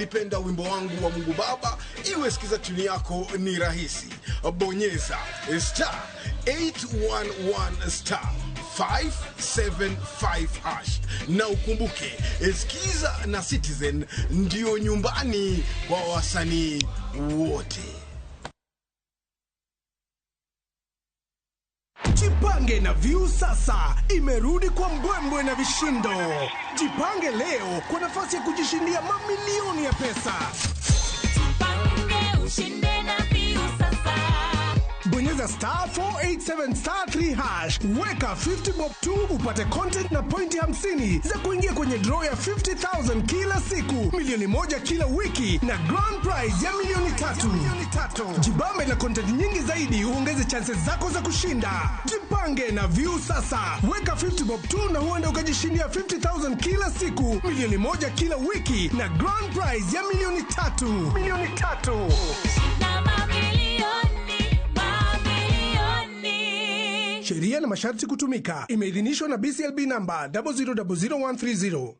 Nilipenda wimbo wangu wa Mungu Baba, iwe sikiza tuni yako ni rahisi. Bonyeza star 811 star 575 hash na ukumbuke, Skiza na Citizen ndio nyumbani kwa wasanii wote. Jipange na Viusasa imerudi kwa mbwembwe na vishindo. Jipange leo kwa nafasi ya kujishindia mamilioni ya pesa. Jipange ushinde na Viusasa. Bonyeza star 487 star 3 hash, weka 50 bob tu upate content na pointi 50 za kuingia kwenye draw ya 50,000 kila siku, milioni 1 kila wiki na grand prize ya milioni 3. Jibambe na content nyingi zaidi uongeze chances zako za kushinda. Jipange na Viusasa, weka 50 bob tu na huenda ukajishindia 50,000 kila siku, milioni 1 kila wiki na grand prize ya milioni 3. Milioni 3. Na mamilioni, mamilioni. Sheria na masharti kutumika. Imeidhinishwa na BCLB namba 0000130.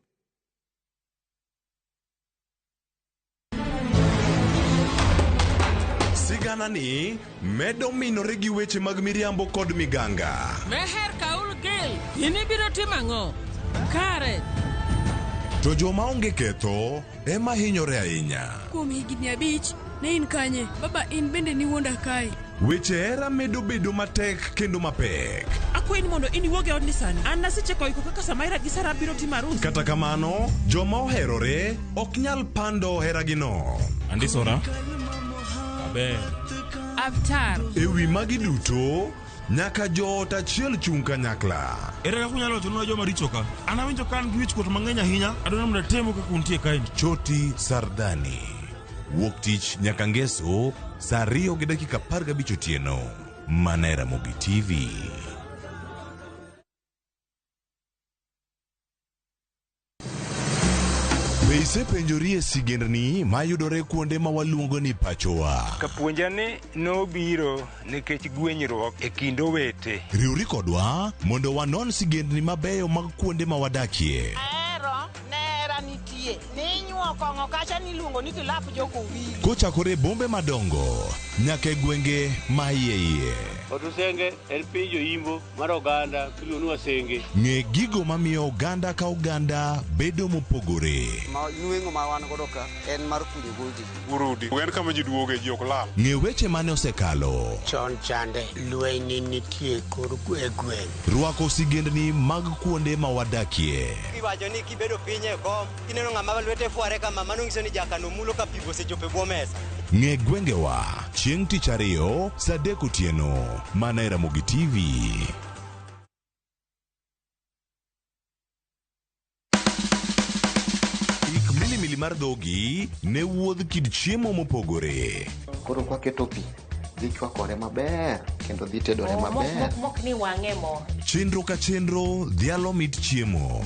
Sigana ni medo minore gi weche mag miriambo kod miganga. Meher Kaul Gil, in ibiro timo ang'o? Kare, To joma onge ketho ema hinyore ahinya. Kuom higni 5 ne in kanye? Baba in bende niwuonda kae. Weche hera medo bedo matek kendo mapek. Akwayi ni mondo in iwuog e odni sani. An nasecheko iko kaka Samaira gi Sara biro timo arus. Kata kamano, joma oherore ok nyal pando heragino. Andisora. Aber. Avtar. E wi magi duto, nyaka joot achiel chung' kanyakla. Ere kaka unyalo wachonwa joma richo ka? An awinjo ka an gi wichkuot mang'eny ahinya. Adwaro mondo atemu kaka untie kaeni. Choti Sardani. Wuok tich nyaka ngeso saa 2:15 otieno. Mana e Ramogi TV. Be isepenjori e sigendni mayudore kuonde ma waluongo ni pachowa? Kapuonja ni nobiro nikech gwenyruok e kind owete. Riwri kodwa mondo wanon sigendni mabeyo mag kuonde ma wadakie. Ahero nera nitie ninyuo kong'o kacha niluongo ni kilap jokowili. Kochakore e bombe madongo nyaka e gwenge ma iye iye. Otusenge en piny joimbo mar oganda miluongo ni Wasenge. Ng'e gigo mamiyo oganda ka oganda bedo mopogore. Ma nweng'o ma wan godo ka en mar kunyo goldi. Urudi. En kama ji duoge ji ok lal. Ng'e weche mane osekalo. Chon chande lweny nitie kor e gweng'. Rwako sigendni mag kuonde ma wadakie. Iwacho ni kibedo piny e kom kineno ng'ama lwete fware kama mano nyiso ni jakano mulo ka pigo osechopo e bwo mesa. Ng'e gwengewa chieng' tich ariyo saa 3 otieno mana e Ramogi TV. Ik milimili mar dhogi ne wuodh kit chiemo mopogore. Koro kwaketo pi dhi chwakore maber kendo dhi tedore maber. Mok ni wang'e mo. Chenro ka chenro dhialo mit chiemo.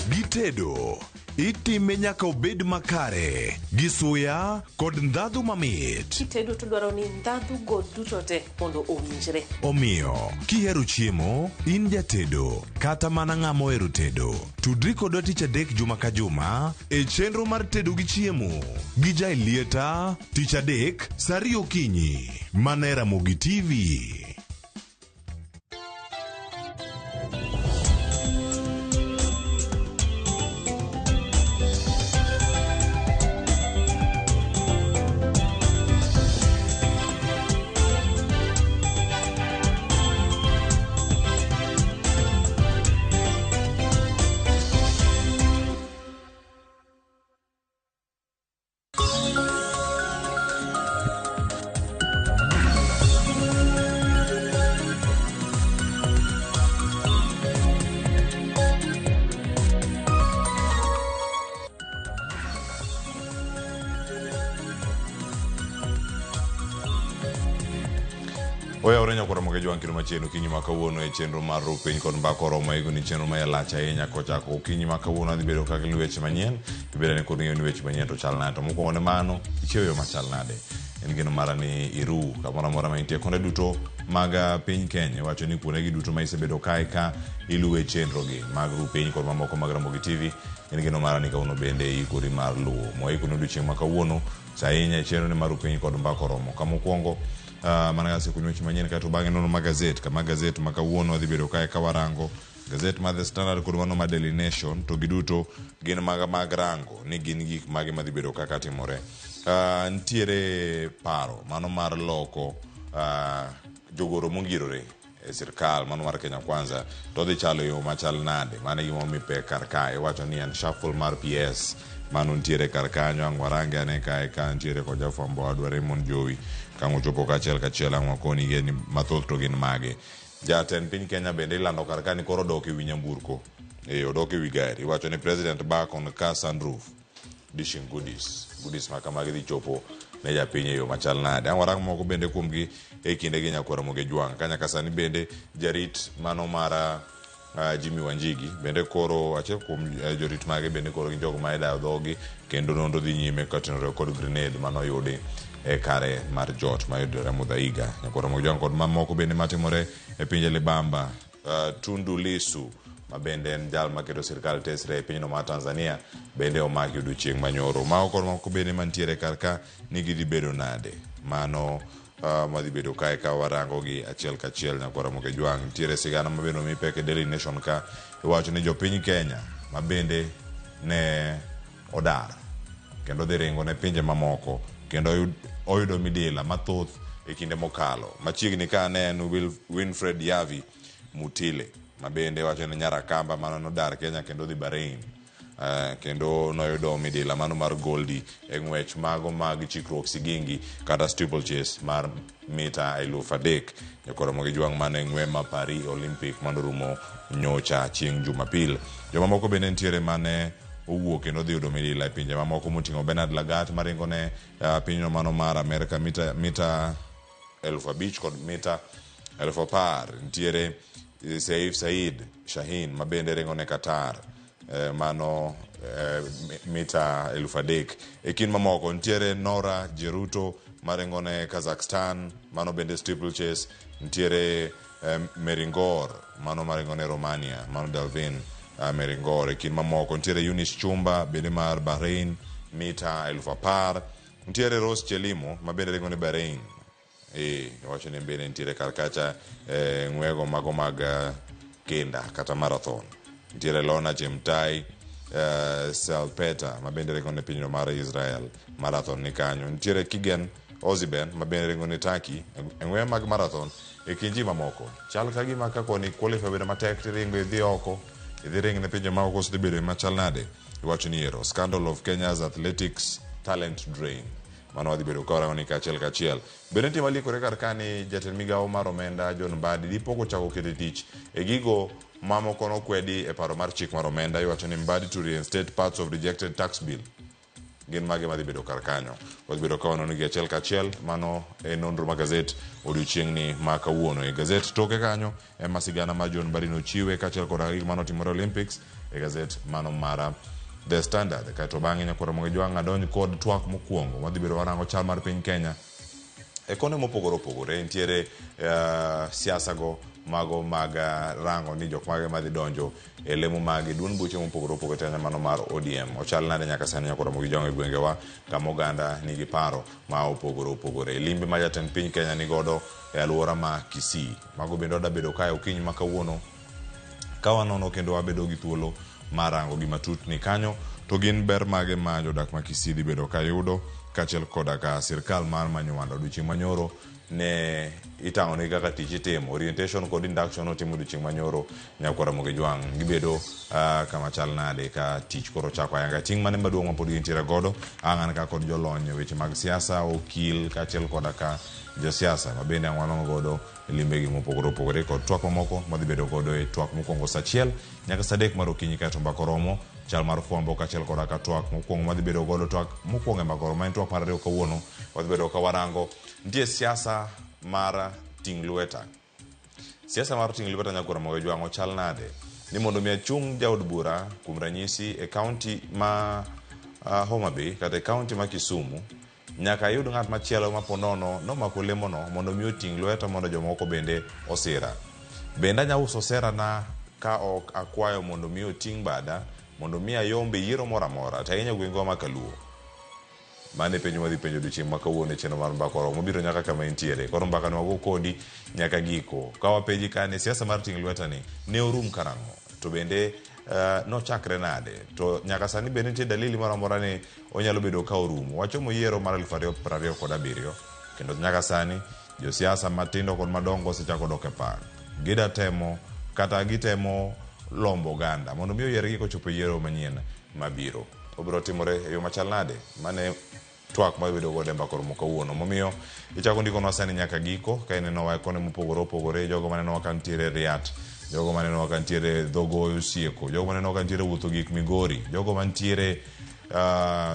Gitedo itime nyaka obed makare gi suya kod ndhadhu mamit. Kitedo to dwaro ni ndhadhu go duto te mondo owinjre. Omiyo, kihero chiemo, in jatedo kata mana ng'ama ohero tedo, tudri kodwa tich adek juma ka juma e chenro mar tedo gi chiemo gi Jaelieta tich adek saa 2 okinyi mana e Ramogi TV. Oyawore nyakora mokejo wang' kendo machiegni okinyi ma kawuono e chenro mar ru piny kod mbaka oromo higo ni chenro ma yalach ahinya kochako okinyi ma kawuono adhi bedo kaka weche manyien ibedo ni kod ng'eyo ni weche manyien to chal nade to mokwongo ne mano ichiewo yo machal nade En geno mara ni iru kamoro amora ma intie konde duto mag piny Kenya. Iwacho ni kuondegi duto ma isebedo kae ka iluwe chenrogi mag ru piny kod mamoko mag Ramogi TV. En geno mara ni kawuono bende iikori mar luwo. Mwaikoni odiochieng' ma kawuono sa ahinya e chenro ni mar ru piny kod mbaka oromo. Kama okwongo mana kasekoni weche manyien kaeto bang'e nono ma gazet kama gazet ma kawuono wadhi bedo kae ka warango gazet mar The Standard kod mano mar Daily Nation to giduto gin mag rango ni gin gik mage madhi bedo kaka timore. Nitiere paro mano mar loko jogoro mongirore e sirkal mano mar Kenya Kwanza to dhi chalo e yo machal nade? Mano e gima omi pek kar kae. Iwacho ni en shuffle mar PS mano nitiere kar kanyo. Ang' warange ane kae ka nitiere kod jafwambo wadwa Raymond Jowi ka ang' ochopo kachiel kachiel ang' wakoni gi ni mathoth to gin mage. Jatend piny Kenya bende ilando kar ka ni koro odok e wi nyamburko. Eh, odok e wi gari. Iwacho ni President back on car sunroof dishing goodies. Goodies ma kamagi dhi chopo ne japiny e yo machal nade. Ang' warang moko bende kuomgi e kinde gi nyakwar Ramogi Ojwang'. Ka nyaka sani bende jarit mano mar Jimmy Wanjigi bende koro achiel kuom jorit mage bende koro gin jogo ma idayo dhogi kendo nonro dhi nyime kotenore kod grenade manoyudi e kare mar jot mayudore Muthaiga. Nyakwar Ramogi Ojwang' kod mamoko bende matimore e pinje Libamba. Tundu Lissu ma bende en jal maketo sirkal tesre e pinyno mar Tanzania bende omaki odiochieng' manyoro. Mago kod moko bende mantiere kar ka ni gidhi bedo nade. Mano madhi bedo kae ka warango gi achiel kachiel nyakwar Ramogi Ojwang'. Nitiere sigana ma bende omi pek e Daily Nation ka iwacho ni jopiny Kenya ma bende ne odar kendo dhi ringo ne pinje mamoko kendo oyudo midila mathoth e kinde mokalo. Machiegni ka ne en Winfred Yavi Mutile ma bende wacho ni nyar Akamba mano nodar Kenya kendo dhi Bahrain. Kendo noyudo midila mano mar goldi e ng'wech mago mag chikruok sigingi kata steeplechase mar mita 3,000. Nyakwar Ramogi Ojwang' mane ng'we ma Paris Olympic manorumo nyocha chieng' Jumapil. Jomamoko bende nitiere mane owuok kendo dhi yudo midila e pinje mamoko moting'o Bernard Lagat maringo ne pinyno mano mar Amerka mita 5,000 kod mita 10,000. Nitiere Saif Said Shahin ma bende ringo ne Qatar mano mita 3,000. E kind mamoko nitiere Nora Jeruto maringo ne Kazakhstan mano bende steeplechase. Nitiere Meringor mano maringo ne Romania mano Delvin Meringor. E kind mamoko nitiere Eunice Chumba bende mar Bahrain mita 10,000. Nitiere Rose Chelimo ma bende ringo ne Bahrain. Wacho ni bende nitiere kar kacha ng'wego mago mag kenda kata marathon. Nitiere Lona Chemtai Salpeter ma bende ringo ne pinyno mar Israel marathon ni kanyo. Nitiere Kigen Oziben ma bende ringo ne Turkey e ng'we mag marathon. E kind ji mamoko chal ka gima ka koni qualify bedo matek tiringo idhi oko idhi ring ne pinje maoko koso dhi bedo machal nade. Iwacho ni ero scandal of Kenya's athletics talent drain. Mano wadhi bedo ka warango ni kachiel kachiel. Bende nitie malikore kar ka ni jatend migawo mar omenda John Mbadi dipo kochako keto tich e gigo mamoko nokwedi e paro mar chik mar omenda. Iwacho ni Mbadi to reinstate parts of rejected tax bill. Gin mage madhi bedo kar kanyo. Wadhi bedo ka wanono gi achiel kachiel. Mano e nonro mar gazet odiochieng'ni ma kawuono. E gazet toke kanyo ema sigana mar John Mbadi nochiwe kaachiel koda gik manotimore Olympics e gazet mano mar The Standard. Kaeto bang'e nyakwar Ramogi Ojwang' adonj kod twak mokwongo wadhi bedo warango chal mar piny Kenya e konde mopogore opogore. Nitiere siasa go mago mag rango ni jok mage madhi donjo e lemo mag duond buche mopogore opogore tena mano mar ODM. Ochal nade nyaka sani nyakwar Ramogi Ojwang' e gwengewa kama oganda nigi paro ma opogore opogore. Limbe ma jatend piny Kenya nigodo e alwora ma Kisii. Mago bende wada bedo kae okinyi ma kawuono ka wanono kendo wabedo gi thuolo mar rango gi matut ni kanyo to gin ber mage ma jodak ma Kisii dhi bedo ka yudo kaachiel koda ka sirkal mar Manywanda odiochieng' manyoro ne itang'o negi kaka tich itimo. Orientation kod induction otimo odiochieng' manyoro nyakwar Ramogi Ojwang' gibedo kama chal nade ka tich koro chako ayanga. Ting' mane maduong' ma pod gintiere godo ang' an ka kod jolony e weche mag siasa, okil kaachiel koda ka josiasa ma bende ang' wanono godo limbegi mopogore opogore kod twak mamoko madhi bedo godo e twak mokwongo saa 1 nyaka saa 3 mar okinyi kaeto mbaka oromo chal mar fwambo kaachiel koda ka twak mokwongo madhi bedo godo twak mokwongo e mbaka oromo en twak mar 2 kawuono wadhi bedo ka warango nitie siasa mar ting' lweta. Siasa mar ting' lweta nyakwar Ramogi Ojwang' ochal nade ni mondo mi achung' jaod bura kuom ranyisi e kaunti ma Homa Bay kata e kaunti ma Kisumu Nyaka ayud ng'at machielo ma po nono nomako lemono mondo mi oting' lweta mondo jomoko bende osira. Bende anya uso serana ka ok akwayo mondo mi oting' bada mondo mi ayomb e yiero moro amora to ahinya gwengewa ma kaluo? Mano e penjo mwadhi penjo odiochieng' ma kawuono e chenro mar Mbaka Oromo. Wabiro nyaka kama intiere. Koro mbaka ni wago kodi nyaka giko. Ka wapenji ka ni siasa mar ting' lweta ni ne orum karang'o? To bende nochakre nade? To nyaka sani bende nitie dalili moro amora ni onyalo bedo ka orumo? Wachomo yiero mar 2027 kendo nyaka sani josiasa matindo kod madongo osechako dok e par. Gida temo kata gitemo lombo oganda mondo mi oyiergi kochopo e yiero manyien mabiro. Obiro timore e yo machal nade? Mane twak ma wabedo godo e mbaka oromo kawuono. Momiyo ichako ndikonwa sani nyaka giko ka inenowa e konde mopogore opogore, jogo manenowa ka nitiere Riat, jogo manenowa ka nitiere Dhogoyo Osieko, jogo manenowa ka nitiere Wuotho Gik Migori, jogo mantiere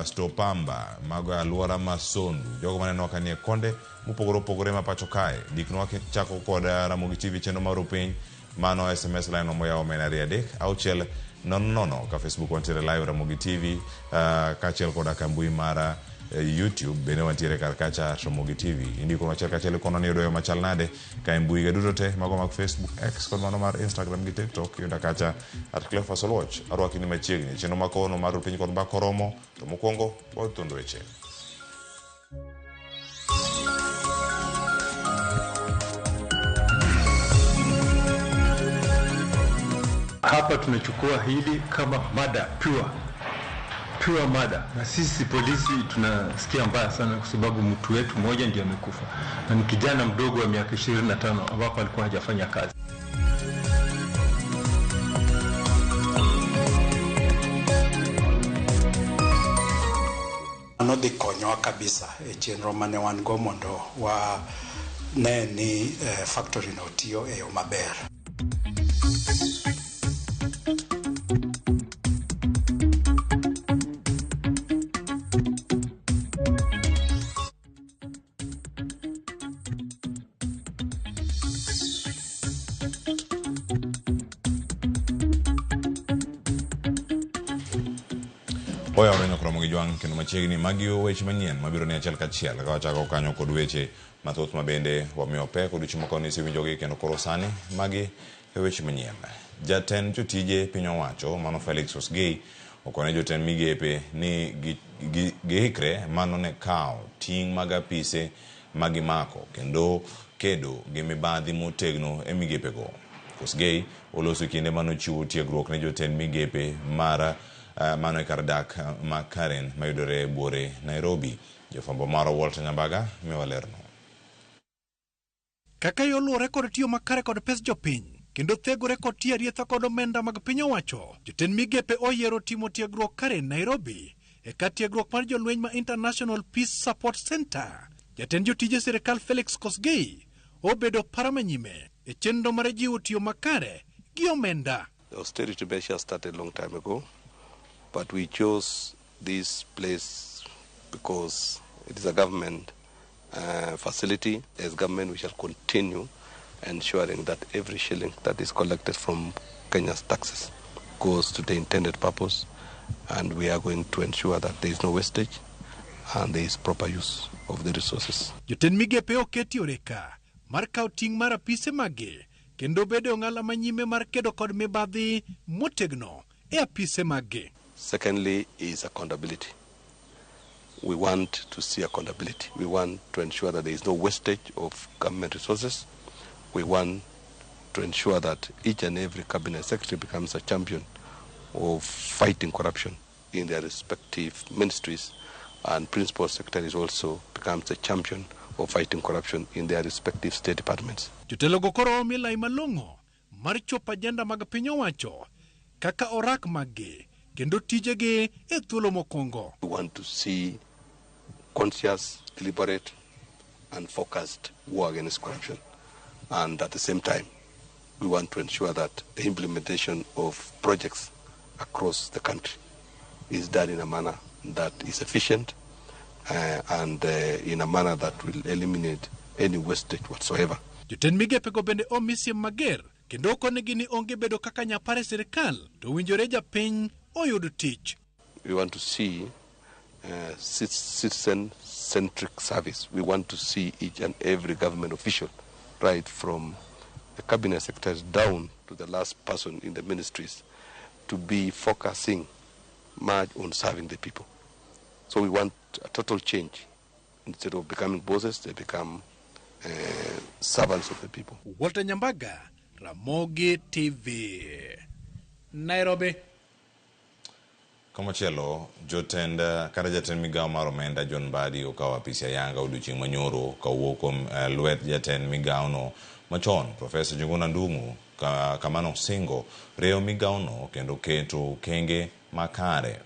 Stopamba, mago e alwora ma Sondu, jogo manenowa ka nie konde mopogore opogore ma pacho kae. Ndiknwa kichako kod Ramogi TV chenro mar Rupiny. Mano SMS line moyawo mena 2 3 6 0 0 ka Facebook wantiere live Ramogi TV kaachiel koda ka mbui mar YouTube bende wantiere kar kacha Ramogi TV. Indiko achiel kachiel ikono ni yudo machal nade ka e mbui ga duto te mago mag Facebook, X kod mano mar Instagram gi TikTok yuda kacha at Cleophas Oluoch. Arwaki ni machiegni chenro ma kawuono mar Rupiny kod Mbaka Oromo to mokwongo wayud thuond weche. Hapa tunachukua hili kama mada pure pure mada, na sisi polisi tunasikia mbaya sana, kwa sababu mtu wetu mmoja ndiye amekufa na ni kijana mdogo wa miaka 25 ambapo alikuwa hajafanya kazi. Mano dhi konyowa kabisa e chenro mane wan go mondo wa ne ni factory no tiyo e yo maber. Oyawore nyakromo gi jwang' kendo machiegni magi weche manyien mabiro ni achiel kachiel ka wachako kanyo kod weche mathoth ma bende wamiyo pek odiochieng' ma kawuono isewinjogi kendo koro sani magi e weche manyien. Jatend jotije piny owacho mano Felix Kosgei okone jotend migepe ni giikre mano ne kawo ting' mag apise ma gimako kendo kedo gi mibadhi motegno e migepego. Kosgei oloso kinde manochiwo tiegruok ne jotend migepe mar mano e kar dak ma Karen mayudore e buore Nairobi. Jofwambo marwa Walter Nyambaga miwa lerno. Kaka yo luwore kod tiyo makare kod pes jopiny kendo thegore kod tiyo arietha kod omenda mag piny owacho, jotend migepe oyiero timo tiegruok Karen Nairobi e kar tiegruok mar jolweny ma International Peace Support Center. Jatend jotije sirikal Felix Kosgei obedo para manyime e chenro mar jiwo tiyo makare gi omenda. The austerity measures started a long time ago, but we chose this place because it is a government facility. As government, we shall continue ensuring that every shilling that is collected from Kenya's taxes goes to the intended purpose, and we are going to ensure that there is no wastage and there is proper use of the resources. Jotend migepe oketi oreka mar kawo ting' mar apise mage kendo bedo e ong'ala manyime mar kedo kod mibadhi motegno e apise mage. Secondly is accountability. We want to see accountability. We want to ensure that there is no wastage of government resources. We want to ensure that each and every cabinet secretary becomes a champion of fighting corruption in their respective ministries, and principal secretaries also becomes a champion of fighting corruption in their respective state departments. Jotelogo koro omi lai malong'o mar chopo ajenda mag piny owacho kaka orak maggi kendo tijegi e thuolo mokwongo. We want to see conscious, deliberate, and focused war against corruption. And at the same time, we want to ensure that the implementation of projects across the country is done in a manner that is efficient and in a manner that will eliminate any wastage whatsoever. Jotend migepego bende omi siem mager kendo okonegi ni onge bedo kaka nyapar e sirikal to owinjore japiny oyud tich. We want to see citizen-centric service. We want to see each and every government official, right from the cabinet secretaries down to the last person in the ministries, to be focusing much on serving the people. So we want a total change. Instead of becoming bosses, they become servants of the people. Walter Nyambaga, Ramogi TV, Nairobi. Komachielo, jotend kata jatend migawo mar omenda John Mbadi okawo apisi ayanga odiochieng' manyoro kawuok kuom lwet jatend migawono machon Profesa Njuguna Ndung'u kama nosingo rieyo migawono kendo keto okenge makare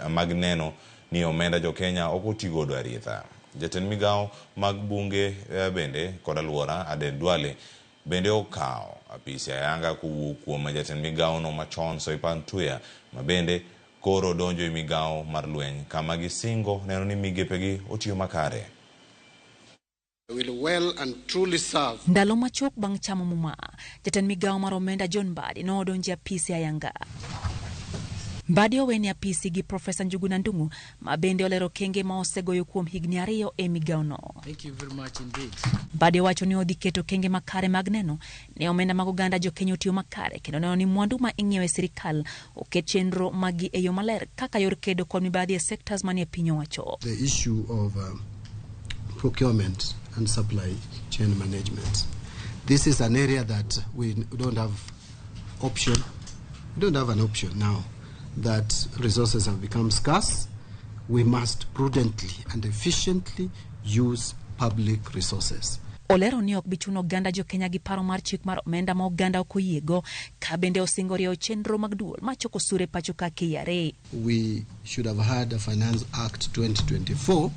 mag neno ni omenda jokenya ok otigodo aritha. Jatend migawo mag bunge bende kod aluora Aden Duale bende okawo apisi ayanga kowuok kuom jatend migawono machon Soipan Tuya ma bende koro donjo e migawo mar lweny kama gisingo neno ni migepegi otiyo makare. Will well and truly serve. Ndalo machuok bang' chamo muma, jatend migawo mar omenda John Mbadi nodonjo e apisi ayanga. Mbadi owene apisi gi Profesa Njuguna Ndung'u ma bende olero okenge ma osegoyo kuom higni 2 e migawono. Thank you very much indeed. Mbadi owacho ni odhi keto okenge makare mag neno ne omenda mag oganda jokenya otiyo makare kendo neno ni mwandu ma ing'iewo e sirikal oket chenro maggi e yo maler kaka yor kedo kod mibadhi e sectors manie piny owacho. The issue of procurement and supply chain management. This is an area that we don't have option. We don't have an option now that resources have become scarce. We must prudently and efficiently use public resources. Olero ni ok bi chuno oganda jokenya gi paro mar chik mar omenda ma oganda ok oyiego ka bende osingo rieyo chenro mag duol machoko osuru e pacho ka KRA. We should have had a Finance Act 2024,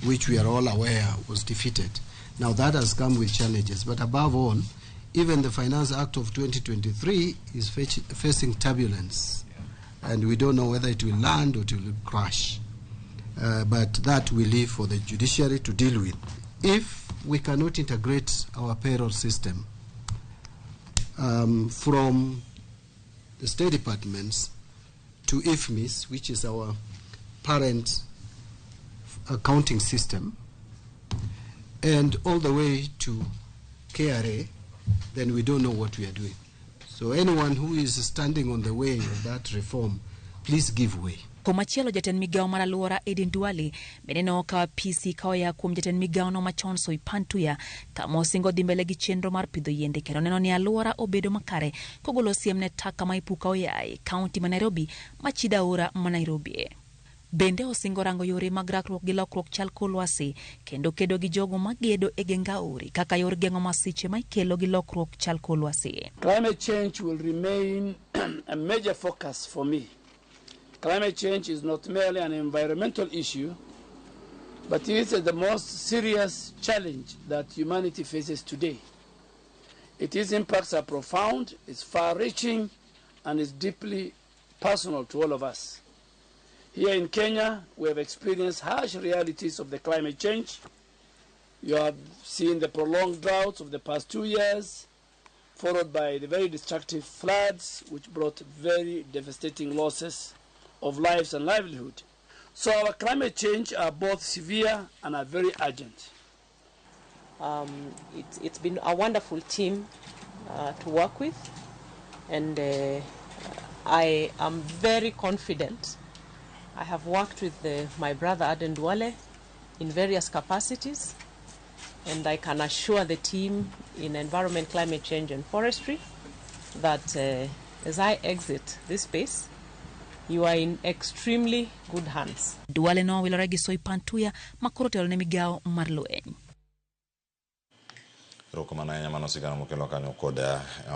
which we are all aware was defeated. Now that has come with challenges, but above all, even the Finance Act of 2023 is facing turbulence, and we don't know whether it will land or it will crash. But that we leave for the judiciary to deal with. If we cannot integrate our payroll system from the state departments to IFMIS, which is our parent accounting system, and all the way to KRA, then we don't know what we are doing. So anyone who is standing on the way of that reform, please give way. Komachielo jatend migawo mar aluora Aden Duale bende nokawo apisi ka oya kuom jatend migawono machon Soipan Tuya kama osingo dhi mbele gi chenro mar pidho yiende kendo neno ni aluora obedo makare kogolo siem ne taka ma ipuka oyaye kaunti ma Nairobi machido aora ma Nairobi. Bende osingo rango yore mag rakruok gi lokruok chal kor lwasi kendo kedo gi jogo magedo e geng aore kaka yor geng'o masiche ma ikelo gi lokruok chal kor lwasi. Climate change will remain a major focus for me. Climate change is not merely an environmental issue, but it is the most serious challenge that humanity faces today. Its impacts are profound, it's far-reaching, and is deeply personal to all of us. Here in Kenya, we have experienced harsh realities of the climate change. You have seen the prolonged droughts of the past 2 years, followed by the very destructive floods, which brought very devastating losses of lives and livelihood. So our climate change are both severe and are very urgent. It's been a wonderful team to work with, and I am very confident. I have worked with my brother Aden Duale in various capacities, and I can assure the team in Environment, Climate Change and Forestry that as I exit this space, you are in extremely good hands. Duale nowilore gi Soipan Tuya makoro telo ne migawo mar lweny. Erokamano ahinya mano sigana mokelo kanyo kod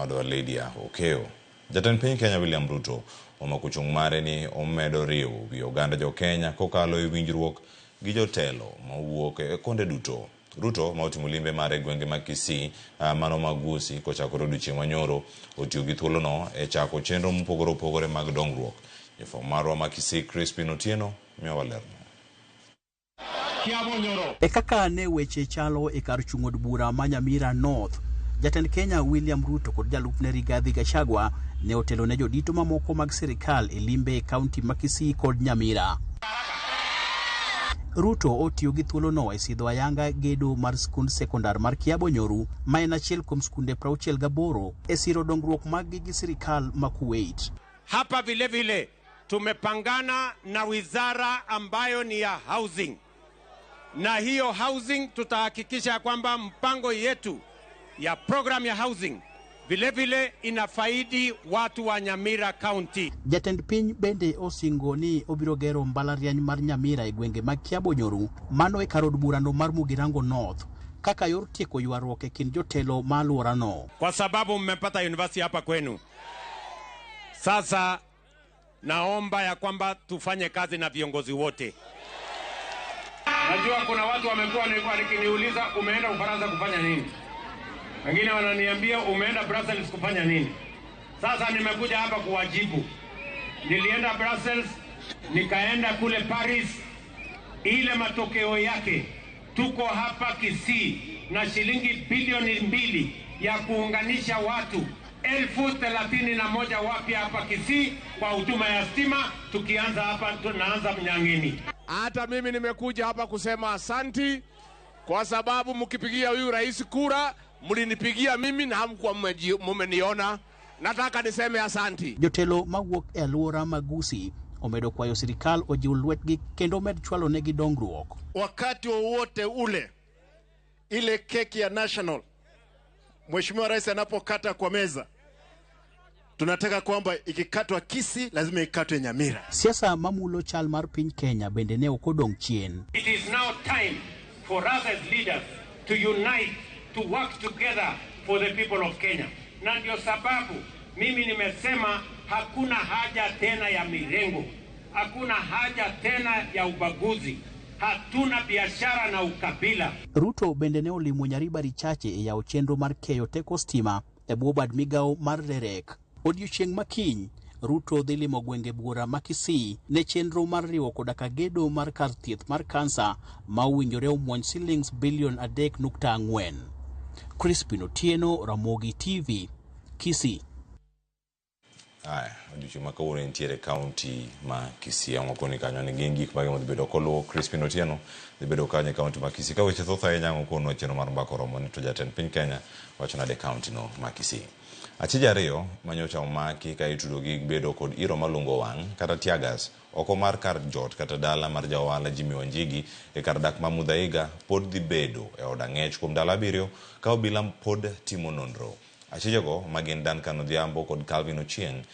odwa Lydia Okeo. Jatend piny Kenya William Ruto omako chung' mare ni omedo riwo wi oganda jo Kenya kokalo e winjruok gi jotelo mowuok e konde duto. Ruto ma otimo limbe mare e gwenge mag Kisii mano mag Gusii kochakore odiochieng' manyoro otiyo gi thuolono e chako chenro mopogore opogore mag dongruok. Jafwambo marwa ma Kisii Crispin Otieno miyowa lerno. E kaka ne weche chalo e kar chung' od bura ma Nyamira North, jatend Kenya William Ruto kod jalupne Rigathi Gachagua ne otelo ne jodito mamoko mag sirikal e limbe e kaunti ma Kisii kod Nyamira. Ruto otiyo gi thuolono e sidho ayanga gedo mar skund sekondar mar Kiabonyoru, ma en achiel kuom skunde 68 e siro dongruok maggi gi sirikal ma Kuwait. Hapa vile vile tumepangana na wizara ambayo ni ya housing, na hiyo housing tutahakikisha kwamba mpango yetu ya program ya housing vile vile inafaidi watu wa Nyamira County. Jatend piny bende osingo ni obiro gero mbalariany mar Nyamira e gwenge mag Kiabonyoru, mano e kar od burano mar Mugirango North, kaka yor tieko ywaruok e kind jotelo ma alworano. Kwa sababu mmepata university hapa kwenu. Sasa naomba ya kwamba tufanye kazi na viongozi wote. Najua kuna watu wamekuwa wakiniuliza umeenda Ufaransa kufanya nini? Wengine wananiambia umeenda Brussels kufanya nini? Sasa nimekuja hapa kuwajibu. Nilienda Brussels, nikaenda kule Paris. Ile matokeo yake tuko hapa Kisii na shilingi bilioni 2 ya kuunganisha watu 31,000 wapya hapa Kisii kwa huduma ya stima, tukianza hapa tunaanza Mnyang'ini. Hata mimi nimekuja hapa kusema asanti kwa sababu mkipigia huyu rais kura mlinipigia mimi na hamkuwa mmeniona. Nataka niseme asanti. Jotelo mawuok e alwora mag Gusii omedo kwayo sirikal ojiw lwetgi kendo omed chwalo negi dongruok. Wakati wowote ule ile keki ya national Mheshimiwa Rais anapokata kwa meza, tunataka kwamba ikikatwa Kisii lazima ikatwe Nyamira. Siasa mamulo chal mar piny Kenya bende ne ok odong' chien. It is now time for us as leaders to unite, to work together for the people of Kenya. Na ndio sababu mimi nimesema hakuna haja tena ya mirengo, hakuna haja tena ya ubaguzi, hatuna biashara na ukabila. Ruto bende ne olimo Nyaribari Chache e yawo chenro mar keyo teko stima e bwo bad migawo mar REREC. Odiochieng' ma kiny, Ruto dhi limo gwenge buora ma Kisii ne chenro mar riwo koda ka gedo mar kar thieth mar kansa ma owinjore omuony silings bilion 3.4. Crispin Otieno, Ramogi TV, Kisii. Aya, odiochieng' ma kawuono nitiere kaunti ma Kisii. Ang'o koni kanyo ni gin gik mage madhi bedo koluwo Crispin Otieno dhi bedo kanyo e kaunti ma Kisii. Ka weche thoth ahinya ang'o konwa chenro mar mbaka oromo ni to jatend piny Kenya wacho nade kaunti no ma Kisii. Achije ariyo manyocha omaki ka itudo gi bedo kod iro malungo wang' kata tear gas oko mar kar jot kata dala mar ja ohala Jimmy Wanjigi e kar dak ma Muthaiga pod dhi bedo e od ang'ech kuom ndalo 7 ka obila pod timo nonro. Achijego magin Duncan Odhiambo kod Calvin Ochieng'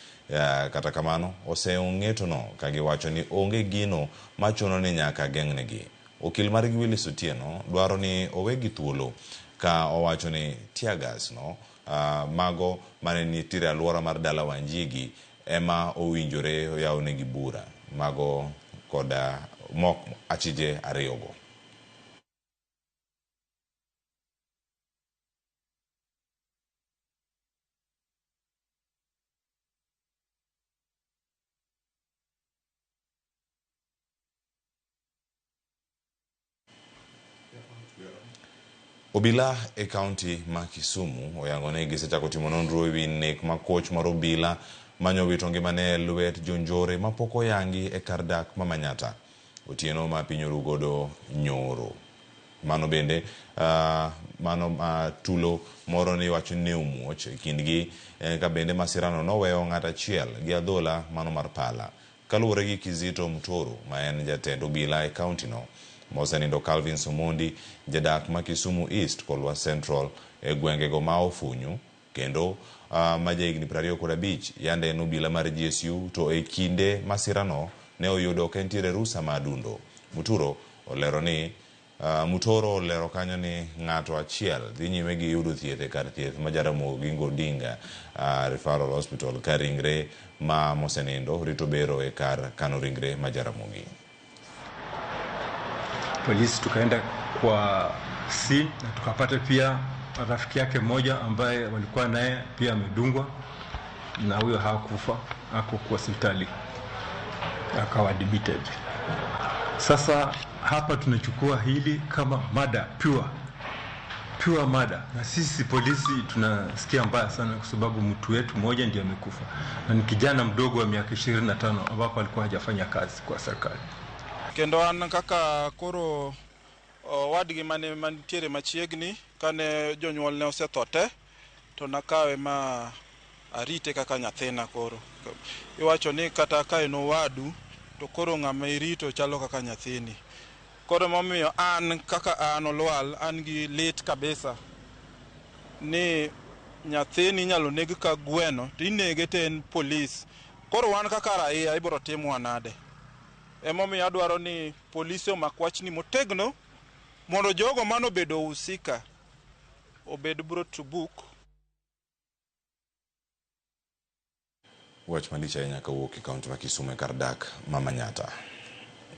kata kamano oseong'etono ka giwacho ni onge gino machuno ni nyaka geng'negi. Okil margi Willis Otieno dwaro ni owegi thuolo ka owacho ni tear gas no mago mane nitiere alwora mar dala Wanjigi ema owinjore oyawnegi bura mago koda mok achije ariyogo. Obila e kaunti ma Kisumu oyango ni gisechako timo nonro ewi nek ma koch mar obila manyo wito ngimane e lwet jonjore mapok oyangi e kar dak ma Manyatta. Otieno ma piny oru godo nyoro. Mano bende mano tulo moro ni wacho ni omuoch e kindgi ka bende masirano noweyo ng'at achiel gi adhola mano mar pala. Kaluwore gi Kizito Mutoro ma en jatend obila e kaunti no, mosenindo Calvin Somondi jadak ma Kisumu East Kolwa Central e gwengego ma Ofunyu kendo ma jahigni 25 yande en obila mar GSU to e kinde masirano ne oyudo ka entiere rusa ma adundo. Mutoro olero kanyo ni ng'ato achiel dhi nyime gi yudo thieth e kar thieth ma Jaramogi Oginga Odinga Referral Hospital ka ringre ma mosenindo rito bero e kar kano ringre ma Jaramogi. Polisi tukaenda kwa scene na tukapata pia rafiki yake mmoja ambaye walikuwa naye pia amedungwa, na huyo hakufa, hakuwa hospitali, akawa admitted. Sasa hapa tunachukua hili kama mada pure mada, na sisi polisi tunasikia mbaya sana kwa sababu mtu wetu mmoja ndiye amekufa, na ni kijana mdogo wa miaka 25 ambapo alikuwa hajafanya kazi kwa serikali. Kendo an kaka koro owadgi mane mantiere machiegni kane jonyuolne osetho te to nakawe ma arite kaka nyathina. Koro iwacho ni kata ka en owadu to koro ng'ama irito chalo kaka nyathini. Koro momiyo an kaka an Olwal an gi lit kabisa ni nyathini inyalo neg ka gweno to inege to en polis. Koro wan kaka raia ibiro timwa nade? Emomiyo adwaro ni polise omak wachni motegno mondo jogo manobedo husika obed brought to book. Wach malich ahinya kawuok e kaunti ma Kisumu e kar dak ma Manyatta.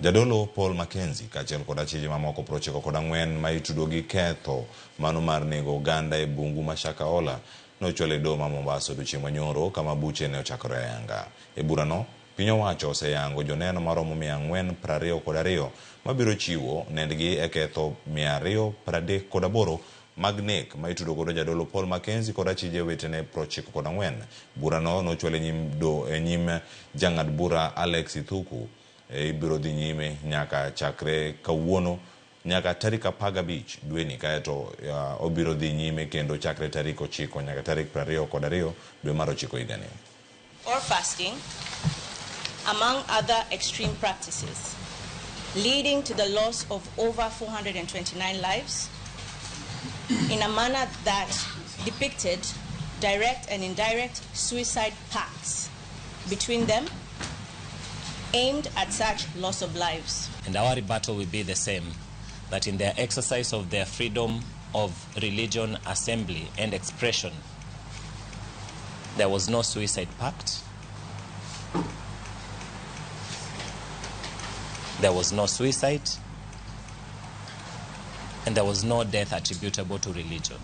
Jadolo Paul Mackenzie kaachiel kod achije mamoko 94 ma itudo gi ketho mano mar nego oganda e bungu ma Shakahola nochwal e doho ma Mombasa odiochieng' manyoro kama buche ne ochakore ayanga. E burano, piny owacho oseyango joneno maromo 422 mabiro chiwo nendgi e ketho 238 mag nek ma itudo godo jadolo Paul Mackenzie kod achije wetene 94. Burano nochwal e nyim do e nyim jang'ad bura Alex Ithuku. Ibiro dhi nyime nyaka chakre kawuono nyaka tarik 15 dweni kaeto obiro dhi nyime kendo chakre tarik 9 nyaka tarik 22 dwe mar 9 higani. Or fasting, among other extreme practices, leading to the loss of over 429 lives in a manner that depicted direct and indirect suicide pacts between them aimed at such loss of lives. And our rebuttal will be the same, that in their exercise of their freedom of religion, assembly, and expression, there was no suicide pact, there was no suicide, and there was no death attributable to religion.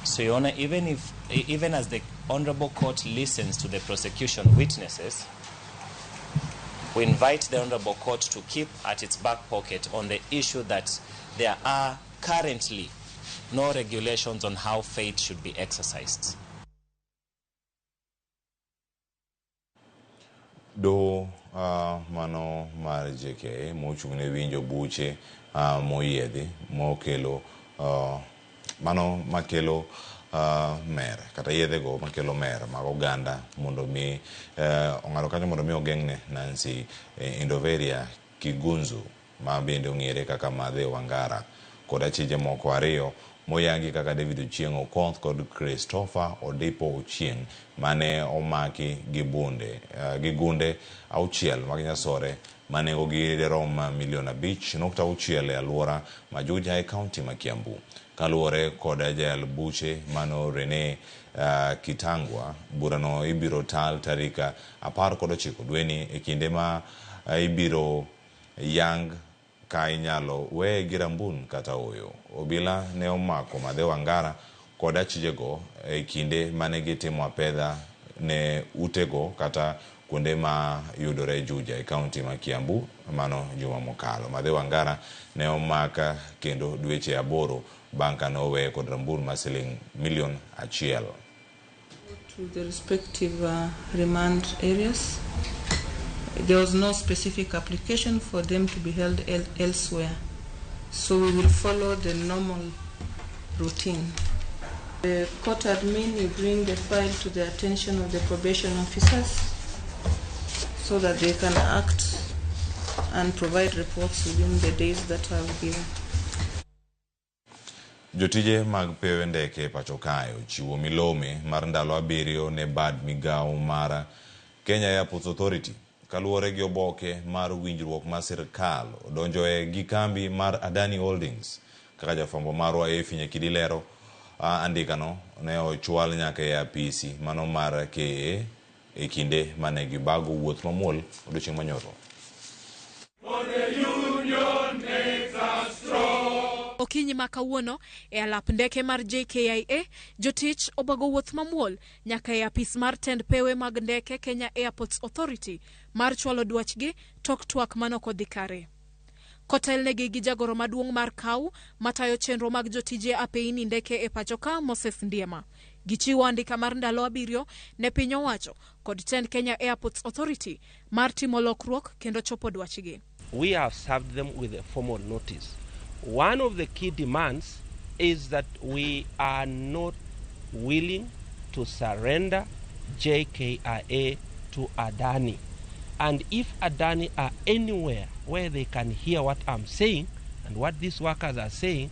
So, Your Honor, even as the Honorable Court listens to the prosecution witnesses, we invite the Honorable Court to keep at its back pocket on the issue that there are currently no regulations on how faith should be exercised. Doho mano mar JKIA mochung' ne winjo buche moyiedhi mokelo mano makelo mer kata yedhego makelo mer mag oganda mondo mi ong'ado kanyo mondo mi ogeng'ne Nancy Indoveria Kigunzu ma bende ong'ere kaka Madhe Wangara kod achije moko ariyo moyangi kaka David Ochieng' Okoth kod Christopher Odipo Ochieng' mane omaki gi bunde gi gunde 6 mag nyasore manengogi dirom milion 5.6 e alwora ma Juja e kaunti ma Kiambu. Kaluwore kod jayal buche mano Rene Kitangwa, burano ibiro tal tarik 19 dweni e kinde ma ibiro yang ka inyalo weye gi rambun kata oyo. Obila ne omako Madhe Wangara kod achijego e kinde mane gitimo apedha ne utego kata kuonde ma yudore Juja e kaunti ma Kiambu mano juma mokalo. Madhe Wangara ne omak kendo dweche 8 bang' ka noweye kod rambun mar siling milion 1. To the respective remand areas. There was no specific application for them to be held elsewhere. So we will follow the normal routine. The court admin will bring the file to the attention of the probation officers so that they can act and provide reports within the days that are given. Jotije mag pewe ndeke pacho kae ochiwo milome mar ndalo 7 ne bad migawo mar Kenya Airports Authority kaluwore gi oboke mar winjruok mar sirkal odonjoe gi kambi mar Adani Holdings. Kaka jafwambo marwa Efi Nyakidi lero, andikano ne ochwal nyaka e apisi mano mar KAA e kinde mane gibago wuoth mamuol odiochieng' manyoro. Okinyi ma kawuono e alap ndeke mar JKIA, jotich obago wuoth mamuol nyaka e apis mar tend pewe mag ndeke Kenya Airports Authority mar chwalo dwachgi tok twak manok odhi kare. Kotelnegi gi jagoro maduong' mar KAU matayo chenro mag jotije apeini ndeke e pacho ka Moses Ndiema. Gichiwo andika mar ndalo 7 ne piny owacho kod tend Kenya Airports Authority mar timo lokruok kendo chopo dwachgi. We have served them with a formal notice. One of the key demands is that we are not willing to surrender JKIA to Adani. And if Adani are anywhere where they can hear what I'm saying and what these workers are saying,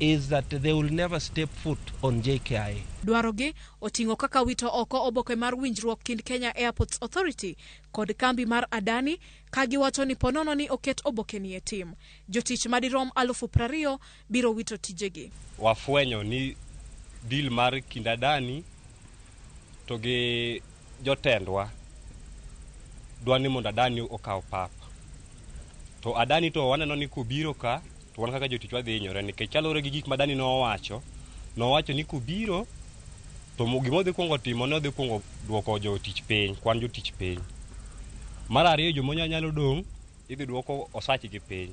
is that they will never step foot on JKIA. Dwarogi oting'o kaka wito oko oboke mar winjruok kind Kenya Airports Authority kod kambi mar Adani ka giwacho ni ponono ni oket oboke ni e tim. Jotich madirom 20,000 biro wito tijegi. Wafwenyo ni deal mar kind Adani to gi jotendwa dwa ni mondo Adani okaw pap. To Adani to waneno ni kobiro ka to wan kaka jotich wadhi hinyore nikech chalore gi gik ma Adani nowacho. Nowacho ni kobiro to gima odhi kuongo timo ne odhi kuongo duoko jotich piny, kwan jotich piny. Mar ariyo joma nyalo dong' idhi duoko osachgi piny.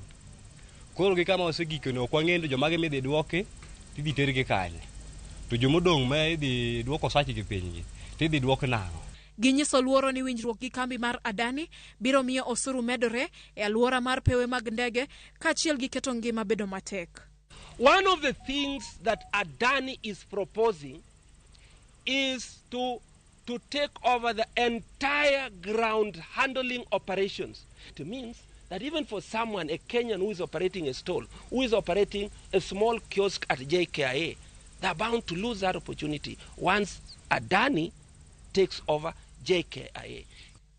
Koro gi kama osegikeno ok wang'eyo ni jomage midhi duoki tidhi tergi kanye. To jomodong' ma idhi duoko osachgi piny gi tidhi duok nang'o? Ginyiso luoro ni winjruok gi kambi mar Adani biro miyo osuru medore e alwora mar pewe mag ndege kaachiel gi keto ngima bedo matek. One of the things that Adani is proposing is to take over the entire ground handling operations. It means that even for someone, a Kenyan who is operating a stall, who is operating a small kiosk at JKIA, they're bound to lose that opportunity once Adani takes over JKIA.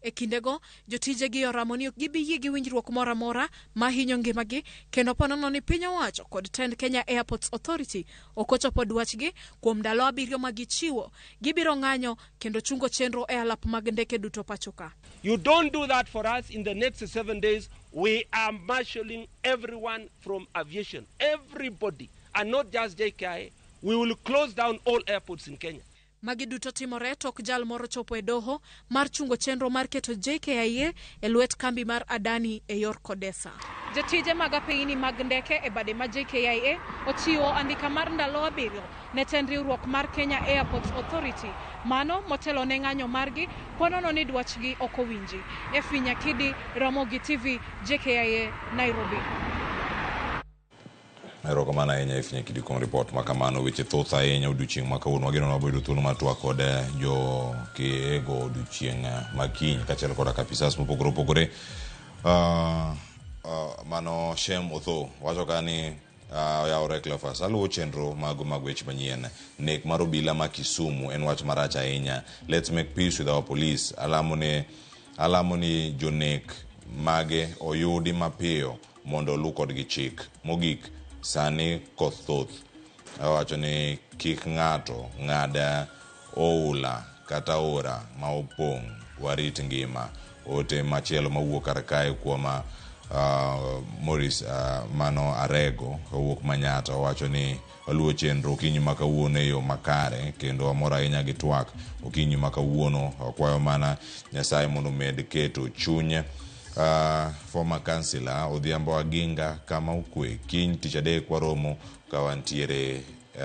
E kindego, jotijegi oramo ni ok gibi yie gi winjruok moro amora ma hinyo ngimagi kendo ponono ni piny owacho kod tend Kenya Airports Authority ok ochopo dwachgi kuom ndalo 7 ma gichiwo. Gibiro ng'anyo kendo chungo chenro e alap mag ndeke duto pacho ka. You don't do that for us in the next 7 days. We are marshalling everyone from aviation, everybody, and not just JKIA. We will close down all airports in Kenya. Magi duto timore tok jal moro chopo e doho mar chungo chenro mar keto JKIA e lwet kambi mar Adani e yor Kodesa. Jotije mag apeyini mag ndeke e bade ma JKIA ochiwo andika mar ndalo 7 ne tend riwruok mar Kenya Airports Authority. Mano motelo ne ng'anyo margi ponono ni dwachgi ok owinji. Efi Nyakidi, Ramogi TV, JKIA, Nairobi. Erokamano ahinya Efi Nyakidi kuom ripot ma kamano. Weche thoth ahinya odiochieng' ma kawuono. Wageno ni wabiro yudo thuolo mar twak kod jo Kiego odiochieng' ma kiny kaachiel koda kapisas mopogore opogore. Mano Shem Otho wacho ka ni oyawore Cleophas aluwo chenro mago mag weche manyien. Nek mar obila ma Kisumu en wach marach ahinya. Let's make peace with our police. Alamo ni jonek mage oyudi mapiyo mondo olu kodgi chik. Mogik, sani koth thoth. Owacho ni kik ng'ato ng'ad oula kata ora ma opong', warit ngima. Ote machielo mawuok kar kae kuom Maurice mano Arego kawuok Manyatta owacho ni waluwo chenro okinyi ma kawuono e yo makare kendo wamor ahinya gi twak okinyi ma kawuono. Wakwayo mana Nyasaye mondo omed keto chuny former councillor Odhiambo Aginga kama okwe. Kiny tich adek waromo ka wantiere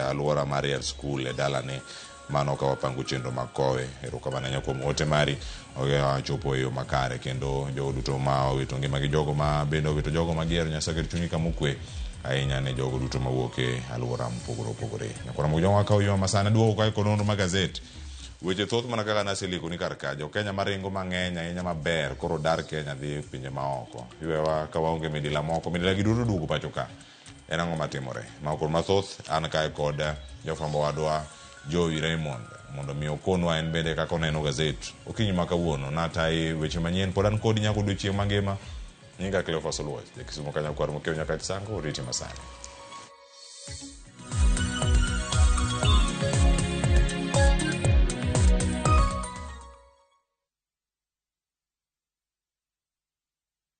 alwora mar Real School e dalane. Mano ka wapango chenro mag kowe. Erokamano ahinya kuom ote mari chopo e yo makare kendo jogo duto ma owito ngima gi jogo ma bende owito jogo ma gihero Nyasaye oket chunygi kama okwe ahinya ne jogo duto mawuok e alwora mopogore opogore. Nyakwara Mogo Jong'o akawo yo masana duogo kae kod nonro mag gazet. Weche thoth mana kaka naseliko ni kar ka jo Kenya maringo mang'eny ahinya maber koro dar Kenya dhi pinje maoko. Iwewa ka waonge midila moko, midila gi duto duogo pacho ka. En ang'o matimore? Mago mathoth an kae kod jofwambo wadwa Joey Raymond mondo mi okonwa en bende kaka oneno gazet okinyi ma kawuono. Natayi weche manyien pod an kodi nyaka odiochieng' mangima. Nyinga Cleophas Oluoch, ja Kisumu ka nyakwar Mokeo nyaka Chisango, oriti masani.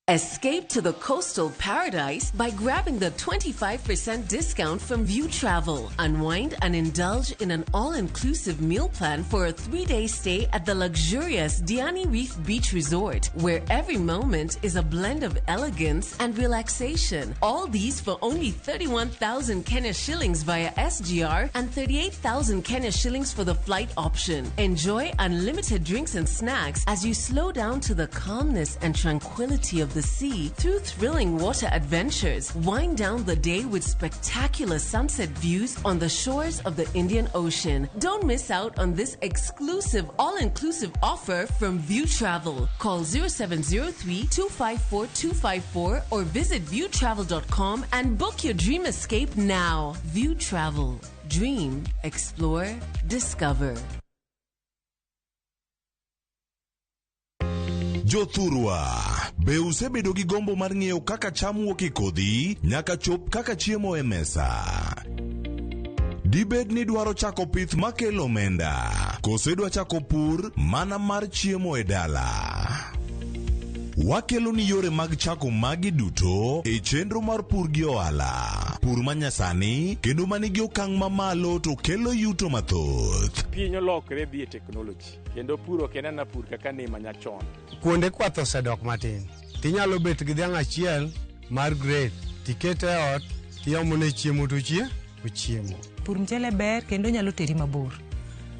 Escape to the coastal paradise by grabbing the 25% discount from View Travel. Unwind and indulge in an all-inclusive meal plan for a 3-day stay at the luxurious Diani Reef Beach Resort, where every moment is a blend of elegance and relaxation. All these for only 31,000 Kenya shillings via SGR and 38,000 Kenya shillings for the flight option. Enjoy unlimited drinks and snacks as you slow down to the calmness and tranquility of the sea through thrilling water adventures. Wind down the day with spectacular sunset views on the shores of the Indian Ocean. Don't miss out on this exclusive all-inclusive offer from View Travel. Call 0703 254 254 or visit viewtravel.com and book your dream escape now. View Travel. Dream, explore, discover. Jothurwa, be usebedo gi gombo mar ng'eyo kaka cham wuok e kodhi nyaka chop kaka chiemo e mesa? Dibed ni idwaro chako pith makelo omenda, koso idwa chako pur mana mar chiemo e dala? Wakelo ni yore mag chako magi duto e chenro mar pur gi ohala. Pur manyasani kendo manigi okang' mamalo to kelo yuto mathoth. Piny olokre dhi e teknoloji kendo pur ok en ana pur kaka ne manyachon. Kuonde kwath osedok matin. Tinyalo bet gi dhiang' achiel mar grade, tikete e ot, tiomone chiemo to ochiemo. Pur mchele ber kendo nyalo teri mabor.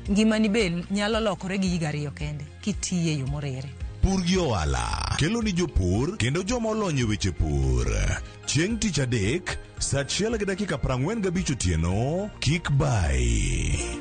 Ngimani be nyalo lokore gi higa ariyo kende kitiye e yo moriere. Pur gi ohala kelo ni jopur kendo joma olony e weche pur. Chieng' tich adek, saa achiel gi dakika 45 otieno, kik bai.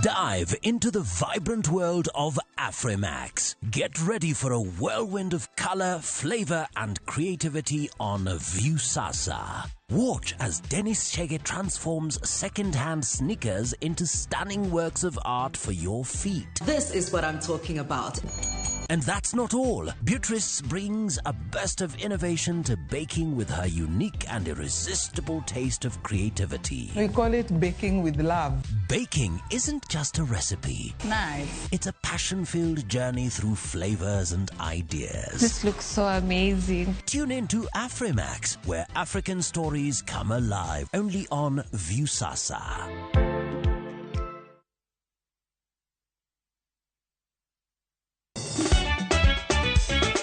Dive into the vibrant world of Afrimax. Get ready for a whirlwind of color, flavor, and creativity on Viusasa. Watch as Dennis Chege transforms second-hand sneakers into stunning works of art for your feet. This is what I'm talking about. And that's not all. Beatrice brings a burst of innovation to baking with her unique and irresistible taste of creativity. We call it baking with love. Baking isn't just a recipe. Nice. It's a passion-filled journey through flavors and ideas. This looks so amazing. Tune in to Afrimax, where African stories come alive, only on Viusasa.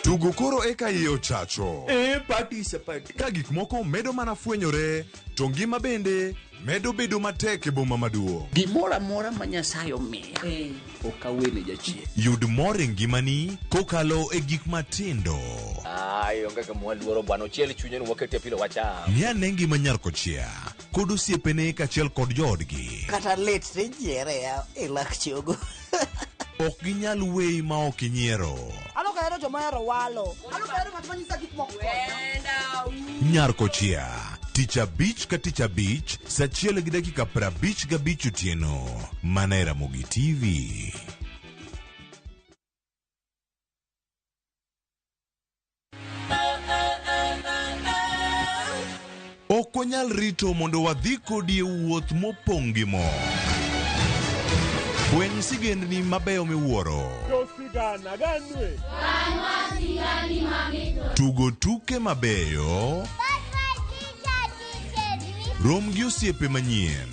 Tugo koro eka iye ochacho. E party is a party. Ka gik moko medo mana fwenyore, to ngima bende medo bedo matek e boma maduong'. Gimoro amora ma Nyasaye omiya, ok awene jachien. Yud mor e ngimani kokalo e gik matindo. Ai, onge kama waluoro bwana, ochiel chunye ni wakete pilo wacham. Ng'i ane ngima nyar kochia kod osiepene kaachiel kod joodgi. Kata lit tijiere e lak chogo. Ok ginyal weyi ma ok inyiero. An ok ahero joma ohero walo. An ok ahero ng'at ma nyisa gik moko. Nyar kochia, tich abich ka tich abich, saa achiel gi dakika 55 otieno, mana e Ramogi TV. Ok wanyal rito mondo wadhi kodi e wuoth mopong' gi mor. Fweny sigendni mabeyo miwuoro. Tugo tuke mabeyo. Rom gi osiepe manyien.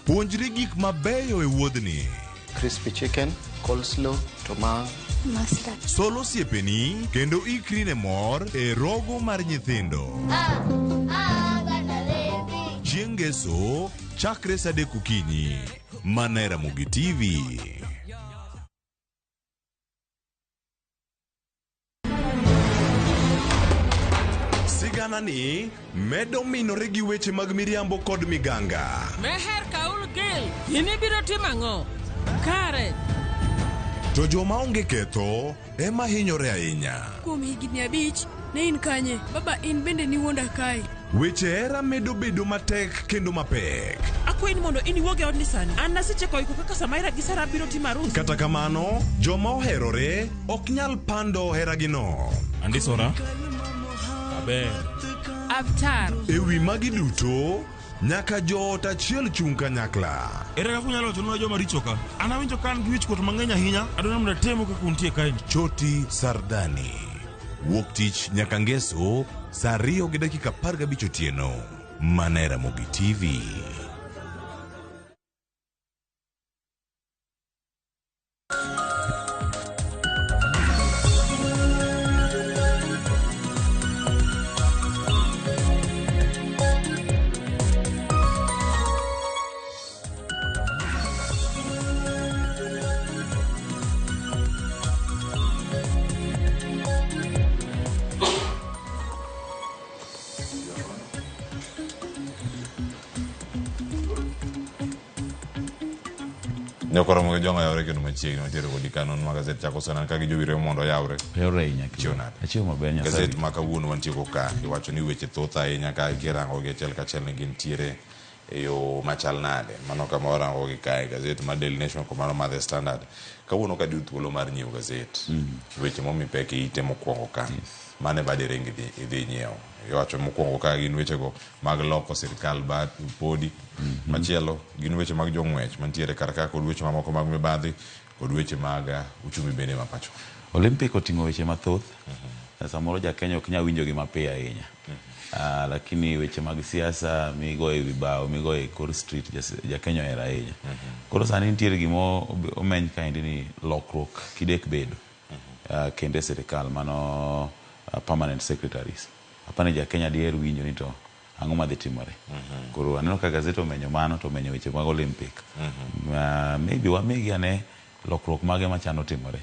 Puonjri gik mabeyo e wuodhni. Crispy chicken, coleslaw, tomato. Mustard. Sol osiepeni kendo ikri ne mor e rogo mar nyithindo. Chieng' ngeso chakre saa adek okinyi. Mana e Ramogi TV. Sigana ni medo minore gi weche mag miriambo kod miganga. Meher Kaul Gil, in ibiro timo ang'o? Kare. To joma onge ketho ema hinyore ahinya. Kuom higni 5, ne in kanye? Baba, in bende niwuonda kae. Weche hera medo bedo matek kendo mapek. Akwayi ni mondo in iwuog e odni sani. An nasecheko iko kaka Samaira gi Sara biro timo arus. Kata kamano, joma oherore ok nyal pando heragino. Andisora. Aber. Avtar. E wi magi duto, nyaka joot achiel chung' kanyakla. Ere kaka unyalo wachonwa joma richo ka? An awinjo ka an gi wichkuot mang'eny ahinya. Adwaro mondo atemu kaka untie kaeni. Choti Sardani. Wuok tich nyaka ngeso saa 2:15 otieno. Mana e Ramogi TV. Nyokoro gi jonga yawre kendo machiegni wantiere kodi ka non ma gazet chako sana ka gi jowire mondo oyawre. Oyawre ahinya. Chiew nade? Achiew maber Nyasaye. Gazet ma kawuono wantieko ka iwacho ni weche thoth ahinya ka kirango gi achiel kachiel ni gintiere e yo machal nade. Mano kama warango gi kae gazet mar Daily Nation kod mano mar The Standard. Kawuono ka diyud thuolo mar nyiewo gazet, weche momi pek e ite mokwongo ka. Mano e badi ring idhi nyiewo. Iwacho mokwongo ka gin wechego mag loko sirkal ba podi. Machielo gin weche mag jong'wech mantiere kar ka kod weche mamoko mag mibadhi kod weche mag uchumi bende ma pacho. Olympic oting'o weche mathoth. Samoro ja Kenya ok nyal winjogi mapiyo ahinya. Lakini weche mag siasa migoyo e wi bao, migoyo e kor street, ja Kenya ohero ahinya. Koro sani nitiere gima omeny kaendi ni lokruok kidek bedo. Kendo e sirikal mano permanent secretaries. Apani ja Kenya diher winjo ni to ang'o madhi timore. Koro aneno ka gazet omenyo mano to omenyo weche mag Olympic. Maybe wamigi ane lokruok mage machano timore.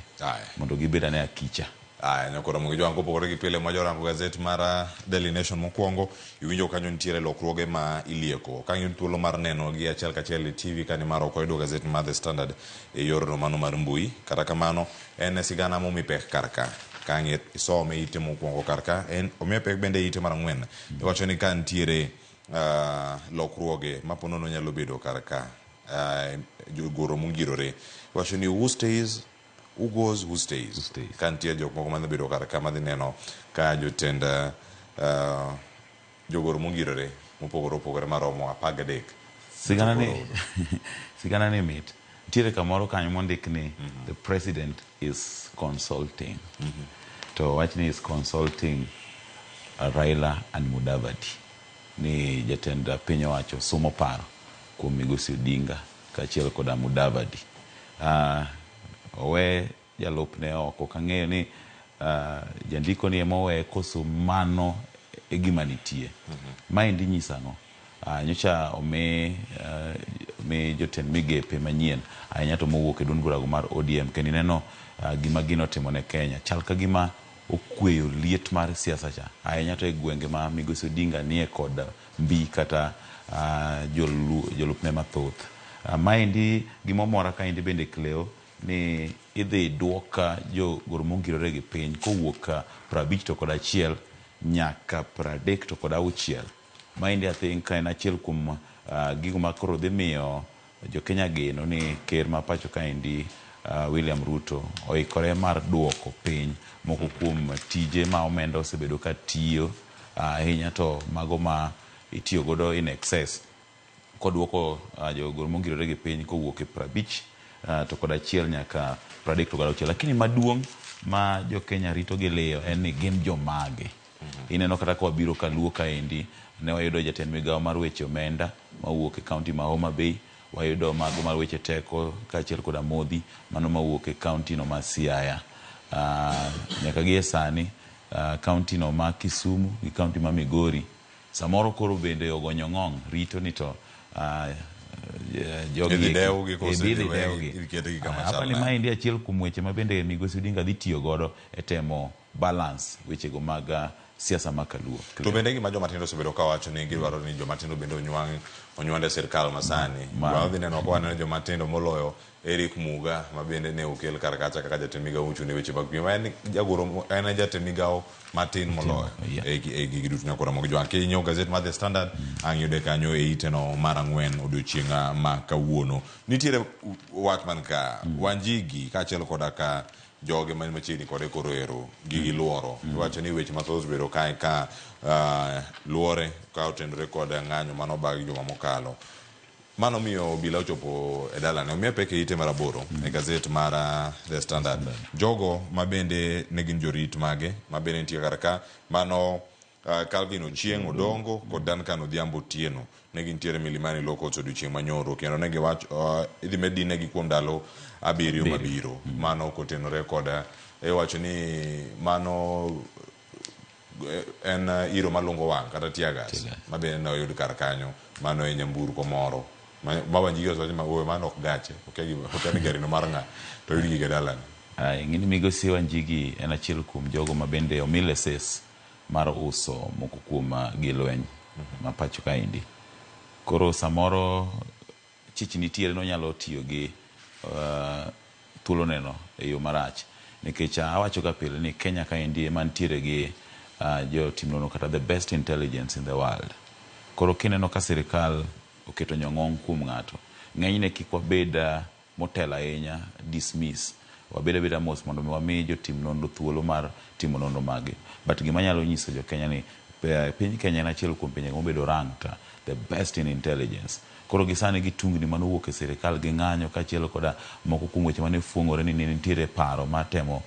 Mondo gibed ane akicha. Aya, nyakoro mogi jwang' kopogore gi pile ma jorango gazet mar Daily Nation mokwongo, iwinjo kanyo nitiere lokruoge ma ilieko. Ka in thuolo mar neno gi achiel kachiel e TV ka nimar ok wayudo gazet mar The Standard e yorno mano mar mbui. Kata kamano, en sigana momi pek kar ka. Ka ang' isome ite mokwongo kar ka, en omiye pek bende ite mar ang'wen. Iwacho ni ka nitiere lokruoge ma ponono nyalo bedo kar ka, jogoro mongirore. Iwacho ni who stays, who goes, who stays. Who stays. Ka nitie jok moko madhi bedo kar ka madhi neno ka jotend jogoro mongirore mopogore opogore maromo 13. Sigana ni mit. Nitiere kamoro kanyo mondik ni the president is consulting. To wach ni is consulting Raila and Mudavadi. Ni jatend piny owacho sumo paro kuom Migosi Odinga kaachiel koda Mudavadi. Owe jalupne oko kang'eyo ni jandiko ni ema owe koso mano e gima nitie. Maendi nyiso ang'o? Nyocha omi jotend migepe manyien ahinya to mowuok e duond burago mar ODM kendo ineno gima gino otimo ne Kenya. Chal ka gima okweyo liet mar siasa cha ahinya to e gwenge ma Migosi Odinga nie kod mbi kata jolupne mathoth. Maendi gimomora kaendi bende Cleo ni idhi duok jogoro mongirore gi piny kowuok 51 nyaka 36. Maendi I think en achiel kuom gigo ma koro dhi miyo jo Kenya geno ni ker ma pacho kaendi William Ruto oikore mar duoko piny moko kuom tije ma omenda osebedo ka tiyo ahinya to mago ma itiyo godo in excess koduoko jogoro mongirore gi piny kowuok e 51 nyaka 36. Lakini maduong' ma jo Kenya rito gi liyo en ni gin jomage. Ineno kata ka wabiro kaluo kaendi ne wayudo jatend migawo mar weche omenda mawuok e kaunti ma Homa Bay, wayudo mago mar weche teko kaachiel koda modhi mano mawuok e kaunti no ma Siaya. Nyaka gi e sani kaunti no ma Kisumu gi kaunti ma Migori samoro koro bende ogonyo ng'ong' rito ni to jogi Idhi dewgi koso idhi idhi wegi, dewgi. idhi ketgi kama chal Apani nade? maendi achiel kuom weche ma bende Migosi Odinga dhi tiyo godo e temo balance wechego mag siasa ma kaluo. To bende gima joma tindo osebedo ka wacho ni gidwaro ni joma tindo bende onywand e sirkal masani. Wadhi neno ka waneno joma tindo moloyo Eric Muga ma bende ne okel kar kacha kaka jatend migawo mochung' ne weche mag piem. En jagoro, en jatend migawo matin moloyo e gigi duto nyaka Ramogi Jwang'. Kinyiewo gazet mar The Standard, ang' yude kanyo e iteno mar 4 odiochieng' ma kawuono. Nitiere wach man ka, Wanjigi kaachiel koda ka joge man machiegni kode koro ero gigi luoro. Iwacho ni weche mathoth osebedo kae ka luore ka otenore kod ng'anyo mano bag juma mokalo. Mano miyo obila ochopo e dalane. Omiye pek e ite mar 8 e gazet mar The Standard. Jogo ma bende ne gin jorit mage ma bende nitie kar ka mano Calvin Ochieng' Odongo kod Duncan Odhiambo Otieno ne gintiere Milimani Law Courts odiochieng' manyoro kendo ne giwacho idhi med dinegi kuom ndalo 7 mabiro. Mano kotenore kod iwacho ni mano en iro malungo wang' kata tear gas ma bende ne oyud kar kanyo mano e nyamburko moro ma Wanjigi osewacho ni ooyo mano ok gache okia ni gari no mar ng'a to oyud gige dalane. Ing'eni Migosi Wanjigi en achiel kuom jogo ma bende omi leses mar uso moko kuom gi lweny ma pacho kaendi. Koro samoro chich nitiere nonyalo tiyo gi thuoloneno e yo marach nikech awacho ga pile ni Kenya kaendi ema nitiere gi jotim nonro kata the best intelligence in the world. Koro kineno ka sirikal oketo nyong'ong' kuom ng'ato, ng'enyne kik wabed motelo ahinya dismiss, wabed abeda mos mondo mi wami jotim nonro thuolo mar timo nonro maggi. But gima anyalo nyiso jo Kenya ni piny Kenya en achiel kuom pinje mobedo ranked the best in intelligence. Koro gi sani gi tungni mane owuok e sirikal gi ng'anyo kaachiel koda moko kuom weche mane fuong'ore ni ne nitiere paro mar temo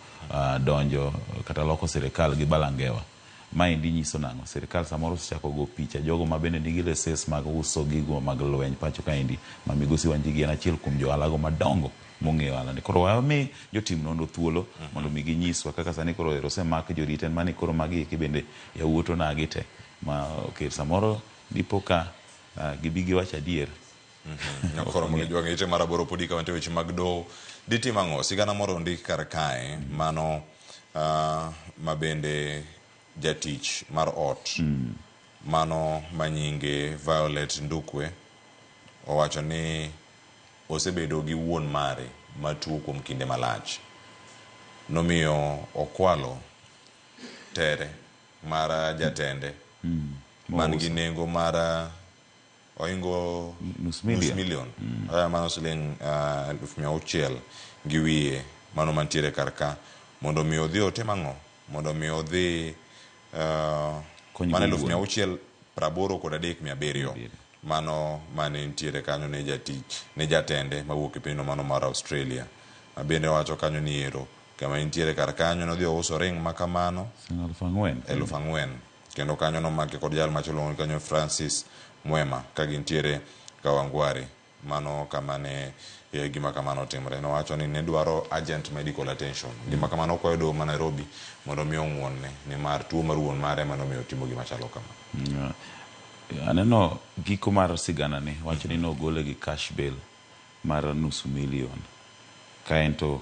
donjo kata loko sirikal gi balangewa. Maendi nyiso nang'o? Sirikal samoro osechako go picha jogo ma bende nigi leses mag uso gigo mag lweny pacho kaendi ma Migosi Wanjigi en achiel kuom jo ohala go madongo mong'eyo ohala ni. Koro wami jotim nonro thuolo mondo mi ginyiswa kaka sani koro ero osemak jorit en mani koro magi eki bende yawuot onagi te ma oket samoro dipo ka gibi giwacho adier. Nyakoro mondo jwang' ite mar aboro podi ka wantie weche mag doho. Ditim ang'o? Sigana moro ondik kar kae mano ma bende jatich mar ot mano manyinge Violet Ndukwe owacho ni osebedo gi wuon mare matuo kuom kinde malach. Nomiyo okwalo tere mar jatende man gi nengo mar oingo nus million. Mano siling 600,000 gi wiye mano mantiere kar ka mondo mi odhi otim ang'o? Mondo mi odhi mano 683,700 mano mane nitiere kanyo ne jatich ne jatende mawuok e pinyno mano mar Australia. Ma bende owacho kanyo ni ero kama nitiere kar kanyo nodhi ouso ring makamano 4,000 kendo kanyo nomake kod jal machielo kanyo Francis Mwema ka gintiere Kawangware. Mano kama ne gima kamano otimore. Nowacho ni ne dwaro urgent medical attention. Gima kamano okwayo doho ma Nairobi mondo mi ong'wonne nimar tuo mar wuon mare ema nomiyo otimo gima chalo kama. Aneno giko mar sigana ni wacho ni nogole gi cash bail mar 500,000 ka en to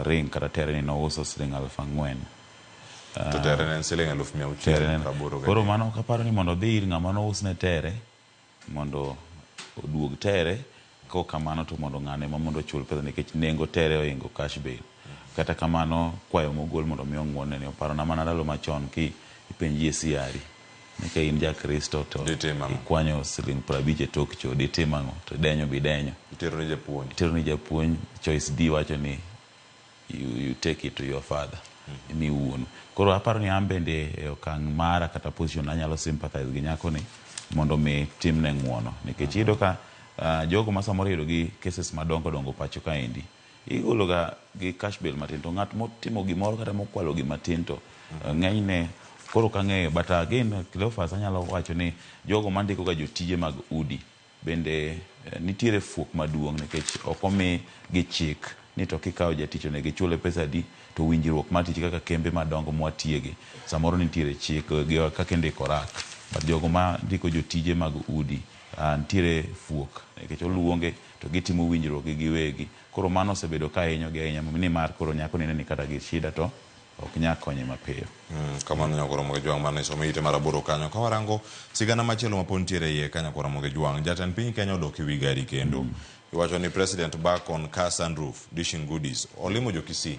ring kata tere ni nouso siling 4,000. To tere ne en siling 683. Koro mano kaparo ni mondo odhi ir ng'ama nousne tere mondo oduog tere, kok kamano to mondo ng'ane ma mondo ochul pesa nikech nengo tere oingo cash bail. Kata kamano kwayo mogol mondo mi ong'wonne ni oparona mana ndalo machon ki ipenji e siari ni ka in ja Kristo to ikwanyo siling 50 e tok cho ditim ang'o? To idenyo bidenyo. Itero ne japuonj. Itero ne japuonj. Choice D wacho ni you take it to your father. Imi wuonu. Koro aparo ni an bende e okang' mara kata position anyalo sympathize gi nyakoni mondo mi timne ng'uono. Nikech iyudo ka jogo ma samoro iyudo gi cases madongo dongo pacho kaendi igolo ga gi cash bail matin to ng'at motimo gimoro kata mokwalo gima tin to ng'enyne koro ok ang'eyo. But again Cleophas anyalo wacho ni jogo mandiko ga jotije mag udi bende nitiere fuok maduong' nikech ok omi gi chik ni to kikawo jatich onego ichule pesa adi to winjruok mar tich kaka kembe madongo mwatiyegi samoro nitiere chik gi kaka indiko rak but jogo ma ndiko jotije mag udi nitiere fuok nikech oluonge to gitimo winjruok gi giwegi. Koro mano osebedo ka hinyogi ahinya nimar koro nyako nene ni kata gi shida to ok nyal konye mapiyo. Kamano Nyakwar Ramogi Jwang' mane somo ite mar aboro kanyo. Ka warango sigana machielo ma pod nitiere iye ka Nyakwar Ramogi Jwang', jatend piny Kenya odok e wi gari kendo. Iwacho ni President back on car sunroof dishing goodies. Olimo jo Kisii.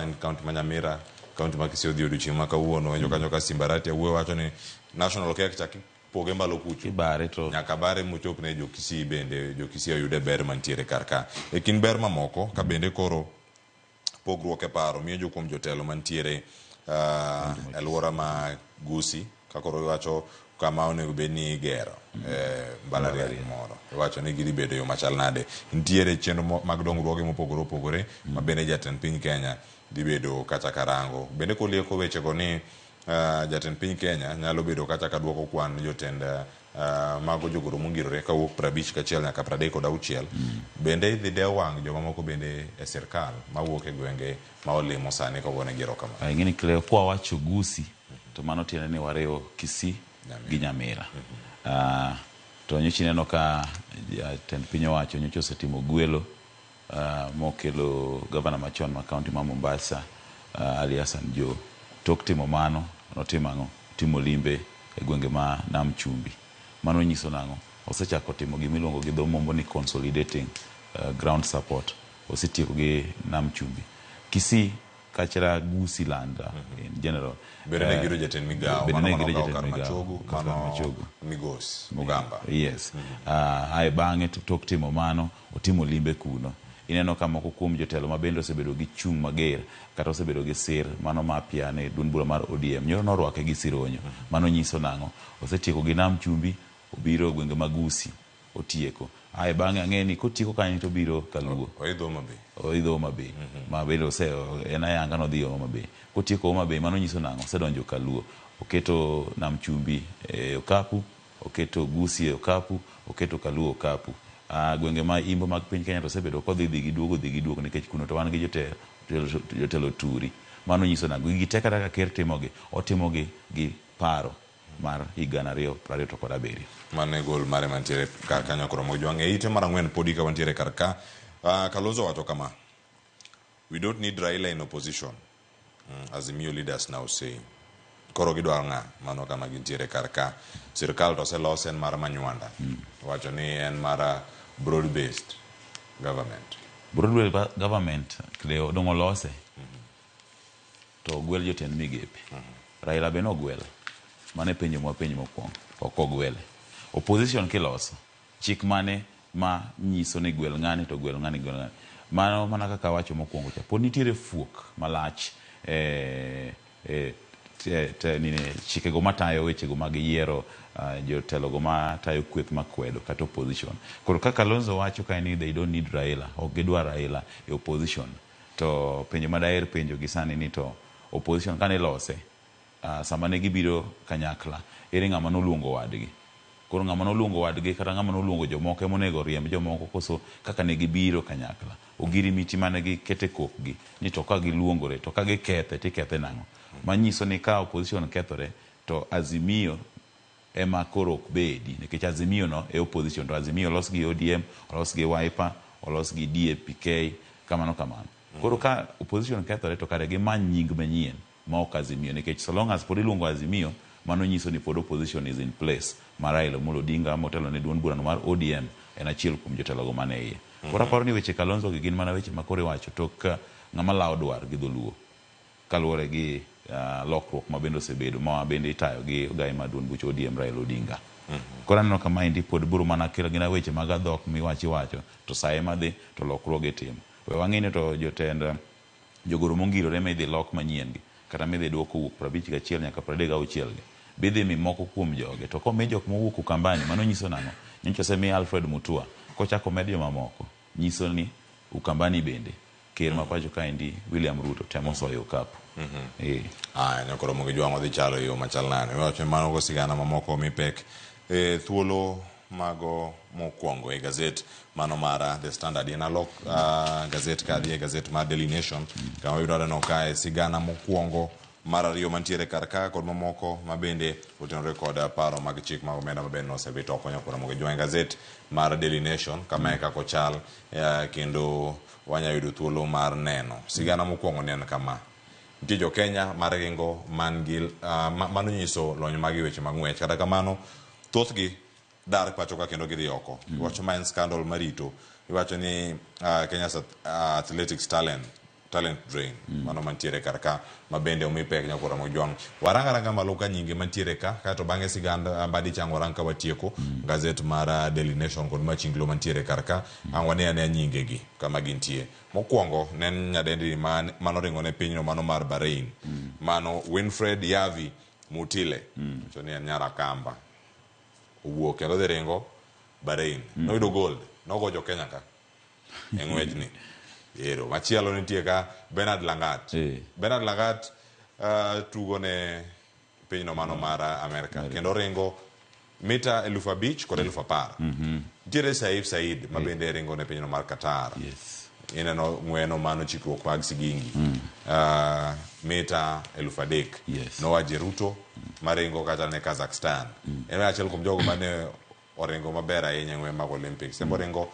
En county ma Nyamira, county ma Kisii odhi odiochieng' ma kawuono. Winjo kanyo ka Simba Arati Awuoyo wacho ni national cake cha poge malo kucho. Ibare to nyaka bare mochop ne jo Kisii bende jo Kisii oyude ber mantiere kar ka. E kind ber mamoko ka bende koro pogruok e paro miyo jo kuom jotelo mantiere alwora ma Gusii ka koro iwacho kama onego bed ni igero mbalariany moro iwacho ni gidhi bedo yo machal nade. Nitiere chenro mag dongruoge mopogore opogore ma bende jatend piny Kenya dhi bedo kata karango. Bende kolieko wechego ni jatend piny Kenya nyalo bedo kata ka duoko kwan jotend mago jogoro mongirore kawuok 51 nyaka 36. Bende idhi dew wang' jomamoko bende e sirkal mawuok e gwenge ma olimo sani kogonegi erokamano. Ing'eni Cleo, kwa wacho Gusii to mano tiende ni wariwo Kisii gi Nyamira. To nyocha ineno ka jatend piny owacho nyocha osetimo gwelo mokelo gavana machon ma kaunti ma Mombasa Ali Hassan Joho. Tok timo mano notimo ang'o? Timo limbe e gwenge ma Nam Chumbi. Mano nyiso nang'o? Osechako timo gima iluongo gi dho mombo ni consolidating ground support. Osetieko gi Nam Chumbi. Kisii kachra Gusii land in general. Bende ne giyudo jatend migawo, Bende mano ne mano giyudo okawo jatend kar migawo, Machogu, kar mano Machogu. Migos Ogamba. Yes. Ae bang'e to tok timo mano, otimo limbe kuno. Ineno ka moko kuom jotelo ma bende osebedo gi chung' mager kata osebedo gi sir mano ma piane duond bura mar ODM. Nyoro norwake gi sironyo. Mano nyiso nang'o? Osetieko gi Nam Chumbi, obiro e gwenge mag Gusii, otieko. Ae bang'e ang'e ni kotieko kanyo to obiro Kaluo. Oidho Homa Bay. Oidho Homa Bay. Ma bende ose en ayanga nodhi Homa Bay. Kotieko Homa Bay mano nyiso nang'o? Osedonjo Kaluo. Oketo Nam Chumbi e okapu, oketo Gusii e okapu, oketo Kaluo e okapu. Gwenge ma imbo mag piny Kenya to osebedo kodhi dhi gi duogo dhi gi duogo nikech kuno to wan gi jotelo turi. Mano nyiso nang'o? Gigi te kata ka ker timogi, otimogi gi paro mar higa gana ariyo prariyo to kod abiriyo. Mano e gol mare mantiere kar kanyo koro Mojwang'. E ite mar ang'wen podi ka wantiere kar ka. Kalonzo wacho kama. We don't need Raila in opposition. Azimio leaders now say. Koro gidwaro ng'a? Mano kama gintiere kar ka. Sirkal to oselos en mar Manywanda. Wacho ni en mar broad based government. Broad based government Cleo dong' olose. To ogwel jotend migepe. Raila be nogwel. Mano e penjo mwapenjo mokwongo. Ok ogwele. Opposition kiloso, chik mane ma nyiso ni gwel ng'ani to gwel ng'ani gwel ng'ani. Mano mana kaka awacho mokwongo cha. Pod nitiere fuok malach chikego matayo wechego mag yiero jotelogo matayo kweth makwedo kata opposition. Koro kaka Kalonzo wacho kae ni they don't need Raila, ok gidwar Raila e opposition. To penjo madaher penjo gi sani ni to opposition kane ilose, sama ne gibiro kanyakla, ere ng'ama noluongo wadgi? Koro ng'ama noluongo wadgi kata ng'ama noluongo jomoko ema onego oriemb jomoko koso kaka ne gibiro kanyakla. Ogirimiti mane gikete kokgi ni to ka giluongore to ka gikethe tikethe nang'o? Manyiso ni ka opposition kethore to Azimio ema koro ok bedi nikech Azimio no e opposition to Azimio olos gi ODM, olos gi Wiper, olos gi DAPK kamano kamano. Koro ka opposition kethore to kare gimany nying manyien ma ok Azimio nikech so long as pod iluongo Azimio mano nyiso ni pod opposition is in place ma Raila Amolo Odinga motelo ne duond burano mar ODM en achiel kuom jotelogo mane iye. Koro aparo ni weche Kalonzo gi gin mana weche ma koro iwacho tok ng'ama lawo dwar gi dholuo kaluwore gi lokruok ma bende osebedo ma bende itayo gi ogai mar duond buch ODM Raila Odinga. Koro aneno ka maendi pod biro mana kelo gina weche mag adhok miwacho iwacho to sa ema dhi to lokruoge itimo. We wang'e ni to jotend jogoro mongirore ma idhi lok manyien gi kata midhi duok kowuok 51 nyaka 36 gi bidhi mi moko kuom joge to komi jok mowuok Ukambani mano nyiso nang'o? Nyocha osemi Alfred Mutua kochako omed jomamoko nyiso ni Ukambani bende ker ma pacho kaendi William Ruto temo soyo okapu. Aya, nyakoro mogi jwang'o dhi chalo e yo machal nade? Iwacho ni mano go sigana mamoko omi pek e thuolo mago mokwongo e gazet mano mar The Standard. In alok gazet ka adhi e gazet mar Daily Nation kama wayudo aneno kae sigana mokwongo mar ariyo mantiere kar ka kod mamoko ma bende otenore kod paro mag chik mag omenda ma bende nosebet oko nyakoro mogi jwang'o e gazet mar Daily Nation kama e kaka ochal kendo wanya yudo thuolo mar neno. Sigana mokwongo ne en kama. Nitie jo Kenya mar ringo man gi mano nyiso lony mag weche mag ng'wech. Kata kamano, thothgi dar pacho ka kendo gidhi oko. Iwacho ma en scandal marito. Iwacho ni Kenya's athletics talent drain. Mano mantiere kar ka ma bende omi pek nyakoro Mojwang'. Warang aranga malo ka nyinge mantiere ka kaeto bang'e sigand Mbadi Chang warang ka watieko gazet mar Daily Nation kod Machinglo mantiere kar ka. Ang' wane anea nyinge gi kama gintie. Mokwongo ne en nyadendi manoringo ne pinyno mano mar Bahrain. Mano Winfred Yavi Mutile. To ni en nyar Akamba. Owuok kendo dhi ringo Bahrain. Noyudo gold. Nogo jo Kenya ka. E ng'wechni. Ero. Machielo nitie ka Bernard Langat. Bernard Langat tugo ne pinyno mano mar Amerika. Kendo ringo mita 5,000 kod 10,000. Nitiere Saif Said ma bende ringo ne pinyno mar Qatar. Ineno ng'weno mano chikruok mag sigingi. Mita 3,000. Noah Jeruto maringo kata ne Kazakhstan. En achiel kuom jogo mane oringo maber ahinya e ng'we mag Olympics. En oringo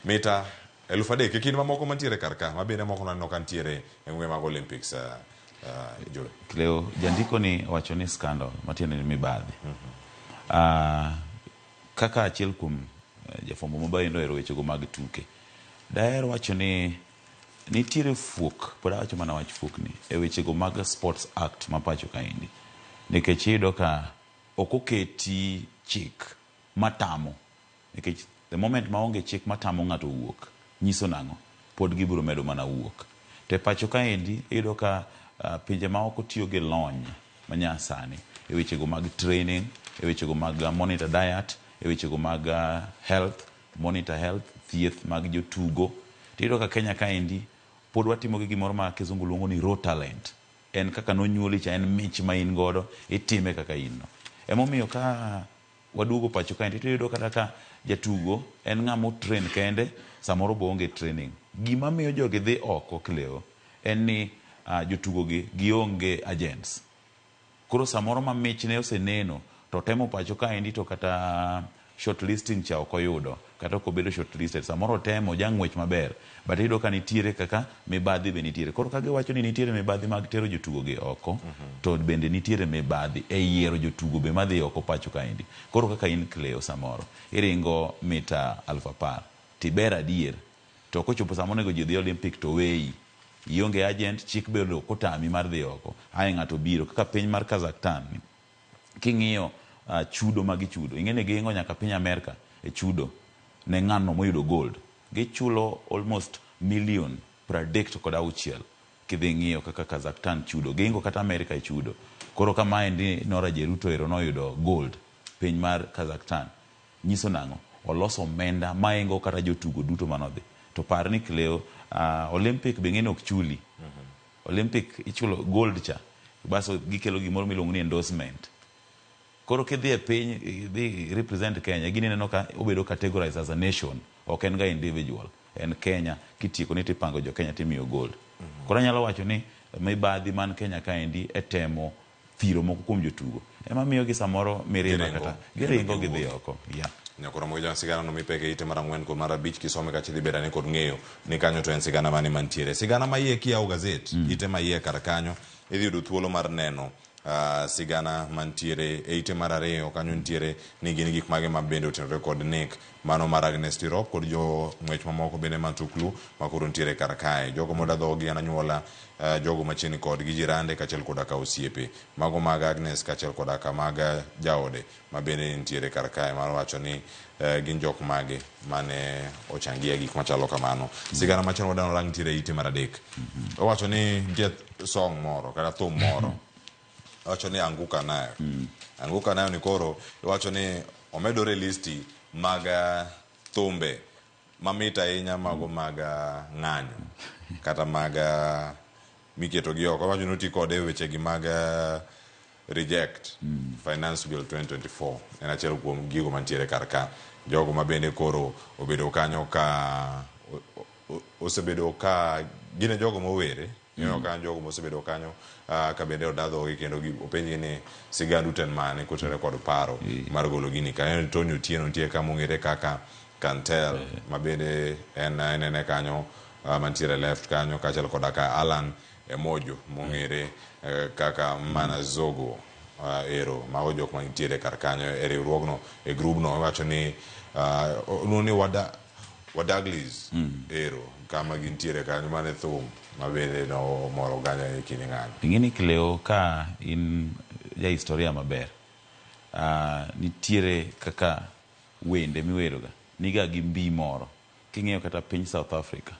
mita 3,000 e kind mamoko mantiere kar ka, ma bende moko naneno ka nitiere e ng'we mag Olympics. Joe. Cleo, jandiko ni wacho ni scandal, matiende ni mibadhi. Kaka achiel kuom jafwambo mabayo ohero wechego mag tuke. Daher wacho ni nitiere fuok, pod awacho mana wach fuok ni, e wechego mag Sports Act ma pacho kaendi. Nikech iyudo ka ok oketi chik matamo nikech the moment maonge chik matamo ng'ato wuok nyiso nang'o? Pod gibiro medo mana wuok. To e pacho kaendi iyudo ka pinje maoko tiyo gi lony manyasani e wechego mag training, e wechego mag monitor diet, e wechego mag health, monitor health, thieth mag jotugo. To iyudo ka Kenya kaendi pod watimo gi gimoro ma kizungu luongo ni raw talent. En kaka nonyuoli cha, en mich ma in godo, itime kaka in no. Emomiyo ka waduogo pacho kaendi to iyudo kata ka jatugo en ng'ama otrain kende, samoro be oonge training. Gima miyo jogi dhi oko Cleo, en ni jotugo gi gionge agents. Koro samoro ma michne oseneno to otemo pacho kaendi to kata shortlisting cha ok oyudo, kata ok obedo shortlisted. Samoro otemo, oja ng'wech maber, but iyudo ka nitiere kaka mibadhi be nitiere. Koro ka giwacho ni nitiere mibadhi mag tero jotugo gi oko, to bende nitiere mibadhi e yiero jotugo be madhi oko pacho kaendi. Koro kaka in Cleo samoro, iringo mita 10,000, tiber adier, to kochopo sama onego ji odhi Olympic to weyi. Ionge agent, chik be ok otami mar dhi oko. Ae ng'ato biro, kaka piny mar Kazakhstan ni, king'iyo chudo ma gichudo, ing'e ni giingo nyaka piny Amerka e chudo ne ng'ano moyudo gold. Gichulo almost million 36 kidhi ng'iyo kaka Kazakhstan chudo. Giingo kata Amerka e chudo. Koro ka maendi Nora Jeruto ero noyudo gold piny mar Kazakhstan, nyiso nang'o? Oloso omenda maingo kata jotugo duto manodhi. To par ni Cleo, Olympic be ing'e ni ok chuli. Olympic ichulo gold cha, baso gikelo gimoro miluongo ni endorsement. Koro kidhi e piny, idhi represent Kenya, gini ineno ka obedo categorized as a nation, ok en ga individual. En Kenya, kitieko ni tipango jo Kenya timiyo gold. Koro anyalo wacho ni mibadhi man Kenya kaendi e temo thiro moko kuom jotugo. Ema miyo gi samoro mirima kata giringo gidhi oko. Yeah. Nyakoro moja sigana no mipeke ite mar 4 kod mar 5 kisome kacha idhi bedo ane kod ng'eyo ni kanyo to en sigana mane mantiere. Sigana ma iye kiyawo gazet, ite ma iye kar kanyo, idhi yudo thuolo mar neno sigana mantiere e ite mar 2 kanyo nitiere ni gin gik mage ma bende otenore kod nek mano mar Agnes Tirop kod jo ng'wech mamoko bende matuklu ma koro nitiere kar kae. Jogo moda dhogi an anyuola, jogo machiegni kodgi jirande kaachiel koda ka osiepe. Mago mag Agnes kaachiel koda ka mag jaode ma bende nitiere kar kae mar wacho ni gin jok mage mane ochangia gik machalo kamano. Sigana machielo wadwaro rang nitiere e ite mar 3. Owacho ni nitie song moro kata thum moro. Owacho ni anguka nayo. Anguka nayo ni koro iwacho ni omedore e listi mag thumbe mamit ahinya mago mag ng'anyo kata mag miketo gi oko. Owacho ni oti kode e wechegi mag reject Finance Bill 2024. En achiel kuom gigo mantiere kar ka. Jogo ma bende koro obedo kanyo ka osebedo ka gin e jogo mowere. Ineno kanyo jogo mosebedo kanyo ka bende odadhogi kendo openjgi ni sigandu to en mane kotenore kod paro mar golo gini ka. Ineno Tony Otieno nitie ka mong'ere kaka Kantel ma bende en inene kanyo mantiere left kanyo kaachiel koda ka Alan Emojo mong'ere kaka Manazogo ero mago jok manitiere kar kanyo e riwruogno e grubno iwacho ni ni Wadaglis ero kama gintiere kanyo mane thum ma bende nomoro oganda e kinde ng'anyo. Ing'e ni Cleo ka in ja historia maber, nitiere kaka wende miweroga niga gi mbi moro. King'iyo kata piny South Africa,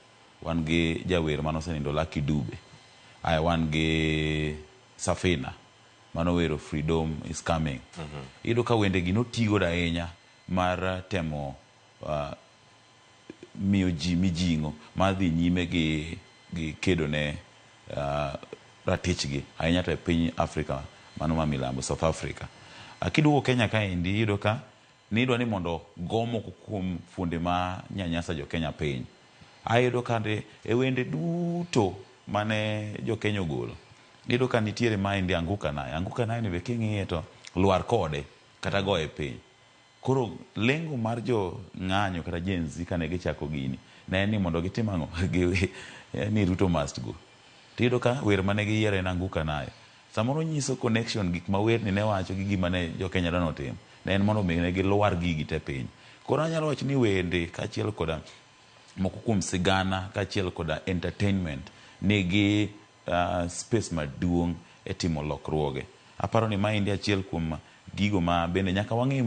wan gi jawer manosenindo Lucky Dube. Aya wan gi Safina manowero Freedom is Coming. Iyudo ka wende gi notigodo ahinya mar temo miyo ji mijing'o mar dhi nyime gi kedo ne ratichgi ahinya to e piny Afrika mano ma milambo, South Africa. Kiduogo Kenya kaendi iyudo ka nidwa ni mondo go moko kuom fuonde ma nyanyasa jo Kenya piny. Ayudo ka e wende duto mane jo Kenya ogolo, iyudo ka nitiere maendi Anguka Nayo. Anguka Nayo ni be king'iye to lwar kode kata goye piny. Koro lengo mar jo ng'anyo kata Gen Z kane gichako gini ne en ni mondo gitim ang'o? Ni Ruto must go. Tiyudo ka wer mane giyiero en Anguka Nayo. Samoro nyiso connection gik ma werni ne wacho gi gima ne jo Kenya dwa notim. Ne en mondo mi ne gilwar gigi te piny. Koro anyalo wacho ni wende kaachiel koda moko kuom sigana kaachiel koda entertainment nigi space maduong' e timo lokruoge. Aparo ni maendi achiel kuom gigo ma bende nyaka wang'i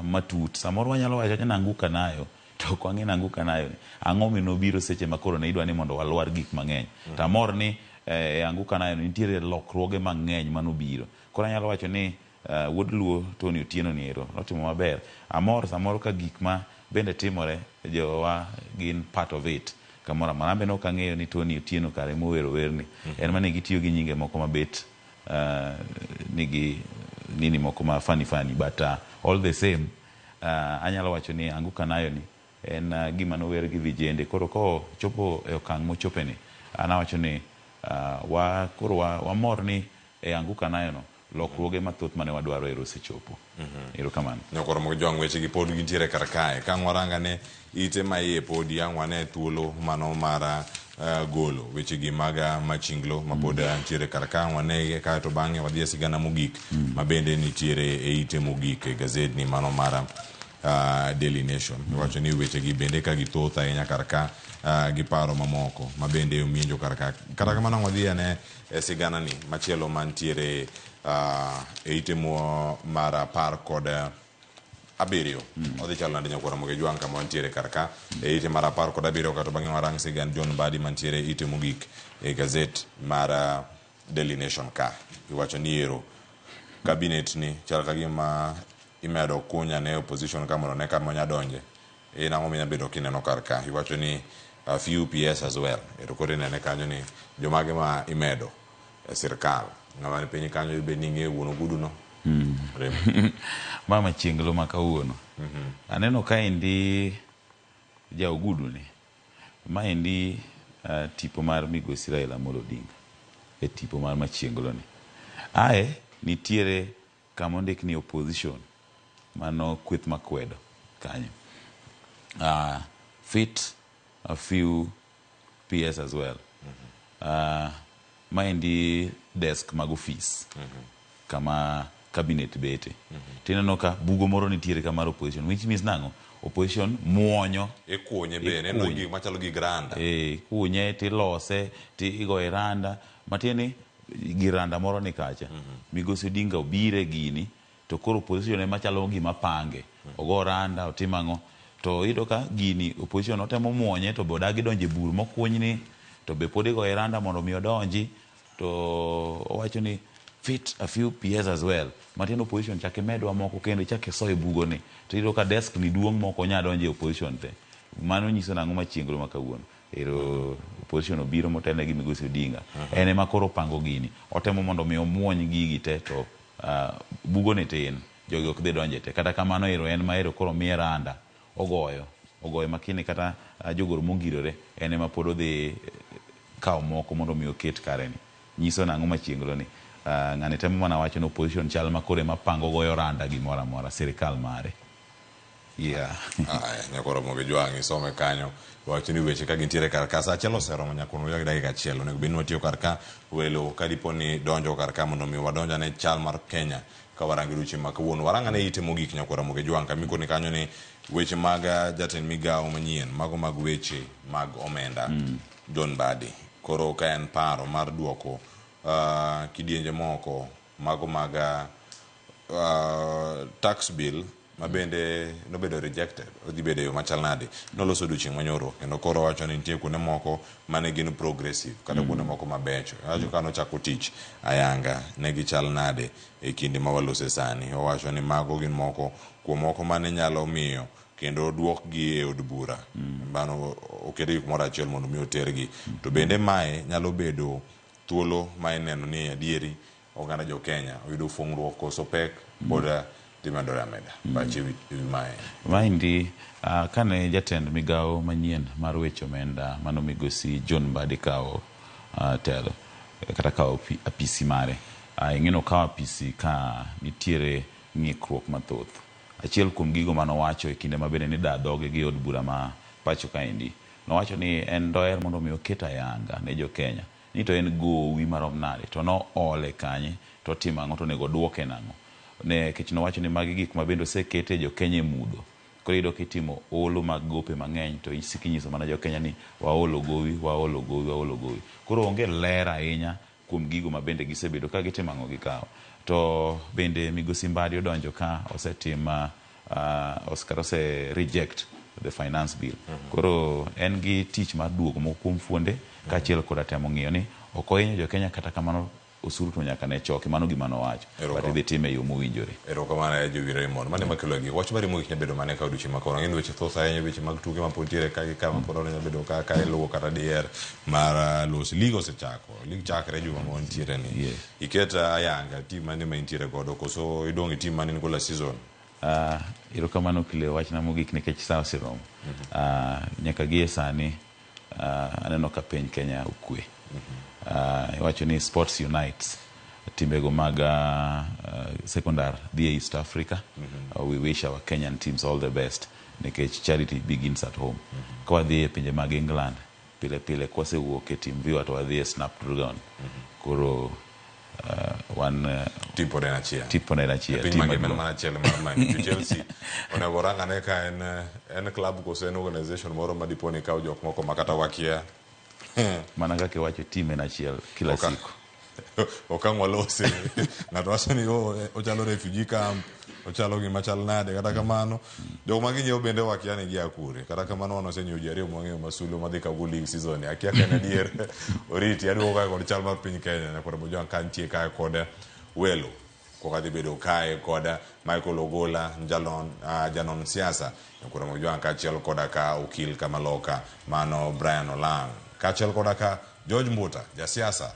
matut. Samoro wanyalo wacho awacha ni anguka nayo to ok wang'e ni anguka nayo ni ang'o mi nobiro seche ma koro ne idwa ni mondo walwar gik mang'eny. To amor ni e anguka nayo ni nitiere lokruoge mang'eny manobiro. Koro anyalo wacho ni wuod Luo Tony Otieno ni ero notimo maber. Amor samoro ka gik ma bende timore jowa gin part of it kamoro amora. An be ne ok ang'eyo ni Tony Otieno kare ema owero werni. En mana ni gitiyo gi nyinge moko mabet nigi nini moko ma funny funny but all the same anyalo wacho ni Anguka Nayo ni en gima nower gi vijende. Koro kochopo e okang' mochope ni, an awacho ni wa koro wamor ni e Anguka Nayo no lokruoge mathoth mane wadwaro ero osechopo. Erokamano. Nyakoro mag jwang' weche gi pod gintiere kar kae. Ka ang' warang ane ite ma iye podi ang' wane thuolo mano mar golo weche gi mag machinglo ma pod nitiere kar ka. Ang' wane kae to bang'e wadhi e sigana mogik ma bende nitiere e ite mogik e gazetni mano mar Daily Nation. Iwacho ni weche gi bende ka githoth ahinya kar ka gi paro mamoko ma bende omienjo kar ka. Kata kamano ang' wadhi ane e sigana ni machielo mantiere e ite mar 17. Odhi chalo nade nyakwar Ramogi Ojwang' kama wantiere kar ka e ite mar 17 kato bang'e warang sigand John Mbadi mantiere e ite mogik e gazet mar Daily Nation ka. Iwacho ni ero cabinet ni chal ka gima imedo kunya ne opposition ka mondo ne kama onya donje. En ang'o minya bedo kineno kar ka? Iwacho ni a few PS as well. Ero koro inene kanyo ni jomage ma imedo e sirkal. Ng'ama ni piny kanyo be ni ing'eyo wuon ogudu no. Remo. Mama chienglo ma kawuono. Aneno kaendi ja ogudu ni. Maendi tipo mar migosi Raila Amolo Odinga e tipo mar machienglo ni. Ae nitiere kama ondik ni opposition mano kweth makwedo kanyo. Fit a few PS as well. Maendi desk mag ofis kama cabinet bete. Tineno ka bugo moro nitiere ka mar opposition which means nang'o? Opposition muonyo. Ikunye be, neno gik machalo gi granda. Ikunye tilose tigoye randa matiende ni giranda moro ni kacha. Migosi Odinga obire gini to koro opposition ema chalo gima pange. Ogo randa otim ang'o to iyudo ka gini opposition otemo muonye to be odagi donjo e bur mokuny ni to be pod igoye randa mondo mi odonji to owacho ni fit a few PS as well. Matiende opposition chak imedwa moko kendo ichak iso e bugo ni to iyudo ka desk ni duong' mok onya donjo e opposition te. Mano nyiso nang'o machienglo ma kawuono. Ero opposition obiro motelne gi migosi Odinga. En ema koro opango gini. Otemo mondo mi omuony gigi te to bugo ni tin. Jogi ok dhi donje te. Kata kamano ero en ma ero koro miye randa. Ogoyo. Ogoyo makini kata jogoro mongirore en ema pod odhi kawo moko mondo mi oket kare ni. Nyiso nang'o machienglo ni. Ng'ani temo mana wacho ni opposition chal ma koro ema pango goyo randa gimoro amora sirikal mare. Yeah. Aya, nyakoro Ramogi Ojwang' isome kanyo. Wacho ni weche ka gintiere kar ka. Sa achiel oseromo nyakono gi dakika achiel. Onego bed ni watiyo kar ka welo ka dipo ni donjo kar ka mondo mi wadonj ane chal mar Kenya ka warango odiochieng' ma kawuono. Warang ane ite mogik nyakwar Ramogi Ojwang' kama ikoni kanyo ni weche mag jatend migawo manyien mago mag weche mag omenda John Mbadi. Koro ka en paro mar duoko kidienje moko mago mag tax bill ma bende nobedo rejected odhi bedo e yo machal nade noloso odiochieng' manyoro kendo koro wacho ni nitie kuonde moko mane gin progressive kata kuonde moko mabecho owacho ka nochako tich ayanga ne gichal nade e kinde ma walose sani owacho ni mago gin moko kuom moko mane nyalo miyo kendo duokgi e od bura mano oketgi kumoro achiel mondo mi otergi to bende mae nyalo bedo thuolo ma ineno ni adieri oganda jo Kenya oyudo fuong'ruok koso pek pod dhi medore ameda pache ewi mae. Maendi kane jatend migawo manyien mar weche omenda mano migosi John Mbadi kawo telo kata kawo apisi mare. Ing'eno okawo apisi ka nitiere ng'ikruok mathoth. Achiel kuom gigo manowacho e kinde ma bende nida dhoge gi od bura ma pacho kaendi. Nowacho ni en doher mondo mi oket ayanga ne jo Kenya ni to en gowi marom nade to no ole kanye to otimo ang'o to onego duoke nang'o. Nikech nowacho ni magi gik ma bende osekete jo Kenya e mudho. Koro iyudo kitimo olo mag gope mang'eny to isiko inyiso mana jo Kenya ni waolo gowi, waolo gowi, waolo gowi. Koro onge ler ahinya kuom gigo ma bende gisebedo ka gitimo ang'o gikawo. To bende migosi Mbadi odonjo ka osetim kata ose reject the finance bill. Koro en gi tich mar duogo moko kuom fuonde kaachiel koda temo ng'iyo ni ok ohinyo jo Kenya kata kamano osuru to nyaka ne choki. Mano gima nowacho. But idhi time e yo mowinjore. Erokamano ahinya Jowi Raymond. Mano ema kelo gik. Wach mari mogik nyalo bedo mane ka odiochieng' ma kawuono? Ang'e ni weche thoth ahinya, weche mag tuke ma pod nitiere ka gi ka ma pod nyalo bedo ka ka iluwo kata diher mar los. League osechako. League chakre juma ma wantiere ni. Iket ayanga team mane ma intiere godo koso idong' e team mane in go last season? Erokamano Cleo, wachna mogik nikech sa oseromo. Nyaka gie sani aneno ka piny Kenya okwe. Iwacho ni sports unites timbego mag secondar dhi e East Africa. We wish our Kenyan teams all the best nikech charity begins at home. Ka wadhi e pinje mag England pile pile kwasewuok e team viewer to wadhi e Snapdragon. Koro wan Team pod en achiel. Team pod en achiel. Piny mangima en mana achiel mar Man U. Chelsea onego orang ane ka en club koso en organization moro ma dipo ni kawo jok moko ma kata wakia. Mana kaka iwacho team en achiel kila siku. Okang' walose. Ng'ato wacho ni oh, ochalo refugee camp, ochalo gima chal nade. Kata kamano, jok ma ginyiewo bende wakia ni gia kure. Kata kamano wan wasenyiewo ji ariyo mwang'eyo masulo madhi kawo league season ni. Akia ka en adier. Oriti aduogo kae kod chal mar piny Kenya. Nyakwar Mojwang' ka nitie kae kod welo. Koka dhi bedo kae kod Michael Ogola, janon siasa. Nyakwar Mojwang' kaachiel koda ka okil kamaloka mano Brian Olang'. Kaachiel koda ka George Mbuta, jasiasa.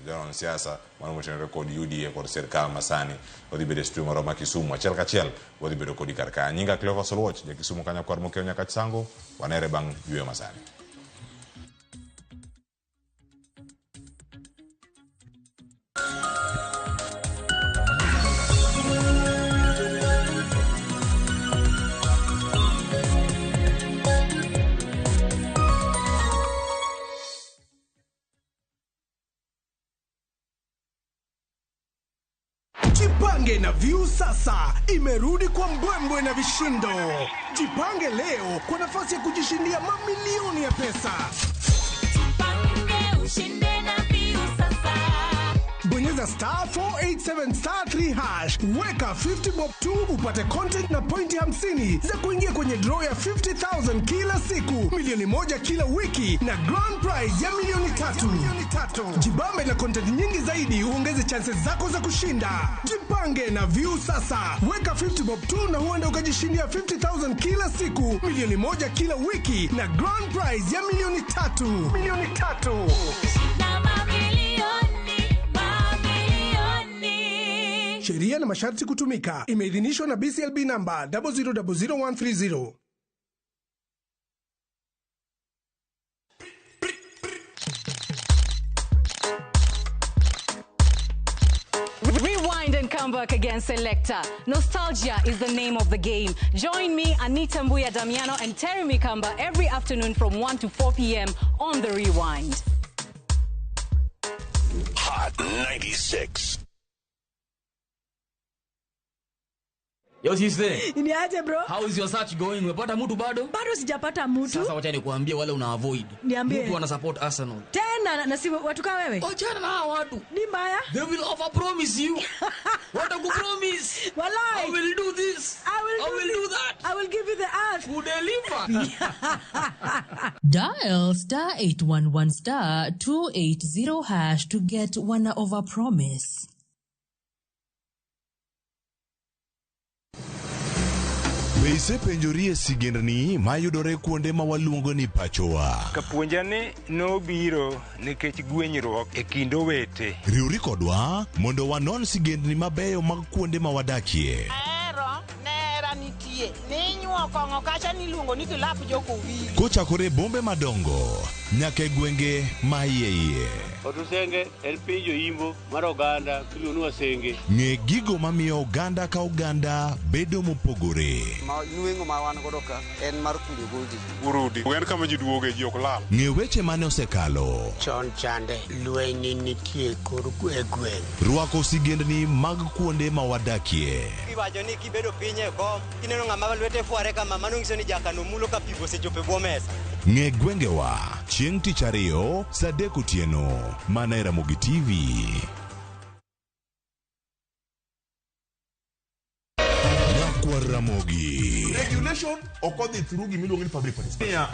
Janon siasa mano motenore kod UDA kod sirkal masani wadhi bedo e studio marwa ma Kisumu achiel kachiel wadhi bedo kodi kar ka. Nyinga Cleophas Oluoch, ja Kisumu kanyo kwar mokiewo nyaka Chisango. Wanere bang' yueyo masani. Jipange na View sasa imerudi kwa mbwembwe na vishindo. Jipange leo kwa nafasi ya kujishindia mamilioni ya pesa. Jipange ushinde na View sasa. Bonyeza star 487 star 3 hash, weka 50 bob 2 upate content na pointi 50 za kuingia kwenye draw ya 50,000 kila siku, milioni 1 kila wiki na grand prize ya milioni 3. Jibambe na content nyingi zaidi uongeze chances zako za kushinda. Jipange na View sasa, weka 50 bob 2 na huenda ukajishindia 50,000 kila siku, milioni 1 kila wiki na grand prize ya milioni 3. Milioni 3. Na mamilioni, mamilioni. Sheria na masharti kutumika. Imeidhinishwa na BCLB namba 0000130. Rewind and come back again, Selector. Nostalgia is the name of the game. Join me, Anita Mbuya Damiano, and Terry Mikamba every afternoon from 1 to 4 p.m. on The Rewind. Hot 96. Yo sister. Niaje bro? How is your search going? Umepata mtu bado? Bado sijapata mtu. Sasa wacha nikuambie wale una avoid. Niambie. Mtu ana support Arsenal. Tena na si watu kama wewe? Achana na hawa watu. Ni mbaya. They will over promise you. Watakupromise. Walai. I will do this. I will do that. I will give you the earth. Who deliver. Dial star 811 star 280 hash to get one over promise. Be isepenjori e sigendni mayudore kuonde ma waluongo ni pachowa? Kapuonja ni nobiro nikech gwenyruok e kind owete. Riwri kodwa mondo wanon sigendni mabeyo mag kuonde ma wadakie. Ahero nera nitie ninyuo kong'o kacha niluongo ni kilap jokowili. Kochakore e bombe madongo nyaka e gwenge ma iye iye. Otusenge en piny joimbo mar oganda miluongo ni Wasenge. Ng'e gigo mamiyo oganda ka oganda bedo mopogore. Ma nweng'o ma wan godo ka en mar kunyo goldi. Urudi. En kama ji duoge ji ok lal. Ng'e weche mane osekalo. Chon chande lweny nitie kor e gweng'. Rwako sigendni mag kuonde ma wadakie. Iwacho ni kibedo piny e kom, kineno ng'ama lwete fware kama, mano nyiso ni jakano mulo ka pigo osechopo e bwo mesa. Ng'e gwengewa chieng' tich ariyo saa 3 otieno mana e Ramogi TV. Nyakwar Ramogi. Regulation ok odhi through gima iluongo ni public participation.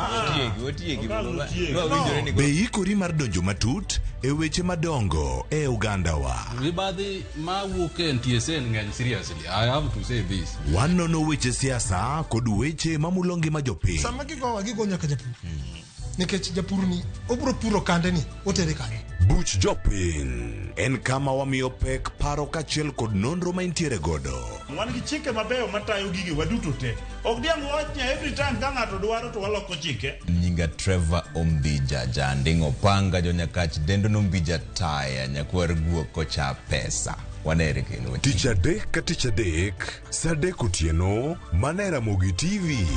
Otiegi, otiegi. No. Be ikori mar donjo matut e weche madongo e ogandawa? Mibadhi mawuok e NTSA ng'eny seriously. I have to say this. Wanono weche siasa kod weche mamulo ngima jopiny. Sama gigowa gigo nyaka japur. Nikech japur ni obiro puro kande ni otere kanye. Buch jopiny en kama wamiyo pek paro kaachiel kod nonro ma intiere godo. Wan gi chike mabeyo matayo gige waduto te. Ok diang' wach ni every time ka ng'ato dwaro to waloko chike. Nyinga Trevor Ombija Janding Opanga jonyakach dendo nombija taya nyakwar guok kocha pesa. Wanere kendo. Tich adek ka tich adek, saa 3 otieno, mana e Ramogi TV.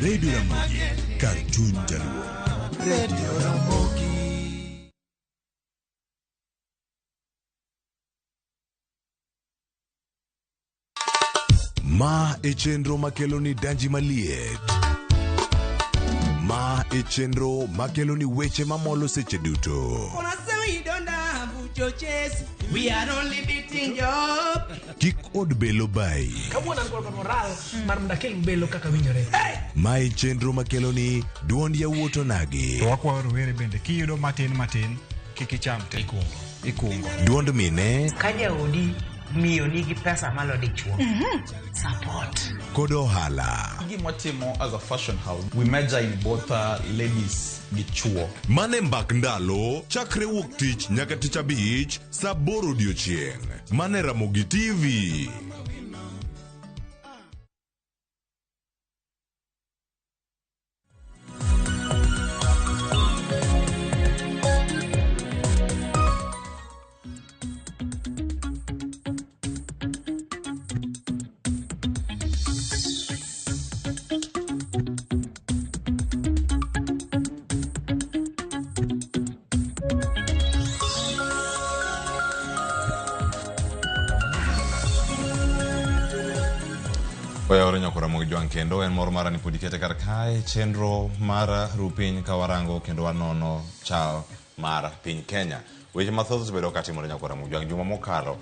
Radio Ramogi, kar chuny jaluo. Radio Ramogi. Ma e chenro makelo ni danji maliet. Ma e chenro makelo ni weche mamolo seche duto. We are only beating job. Kik od belo bayi. Kawuono an kod moral mar mondo akel belo kaka winjore. Ma e chenro makelo ni duond yawuot onagi. To wakwayo rowere bende kiyudo matin matin kik icham te. Ikungo. Duond mine Ka jaodi miyo nigi pesa malo dichuo. Support. kod ohala. Gima watimo as a fashion house, we major in both ladies gi chuo. Mane mbak ndalo chakre wuok tich nyaka tich abich saa 8 odiochieng'. Mane Ramogi TV. Oyawore nyako Ramogi Jwang' kendo en mor mara ni pod ikete kar kae chenro mar ru piny ka warango kendo wanono chal mar piny Kenya. Weche mathoth osebedo katimore nyako Ramogi Jwang'. Juma mokalo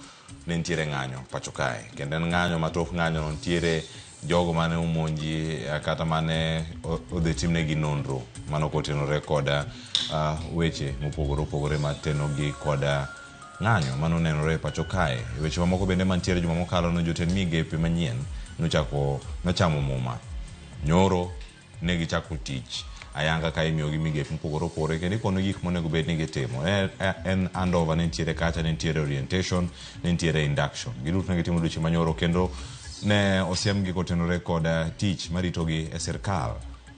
ne nitiere ng'anyo pacho kae kendo en ng'anyo ma tok ng'anyo no nitiere jogo mane omonji kata mane odhi timnegi nonro mano kotenore koda weche mopogore opogore matenogi koda ng'anyo mano nenore e pacho kae. Weche mamoko bende mantiere juma mokalo no jotend migepe manyien nochako nochamo muma. Nyoro ne gichako tich ayanga ka imiyogi migepe mopogore opogore kendo ikono gik monego bed ni gitimo. En handover ne nitiere kacha, ne nitiere orientation, ne nitiere induction. Giduto ne gitimo odiochieng' manyoro kendo ne osiemgi kotenore kod tich maritogi e sirkal.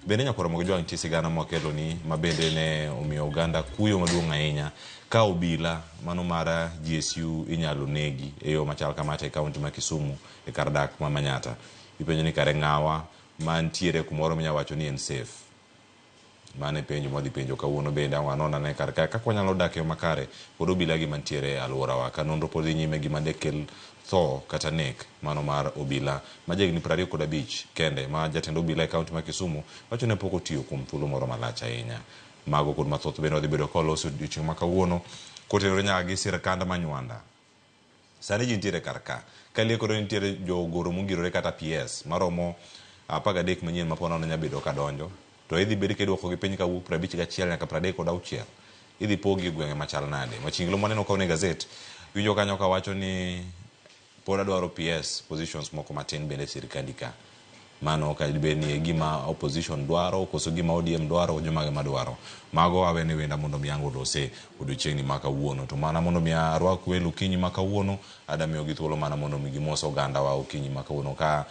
Bende nyaka Ramogi Jwang' nitie sigana mwakelo ni ma bende ne omiyo oganda kuyo maduong' ahinya ka obila mano mar GSU inyalo negi e yo machal kamacha e kaunti ma Kisumu e kar dak ma Manyatta. Ipenjo ni kare ng'awa mantiere kumoro minya wacho ni en safe. Mano e penjo mwadhi penjo kawuono bende ang' wanon ane kar kae kaka wanyalo dak e yo makare kod obila gi mantiere e alworawa ka nonro pod dhi nyime gima dekel tho kata nek mano mar obila ma jahigni 25 kende ma jatend obila e kaunti ma Kisumu wacho ne pok otiyo kuom thuolo moro malach ahinya. Mago kod mathoth bende wadhi bedo ka waloso odiochieng' ma kawuono kotenore nyaka gi sirkand Manywanda. Sani ji nitiere kar ka. Ka lieko to nitiere jogoro mogirore kata PS maromo 13 manyien ma po nono nya bedo ka donjo. To idhi bed ka iduoko gi piny kawuok 51 nyaka 36. Idhi pogi e gwenge machal nade? Machinglo mwaneno ka e gazet, winjo kanyo ka wacho ni pod adwaro PS positions moko matin bende e sirkandi ka. Mano ka bed ni e gima opposition dwaro koso gima ODM dwaro jomage madwaro. Mago awene wenda mondo mi ang' olose odiochieng'ni ma kawuono. To mana mondo mi arwak welo okinyi ma kawuono, ada miyogi thuolo mana mondo mi gimos ogandawa okinyi ma kawuono ka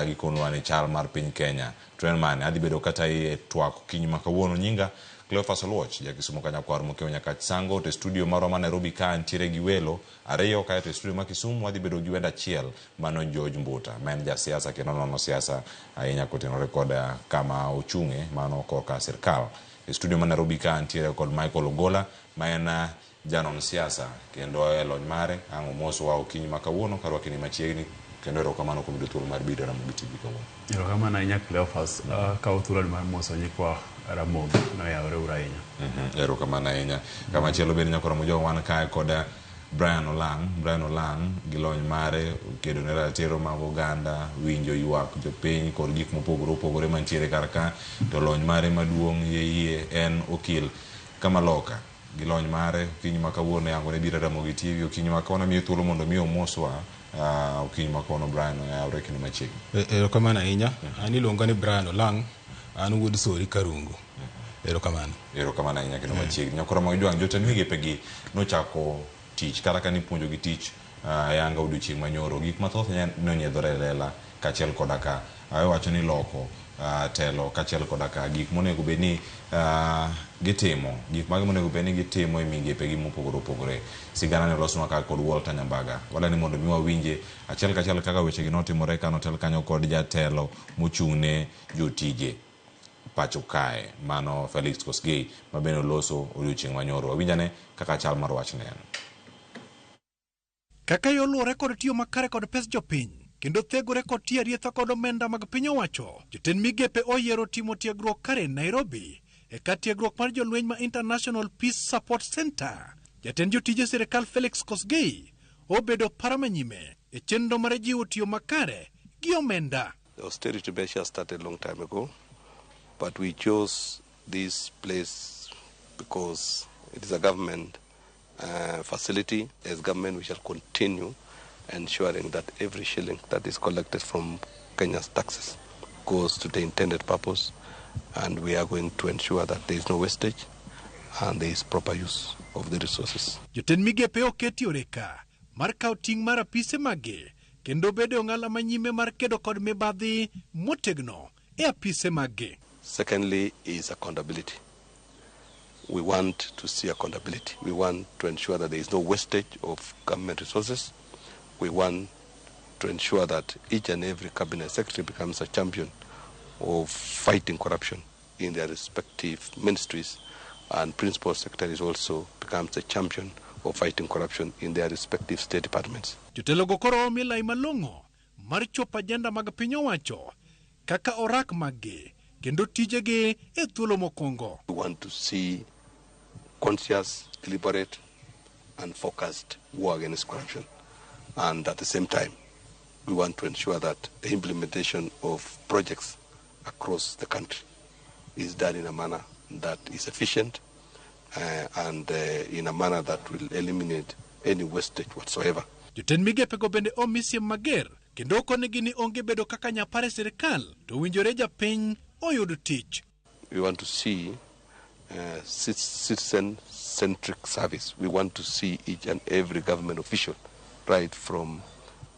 gikonwa ni chal mar piny Kenya. To en mane? Adhi bedo kata e twak okinyi ma kawuono. Nyinga Cleophas Oluoch, ja Kisumo ka nyakwar Mokeo Nyakach Sango, to e studio marwa ma Nairobi ka ntiere gi welo ariyo, kaeto e studio ma Kisumu wadhi bedo gi wendo achiel mano George Mbuta, ma en jasiasa kendo nono siasa ahinya kotenore kod kama ochung'e mano korka sirkal. E studio ma Nairobi ka ntiere kod Michael Ogola ma en janon siasa kendo e lony mare ang' omoswa okinyi ma kawuono karwakini machiegni kendo erokamano kuom yudo thuolo mar biro e Ramogi TV kawuono. Erokamano ahinya Cleophas, akawo thuoloni mar moso nyikwa Ramogi noyawore uru ahinya. Erokamano ahinya. Kamachielo bende nyakora Mojong wan kae kod Brian Olang'. Brian Olang' gi lony mare kedo ne ratiro mag oganda, winjo ywak jopiny kod gik mopogore opogore mantiere kar ka. To lony mare maduong' yie en okil Kamaloka gi lony mare okinyi ma kawuono yango ne biro e Ramogi TV okinyi ma kawuono miye thuolo mondo mi omoswa okinyi ma kawuono. Brian oyawre kendo machiegni. Erokamano ahinya. An iluonga ni Brian Olang', an wuod Sori Karungu. Erokamano. Erokamano ahinya kendo machiegni. Nyakora mag Jwang' jotend migepegi nochako tich kata ka nipuonjogi tich yanga odiochieng' manyoro. Gik mathoth nonyiedhore e lela kaachiel koda ka iwacho ni loko telo kaachiel koda ka gik monego bed ni gitimo, gik mage monego bed ni gitimo e migepegi mopogore opogore. Sigana ne olosnwa ka kod Walter Nyambaga. Wadwa ni mondo mi wawinje achiel kachiel kaka wechegi notimore ka notel kanyo kod jatelo mochung'ne jotije pacho kae mano Felix Kosgei ma bende oloso odiochieng' manyoro. Wawinjane kaka chal mar wach ne en. Kaka yo luwore kod tiyo makare kod pes jopiny kendo thegore kod tiyo arietha kod omenda mag piny owacho, jotend migepe oyiero timo tiegruok kare Nairobi e kar tiegruok mar jolweny ma International Peace Support Center. Jatend jotije sirikal Felix Kosgei obedo para manyime e chenro mar jiwo tiyo makare gi omenda. The austerity measure started a long time ago, but we chose this place because it is a government facility. As government, we shall continue ensuring that every shilling that is collected from Kenya's taxes goes to the intended purpose, and we are going to ensure that there is no wastage and there is proper use of the resources. Jotend migepe oketi oreka mar kawo ting' mar apise mage kendo bedo e ong'ala manyime mar kedo kod mibadhi motegno e apise maggi. Secondly is accountability. We want to see accountability. We want to ensure that there is no wastage of government resources. We want to ensure that each and every cabinet secretary becomes a champion of fighting corruption in their respective ministries, and principal secretaries also becomes a champion of fighting corruption in their respective state departments. Jotelogo koro omi lai malong'o mar chopo ajenda mag piny owacho kaka orak maggi kendo tijegi e thuolo mokwongo. We want to see conscious, deliberate, and focused war against corruption. And at the same time, we want to ensure that the implementation of projects across the country is done in a manner that is efficient and in a manner that will eliminate any wastage whatsoever. Jotend migepego bende omi siem mager kendo okonegi ni onge bedo kaka nyapar e sirikal to owinjore japiny oyud tich. We want to see citizen-centric service. We want to see each and every government official, right from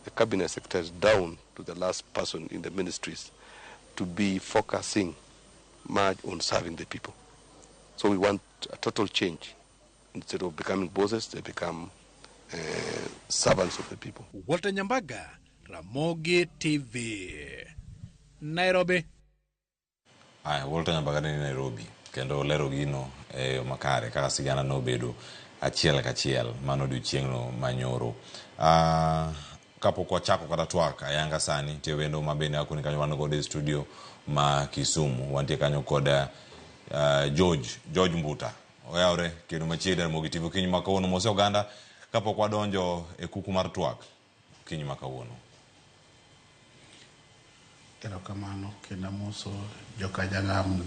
the cabinet secretaries down to the last person in the ministries, to be focusing much on serving the people. So we want a total change. Instead of becoming bosses, they become servants of the people. Walter Nyambaga, Ramogi TV, Nairobi. Aya, Walter Nyambaga ni Nairobi kendo lero gino e yo makare kaka sigana nobedo achiel kachiel mano odiochieng'no manyoro. Kapok wachako kata twak ayanga sani, nitie wendo ma bende akoni kanyo wan godo e studio ma Kisumu. Wantie kanyo kod George, George Mbuta. Oyawre kendo machiegni Ramogi TV okinyi ma kawuono. Mose oganda kapok wadonjo e kuku mar twak okinyi ma kawuono. Erokamano kendo amoso jokanyanam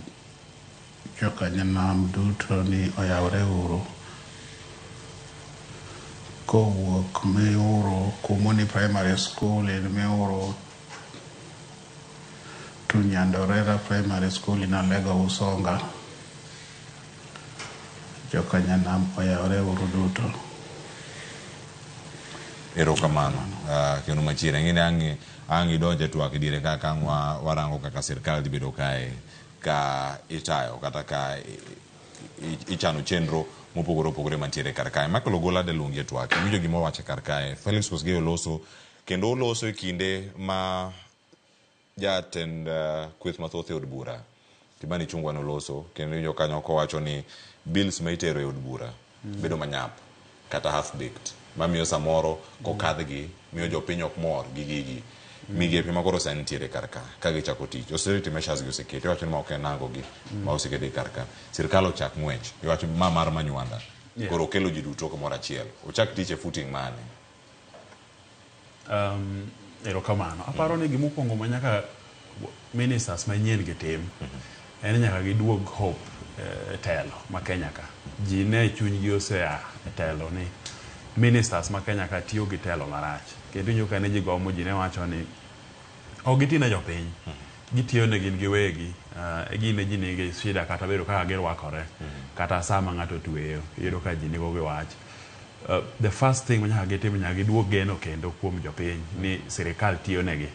jokanyanam duto ni oyawre uru. Kowuok Miuru Kumoni Primary School in Miuru to Nyandorera Primary School in Alego Usonga. Jokanyanam oyawre uru duto. Erokamano. Kendo machiegni ang'e ni ang' ang' idonje twak e diere kaka ang' warango kaka sirkal dhi bedo kae ka itayo kata ka ichano chenro mopogore opogore mantiere kar kae. Michael Ogola daluongi e twak. Iwinjo gima owacho kar kae. Felix Kosgei oloso kendo oloso e kinde ma jatend kweth mathoth e od bura Kimani Ichung'wa noloso kendo iwinjo kanyo kowacho ni bills ma itero e od bura bedo manyap kata half baked mamiyo samoro kokadhgi miyo jopiny ok mor gi gigi. Migepe ma koro sani nitiere kar ka ka gichako tich austerity measures gi oseketi iwacho ni ma ok en nango gi ma oseketi kar ka sirkal ochak ng'wech iwacho ma mar manywanda koro okelo ji duto kamoro achiel ochak tich e footing mane? Erokamano. Aparo ni gimokwongo ma nyaka ministers manyien gi tim en ni nyaka giduog hope e telo ma Kenya ka. Ji ne chunygi osea e telo ni ministers ma Kenya ka tiyo gi telo marach. Kendo iwinjo ka ne ji gomo ji ne wacho ni ok giti ne jopiny. Gitiyo ne gin giwegi. E gine ji nigi shida kata bedo kaka girwakore kata sama ng'ato tweyo iyudo ka ji nigo gi wach. The first thing ma nyaka gitim nyaka giduog geno kendo kuom jopiny ni sirikal tiyo negi.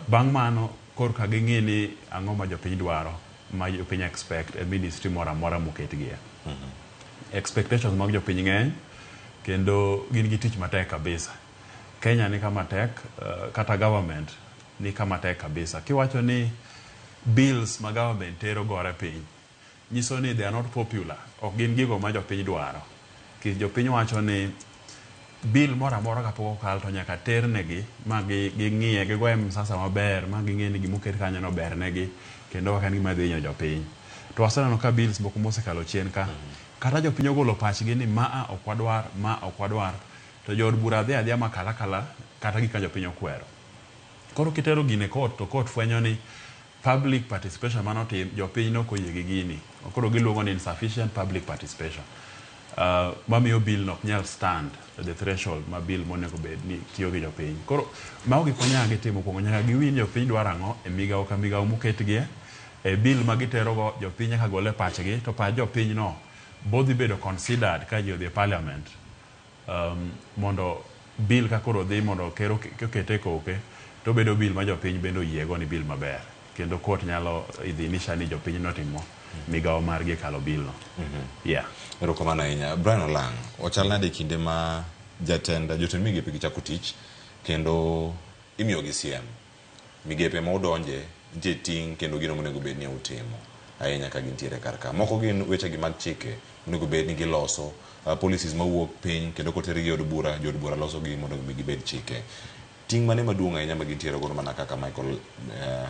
Bang' mano korka ging'i ni ang'o ma jopiny dwaro ma jopiny expect e ministry moro amora moketgie. Expectations mag jopiny ng'eny kendo gin gi tich matek kabisa. Kenya ni kama tek kata government ni kama tek kabisa. Kiwacho ni bills ma government tero gore piny nyiso ni they are not popular. Ok gin gigo ma jopiny dwaro. Nikech jopiny wacho ni bill moro amora kapok okal to nyaka ternegi ma ging'iye gigoye msasa maber ma ging'e ni gimoket kanyo no ber negi kendo ok en gima dhi hinyo jopiny. To waseneno ka bills moko mosekalo chien ka kata jopiny ogolo pachgi ni maa ok wadwar, ma ok wadwar to jood bura dhi adhiya ma kal akala kata gik ma jopiny okwero. Koro kitero gini e court to court fwenyo ni public participation manotim jopiny nok oyie gi gini. Koro giluongo ni insufficient public participation. Mamiyo bill no ok nyal stand the threshold ma bill monego bed ni tiyo gi jopiny. Koro mago gik ma nyaka gitim mokwongo nyaka giwinj ni jopiny dwaro ang'o e migawo ka migawo moketgie. E bill ma giterogo jopiny nyaka gol e pachgi to pach jopiny no bodhi bedo considered ka ji odhi e parliament mondo bill ka koro dhi mondo ker okete e koke to obedo bill ma jopiny bende oyiego ni bill maber kendo court nyalo idhinisha ni jopiny notimo migawo margi e kalo bill no. Yeah. Erokamano ahinya. Brian Olang', ochal nade kinde ma jatend jotend migepe gi chako tich kendo imiyogi siem? Migepe ma udonje nitie ting' kendo gino monego bed ni utimo ahinya ka gintiere kar ka. Moko gin wechegi mag chike monego bed ni giloso, policies mawuok piny kendo kotergi e od bura, jood bura losogi mondo mi gibed chike. Ting' mane maduong' ahinya ma gintiere godo mana kaka Michael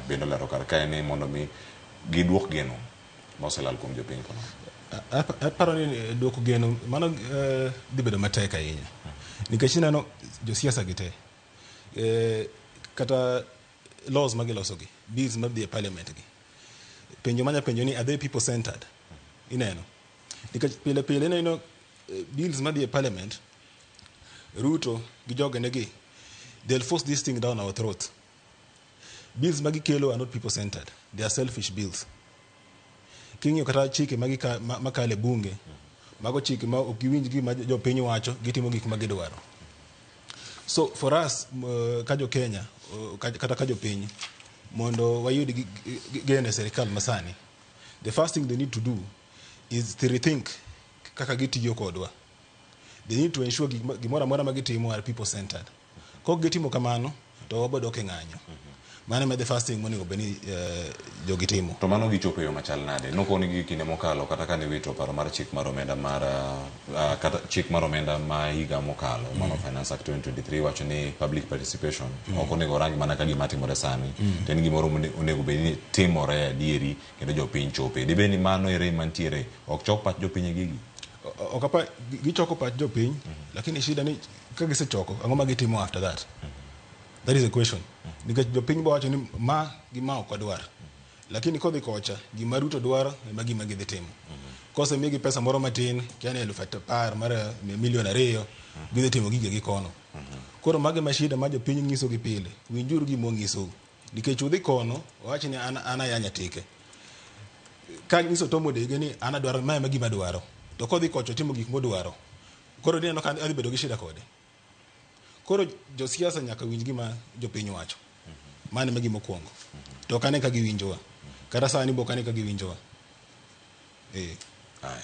bende olero kar kae ni mondo mi giduok geno ma oselal kuom jopiny kono? Aparo ni duoko geno mano dhi bedo matek ahinya nikech ineno josiasa gi te kata laws magiloso gi bills madhi e parliament gi penjo manya penjo ni are they people centered ineno nikech pile pile ineno bills madhi e parliament Ruto gi jogene gi they'll force this thing down our throat. Bills magikelo are not people centered, they are selfish bills. King'iyo kata chike makalo e bunge, mago chike ma ok giwinj gima jopiny wacho, gitimo gik ma gidwaro. So for us ka jo Kenya kata ka jopiny mondo wayud geno e sirikal masani, the first thing they need to do is to rethink kaka gitiyo kodwa. They need to ensure gimoro amora ma gitimo are people centered. Kok gitimo kamano to wabo dok e ng'anyo. Mano ema the first thing monego bed ni jogi timo. To mano gichopo e yo machal nade? Nokoni gi kinde mokalo kata kane iwito paro mar chik mar omenda mar kata chik mar omenda ma higa mokalo mano Finance Act 2023 wacho ni public participation ok onego rang mana ka gima timore sani to en gimoro onego bed ni timore adieri kendo jopiny chope. Dibed ni mano e rem mantiere ok chok pach jopiny e gigi? Ok apa gichoko pach jopiny lakini shida ni ka gisechoko ang'o ma gitimo after that? That is a question. Nikech jopiny bo wacho ni ma gi ma ok wadwar. Lakini kodhi kocha gima Ruto dwaro ema gima gidhi timo. Kosemigi pesa moro matin kia ni 10,000 mar milion 2 gidhi timo gige gi kono. Koro mago ema shida ma jopiny nyiso gi pile. Winjuru gima onyisou. Nikech udhi kono owach ni an ayanya tike. Ka nyiso Tom Odege ni an adwaro ma ema gima adwaro. To kodhi kocha otimo gik modwaro. Koro dineno ka adhi bedo gi shida kode. Koro josiasa nyaka winj gima jopiny wacho. Mano ema gima okwongo. To ok ane ka giwinjowa. Kata sani be ok ane ka giwinjowa. Aya.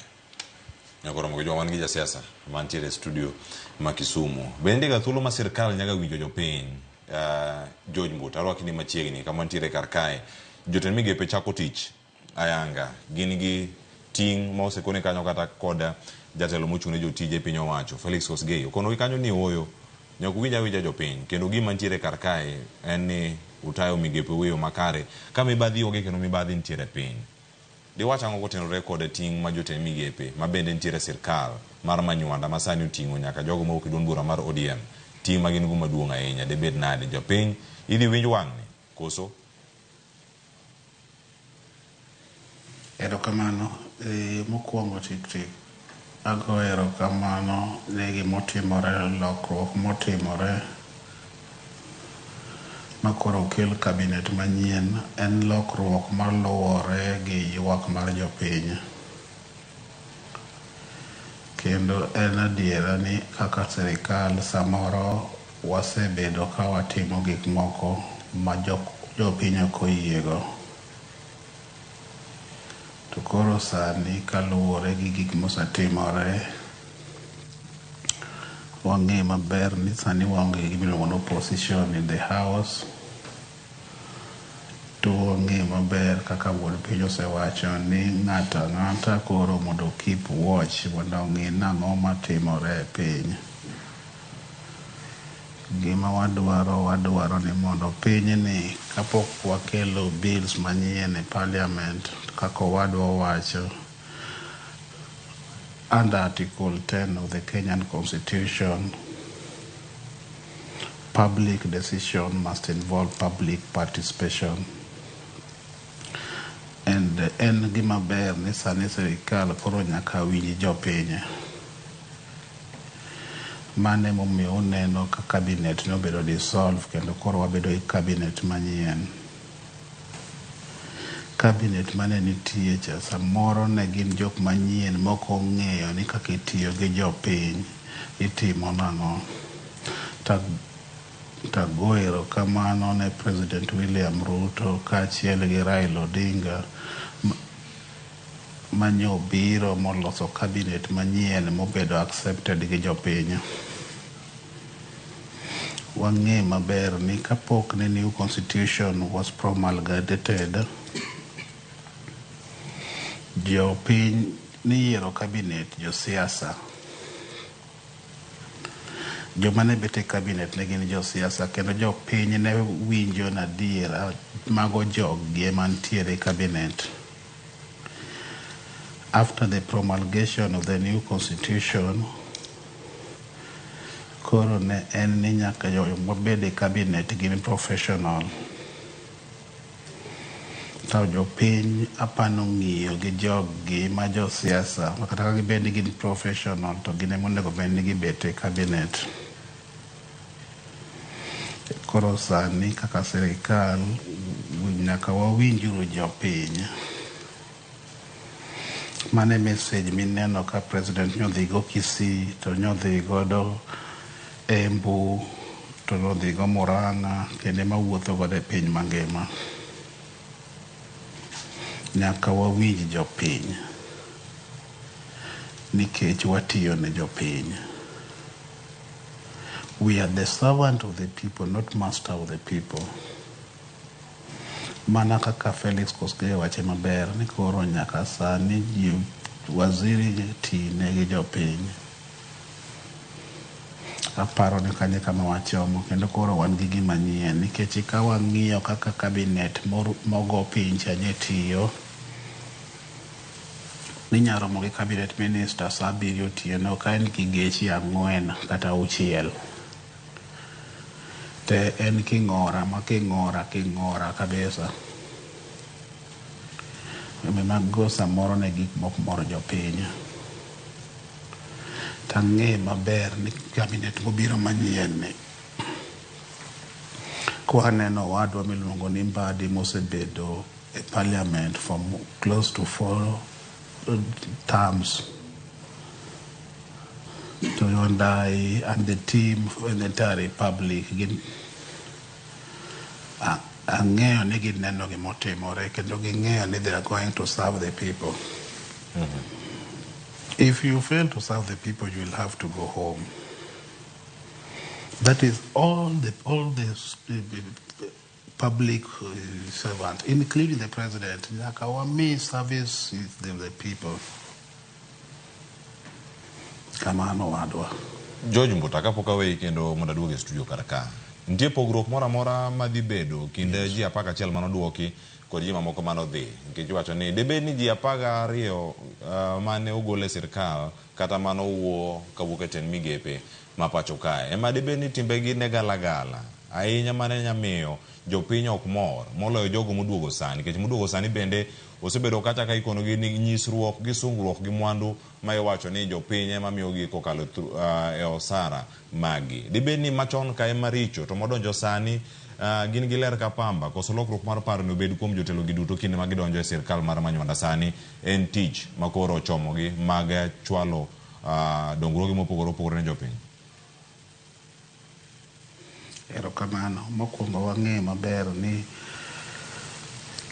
Nyakoromo gi joma wan gi jasiasa mantiere e studio ma Kisumu. Bende ga thuolo ma sirkal nyaga winjo jopiny. George Mbuta, arwaki ni machiegni kama wantiere kar kae. Jotend migepe chako tich ayanga. Gin gi ting' ma osekone kanyo kata kod jatelo mochung' ne jotije piny owacho Felix Kosgei. Okonogi kanyo ni ooyo. Nyaka uwinj awinja jopiny. Kendo gima nitiere kar kae en ni utayo migepe e yo makare. Ka mibadhi onge kendo mibadhi nitiere piny. Diwach ang'o kotenore kod ting' ma jotend migepe ma bende nitiere sirkal mar Manywanda ma sani oting'o nyaka jogo mawuok e duond bura mar ODM. Ting' ma gin go maduong' ahinya debed nade jopiny idhi winj wang'ni koso? Erokamano. Mokwongo tik tik ago erokamano ne gimotimore, lokruok motimore makoro okel cabinet manyien en lokruok maluwore gi ywak mar jopiny. Kendo en adiera ni kaka sirikal samoro wasebedo ka watimo gik moko ma jopiny ok oyiego. To koro sani kaluwore gi gik mosetimore, wang'e maber ni sani waonge gi gimiluongo ni opposition in the house. To wang'e maber kaka wuon piny osewacho ni ng'ato ang'ata koro mondo keep watch mondo ong'i nang'o matimore e piny. Gima wadwaro, wadwaro ni mondo pinyni kapok wakelo bills manyien e parliament kaka owadwa owacho under Article 10 of the Kenyan Constitution, public decision must involve public participation. And en gima ber ni sani sirikal koro nyaka winj jopiny. Mano emomiyo uneno ka cabinet nobedo dissolve kendo koro wabedo gi cabinet manyien. Cabinet mane nitie cha samoro ne gin jok manyien mok ong'eyo ni kaka itiyo gi jopiny itimo nang'o. Tago erokamano ne President William Ruto kaachiel gi Raila Odinga manyobiro moloso cabinet manyien mobedo accepted gi jopiny. Wang'e maber ni kapok ne new constitution was promulgated, jopiny niyiero cabinet josiasa. Joma ne bet e cabinet ne gin josiasa kendo jopiny ne winjo ni adiera mago joggi ema nitiere e cabinet. After the promulgation of the new constitution, koro ne en ni nyaka joma bed e cabinet gin professional. To jopiny apani ong'iyo gi joggi ma josiasa kata ka gibed ni gin professional to gin ema onego bed ni gibet e cabinet. Koro sani kaka sirikal nyaka wawinjuru jopiny. Mano e message mineno ka president nyodhi go Kisii to nyodhi godo Embu to nodhi go Murang'a kendo ema wuotho godo e piny mangima. Nyaka wawinj jopiny nikech watiyo ne jopiny. We are the servant of the people, not master of the people. Mana kaka Felix Koskei owache maber ni koro nyaka sani ji waziri ti ne gi jopiny. Aparo ni kanyo e kama wachomo kendo koro wan gi gima nyien nikech ka wang'iyo kaka cabinet mogo piny cha nye tiyo, ninya romo gi cabinet minister saa abiriyo otieno ka en gi geche ang'wen kata auchiel. Te en king'ora ma king'ora king'ora kabisa. Omiyo mago samoro ne gik mok mor jopiny. Tang'e maber ni cabinet mobiro manyien ni kwaneno owadwa miluongo ni Mbadi mosebedo e parliament for close to 4 terms to Wandayi and the team and the entire republic gin ang'eyo ni gineno gimotimore kendo ging'eyo ni they are going to serve the people. If you fail to serve the people, you will have to go home. That is all the public servant, including the president. Nyaka wami service the people. Kamano wadwa. George Mbuta, kapok aweyi kendo mondo aduog e studio kar ka. Nitie pogruok moro amora madhi bedo kind ji 11 manoduoki kod ji mamoko manodhi. Nikech iwacho ni dibed ni ji 12 mane ogol e sirkal kata manowuo kawuok e tend migepe ma pacho kae. Ema dibed ni timbegi ne galagala ahinya mane nyamiyo jopiny ok mor moloyo jogo moduogo sani. Nikech moduogo sani bende osebedo kacha ka ikonogi ni nyisruok gi sungruok gi mwandu ma iwacho ni jopiny ema miyogi kokalo e osara magi. Dibed ni machon ka ema richo to modonjo sani gin gi ler ka pamba koso lokruok mar paro ni obed kuom jotelo gi duto kinde ma gidonjo e sirkal mar Manywanda sani en tich ma koro ochomogi mag chwalo dongruoge mopogore opogore ne jopiny. Erokamano. Mokwongo wang'eyo maber ni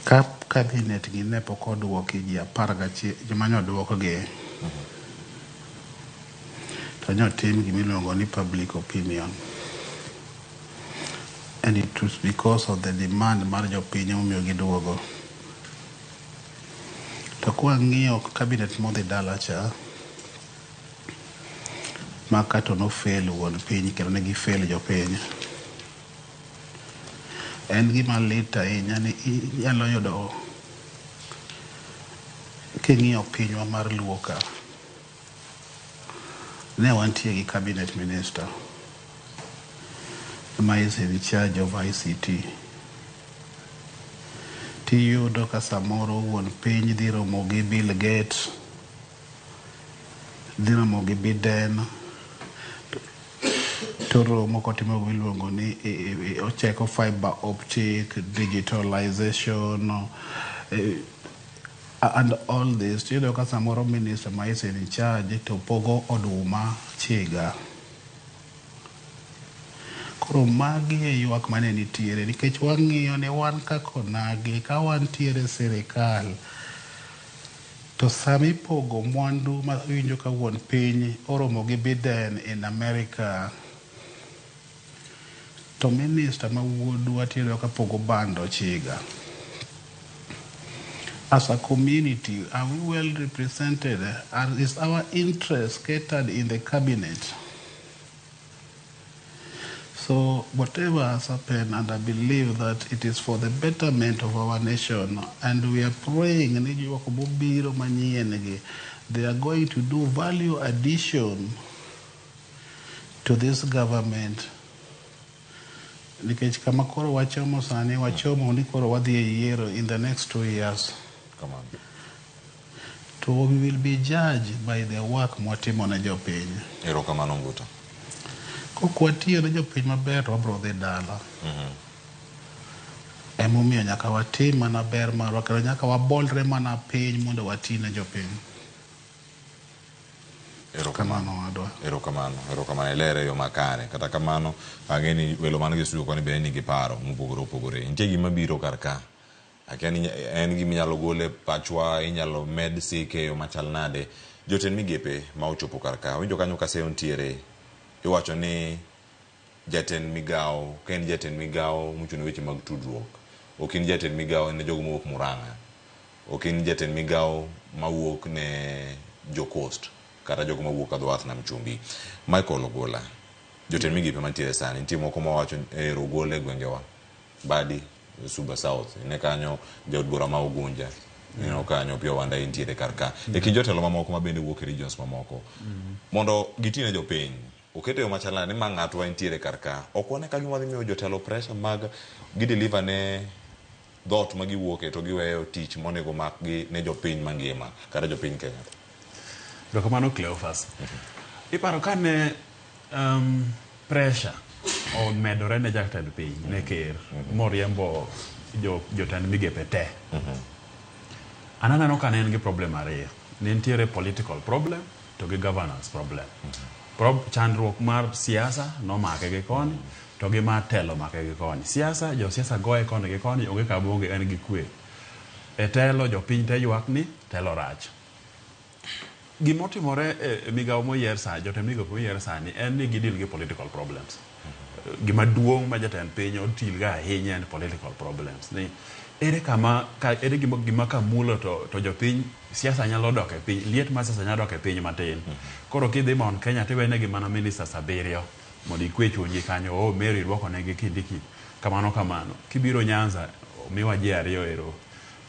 ka cabinet gi ne pok oduoki ji 11 joma ne oduokgi to ne otim gimiluongo ni public opinion. And it was because of the demand mar jopiny emomiyo giduogo. To kwang'iyo cabinet modhi dala cha, maka to nofail wuon piny kendo ne gifail jopiny. En gima lit ahinya ni inyalo yudo king'iyo pinywa mar Luo ka, ne wantie gi cabinet minister ma is in charge of ICT. Tiyudo ka samoro wuon piny dhi romo gi Bill Gates, dhi romo gi Biden, to romo kotimo gimiluongo ni ocheko fiber optic, digitalization, and all this. Tiyudo ka samoro minister ma is in charge to pogo oduma chiga. Koro magi e ywak mane nitiere nikech wang'iyo ni wan kaka onagi ka wantiere sirikal to sama ipogo mwandu ma iwinjo ka wuon piny oromo gi Biden in America to minister ma wuodwa tiyudo ka pogo bando chiga. As a community, are we well represented? Is our interest catered in the cabinet? So whatever has happened, and I believe that it is for the betterment of our nation, and we are praying ni jok mobiro manyien gi, they are going to do value addition to this government. Nikech kama koro wachomo sani, wachomo ni koro wadhi e yiero in the next 2 years. Come on. To we will be judged by the work mwatimo ne jopiny. Erokamano Mbuta. Kok watiyo ne jopiny maber to wabro dhi dala. Emomiyo nyaka watim mana ber marwa kendo nyaka wabolre mana piny mondo wati ne jopiny. Erokamano wadwa. Erokamano, erokamano ilere e yo makare. Kata kamano, ang'e ni welo man gi studio koni bende nigi paro mopogore opogore. Nitie gima biro kar ka. Akia ni en gima inyalo gol e pachwa, inyalo med sike e yo machal nade. Jotend migepe ma ochopo kar ka, winjo kanyo ka seyo nitiere, iwacho ni jatend migawo, ka en jatend migawo mochung' ne weche mag tudruok, Ok in jatend migawo ne jogo mawuok Murang'a. Ok in jatend migawo mawuok ne jo Coast kata jogo mawuok Adhowath Nam Chumbi. Michael Ogola, jotend migepe mantiere sani, nitie moko mawacho ero ogol e gwengewa. Mbadi, Suba South, ine kanyo jaod bura ma Ugunja, ineno kanyo Opiyo Wandayi nitiere kar ka. E kind jotelo mamoko ma bende wuok e regions mamoko. Mondo giti ne jopiny, oket e yo machal nade ni ma ng'atwa nitiere kar ka. Ok wane ka gima wadhi miyo jotelo pressure mag gi deliver ne dhoot ma giwuoke to giweyo tich monego makgi ne jopiny mangima kata jopiny Kenya. Erokamano Cleophas. Iparo kane um, pressure omedore ne jatend piny ne ker moriembo jo, jotend migepe te. An aneno ka ne en gi problem ariyo. Ne nitiere political problem to gi governance problem. Prob, chandruok mar siasa nomake gi koni to gi mar telo omake gi koni. Siasa, josiasa goye koni gi koni, onge kama onge en gi kwe. E telo jopiny te ywak ni telo rach. Gima otimore e migawo moyier sani, jotend migepe moyier sani en ni gideal gi political problems. Gima duong' ma jatend piny otil ga ahinya en political problems. Ni ere kama ka, ere gima, gima kamulo to, to jopiny siasa nyalo dok e piny, liet mar siasa nyalo dok e piny matin. Koro kidhi Mount Kenya tiwenegi mana ministers abiriyo mondo ikwe chunygi kanyo, oh Meru irwako negi Kindiki, kamano kamano. Kibiro Nyanza, omiwa ji ariyo ero,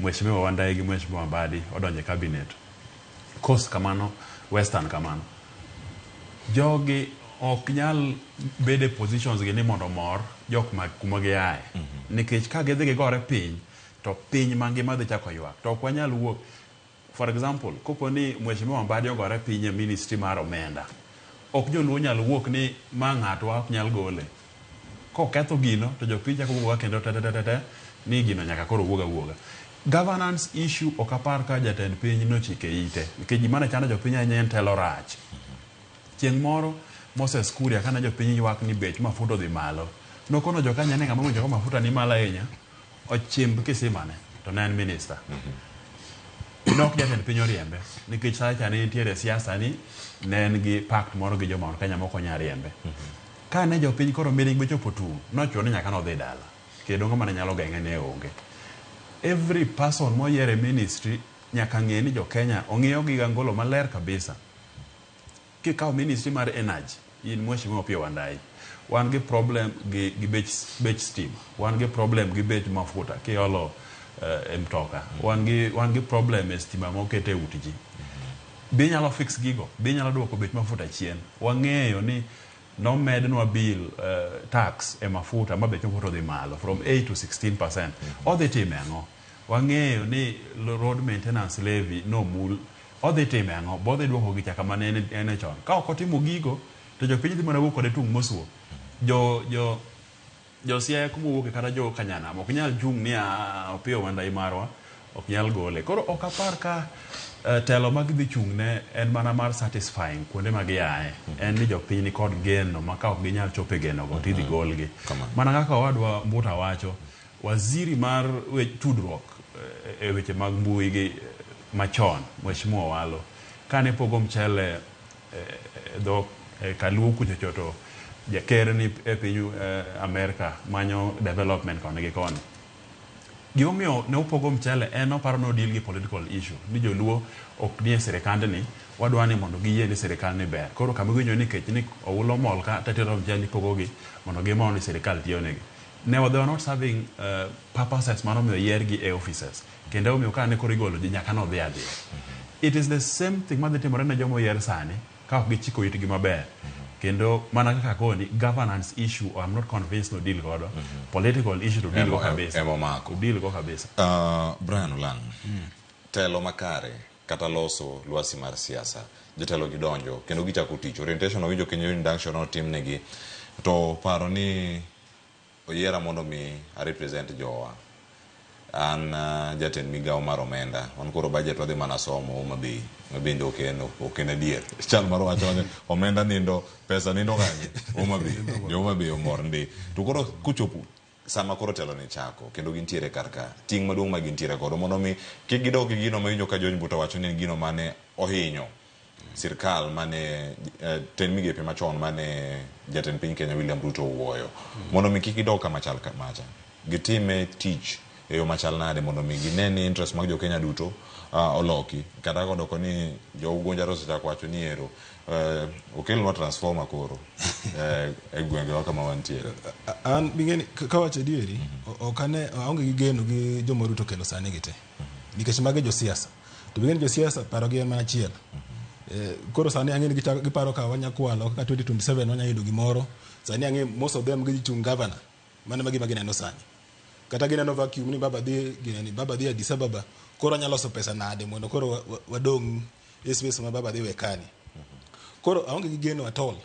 Mheshimiwa Wandayi gi Mheshimiwa Mbadi odonjo e cabinet. Coast kamano, Western kamano. Jogi ok nyal bedo e positions gi ni mondo omor jok ma kuma giaye. Nikech ka gidhi gigore piny, to piny mangima dhi chako ywak. To ok wanyal wuok. For example, kopo ni Mheshimiwa Mbadi ogore piny e ministry mar omenda, ok joluo nyal wuok ni ma ng'atwa ok nyal gole. Koketho gino to jopiny chako wuok kendo te te te te ni gino nyaka koro wuog awuoga. Governance issue ok apar ka jatend piny nochike ite nikech gima ne chando jopiny ahinya en telo rach. Chieng' moro Moses Kuria kane jopiny ywak ni bech mafuta odhi malo, nokono jokenya ni ng'ama owinjo ka mafuta ni malo ahinya ochimb kisimane to ne en minister. Nok jatend piny oriembe nikech sacha ne nitiere siasa ni ne en gi pact moro gi jo Mount Kenya mok onyal riembe. Kane jopiny koro miring'o chopo tung', nochuno ni nyaka nodhi dala. Kendo ng'ama ne nyalo geng'e ne onge. Every person moyier e ministry nyaka ng'e ni jo Kenya ong'iyo gi angolo maler kabisa. Kikawo ministry mar energy, in Mheshimiwa Opiyo Wandayi, wan gi problem gi, gi bech, bech stima, wan gi problem gi bech mafuta kiolo e mtoka, wan gi, wan gi problem e stima moket e ut ji. Be inyalo fix gigo? Be inyalo duoko bech mafuta chien? Wang'eyo ni nomednwa bill tax e mafuta ma bech mafuta odhi malo from 8 to 16%. Odhi time ang'o? Wang'eyo ni road maintenance levy nomul. Odhi time ang'o? Be odhi duoko gicha kama ne en e chon? Ka ok otimo gigo, to jopiny dhi mana wuok kode tung' mosuo. Jo, jo, jo Siaya kuma owuoke kata jo Kanyanam ok nyal chung' ni a Opiyo Wandayi marwa ok nyal gole. Koro ok apar ka telo ma gidhi chung' ne en mana mar satisfying kuonde ma giaye. En ni jopiny nikod geno ma ka ok ginyal chopo e geno go to idhi golgi. Mana kaka owadwa Mbuta wacho, waziri mar tudruok e weche mag mbui gi machon, Mheshimiwa Owalo, kane pogo mchele e dho Kaluo kuchocho to jaker ni e piny Amerka manyo development koni gi koni. Gimomiyo ne opogo mchele en oparo ni odeal gi political issue ni joluo ok nie sirikandni wadwa ni mondo giyie ni sirikal ni ber. Koro kama giwinjo ni kech ni oula omol ka to itero mchele ipogogi mondo gimor ni sirikal tiyo negi. Ne they were not serving purposes mano omiyo yiergi e offices. Kendo omiyo ka ne koro igolo ji nyaka nodhi adhiya. It is the same thing madhi timore ne joma oyier sani ka ok gichiko itgi maber. Kendo mana kaka koni governance issue I'm not convinced no deal godo. Political issue to deal go kabisa. Emo mako. Deal go kabisa. Brian Olang, telo makare kata loso lwasi mar siasa, jotelo gidonjo kendo gichako tich. Orientation owinjo kendo induction otimnegi to paro ni oyiera mondo mi a represent jowa. An jatend migawo mar omenda. Wan koro budget wadhi mana somo Homa Bay. Ma bende ok en adier. Chal mar wacho ni omenda nindo, pesa nindo kanye? Homa Bay. Jo Homa Bay omor ndi. To koro kochopo sama koro telo ni chako kendo gintiere kar ka, ting' maduong' ma gintiere godo mondo mi kik gidog gi gino ma iwinjo ka George Mbuta wacho ni en gino mane ohinyo sirkal mane tend migepe machon mane jatend piny Kenya William Ruto owuoyo. Mondo mi kik gidog kama chal kamacha. Gitime tich e yo machal nade mondo mi gine ni interest mag jo Kenya duto oloki kata kodoko ni jo Ugunja to osechako wacho ni ero okelnwa transformer koro e gwengewa kama wantiere. An bing'eni kawacho adieri, ok ane aonge gi geno gi joma Ruto kelo sani gi te. Nikech magi josiasa. To bing'eni josiasa parogi en mana achiel. Koro sani ang'e ni giparo ka wanya kwalo kaka 2027 wanya yudo gimoro. Sani ang'e most of them gidhi chung' governor. Mano ema gima gineno sani. Kata gineno vacuum ni baba dhi gineni baba dhi Addis Ababa koro anyalo loso pesa nade mondo koro wadong' e space ma baba dhi we kani. Koro aonge gi geno at all.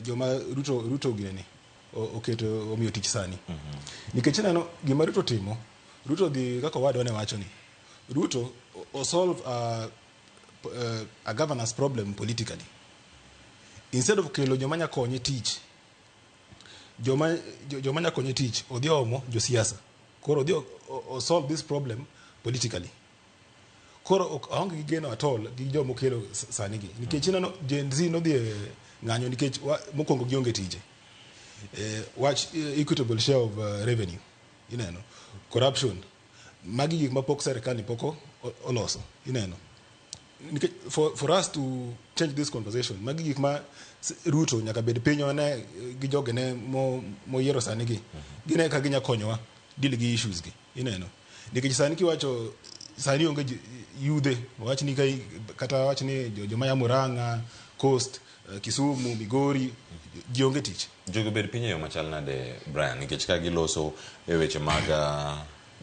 Joma Ruto gineni oketo omiyo tich sani. Nikech ineno gima Ruto timo, Ruto dhi kaka owadwa ne wacho ni Ruto o solve a governance problem politically. Instead of kelo joma nya konye tich, joma nya konye tich odhi omo josiasa. Koro odhi o solve this problem politically. Koro ok aonge gi geno at all gi joma okelo sani gi. Nikech ineno Gen Z nodhi e ng'anyo nikech mokwongo gionge tije. Wach equitable share of revenue, ineno, corruption, magi gik mapok serikal ni pok oloso, ineno. Nikech for us to change this conversation, magi gik ma Ruto nyaka bed piny one gi jogene moyiero sani gi. Gine ka ginya konyowa deal gi issues gi, ineno. Nikech sani kiwacho sani onge yudhe, wach ni kata wach ni joma ya Murang'a, Coast, Kisumu, Migori, ji onge tich. Jogo bed piny e yo machal nade, Brian, nikech ka giloso e weche mag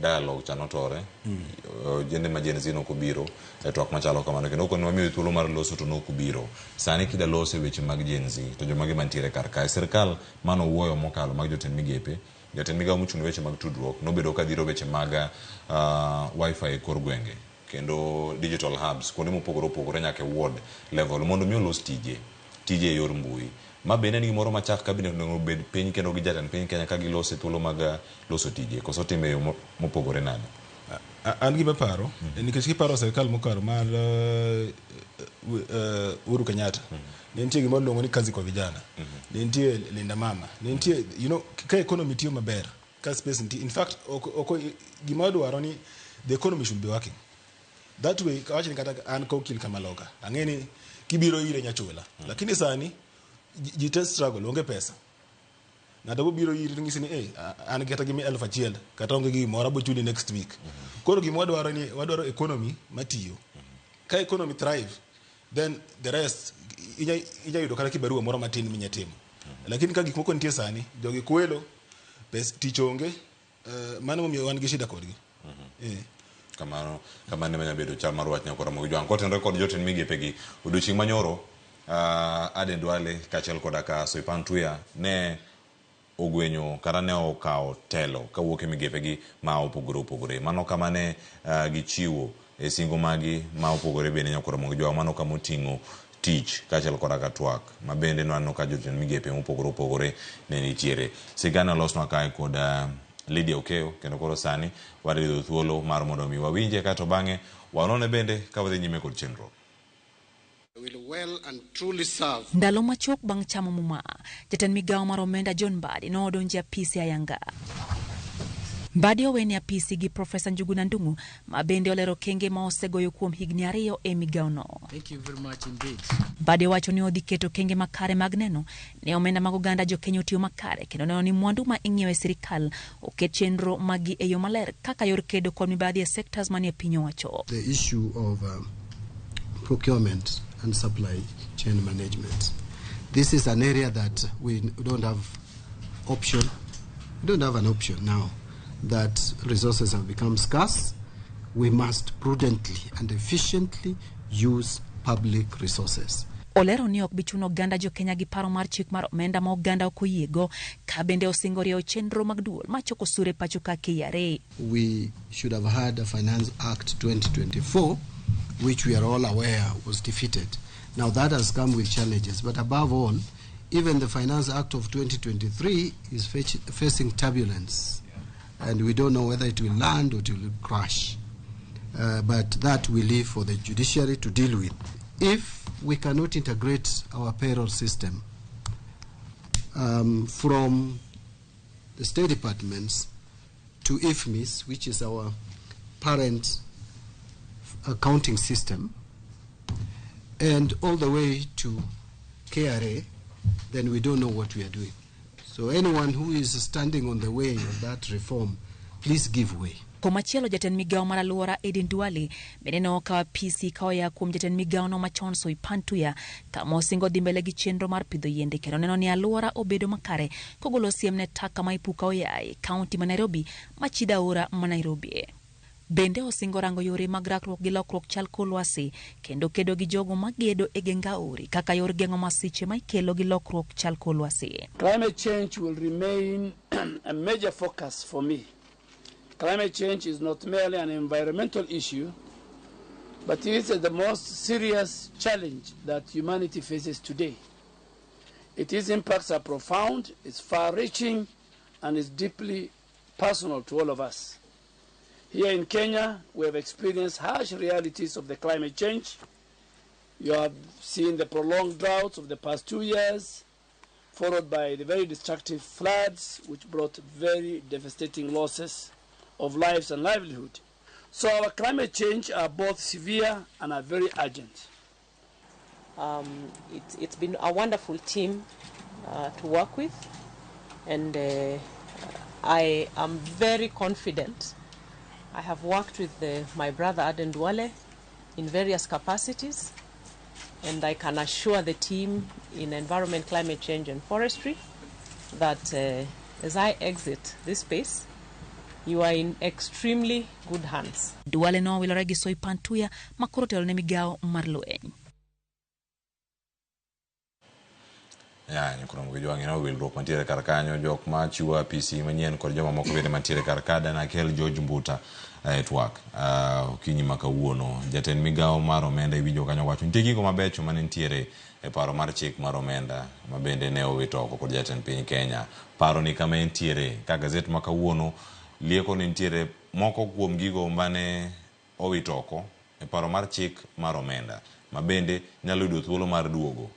dialogue cha notore, ojende ma Gen Z nok obiro e twak machalo kamano, kendo okoni wamiyo thuolo mar loso to nok obiro. Sani kida loso e weche mag Gen Z to jomage mantiere kar kae, sirkal mano wuoyo mokalo mag jotend migepe, jatend migawo mochung' ne weche mag tudruok nobedo ka dhiro weche mag wifi e kor gwenge kendo digital hubs kuonde mopogore opogore nyaka e ward level mondo mi olos tije e yor mbui. Ma bende en gimoro machak cabinet onego obed piny kendo gi jatend piny Kenya ka gilose thuolo mag loso tije koso time e yo mopogore nade? An gima paro, nikech kiparo sirkal mokalo mar Uhuru Kenyatta, ne nitie gima iluongo ni kazi kwa vijana, ne nitie Linda Mama, ne nitie, you know, ka economy tiyo maber, ka space nitie, in fact, ok gima wadwaro ni the economy should be working. That way, kawach ni kata an ka okil kamaloka, ang'e ni kibiro ire nyachula, lakini sani ji te struggle, onge pesa. Ng'ato bobiro iri to ng'isi ni an kata gi 1000 kata onge gi gimoro abo chuli next week. Koro gima wadwaro ni wadwaro economy matiyo. Ka economy thrive, then the rest inya yudo kata kibarua moro matin minya timo. Lakini ka gik moko nitie sani, jogi kwelo, pes tich onge, mano momiyo wan gi shida kodgi. Kamano ema bedo chal mar wach nyakora Ramogi Jwang'. Kotenore kod jotend migepegi, odiochieng' manyoro Aden Duale kaachiel koda ka Soipan Tuya ne ogwenyo kata ne okawo telo kawuok e migepegi ma opogore opogore. Mano kama ne gichiwo e singo magi ma opogore bende nyakora Ramogi Jwang', mano kama oting'o tich kaachiel koda ka twak ma bende nwaneno ka jotend migepe mopogore opogore ne nitiere. Sigana olosnwa kae kod Lydia Okeyo, kendo koro sani wadhi yudo thuolo mar mondo mi wawinje kaeto bang'e wanone bende ka wadhi nyime kod chenro. Will well and truly serve. Ndalo machuok bang' chamo muma, jatend migawo mar omenda John Mbadi nodonjo e apisi ayanga. Mbadi owene apisi gi Profesa Njuguna Ndung'u ma bende olero okenge ma osegoyo kuom higni 2 e migawono. Thank you very much indeed. Mbadi owacho ni odhi keto okenge makare mag neno ne omenda mag oganda jokenya otiyo makare kendo neno ni mwandu ma ing'iewo e sirikal oket chenro magi e yo maler kaka yor kedo kod mibadhi e sectors manie piny owacho. The issue of procurement and supply chain management. This is an area that we don't have option. We don't have an option now that resources have become scarce. We must prudently and efficiently use public resources. Olero ni ok bi chuno oganda jokenya gi paro mar chik mar omenda ma oganda ok oyiego, ka bende osingo rieyo chenro mag duol machoko osuru e pacho ka KRA. We should have had a Finance Act 2024, which we are all aware was defeated. Now that has come with challenges, but above all, even the Finance Act of 2023 is facing turbulence, and we don't know whether it will land or it will crash. But that we leave for the judiciary to deal with. If we cannot integrate our payroll system from the state departments to IFMIS, which is our parent accounting system, and all the way to KRA, then we don't know what we are doing. So anyone who is standing on the way of that reform, please give way. Komachielo jatend migawo mar alwora Aden Duale bende ne okawo apisi ka oya kuom jatend migawono machon Soipan Tuya kama osingo dhi mbele gi chenro mar pidho yiende kendo neno ni alwora obedo makare kogolo siem ne taka ma ipuka oyaye kaunti ma Nairobi machido aora ma Nairobi. Bende osingo rango yore mag rakruok gi lokruok chal kor lwasi kendo kedo gi jogo magedo e geng aore kaka yor geng'o masiche ma ikelo gi lokruok chal kor lwasi. Climate change will remain a major focus for me. Climate change is not merely an environmental issue, but it is the most serious challenge that humanity faces today. Its impacts are profound, it's far-reaching, and is deeply personal to all of us. Here in Kenya, we have experienced harsh realities of the climate change. You have seen the prolonged droughts of the past 2 years, followed by the very destructive floods, which brought very devastating losses of lives and livelihood. So our climate change are both severe and are very urgent. It's been a wonderful team to work with, and I am very confident. I have worked with my brother Aden Duale in various capacities, and I can assure the team in Environment, Climate Change and Forestry that as I exit this space, you are in extremely good hands. Duale nowilore gi Soipan Tuya makoro telo ne migawo mar lweny. Ya, nyikoro gi jwang'e no wilruok mantiere kar kanyo, jok ma chiwo apisi manyien kod joma moko bende mantiere kar ka. Dana kel George Mbuta e twak okinyi ma kawuono. Jatend migawo mar omenda iwinjo kanyo wacho nitie gigo mabecho mane nitiere e paro mar chik mar omenda ma bende ne owito oko kod jatend piny Kenya. Paro ni kama entiere ka gazet ma kawuono lieko ni nitiere moko kuom gigo mane owito oko e paro mar chik mar omenda ma bende nyalo yudo thuolo mar duogo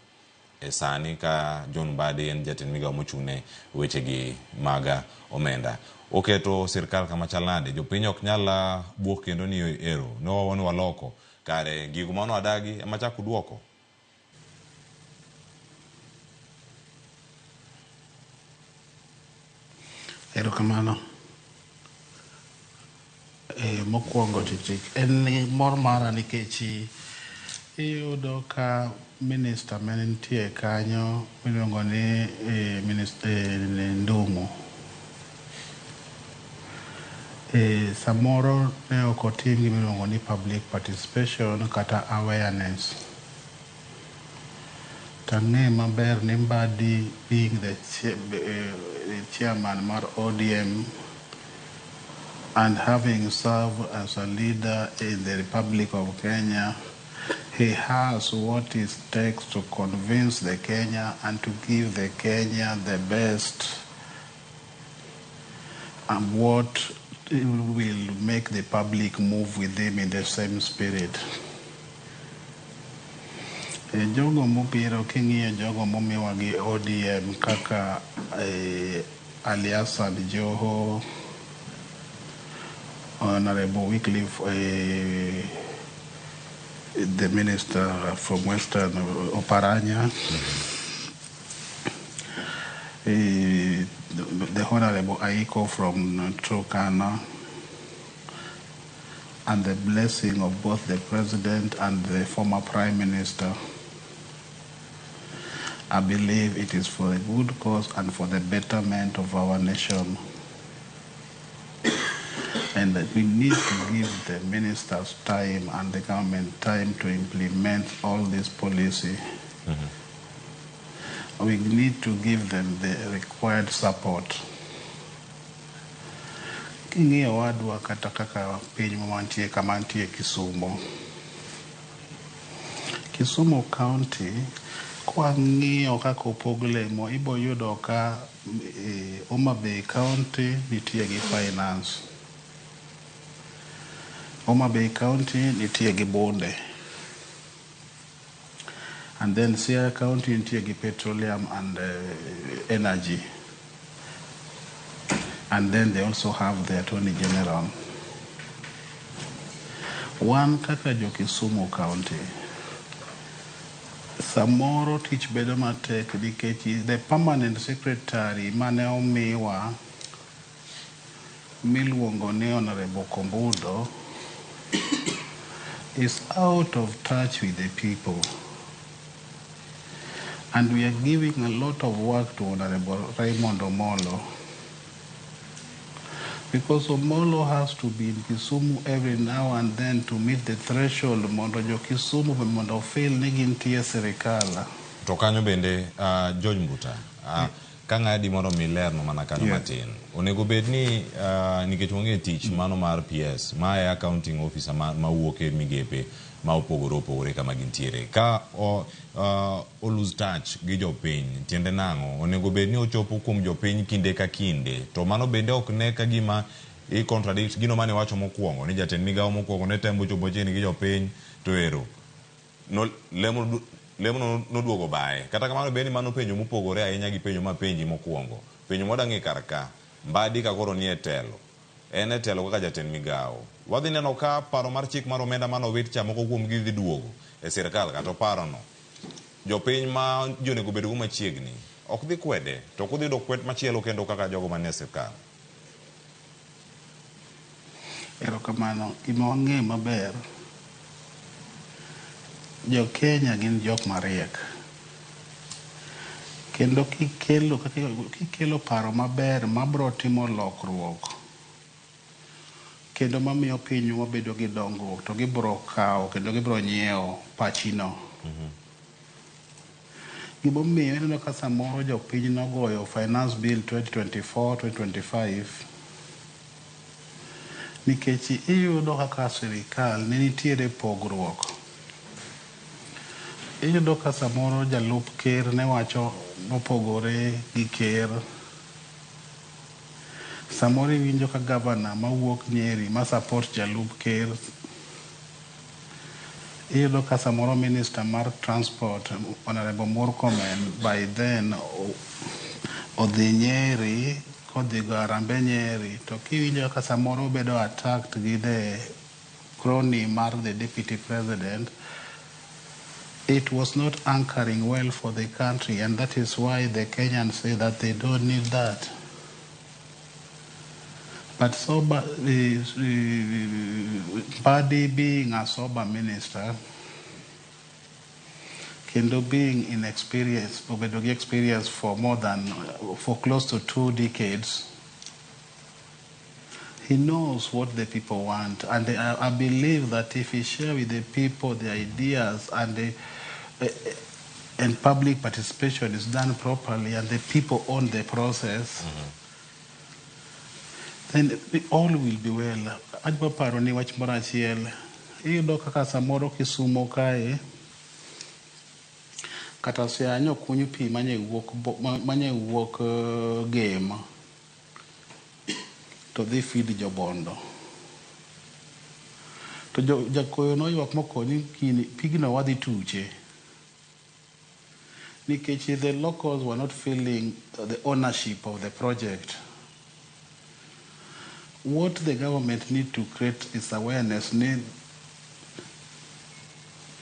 e sani ka John Mbadi en jatend migawo mochung'ne wechegi mag omenda. Oketo sirkal kama chal nade? Jopiny ok nyal buok kendo ni ero ne waloko kare gigo mane wadagi ema chak uduoko. Erokamano. Mokwongo tik en mor mara nikech iyudo ka minister mane nitie kanyo miluongo ni minister Ndung'u. Samoro ne ok otim gima iluongo ni public participation kata awareness. To ang'e maber ni Mbadi being the chairman mar ODM and having served as a leader in the Republic of Kenya, he has what it takes to convince the Kenya and to give the Kenya the best and what will make the public move with him in the same spirit. Jogo mobiro king'iyo jogo momiwa gi ODM kaka Ali Hassan Joho, Honorable Wycliffe, the minister from Western Oparanya, the Honorable Aiko from Turkana, and the blessing of both the President and the former Prime Minister. I believe it is for the good cause and for the betterment of our nation. And that we need to give the ministers time and the government time to implement all this policy. Mm-hmm. We need to give them the required support. King'iyo wadwa kata kaka piny mantie kama nitie Kisumu. Kisumu County, kwang'iyo kaka opog lemo, ibo yudo ka Homa Bay County nitie gi finance. Homa Bay County nitie gi bunde. And then Siaya County nitie gi petroleum and energy. And then they also have the Attorney General. Wan kaka jo Kisumu County, samoro tich bedo matek nikech the permanent secretary mane omiwa miluongo ni Honorable Kombudo is out of touch with the people. And we are giving a lot of work to Honorable Raymond Omolo. Because Omolo has to be in Kisumu every now and then to meet the threshold mondo jo Kisumu be mondo feel ni gintie e sirikal. To kanyo bende George Mbuta, ka ng'adi mondo mi lerno mana kanyo matin. Onego bed ni nikech wang'e tich mano mar PS, ma e accounting officer ma mawuok e migepe ma opogore opogore kama gintiere. Ka o, o lose touch gi jopiny, tiende nang'o? Onego bed ni ochopo kuom jopiny kinde ka kinde. To mano bende ok ne ka gima i contradict gino mane iwacho mokwongo ni jatend migawo mokwongo ne temo chopo machiegni gi jopiny to ero no, lemo lemono noduogo baye. Kata kamano bende ni mano penjo mopogore ahinya gi penjo mapenji mokwongo. Penjo mwadwa ng'e kar ka, Mbadi ka koro nie telo, en e telo kaka jatend migawo. Wadhi neno ka paro mar chik mar omenda mane owit cha moko kuom gi dhi duogo e sirkal kata oparono. Jopiny ma ji onego bedgo machiegni ok dhi kwede to ok udhi yudo kwet machielo kendo kaka jogo manie sirkal. Erokamano. Gima wang'eyo maber, jo Kenya gin jok mariek. Kendo kikelo, kikelo paro maber mabro timo lokruok kendo mamiyo pinywa bedo gi dongruok to gibro kawo kendo gibro nyiewo pachino. Gimomiyo ineno ka samoro jopiny nogoyo Finance Bill 2024, 2025 nikech iyudo kaka sirikal ne nitiere pogruok. Iyudo ka samoro jalup ker ne wacho mopogore gi ker. Samoro iwinjo ka gavana mawuok Nyeri ma support jalup ker. Iyudo ka samoro minister mar transport Honorable Murkomen by then odhi Nyeri kodhi go Harambee Nyeri to kiwinjo ka samoro obedo attacked gi the crony mar the deputy president, it was not anchoring well for the country, and that is why the Kenyans say that they don't need that. But sober, Mbadi being a sober minister, kendo being in experience, obedo gi experience for more than, for close to 2 decades, he knows what the people want. And I believe that if he share with the people the ideas and the and public participation is done properly and the people own the process, then all will be well. Adwa paro ni wach moro achiel. Iyudo kaka samoro Kisumo kae, kata Siaya nyokuny pi manye wuok Gem to dhi feed jobondo. To jakoyo noywak mokoni pigno wadhi tuche. Nikech the locals were not feeling the ownership of the project. What the government need to create is awareness ni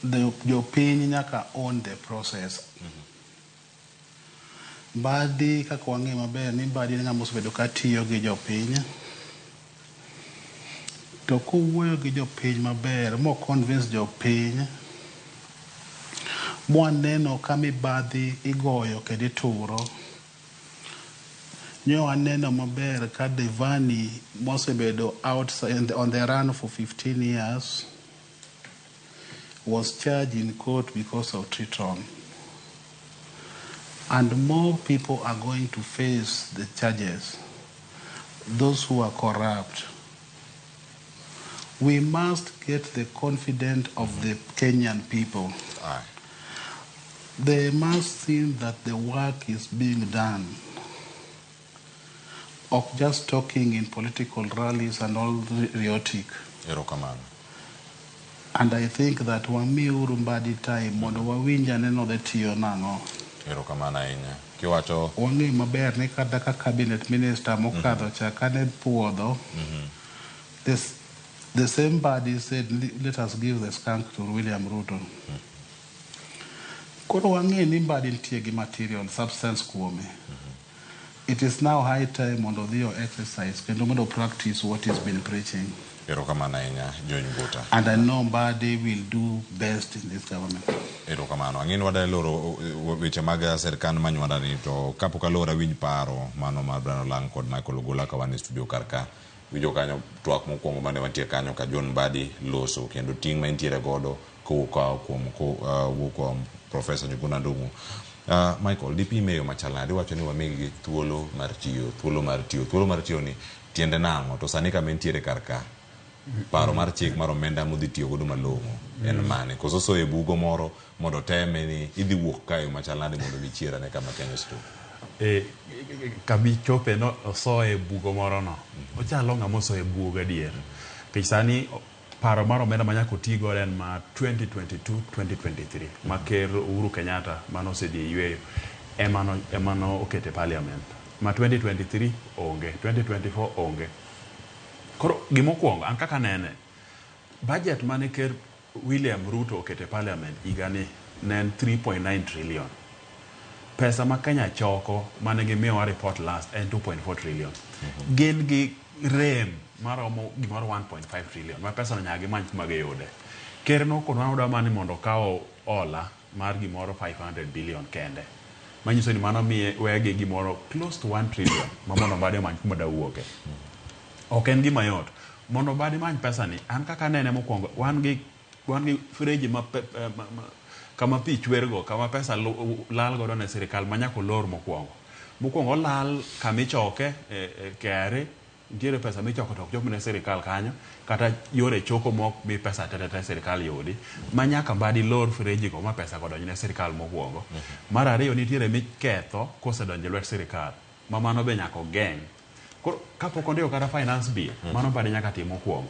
the jopiny nyaka own the process. Mbadi kaka wang'eyo maber ni Mbadi en ng'ama osebedo ka tiyo gi jopiny. To kowuoyo gi jopiny maber mo convince jopiny mwaneno ka mibadhi igoyo kendo ituro. Nyo waneno maber ka Devani mosebedo outside on the run for 15 years was charged in court because of Triton. And more people are going to face the charges, those who are corrupt. We must get the confidence of the Kenyan people. Aye. They must see that the work is being done. Of just talking in political rallies and all the rhetoric. Erokamano. And I think that wamiuru Mbadi time mondo wawinj aneno dhi tiyo nang'o. Erokamano ahinya. Kiwacho Wang'eyo maber ni kata ka cabinet minister mokadho cha kane puodho, the same body said, "Let us give the skunk to William Ruto." Koro wang'e ni Mbadi nitie gi material substance kuome. It is now high time mondo odhi o exercise kendo mondo practice what he's been preaching. Erokamano ahinya, John Mbuta. And I know Mbadi will do best in this government. Erokamano. Ang'e ni wadwa loro weche mag sirkand Manywanda ni to kapok aloro awinj paro mano mar Brian Olang kod Michael Ogola ka wan e studio kar ka. Winjo kanyo twak mokwongo mane wantie kanyo ka John Mbadi loso kendo ting' ma entiere godo kowuok kuom kowuok kuom Professor Njuguna Ndung'u. Michael, dipime e yo machal nade? Iwacho ni wamigi thuolo mar tiyo, thuolo mar tiyo, thuolo mar tiyo ni tiende nang'o? To sani kama entiere kar ka, paro mar chik mar omenda modhi tiyo godo malong'o en mane? Koso soyo e bugo moro mondo oteme ni idhi wuok kae yo machal nade mondo mi chier ane kama Kenya osechopo? E, kamichope no osoye e bugo moro no. Ochalo ng'ama osoye e bugo gadier. Nikech sani paro mar omenda ma nyaka oti godo en ma 2022-2023 ma ker Uhuru Kenyatta mane osedhi e yueyo ema no oketo e parliament. Ma 2023 onge, 2024 onge. Koro gimokwongo an kaka anene, budget mane ker William Ruto oketo e parliament higani ne en 3.9 trillion. Pesa ma Kenya choko mane gimiyowa report last en 2.4 trillion. Gin gi rem maromo gimoro 1.5 trillion ma pesa no nyaka gimany kuma giyude. Ker nokonwa odwa mana ni mondo okaw hola mar gimoro 500 billion kende. Manyiso ni mano miye wegi gimoro close to 1 trillion ma mondo Mbadi omany kuma dawuoke. Ok en gima yot. Mondo Mbadi many pesa ni, an kaka anene mokwongo, wan gi freji ma kama pi chwergo, kama pesa lal godo ne sirikal ma nyaka olor mokwongo. Mokwongo olal kama ichoke e KRA, nitiere pesa michoko to ok chop ne sirikal kanyo, kata yore choko mok mi pesa te te te sirikal yudi, ma nyaka Mbadi lor freji go ma pesa go donj ne sirikal mokwongo. Mar ariyo nitiere miketho kosedonjo e lwet sirikal, ma mano be nyaka ogeng'. Koro kapok ondiko kata finance bill, mano Mbadi nyaka tim mokwongo.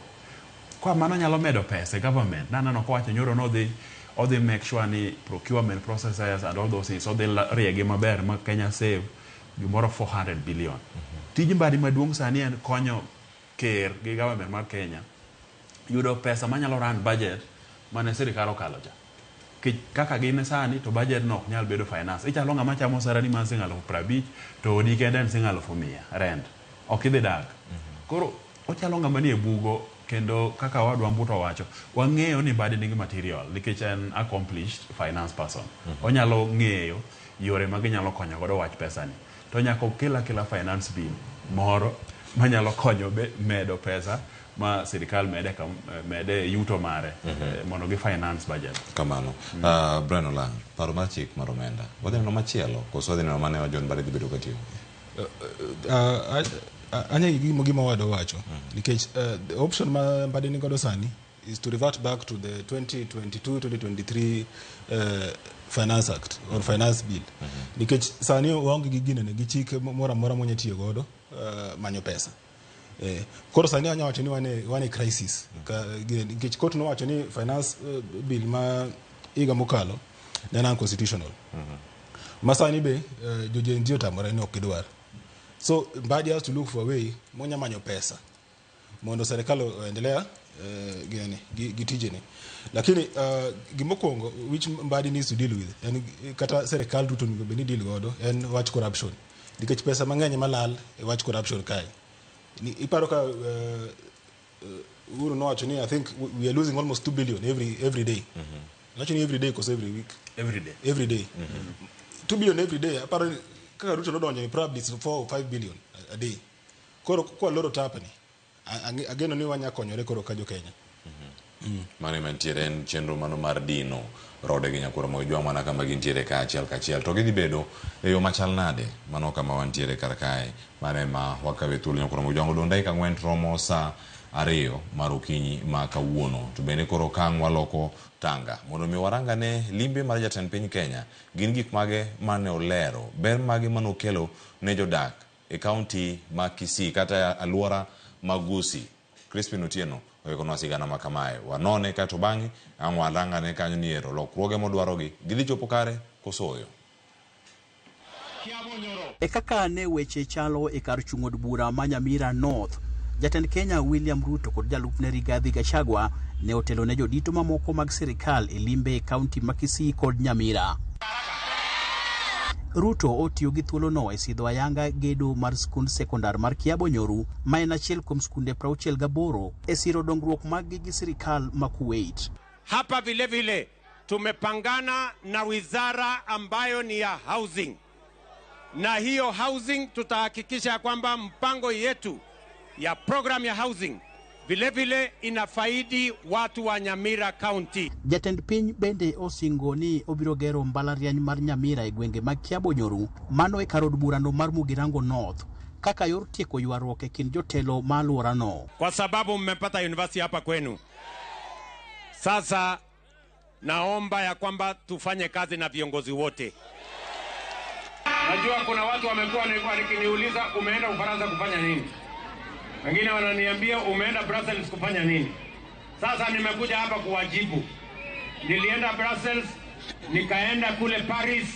Kwa mano nyalo medo pesa e government. Naneno kowacho nyoro nodhi odhi make sure ni procurement processes and all those things odhi riegi maber ma Kenya save gimoro 400 billion. Tij Mbadi maduong' sani en konyo ker gi government mar Kenya yudo pesa manyalo run budget mane sirikal okalo cha. Kaka gin sani to budget no ok nyal bedo finance. Ichalo ng'ama chamo salary mar siling 50,000 to odi kende en siling 100,000 rent. Ok idhi dak. Koro ochalo ng'ama nie bugo kendo kaka owadwa Mbuta owacho, wang'eyo ni Mbadi nigi material nikech en accomplished finance person. Onyalo ng'eyo yore ma ginyalo konyo godo wach pesa ni. To nyaka okel akela finance bill moro manyalo konyo be medo pesa ma sirikal mede, mede yuto mare mondo gi finance budget. Kamano. Brian Olang, paro mar chik mar omenda. Wadhi neno machielo koso wadhi neno mane John Mbadi dhi bedo ka tiyo? Anya gima owadwa wacho nikech the option ma Mbadi ni godo sani is to revert back to the 2022-2023 Finance Act or Finance Bill nikech sani waonge gi ginene gi chik moro amora mwanya tiyo godo manyo pesa. Koro sani anya wacho ni wan e crisis ka, nikech court nowacho ni finance bill ma higa mokalo ne en unconstitutional ma sani be jo Gen Z otamore ni ok gidwar. So Mbadi has to look for a way monya manyo pesa mondo serikal oendelea ginene gi tijene. Lakini gimokwongo which Mbadi needs to deal with en kata serikal duto onego bed ni deal godo en wach corruption nikech pesa mang'eny malal e wach corruption kae. Iparo ka Uhuru nowacho ni I think we are losing almost 2 billion every day. Nowacho ni every day koso every week? Every day. Every day. 2 billion every day. Aparo ni kaka Ruto nodonjo ni probably it's 4 or 5 billion a day. Koro kwaloro tap ni, ageno ni wanya konyore koro ka jo Kenya. Mano ema nitiere en chenro mano mar dino rode gi nyakwar Ramogi Jwang' mana kama gintiere ka achiel kachiel. To gidhi bedo e yo machal nade? Mano kama wantiere kar kae. Mano ema wakawe thuolo nyakwar Ramogi Jwang'. Odong' dakika 4 to romo sa 2 mar okinyi ma kawuono. To bende koro kang' waloko tanga mondo mi warangane limbe mar jatend piny Kenya. Gin gik mage mane olero? Ber mage mane okelo ne jodak e kaunti ma Kisii kata alwora ma Gusii? Crispin Otieno oikonwa sigana ma kamae. Wanone kaeto bang'e ang' warangane kanyo ni ero lokruoge modwarogi gidhi chopo kare koso ooyo. E kaka ne weche chalo e kar chung' od bura ma Nyamira North, Jatend Kenya William Ruto kod jalupne Rigathi Gachagua ne otelo ne jodito mamoko mag sirikal e limbe e kaunti ma Kisii kod Nyamira. Ruto otiyo gi thuolono e sidho ayanga gedo mar skund sekondar mar Kiabonyoru ma en achiel kuom skunde 68 e siro dongruok maggi gi sirikal ma Kuwait. Hapa vile vile tumepangana na wizara ambayo ni ya housing, na hiyo housing tutahakikisha kwamba mpango yetu ya program ya housing vile vile inafaidi watu wa Nyamira County. Jatend piny bende osingo ni obiro gero mbalariany mar Nyamira e gwenge mag Kiabonyoru, mano e kar od burano mar Mugirango North, kaka yor tieko ywaruok e kind jotelo ma alworano. Kwa sababu mmepata university hapa kwenu. Sasa naomba ya kwamba tufanye kazi na viongozi wote. Najua kuna watu wamekuwa wakiniuliza umeenda Ufaransa kufanya nini? Wengine wananiambia umeenda Brussels kufanya nini? Sasa nimekuja hapa kuwajibu. Nilienda Brussels, nikaenda kule Paris,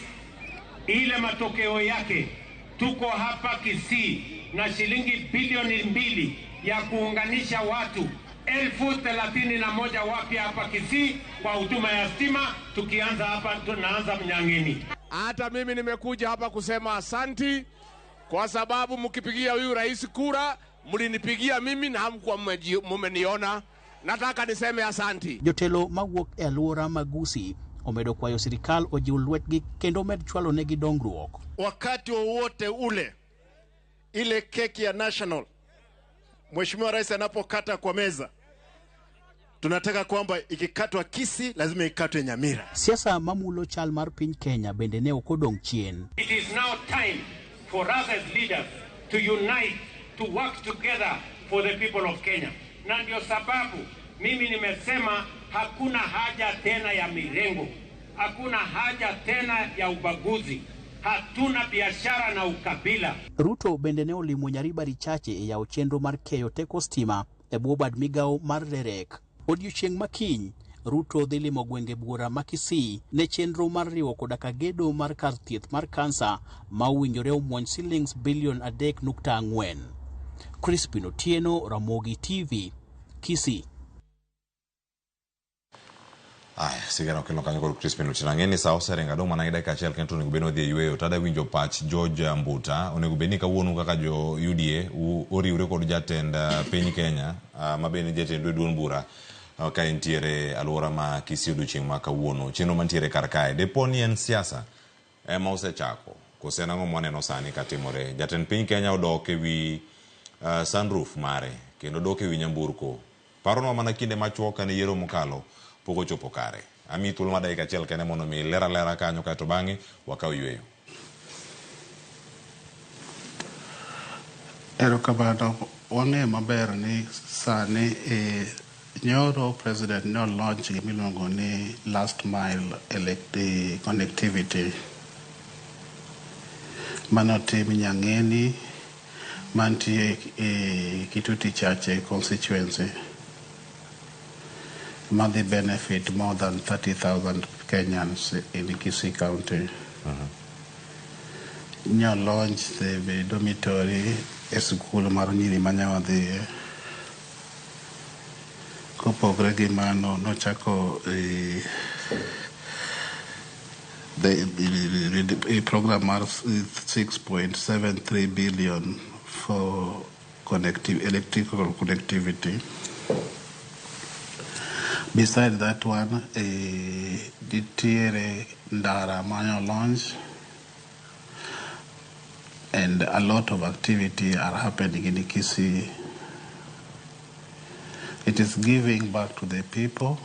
ile matokeo yake tuko hapa Kisii na shilingi bilioni 2 ya kuunganisha watu 31,000 wapya hapa Kisii kwa huduma ya stima, tukianza hapa tunaanza Mnyang'ini. Hata mimi nimekuja hapa kusema asanti kwa sababu mkipigia huyu rais kura mlinipigia mimi na hamkuwa mmeniona. Nataka niseme asanti. Jotelo mawuok e alwora mag Gusii omedo kwayo sirikal ojiw lwetgi kendo omed chwalo negi dongruok. Wakati wowote ule ile keki ya national Mheshimiwa Rais anapokata kwa meza, tunataka kwamba ikikatwa Kisii lazima ikatwe Nyamira. Siasa mamulo chal mar piny Kenya bende ne ok odong' chien. It is now time for us as leaders to unite, to work together for the people of Kenya. Na ndio sababu mimi nimesema hakuna haja tena ya mirengo, hakuna haja tena ya ubaguzi, hatuna biashara na ukabila. Ruto bende ne olimo Nyaribari Chache e yawo chenro mar keyo teko stima e bwo bad migawo mar REREC. Odiochieng' ma kiny, Ruto dhi limo gwenge buora ma Kisii ne chenro mar riwo koda ka gedo mar kar thieth mar kansa ma owinjore omuony silings bilion 3.4. Crispin Otieno, Ramogi TV, Kisii. Aya, sigana okelo kanyo kod Crispin Otieno. Ang'e ni sa oseringo adong' mana gi dakika achiel kendo to onego bed ni wadhi e yweyo. To adwa winjo pach George Mbuta. Onego bed ni kawuono kaka jo UDA oriwre kod jatend piny Kenya ma bende jatend duond bura ka entiere alwora ma Kisii odiochieng' ma kawuono. Chenro mantiere kar kae. Depo ni en siasa ema osechako. Kose en ang'o mwaneno sani katimore. Jatend piny Kenya odok e wi sunroof mare kendo odok e wi nyamburko. Paronwa mana kinde machuok kane yiero mokalo pok ochopo kare. Amiyi thuolo mar dakika achiel kende mondo mi iler alera kanyo kaeto bang'e wakaw yweyo. Erokamano. Wang'eyo maber ni sani nyoro president ne launch gimiluongo ni last mile connectivity manotim Nyang'eni mantie e Kitutu Chache constituency madhi benefit more than 30,000 Kenyans in Kisii County. Nyo launch the dormitory e sikul mar nyiri manyawadhiye. Kopogre gi mano nochako the program mar 6.73 billion for electrical connectivity. Beside that one, nitiere ndara manyo launch and a lot of activity are happening in Kisii. It is giving back to the people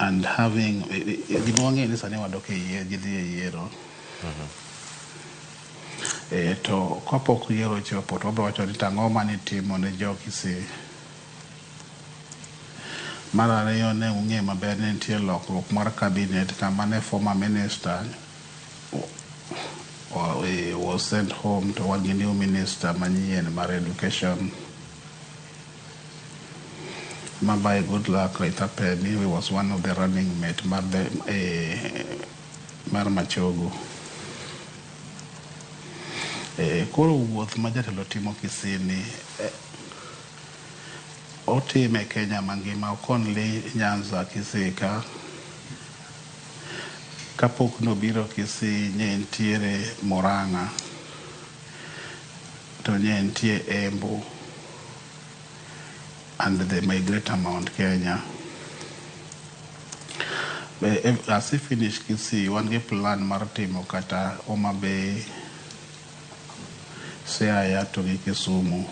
and having gima wang'eyo ni sani wadok e gidhi e yiero. To kapok yiero ochopo to wabiro wacho ni tang'o manitimo ne jo Kisii. Mar ariyo ne ung'e maber ni nitie lokruok mar cabinet kama ne former minister was sent home to wan gi new minister manyien mar education ma by good luck Raitapeni was one of the running mate mar Machogu. Koro wuoth ma jatelo timo Kisii ni otime Kenya mangima, ok only Nyanza, Kisii ka. Kapok nobiro Kisii ne nitiere Murang'a, to ne nitie Embu and the migrator Mount Kenya. As I finish Kisii, wan gi plan mar timo kata Homa Bay, Siaya to gi Kisumu.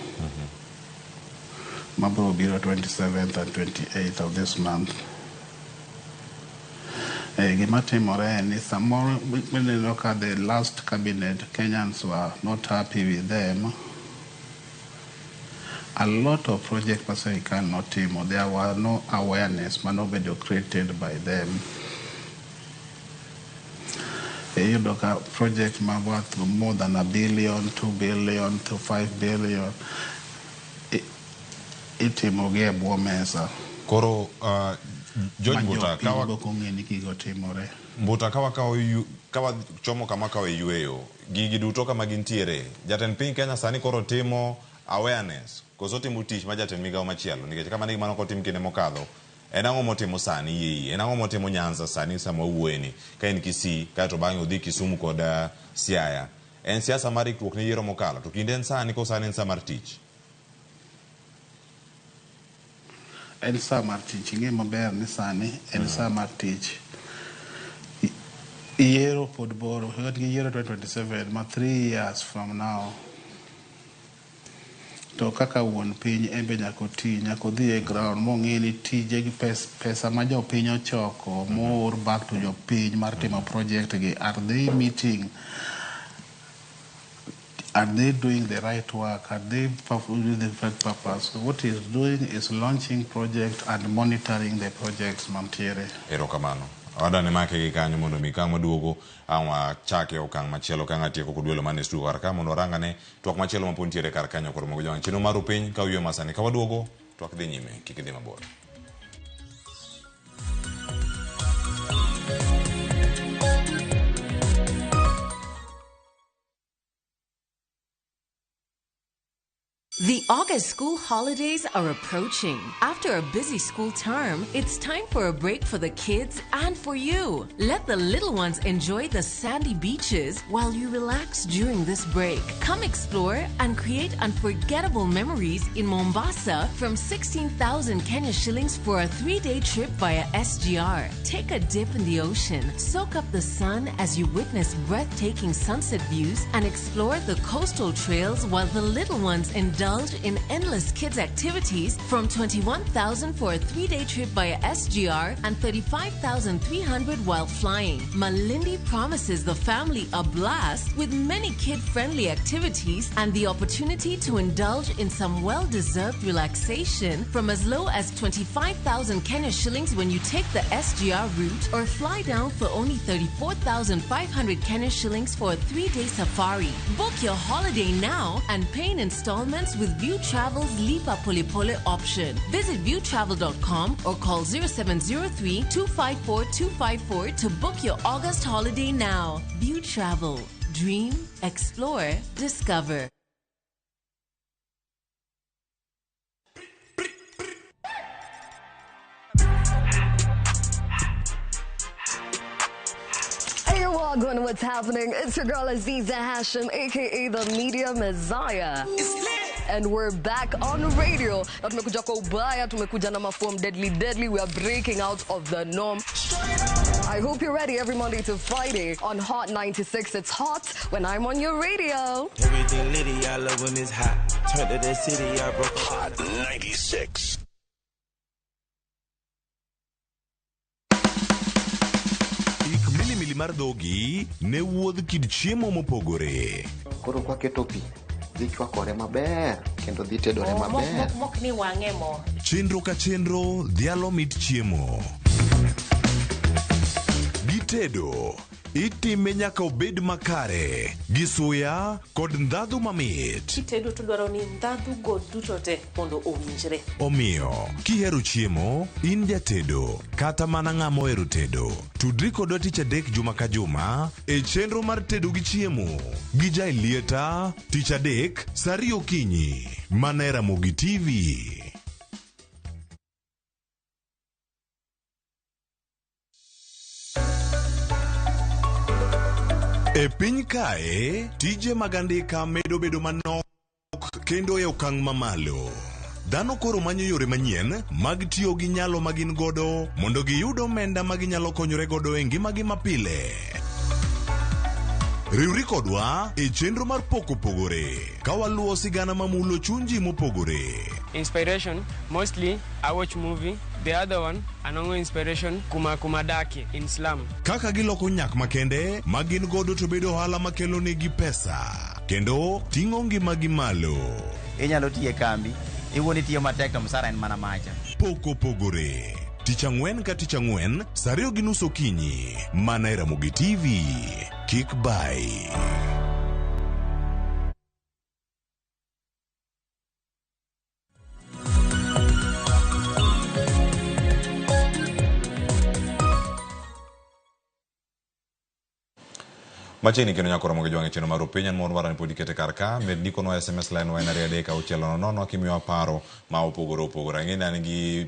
Mabro biro 27th and 28th of this month. Gima timore en ni samoro mineno ka the last cabinet, Kenyans were not happy with them. A lot of projects ma sirikal notimo, there were no awareness manobedo created by them. Iyudo ka project ma worth more than 1 billion, 2 billion to 5 billion itimo gi e bwo mesa. Koro George Ma Mbuta, jopiny ok ong'e ni gigo timore. Mbuta, ka wakawo ka wachomo kama kawo e yueyo, gigi duto kama gintiere, jatend piny Kenya sani koro timo awareness koso timo tich ma jatend migawo machielo? Nikech kama ni gima nokotim kinde mokadho, en ang'o motimo sani yei? En ang'o motimo Nyanza sani sama wawuoyeni ka en Kisii, kaeto bang'e odhi Kisumu kod Siaya? En siasa mar ikruok ne yiero mokalo, to kinde en sani ko sani en sa mar tich. En sa mar tich. Ing'e maber ni sani en sa mar tich. Yiero pod bor. Wan gi yiero 2027 ma 3 years from now. To kaka wuon piny, en be nyaka oti, nyaka odhi e ground mong'e ni tije gi pesa ma jopiny ochoko moor back to jopiny mar timo project gi, are they meeting, are they doing the right work, are they performing the right purpose? What he's doing is launching project and monitoring the projects mantiere. Erokamano. Wadani make gi kanyo mondo mi kang' waduogo ang' wachake okang' machielo ka ng'atieko kod welo man e studio kar ka mondo warangane twak machielo mapod nitiere kar kanyo. Koro mogo jowang' chenro mar piny ka uywe masani, ka waduogo twak dhi nyime, kik idhi mabor. The August school holidays are approaching. After a busy school term, it's time for a break for the kids and for you. Let the little ones enjoy the sandy beaches while you relax during this break. Come explore and create unforgettable memories in Mombasa from 16,000 Kenya shillings for a 3-day trip via SGR. Take a dip in the ocean, soak up the sun as you witness breathtaking sunset views, and explore the coastal trails while the little ones indulge in endless kids' activities from 21,000 for a 3-day trip via SGR and 35,300 while flying. Malindi promises the family a blast with many kid-friendly activities and the opportunity to indulge in some well-deserved relaxation from as low as 25,000 Kenya shillings when you take the SGR route or fly down for only 34,500 Kenya shillings for a 3-day safari. Book your holiday now and pay in installments with View Travel's Lipa Pole Pole option. Visit viewtravel.com or call 0703 254 254 to book your August holiday now. View Travel. Dream, explore, discover. Hey, Wagwan, what's happening? It's your girl Aziza Hashim, aka the Media Messiah. And we're back on radio. Na tumekuja kwa ubaya, tumekuja na maform deadly deadly. We are breaking out of the norm. I hope you're ready every Monday to Friday on Hot 96. It's hot when I'm on your radio. Everything litty, I love when it's hot. Turned to the city, I broke up. Hot 96. Ik milimili mar dhogi ne wuodh kit chiemo mopogore. Koro kwaketo pi, dhi chwakore maber kendo dhi tedore Oh, mok, maber. mok ni wang'e mo. Chenro ka chenro dhialo mit chiemo. Gitedo. Itime nyaka obed makare, gi suya kod ndhadhu mamit. Kitedo to dwaro ni ndhadhu go duto te mondo owinjre. Omiyo, kihero chiemo, in jatedo, kata mana ng'ama ohero tedo, tudri kodwa tich adek juma ka juma e chenro mar tedo gi chiemo gi Jaelieta tich adek saa ariyo okinyi mana e Ramogi TV. E piny kae, tije mag andika medo bedo manok kendo e okang' mamalo. Dhano koro manyo yore manyien mag tiyo gi nyalo ma gin godo mondo giyud omenda ma ginyalo konyore godo e ngimagi mapile. Riwri kodwa e chenro mar Pok Opogore ka waluwo sigana mamulo chuny ji mopogore. Inspiration, mostly I watch movie. The other one, anongo inspiration kuma kuma dake in slum. Kaka giloko nyak makende ma gin godo to bedo ohala makelo negi pesa kendo ting'o ngimagi malo. Inyalo tiyo e kambi, iwuon itiyo matek to msara en mana macha. Pok Opogore. Tich ang'wen ka tich ang'wen, saa ariyo gi nus okinyi, mana e Ramogi TV. Kik bai. Machiegni kendo nyaka romo gi jwang' e chenro mar Opiny an mor mara ni pod ikete kar ka med ndikonwa SMS line wa en 23600 kimiyowa paro ma opogore opogore. Ang'e ni an gi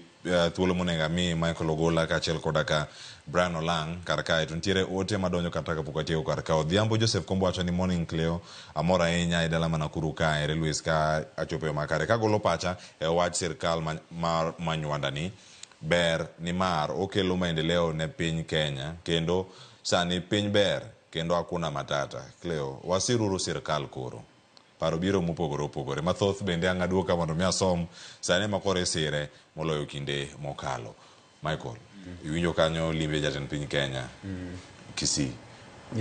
thuolo monego ami Michael Ogola kaachiel koda ka Brian Olang' kar kae to nitiere ote madonjo kata kapok atieko kar ka. Odhiambo Joseph Kombo wacho ni morning Cleo, amor ahinya e dala ma Nakuru kae Railways ka achopo e yo makare. Kagolo pacha e wach sirkal mar Manywanda ni ber nimar okelo maendeleo ne piny Kenya kendo sani piny ber kendo hakuna matata. Cleo, wasiruru sirkal koro. Paro biro mopogore opogore. Mathoth bende ang' aduoka mondo mi asom sani ema koro isire moloyo kinde mokalo. Michael, iwinjo kanyo limbe jatend piny Kenya, Kisii.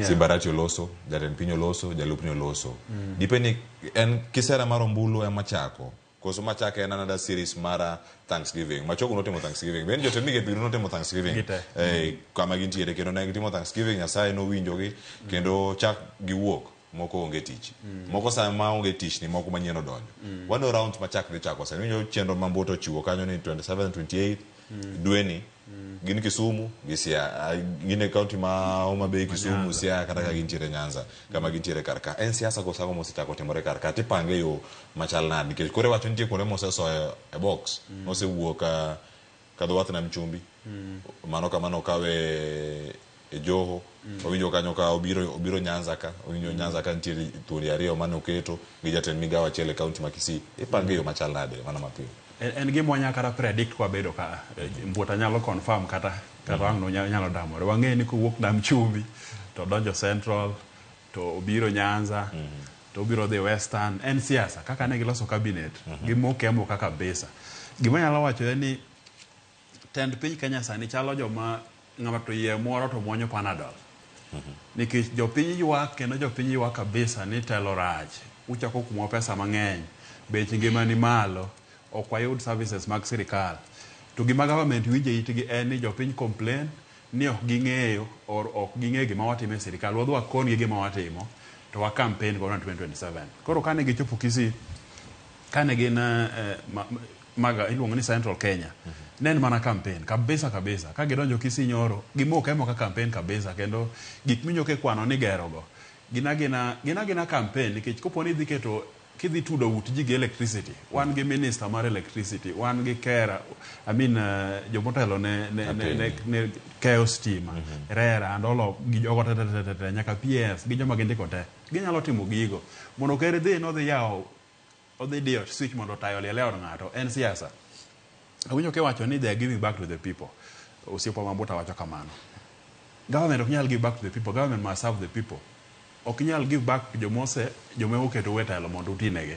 Simbarati oloso, jatend piny oloso, jalupne oloso. Dipe ni en kisera mar ombulu ema chako koso machake en another series mara Thanksgiving. Machogu notimo Thanksgiving. Bende jotend migepe duto notimo Thanksgiving. Gite. Kama gintiere kendo ne gitimo Thanksgiving, Nyasaye nowinjogi kendo chak giwuok moko onge tich. Moko sama onge tich ni moko manyien odonjo. Wano rounds machak dhi chako sani. Iwinjo chenro ma Mboto ochiwo kanyo ni 27, 28 dweni gin Kisumu gi Siaya, gin e county ma Homa Bay, Kisumu, Siaya kata ka gintiere Nyanza, kama gintiere kar ka. En siasa koso ang'o mosechako timore kar ka? Tipange e yo machal nade? Nikech koro iwacho nitie kuonde mosesoyo e box, mosewuok Kadho wath Nam Chumbi, mano kama nokawe e Joho, owinjo kanyo ka obiro Nyanza ka, owinjo Nyanza ka nitiere thuondi ariyo mane oketo gi jatend migawo achiel e county ma Kisii. Ipange e yo machal nade mana mapiyo? En gima wanyalo kata predict kwabedo ka Mbuta nyalo confirm kata wang' no nyalo damore. Wang'eyo ni kowuok Nam Chumbi to donjo Central to obiro Nyanza to obiro dhi Western. En siasa kaka ne giloso cabinet gimoke amoka kabisa. Gima anyalo wacho en ni tend piny Kenya sani chalo joma ng'ato iye moro to muonyo Panadol. Nikech jopiny ywak kendo jopiny ywak kabisa ni telo rach. Uchako kuomwa pesa mang'eny, bech ngima ni malo, ok wayud services mag sirikal. To gima government winjo e itgi en ni jopiny complain ni ok ging'eyo or ok ging'eyo gima watimo e sirikal. Wadhi wakon gi gima watimo to wa campaign godo 2027. Koro kane gichopo Kisii, kane gin maga iluongo ni Central Kenya, ne en mana campaign kabisa kabisa. Ka gidonjo Kisii nyoro, gimoke amoka campaign kabisa kendo gik minyoke kwano ni gerogo gin agina campaign nikech kopo ni idhi keto kidhi tudo ut ji gi electricity, wan gi minister mar electricity, wan gi KERA, I mean jomotelo ne keyo stima, RERA and all of gi jogo te te te te nyaka PS gi joma gindiko te ginyalo timo gigo mondo ker dhi nodhi yawo odhi diyo switch mondo otayo liel e od ng'ato en siasa. Awinjo kiwacho ni they are giving back to the people. Osiepwa ma Mbuta wacho kamano. Government ok nyal give back to the people. Government must serve the people. Ok inyal give back jomose joma oketou e telo mondo utinegi.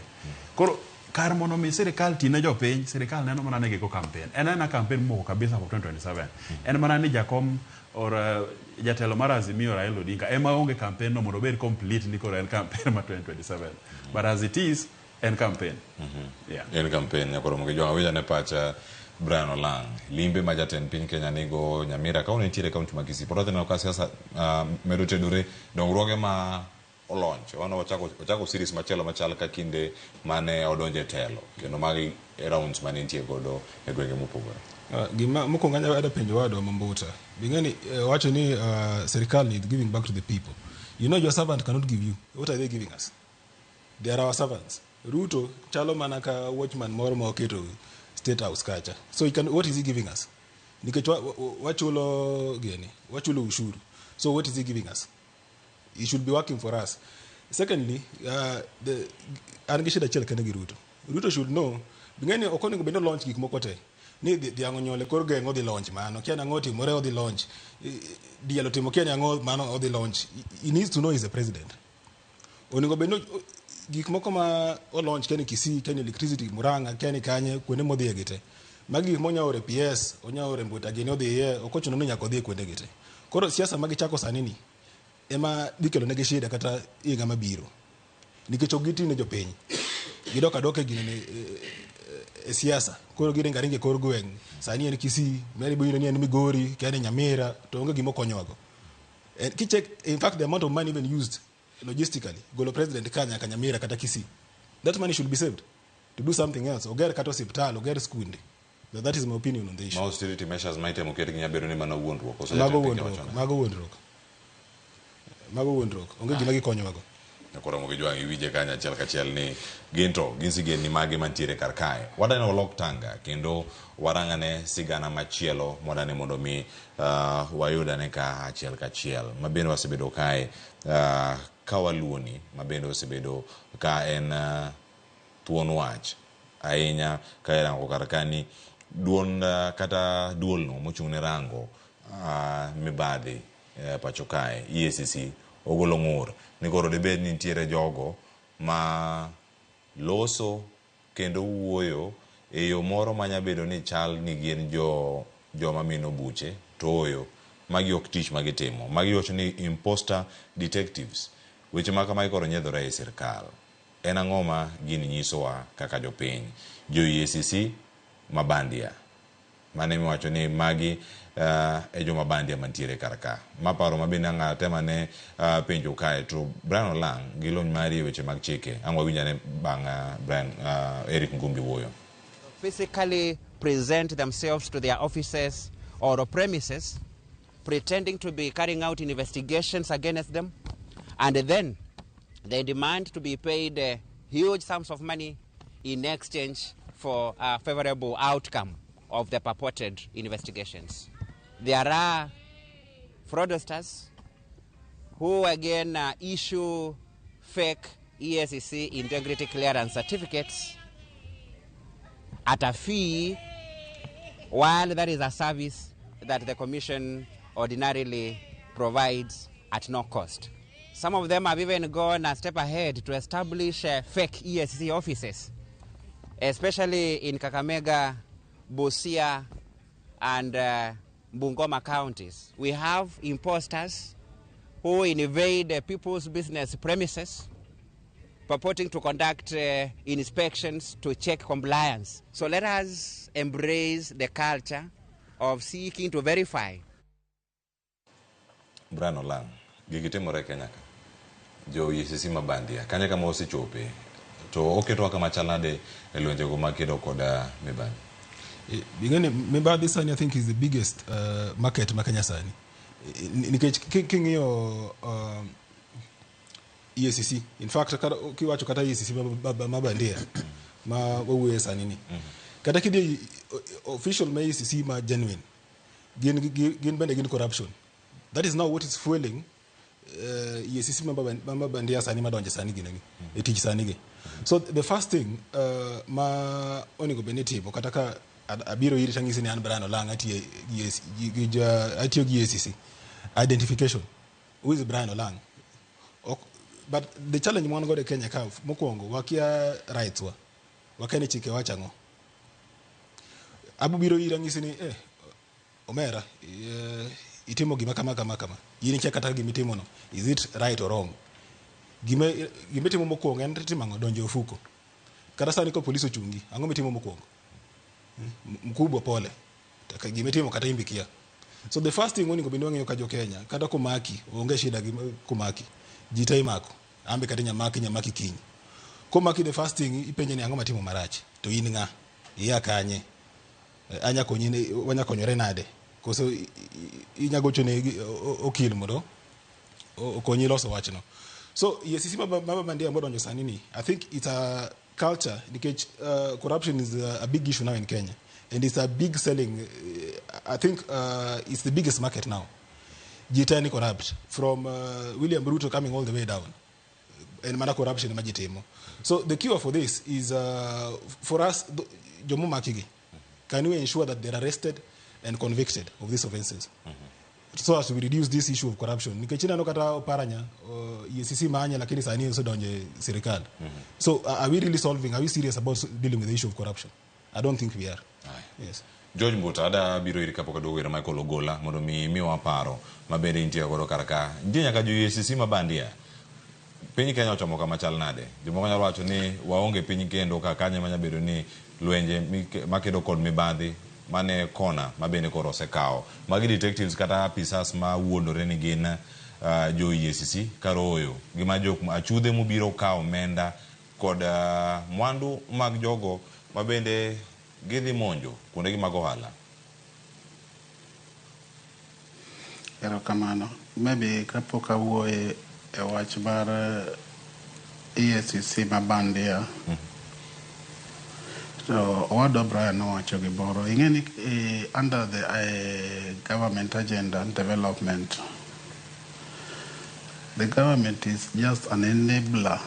Koro kar mondo mi sirikal ti ne jopiny, sirikal neno mana ni gigo campaign. En aena campaign moko kabisa for 2027. En mana ni jakom or jatelo mar Azimio Raila Odinga ema onge campaign no mondo obed complete ni koro en campaign mar 2027. But as it is, en campaign. Yeah. En campaign nyakoro mogi jwang' awinjo ne pacha Brian Olang, limbe ma jatend piny Kenya nigo Nyamira ka nitiere kaunti ma Kisii. Pod wadhi neno ka siasa medo tedore dongruoge ma olonch. Wan ochako series machielo machal ka kinde mane odonje telo kendo magi e rounds mane nitie godo e gwenge mopogore. Gima mokwongo anyalo adwa penjo wadwa Mambuta. Bing'eni wacho ni serikal ni is giving back to the people. You know your servant cannot give you. What are they giving us? They are our servants. Ruto chalo mana ka watchman moro ma oketo State House kacha. So he can, what is he giving us? Nikech wachulo gini, wachulo ushuru. So what is he giving us? He should be working for us. Secondly, an gi shida achiel kende gi Ruto. Ruto should know, bing'eni ok onego bed ni launch gik moko te. Ni dhiang' onyuol e kor gweng' odhi launch mano, kia nang'o otimore odhi launch. Diel otimo kia nang'o mano odhi launch. He needs to know he's a president. Onego bed ni gik moko ma o launch kia ni Kisii, kia ni electricity, Murang'a, kia ni kanye, kuonde modhiye gi te. Magi gik monya ore PS, onya ore Mbuta gini odhiye, ok ochuno ni nyaka odhi kuonde gi te. Koro siasa ma gichako sani ni ema dhi kelo negi shida kata higa mabiro. Nikech ok giti ne jopiny. Gidok adoka e ginene e siasa. Koro giringo aringa e kor gweng'. Sani en Kisii, meri bo ni en Migori, kia ni Nyamira, to onge gima okonyowago. And kicheck, in fact, the amount of money even used logistically, golo president ka nyaka Nyamira kata Kisii, that money should be saved to do something else. Oger kata osiptal, oger skunde. That is my opinion on the issue. Ma austerity measures ma itemo ket gi nyabedo ni mana wuondruok. Koso Mago jatend piny wuondruok, wacho nade? Mago wuondruok. Mago wuondruok. Onge gima gikonyowago. Koro mogi jwang' iwinje kanyo achiel kachiel ni gin to gin sigendni mage mantiere kar kae. Wadani walok tanga kendo warang'ane sigana machielo mwadani mondo mi wayudane ka achiel kachiel ma bende wasebedo kae ka waluoni ma bende osebedo ka en thuon wach ahinya ka irango kar ka ni duond kata duolno mochung' ne rango mibadhi pacho kae EACC ogolo ng'ur ni koro dibed ni nitiere jogo ma loso kendo wuoyo e yo moro manya bedo ni chal ni gin joma mino buche to oyo magi ok tich magitimo. Magi wacho ni imposter detectives. Weche ma kamagi koro nyiedhore e sirkal. En ang'o ma gini nyisowa kaka jopiny? Jo EACC mabandia. Mano emiwacho ni magi e joma bandia mantiere kar ka. Ma paro ma bende ang' atemane penjo kae to Brian Olang' gi lony mari e weche mag chike ang' wawinj ane bang' Brian Eric Ngumbi wuoyo. Physically present themselves to their offices or premises, pretending to be carrying out investigations against them, and then they demand to be paid huge sums of money in exchange for a favorable outcome of the purported investigations. There are fraudsters who again issue fake EACC integrity clearance certificates at a fee, while that is a service that the Commission ordinarily provides at no cost. Some of them have even gone a step ahead to establish fake EACC offices, especially in Kakamega, Busia, and Bungoma counties. We have imposters who invade people's business premises, purporting to conduct inspections to check compliance. So let us embrace the culture of seeking to verify. Brian Olang', gigi timore e Kenya ka. Jo EACC mabandia, kanye kama osechope, to oketowa kama chal nade e lwenjego makedo kod mibadhi? Ing'eni mibadhi sani I think is the biggest market ma Kenya sani. Nikech king'iyo EACC, in fact kiwacho kata EACC mabandia ma wawuoye sani ni. Kata kidhi official ma EACC ma genuine, gin bende gin corruption. That is now what is fueling EACC mabandia sani madonje sani gineni, e tich sani gi. So the first thing ma onego bed ni itimo kata ka abiro iri tang'isi ni an Brian Olang' atiyo gi EACC, identification. Who is Brian Olang'? Ok, but the challenge mwan godo e Kenya ka mokwongo wakia rights wa. Wakia ni chike wacho ang'o. Abo biro iri ang'isi ni omera itimo gima kama kama kama. In ikia kata gima itimo no. Is it right or wrong? Gima itimo mokwongo en timo ang'o? Donjo e ofuko. Kata sani ka polis ochungi, ang'o mitimo mokwongo? Mkubwa pole. Taka gimitimo kata imbi kia. So the first thing onego bed ni wang'iyo ka jo Kenya, kata komaki, onge shida gi komaki. Ji te imako. Ambe kata nyamaki nyamaki kiny. Komaki the first thing ipenje ni ang'o matimo marach. To in ng'a? Iya kanye? Anya konyi ne wanya konyore nade? Koso inya gocho ne okil mondo okonyi loso wachno. So EACC maba bandia modonjo sani ni, I think it's a culture nikech corruption is a big issue now in Kenya. And it's a big selling, I think it's the biggest market now. Ji te ni corrupt. From William Ruto coming all the way down. En mana corruption ema ji timo. So the cure for this is for us, jomomakigi, can we ensure that they're arrested and convicted of these offenses? So as to reduce this issue of corruption. Nikech ineno kata Oparanya, EACC manye lakini sani osedonjo e sirikal. So are we really solving, are we serious about dealing with the issue of corruption? I don't think we are. Yes. George Mbuta, ada biro iri kapok aduogo ir Michael Ogola mondo mi miwa paro mabende intie godo kar ka. Nitie nyaka jo EACC ma bandia. Piny Kenya ochomo kama chal nade? Jomoko nyalo wacho ni waonge piny kendo ka kanyo ema nyalo bedo ni lwenje makedo kod mibadhi mane kona mabende koro osekawo. Magi detectives kata apisas ma wuondore ni gin jo EACC kar ooyo. Gima jok achudhe mobiro kawo omenda kod mwandu mag jogo mabende gidhi monjo kuondegi mag ohala. Erokamano. Maybe kapok awuoye e wach mar EACC ma bandia, to owadwa Brian nowacho gimoro. Ing'e ni under the government agenda and development, the government is just an enabler,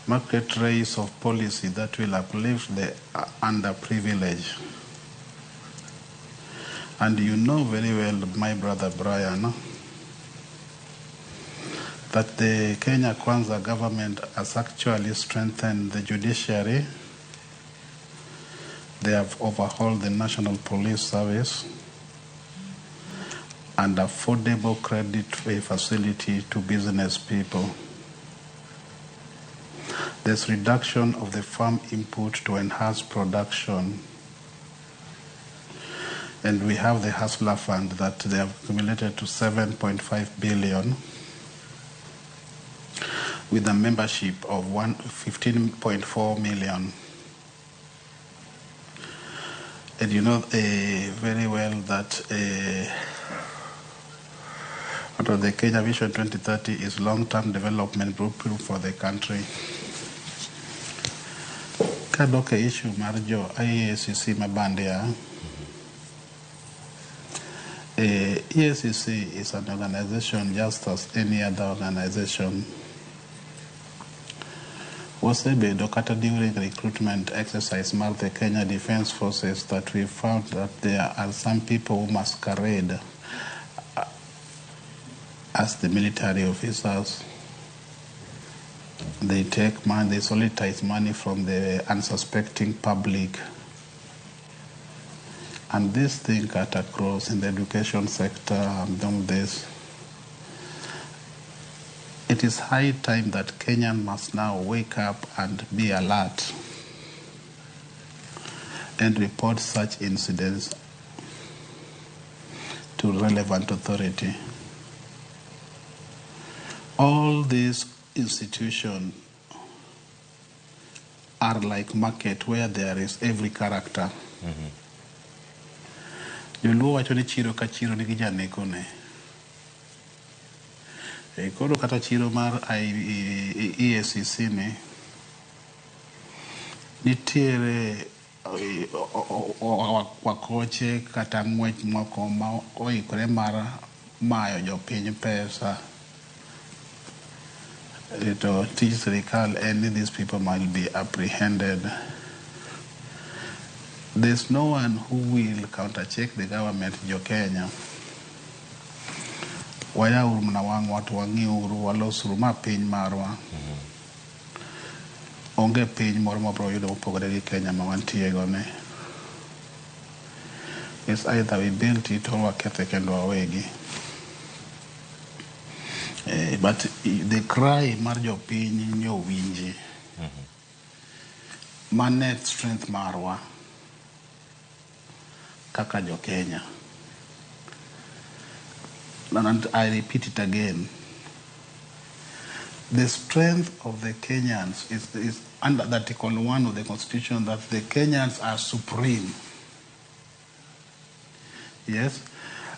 market race of policy that will uplift the underprivileged. And you know very well, my brother Brian, that the Kenya Kwanza government has actually strengthened the judiciary. They have overhauled the National Police Service and affordable credit facility to business people. There's reduction of the farm input to enhance production. And we have the Hustler Fund that they have accumulated to 7.5 billion with a membership of 15.4 million. And you know very well that out of the Kenya Vision 2030 is long-term development blueprint for the country. Kadok e issue mar jo EACC ma bandia, EACC is an organization just as any other organization. Wasebedo kata during recruitment exercise mar the Kenya Defence Forces that we found that there are some people who masquerade as the military officers. They take money, they solicit money from the unsuspecting public. And this thing cut across in the education sector and all this. It is high time that Kenyan must now wake up and be alert and report such incidents to relevant authority. All these institutions are like market where there is every character. Joluo wacho ni chiro ka chiro nigi janeko ne. Koro kata chiro mar EACC ni nitiere wakoche kata ng'wech moko ma oikore mar mayo jopiny pesa. To tij sirikal en ni these people might be apprehended. There's no one who will counter-check the government, jo Kenya. Wayauru mana wang'wa to wang'iuru walosuru ma piny marwa. Onge piny moro mabiro yudo mopogore gi Kenya ma wantie go ni. It's either we built it or wakethe kendo wawegi. But the cry mar jopiny nyowinji. Mane strength marwa. kaka jo Kenya. And I repeat it again. The strength of the Kenyans is under Article 1 of the Constitution, that the Kenyans are supreme. Yes?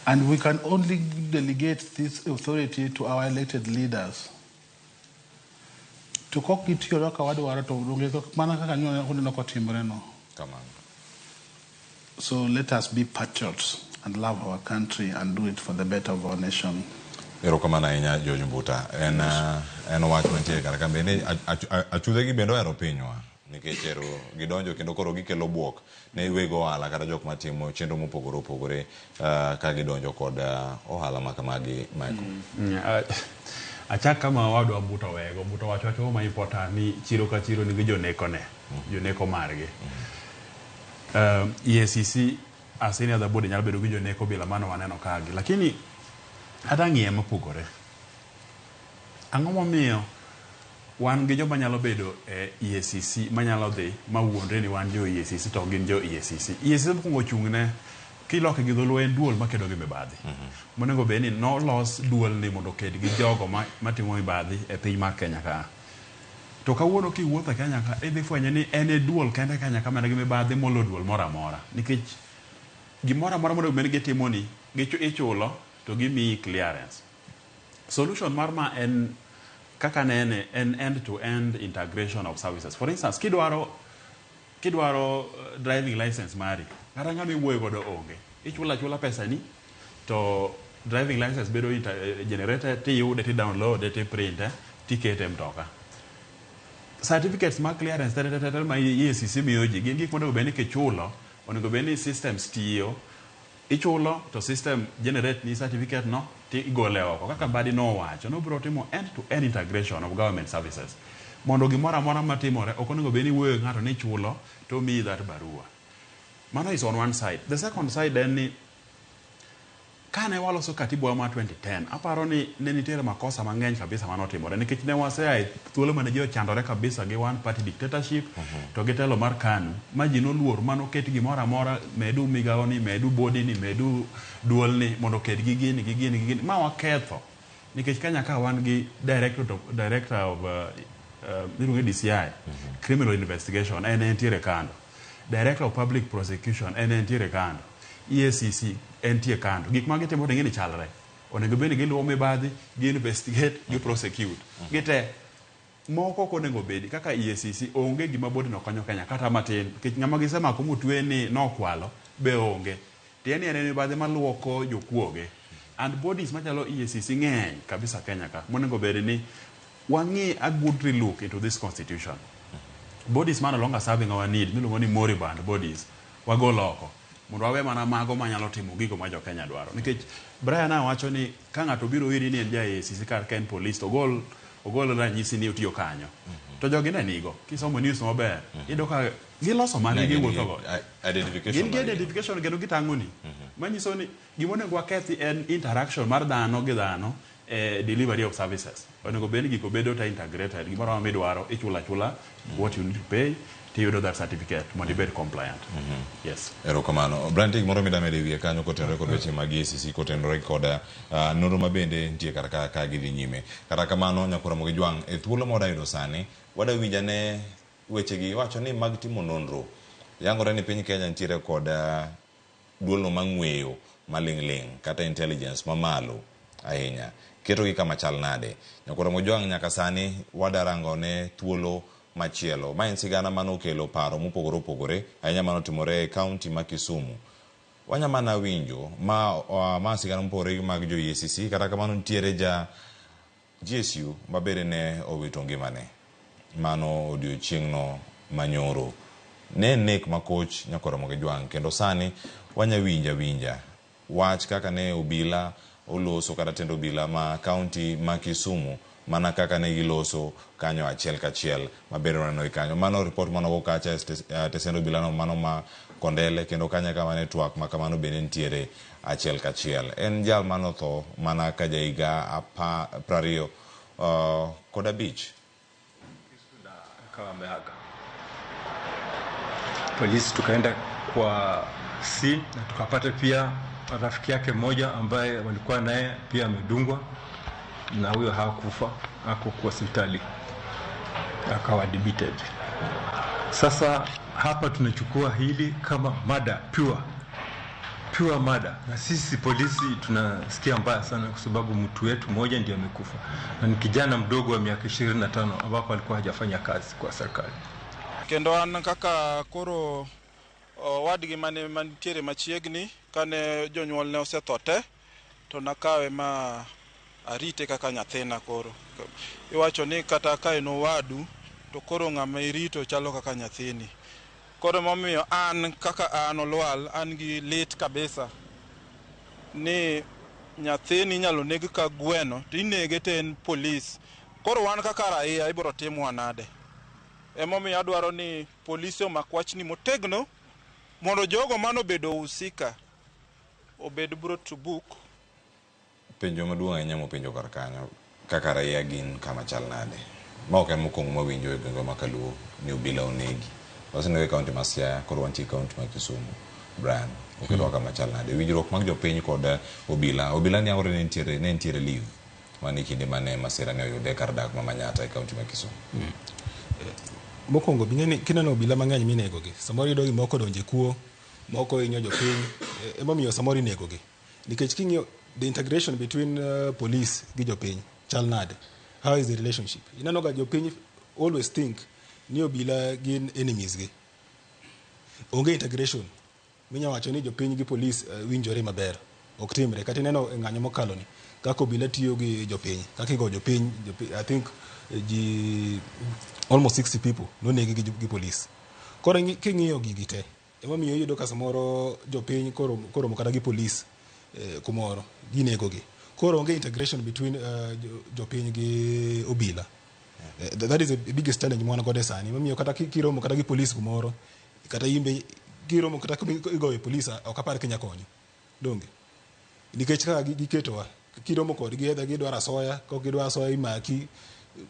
And we can only delegate this authority to our elected leaders. To kok gitiyo kaka wadwaro to onge mana kaka uneno kotimore no. Kamano. So let us be patriots and love our country and do it for the better of our nation. Erokamano ahinya George Mbuta. En wach mantie kar ka bende achudhe gi bende ohero pinywa nikech ero gidonjo kendo koro gikelo buok ne weg ohala kata jok matimo chenro mopogore opogore ka gidonjo kod ohala ma kamagi, Michael. Achak kama wadwa Mbuta owego. Mbuta wacho wach ma important ni chiro ka chiro nigi joneko ne, joneko margi. EACC as any other body nyalo bedo gi joneko bila mano waneno kagi. Lakini hata ng'iye mopogore. Ang'o momiyo wan gi joma nyalo bedo e EACC manyalo dhi mawuondre ni wan jo EACC to gin jo EACC. EACC mokwongo ochung'ne kiloke gi dholuo en duol makedo gi mibadhi. Monego bed ni nolos duol ni mondo oked gi jogo matimo mibadhi e piny mar Kenya ka. To kawuono kiwuotho e Kenya ka, idhi fwenyo ni en e duol kende Kenya ka man gi mibadhi molo duol moro amora. Nikech gimoro amora monego bed ni gitimoni, ichulo to gimiyi clearance. Solution mar ma en kaka nene en end-to-end integration of services. For instance, kidwaro driving license mari, kata ng'ama iwuoyo godo onge. Ichulo achula pesa ni to driving license bedo generated, tiyude, ti-download, ti-print, tikete e mtoka. Certificates mag clearance te ma EACC miyo ji gin gik monego bed ni kichulo, onego bed ni systems tiyo. Ichulo to system generate ni certificate no ti igole oko. Kaka Mbadi nowacho, nobiro timo end-to-end integration of government services. Mondo gimoro amora matimore, ok onego bed ni iwuoyo gi ng'ato ni ichulo to omiyi that barua. Mano is on one side. The second side en ni kane waloso katiba mar 2010, aparo ni ne nitiere makosa mang'eny kabisa manotimore nikech ne wasea e thuolo mane ji ochandore kabisa gi one party dictatorship to gi telo mar KANU ma ji noluor manoket gimoro amora, medu migawo ni, medu body ni, medu duol ni mondo oked gi gini gi gini gi gini ma waketho nikech Kenya ka wan gi director of iluonge DCI, criminal investigation, en entiere kando, director of public prosecution en entiere kando, EACC entie kando. Gik ma gitimo to ing'e ni chalre. Onego bed ni giluwo mibadhi, gi investigate, gi prosecute. Gite moko ok onego bedi kaka EACC onge gima body no konyo Kenya kata matin nikech ng'ama gisemako motwe ni nokwalo be onge. Tiende ni en mibadhi maluoko jokuoge. And bodies machalo EACC ng'eny kabisa Kenya ka. Monego bed ni wang'i a good relook into this constitution. Bodies ma no longer serving our need miluongo ni moribund bodies wagol oko mondo wawe mana mago manyalo timo gigo ma jo Kenya dwaro. Nikech Brian wacho ni ka ng'ato biro iri ni en ja EACC kar ka en police to ogol ranyisi ni otiyo kanyo. To jogi ne nigo. Kisomo news maber, iyudo ka giloso margi giwuotho go. Identification Gin gi margi. identification kendo gitang'oni. Manyiso ni gima onego wakethi en interaction mar dhano gi dhano e delivery of services. Onego bed ni gigo bedo ta integrated. Gimoro amora midwaro ichulo achula what you need to pay tiyudo that certificate mondo ibed compliant. Yes. Erokamano. Brian, nitie gimoro mida medo e wiye kanyo kotenore kod weche mag EACC kotenore kod nonro ma bende nitie kar ka gidhi nyime. Kata kamano nyakora Ramogi Jwang', e thuolo ma wadayudo sani, wada winj ane wechegi iwacho ni mag timo nonro. Yangore ni piny Kenya nitiere kod duolno mang'weyo maling' ling' kata intelligence mamalo ahinya. Ketogi kama chal nade? Nyakora Ramogi Jwang' nyaka sani wadarango ne thuolo machielo. Ma en sigana manokelo paro mopogore opogore ahinya manotimore e kaunti ma Kisumu. Wanya mana winjo ma sigana mopogore mag jo EACC kata kamano nitiere ja GSU ma bende ne owito ngimane. Mano odiochieng'no manyoro. Ne en nek makoch nyakora Ramogi Jwang' kendo sani wanya winja winja wach kaka ne obila oloso kata tend obila ma kaunti ma Kisumu mana kaka ne giloso kanyo achiel kachiel maber waneno gi kanyo. Mano report manogo kacha e tesend obila no mano ma Kondele kendo kanyo kama ne twak ma kamano bende nitiere achiel kachiel. En jal manotho mana ka jahiga 25. Akawa ameaga. Polisi tukaenda kwa scene na tukapata pia rafiki yake mmoja ambaye walikuwa naye pia amedungwa, na huyo hakufa, hakukuwa hospitali, akawa admitted. Sasa hapa tunachukua hili kama mada pure mada, na sisi polisi tunasikia mbaya sana, kwa sababu mtu wetu mmoja ndiye amekufa na ni kijana mdogo wa miaka 25 ambapo alikuwa hajafanya kazi kwa serikali. Kendo an kaka koro owadgi mane mantiere machiegni kane jonyuolne osetho te to nakawe ma arite kaka nyathina. Koro iwacho ni kata ka en owadu to koro ng'ama irito chalo kaka nyathini. Koro momiyo an kaka an Olwal an gi lit kabisa ni nyathini inyalo neg ka gweno to inege to en polis. Koro wan kaka raia ibiro timwa nade? Emomiyo adwaro ni polisi omak wachni motegno mondo jogo manobedo husika obed brought to book. Penjo maduong' ahinya mopenjo kar kanyo, kaka raia gin kama chal nade? Ma ok en mokwongo mawinjo e gwenge ma Kaluo ni obila onegi. Waseneno e kaunti ma Siaya, koro wantie e kaunti ma Kisumu. Brian, oketowa kama chal nade? Winjruok mag jopiny kod obila. Obila ni aore ne nitiere leave mane kinde mane masira ne oyude kar dak ma Manyatta e kaunti ma Kisumu. Mokwongo bing'e ni kineno obila mang'eny minegogi, samoro iyudo gi moko odonje kuo, moko hinyo jopiny, emomiyo samoro inegogi. Nikech king'iyo the integration between police gi jopiny chal nade? How is the relationship? Ineno ga jopiny always think ni obila gin enemies gi. Onge integration. Minya wacho ni jopiny gi police winjore maber. Ok timre. Kata ineno e ng'anyo mokalo ni, kaka obila tiyo gi jopiny, kaka igo jopiny, I think ji almost 60 people nonegi gi police. Koro king'iyo gigi te, emomiyo iyudo ka samoro jopiny koromo kata gi police kumoro, ginego gi. Koro onge integration between jopiny gi obila. That is the biggest challenge mwan godo sani. Emomiyo kata kiromo kata gi police kumoro, kata imbe kiromo kata igoyo police, ok apar kinya konyo. Donge? Nikech kaka giketowa, kiromo kodgi either gidwaro asoya, kok gidwaro asoya imaki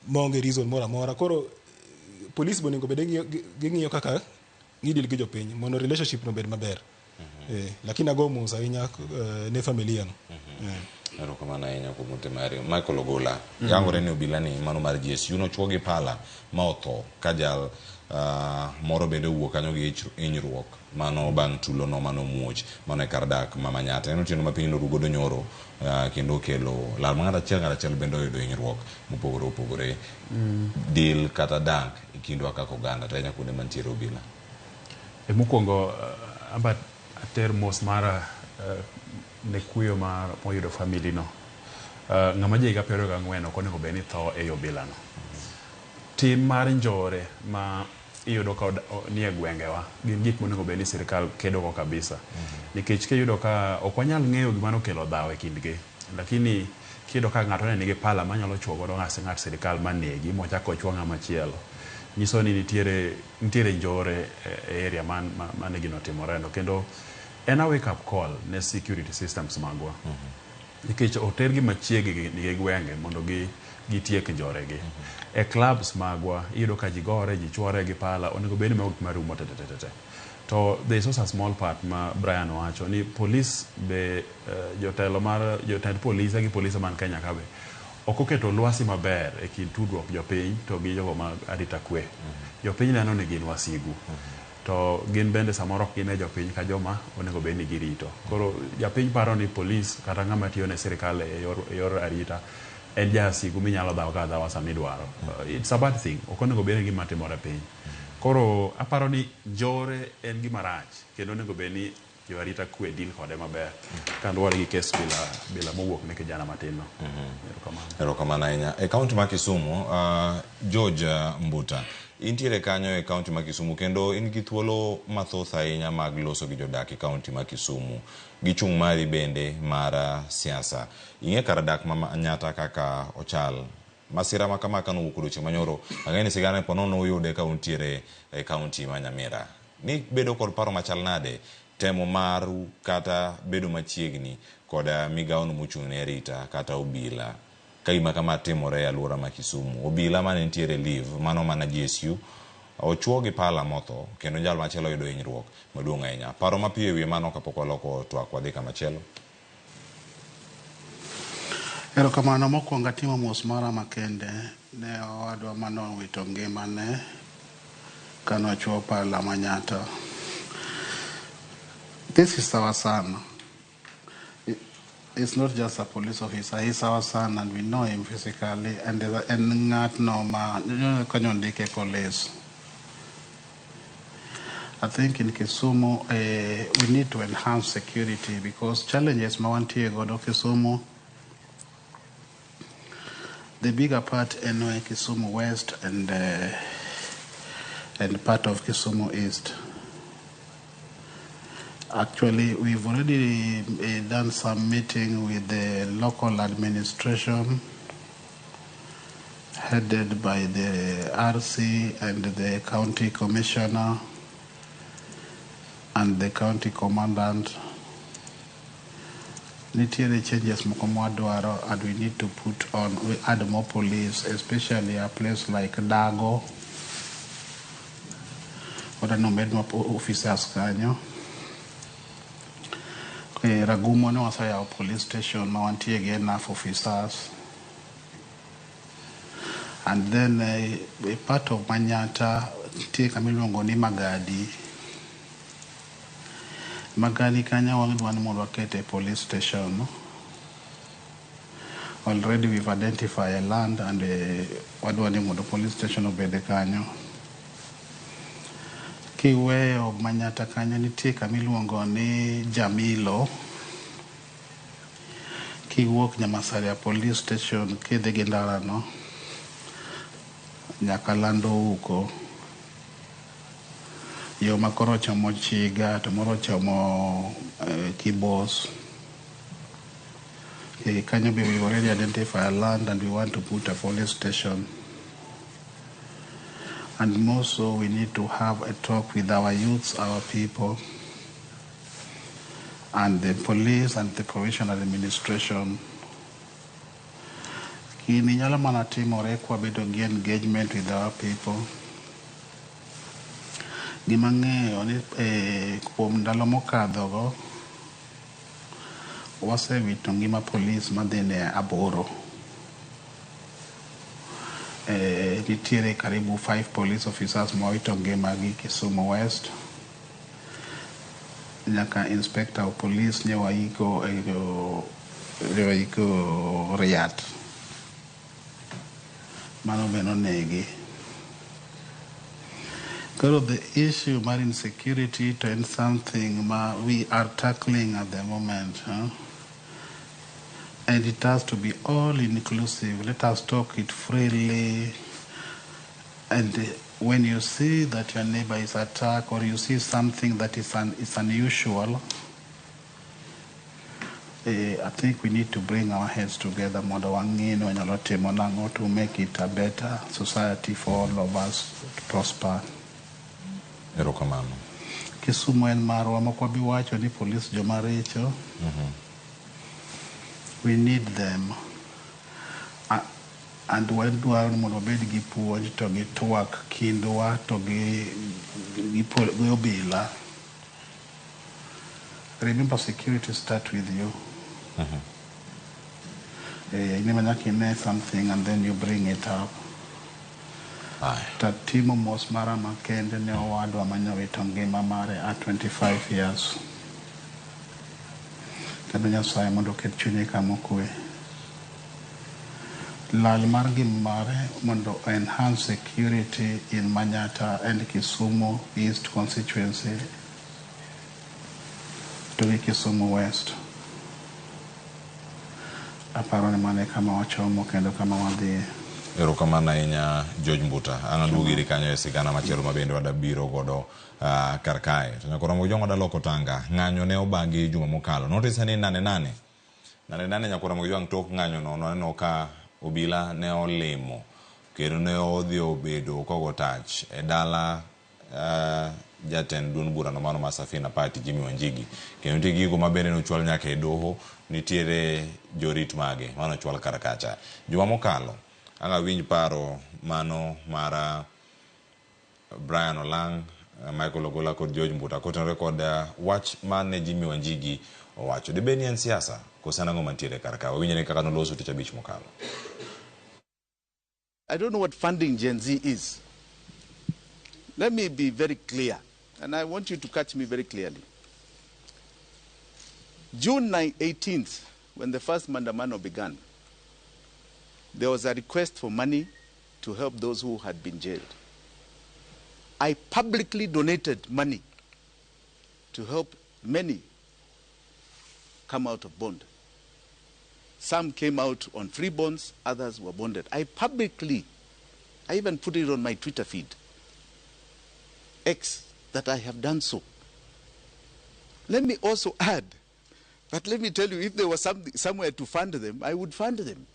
maonge reason moro amora. Koro police be onego bed ni ging'iyo kaka gideal gi jopiny mondo relationship no obed maber. Lakini ago mos ahinya ne familia no. Erokamano ahinya kuom ote mari. Michael Ogola, yangore ni obila ni mano mar GSU nochuo gi pala ma otho ka jal moro bende owuok kanyo gi hinyruok mano bang' tulo no mano muoch mano e kar dak ma Manyatta. En otieno ma piny noru godo nyoro kendo okelo lal ma ng'at achiel bende oyudo hinyruok mopogore opogore. Deal kata dak e kindwa kaka oganda to ahinya kuonde mantiere obila. E mokwongo amba ater mos mara ne kuyo mar moyudo family no. Ng'ama ja higa 24 ok onego bed ni tho e yo bila no. Tim mar njore ma iyudo ka nie gwengewa gin gik monego bed ni sirikal kedo go kabisa. Nikech kiyudo ka ok wanyal ng'eyo gima nokelo dhawo e kindgi, lakini kiyudo ka ng'ato ne nigi pala manyalo chuo godo ng'at sirikal manegi mochako ochuo ng'ama chielo, nyiso ni nitiere njore e area man, mane gino otimore no. Kendo en a wake up call ne security systems magwa. Nikech otergi machiegni gi gwenge mondo gi gitiek njore gi. E clubs magwa iyudo ka ji gore, ji chuore gi pala, onego bed ni mago gik marumo te te te te. To there is also a small part ma Brian owacho ni police be jotelo mar jotend polise gi polise man Kenya ka be ok oketo lwasi maber e kind tudruok jopiny to gi jogo mag arita kwe. Jopiny neno ni gin wasigu. To gin bende samoro ok gine jopiny ka joma onego bed ni girito. Koro japiny paro ni polis kata ng'ama tiyo ne sirikal e yor arita en jasigu minyalo dhaw go adhawa sama idwaro. It's a bad thing. Ok onego bed ni gima timore piny. Koro aparo ni njore en gima rach kendo onego bed ni jo arita kwe deal kode maber kaluwore gi kes bila mowuok ne kijana matin no. Erokamano. Erokamano ahinya. E kaunti ma Kisumu, George Mbuta, intiere kanyo e kaunti ma Kisumu kendo in gi thuolo mathoth ahinya mag loso gi jodak e kaunti ma Kisumu. Gi chung' mari bende mar siasa. Ing'e kar dak ma Manyatta kaka ochal. Masira ma kama kanowuok odiochieng' manyoro, ang'e ni sigana po nono uyude ka untiere e kaunti ma Nyamira. Ni bedo kod paro machal nade temo maru kata bedo machiegni kod migawo no mochung' ne arita kata obila ka gima kama timore e alwora ma Kisumu. Obila mane nitiere leave mano mana GSU. Ochuo gi pala motho kendo jal machielo oyudo hinyruok maduong' ahinya. Paro mapiyo e wiye mano kapok waloko twak wadhi kamachielo. Erokamano mokwongo atimo mos mara makende ne owadwa manowito ngimane kanochuo pala Manyatta. This is our son. It's not just a police officer, he's our son and we know him physically and en ng'atno ma kanyo ondike police. I think in Kisumu we need to enhance security because challenges ma wantie godo Kisumu, the bigger part en Kisumu West and part of Kisumu East. Actually, we've already done some meeting with the local administration headed by the RC and the county commissioner and the county commandant. Nitiere changes moko mwadwaro and we need to put on, we add more police, especially a place like Dago. Wadwaro omed more officers kanyo. Ragumo ne waseyawo police station ma wantie gi enough officers. And then a part of Manyatta nitie kama iluongo ni Magadi. Magadi kanyo wadwa ni mondo wakete police station. Already we've identified a land and wadwa ni mondo police station obed kanyo. Kiweyo Manyatta kanyo nitie kama iluongo ni Jamilo. Kiwuok Nyamasaria police station kidhi gi ndara no nyaka Lando Uko. Yo ma koro ochomo Chiga to moro ochomo Kibos. Kanyo be we already identify a land and we want to put a police station. And more so, we need to have a talk with our youths, our people, and the police and the provincial administration. Gini nyalo mana timore kwabedo gi engagement with our people. Gima ang'eyo ni kuom ndalo mokadho go wasewito ngima polis madhi ne 8. Nitiere karibu 5 police officers mowito ngimagi Kisumu West. Nyaka inspector of police ne waiko Riat. Mano be nonegi. Koro the issue mar insecurity to en something ma we are tackling at the moment. Huh? And it has to be all inclusive. Let us talk it freely. And when you see that your neighbor is attacked or you see something that is unusual, I think we need to bring our heads together mondo wang'i ni wanyalo timo nang'o to make it a better society for all of us to prosper. Erokamano. Kisumu en marwa mok wabi wacho ni polis joma richo. We need them. And wadwaro ni mondo wabed gi puonj to gi twak kindwa to gi obila. Remember, security start with you. In ema nyaka ine something and then you bring it up. Tatimo mos mara makende ne owadwa manyowito ngima mare at 25 years. Kendo Nyasaye mondo oket chunye kama okwe. Lal mar ngima mare mondo enhance security in Manyatta and Kisumu East constituency to gi Kisumu West. Aparo ni mano e kama wachomo kendo kama wadhiye. Erokamano ahinya George Mbuta. Ang' aduogo iri kanyo e sigana machielo ma bende wadabiro godo kar kae. To nyaka Ramogi Jwang' wadaloko tanga. Ng'anyo ne obagi juma mokalo. Notice ni nane nane. Nane nane nyaka Ramogi Jwang' tok ng'anyo no nwaneno ka obila ne olimo kendo ne odhi obedo kogo tach e dala jatend duond burano mano mar Safina Party Jimmy Wanjigi. Kendo nitie gigo ma bende nochwal nyaka e doho, nitiere jorit mage manochwal kar kacha. Juma mokalo, ang' awinj paro mano mar Brian Olang, Michael Ogola kod George Mbuta kotenore kod wach mane Jimmy Wanjigi owacho. Dibed ni en siasa koso en ang'o mantiere kar ka? Wawinjre kaka noloso tich abich mokalo. I don't know what funding Gen Z is. Let me be very clear, and I want you to catch me very clearly. June 18th, when the first Mandamano began, there was a request for money to help those who had been jailed. I publicly donated money to help many come out of bond. Some came out on free bonds, others were bonded. I publicly, I even put it on my Twitter feed, X, that I have done so. Let me also add that let me tell you, if there was somewhere to fund them, I would fund them.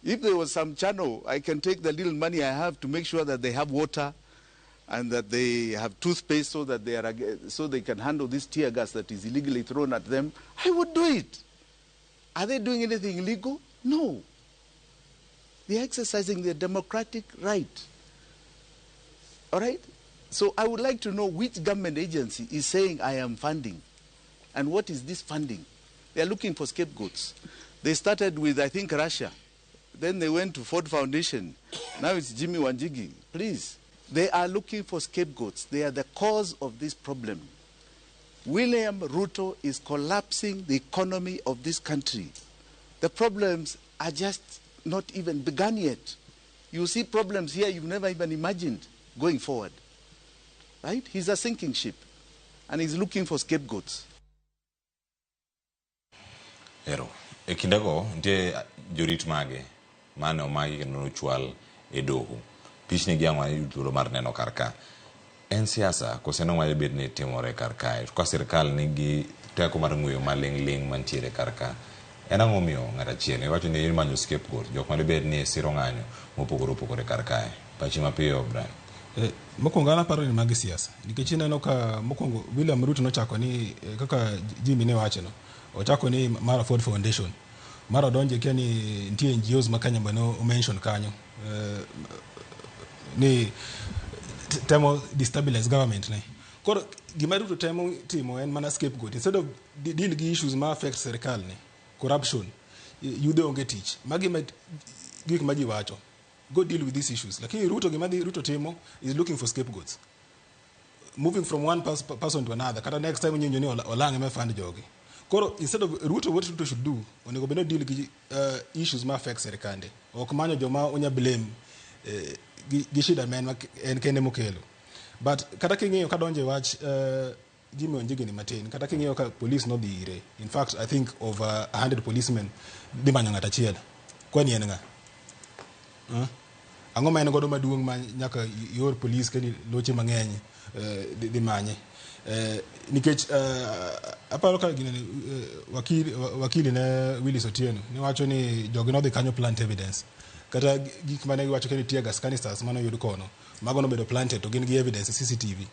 If there was some channel, I can take the little money I have to make sure that they have water and that they have toothpaste so that they are, so they can handle this tear gas that is illegally thrown at them, I would do it. Are they doing anything illegal? No. They are exercising their democratic right. All right? So I would like to know which government agency is saying I am funding. And what is this funding? They are looking for scapegoats. They started with, I think, Russia. Then they went to Ford Foundation. Now it's Jimmy Wanjigi. Please. They are looking for scapegoats. They are the cause of this problem. William Ruto is collapsing the economy of this country. The problems are just not even begun yet. You see problems here you've never even imagined going forward. Right? He's a sinking ship, and he's looking for scapegoats. Ero, e kindego nitie jorit mage mane omaki kendo nochwal e doho. Pichni gi ang' wayud thuolo mar neno kar ka. En siasa kose en ang'o mabed ni timore kar kae? Ka sirkal nigi teko mar ng'weyo maling' ling' mantiere kar ka. En ang'o miyo ng'at achiel iwacho ni imanyo scapegoat jok madibed ni siro ng'anyo mopogore opogore kar kae. Pachi mapiyo Brian. Mokwongo an aparo ni magi siasa nikech ineno ka mokwongo William Ruto nochako ni kaka Jimmy ne wacho no, ochako ni mar Ford Foundation mar odonje kia ni nitie NGOs ma Kenya bende o mention kanyo ni temo destabilize government ne. Koro gima Ruto temo timo en mana scapegoat instead of deal gi issues ma affect sirikal ni, corruption, yudhe onge tich, magi ma gik ma ji wacho, go deal with these issues. Lakini Ruto, gima dhi Ruto timo is looking for scapegoats, moving from one person to another. Kata next time nyinyo ni Olang' ema fund jogi. Koro instead of Ruto, what Ruto should do, onego bed ni deal gi issues ma affect sirikande, ok manyo joma onya blame gi shida ma en kende mokelo. But kata king'iyo kadonje wach Jimmy Wanjigi ni matin, kata king'iyo ka police nodhi ire, in fact I think over 100 policemen dhi manyo ng'at achiel. Kwani en ng'a? Huh? Ang'o ma en godo maduong' ma nyaka ior police kendo loche mang'eny dhi manye? Nikech aparo ka ginene, wakili ne Willis Otieno ne wacho ni jogi nodhi kanyo plant evidence. Kata gik mane giwacho ni tear gas canisters mane oyud kono, mago nobedo planted to gin gi evidence CCTV.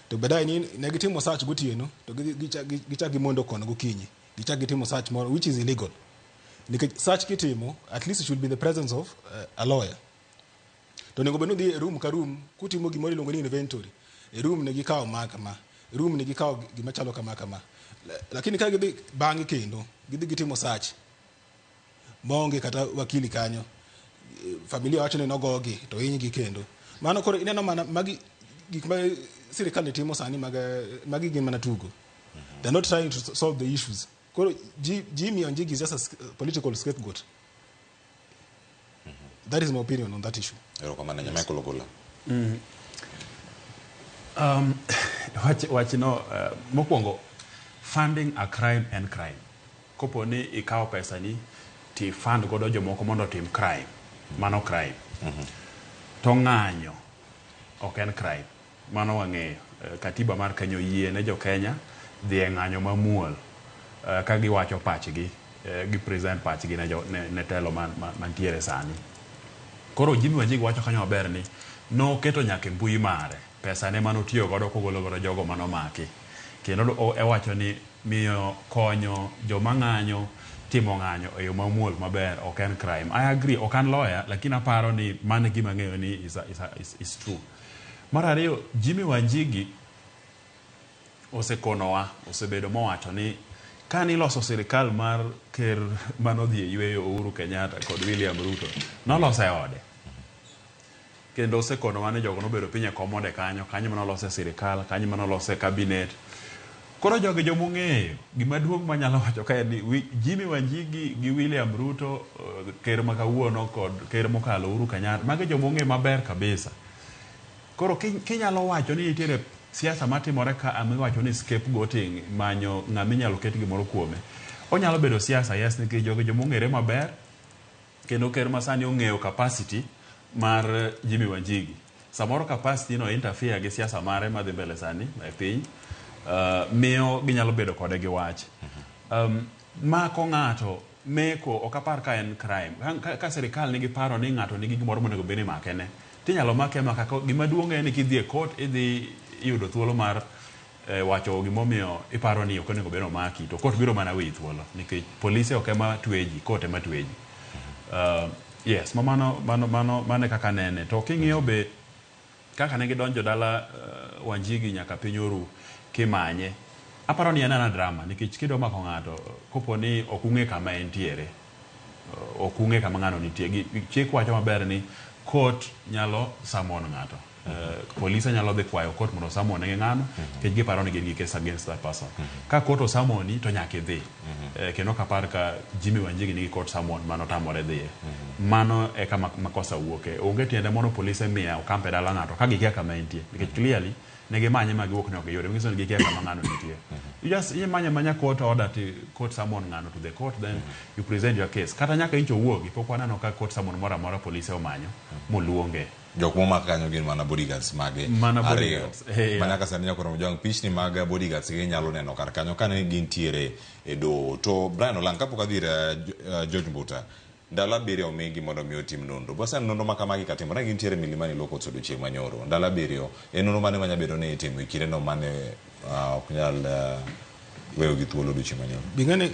To baadaye ni ne gitimo search gotieno to gichak gimondo kono gokinyi, gichak gitimo search moro which is illegal. Nikech search kitimo, at least it should be the presence of a lawyer. To onego bed ni udhi e room ka room kutimo gimoro iluongo ni inventory. E room ne gikawo ma kama, e room ne gikawo gima chalo kama kama. Lakini ka gidhi bang'e kendo gidhi gitimo search maonge kata wakili kanyo, familia wacho ni nogogi to hinygi kendo. Mano koro ineno mana magi gik ma sirikal ni timo sani magi gin mana tugo. They're not trying to solve the issues. Koro Jimmy Wanjigi is just a political scapegoat. That is my opinion on that issue. Erokamano yes. Michael Ogola. Wach no, mokwongo, funding a crime en crime. Kopo ni ikawo pesa ni ti fund godo jomoko mondo otim crime, mano crime. To ng'anyo ok en crime, mano wang'eyo. Katiba mar Kenya oyie ne jo Kenya dhi e ng'anyo mamuol ka giwacho pachgi, gi present pachgi ne telo mantiere sani. Koro Jimmy Wanjigi wacho kanyo maber ni noketo nyaka e mbui mare pesa ne manotiyo godo kogolo godo jogo manomaki. Kendo ewacho ni miyo konyo joma ng'anyo timo ng'anyo e yo mamuol maber ok en crime. I agree, ok an lawyer, lakini aparo ni mano e gima ang'eyo ni is true. Mar ariyo, Jimmy Wanjigi osekonowa, osebedo mowacho ni kane iloso sirikal mar ker manodhi e yweyo Uhuru Kenyatta kod William Ruto, nolose e ode. Kendo osekonowa ni jogo nobedo piny e kom ode kanyo, kanyo manolose sirikal, kanyo manolose cabinet. Koro jogi jomong'eyo, gima duong' manyalo wacho ka en ni Jimmy Wanjigi gi William Ruto, ker ma kawuono kod ker mokalo Uhuru Kenyatta, magi jomong'eyo maber kabisa. Koro kinyalo wacho ni nitiere siasa matimore ka miwacho ni scapegoating, manyo ng'ama inyalo ket gimoro kuome. Onyalo bedo siasa, yes, nikech jogi jomong'ere maber, kendo ker masani ong'eyo capacity mar Jimmy Wanjigi. Samoro capacity no interfere gi siasa mare madhi mbele sani e piny, miyo ginyalo bedo kode gi wach. Mako ng'ato meko ok apar ka en crime. Ka sirikal nigi paro ni ng'ato nigi gimoro monego bed ni imake ne, tinyalo make amaka. Gima duong' en ni kidhi e court idhi yudo thuolo mar wacho gimomiyo iparo ni ok onego bed ni omaki, to court biro mana weyi thuolo nikech polise ok ema twe ji, court ema twe ji. Yes, mano mano mano mano e kaka nene. To king'iyo be kaka ne gidonjo dala Wanjigi nyaka piny oru kimanye, aparo ni en ana drama nikech kidwa mako ng'ato kopo ni ok ung'e kama entiere, ok ung'e kama ng'ano nitie. Chik wacho maber ni court nyalo summon ng'ato. Polise nyalo dhi kwayo court mondo summon gi ng'ano nikech giparo ni gin gi case against that person. Ka court osummoni to nyaka idhi. Kendo ok apar ka Jimmy Wanjigi nigi court summon manotamore dhiye. Mano e kama makosa wuoke. Onge tiende mondo polise miya okamp e dala ng'ato ka gikia kama entie. Nikech clearly ne gimanye ma giwuok ni ok giyude. Manyiso ni gikia kama ng'ano nitie. You just imanye amanya court order to court summon ng'ano to the court, then you present your case. Kata nyaka incho wuogi, pok waneno ka court summon moro amora polise omanyo moluonge. Jok momak kanyo gin mana bodyguards mage Mana ariyo. bodyguards, yeah. Manyaka sani nyaka romo jwang' pichni mag bodyguards gi inyalo neno kar kanyo kane gintiere e doho. To Brian Olang' kapok adhi ir George Mbuta, ndalo 7 omigi mondo mi otim nonro. Bwasen nonro ma kamagi katimore gintiere Milimani Law Courts odiochieng' manyoro. Ndalo 7 en nonro mane manya bedo ni itimo e kindeno mane ok nyal weyo gi thuolo odiochieng' manyoro. Bing'eni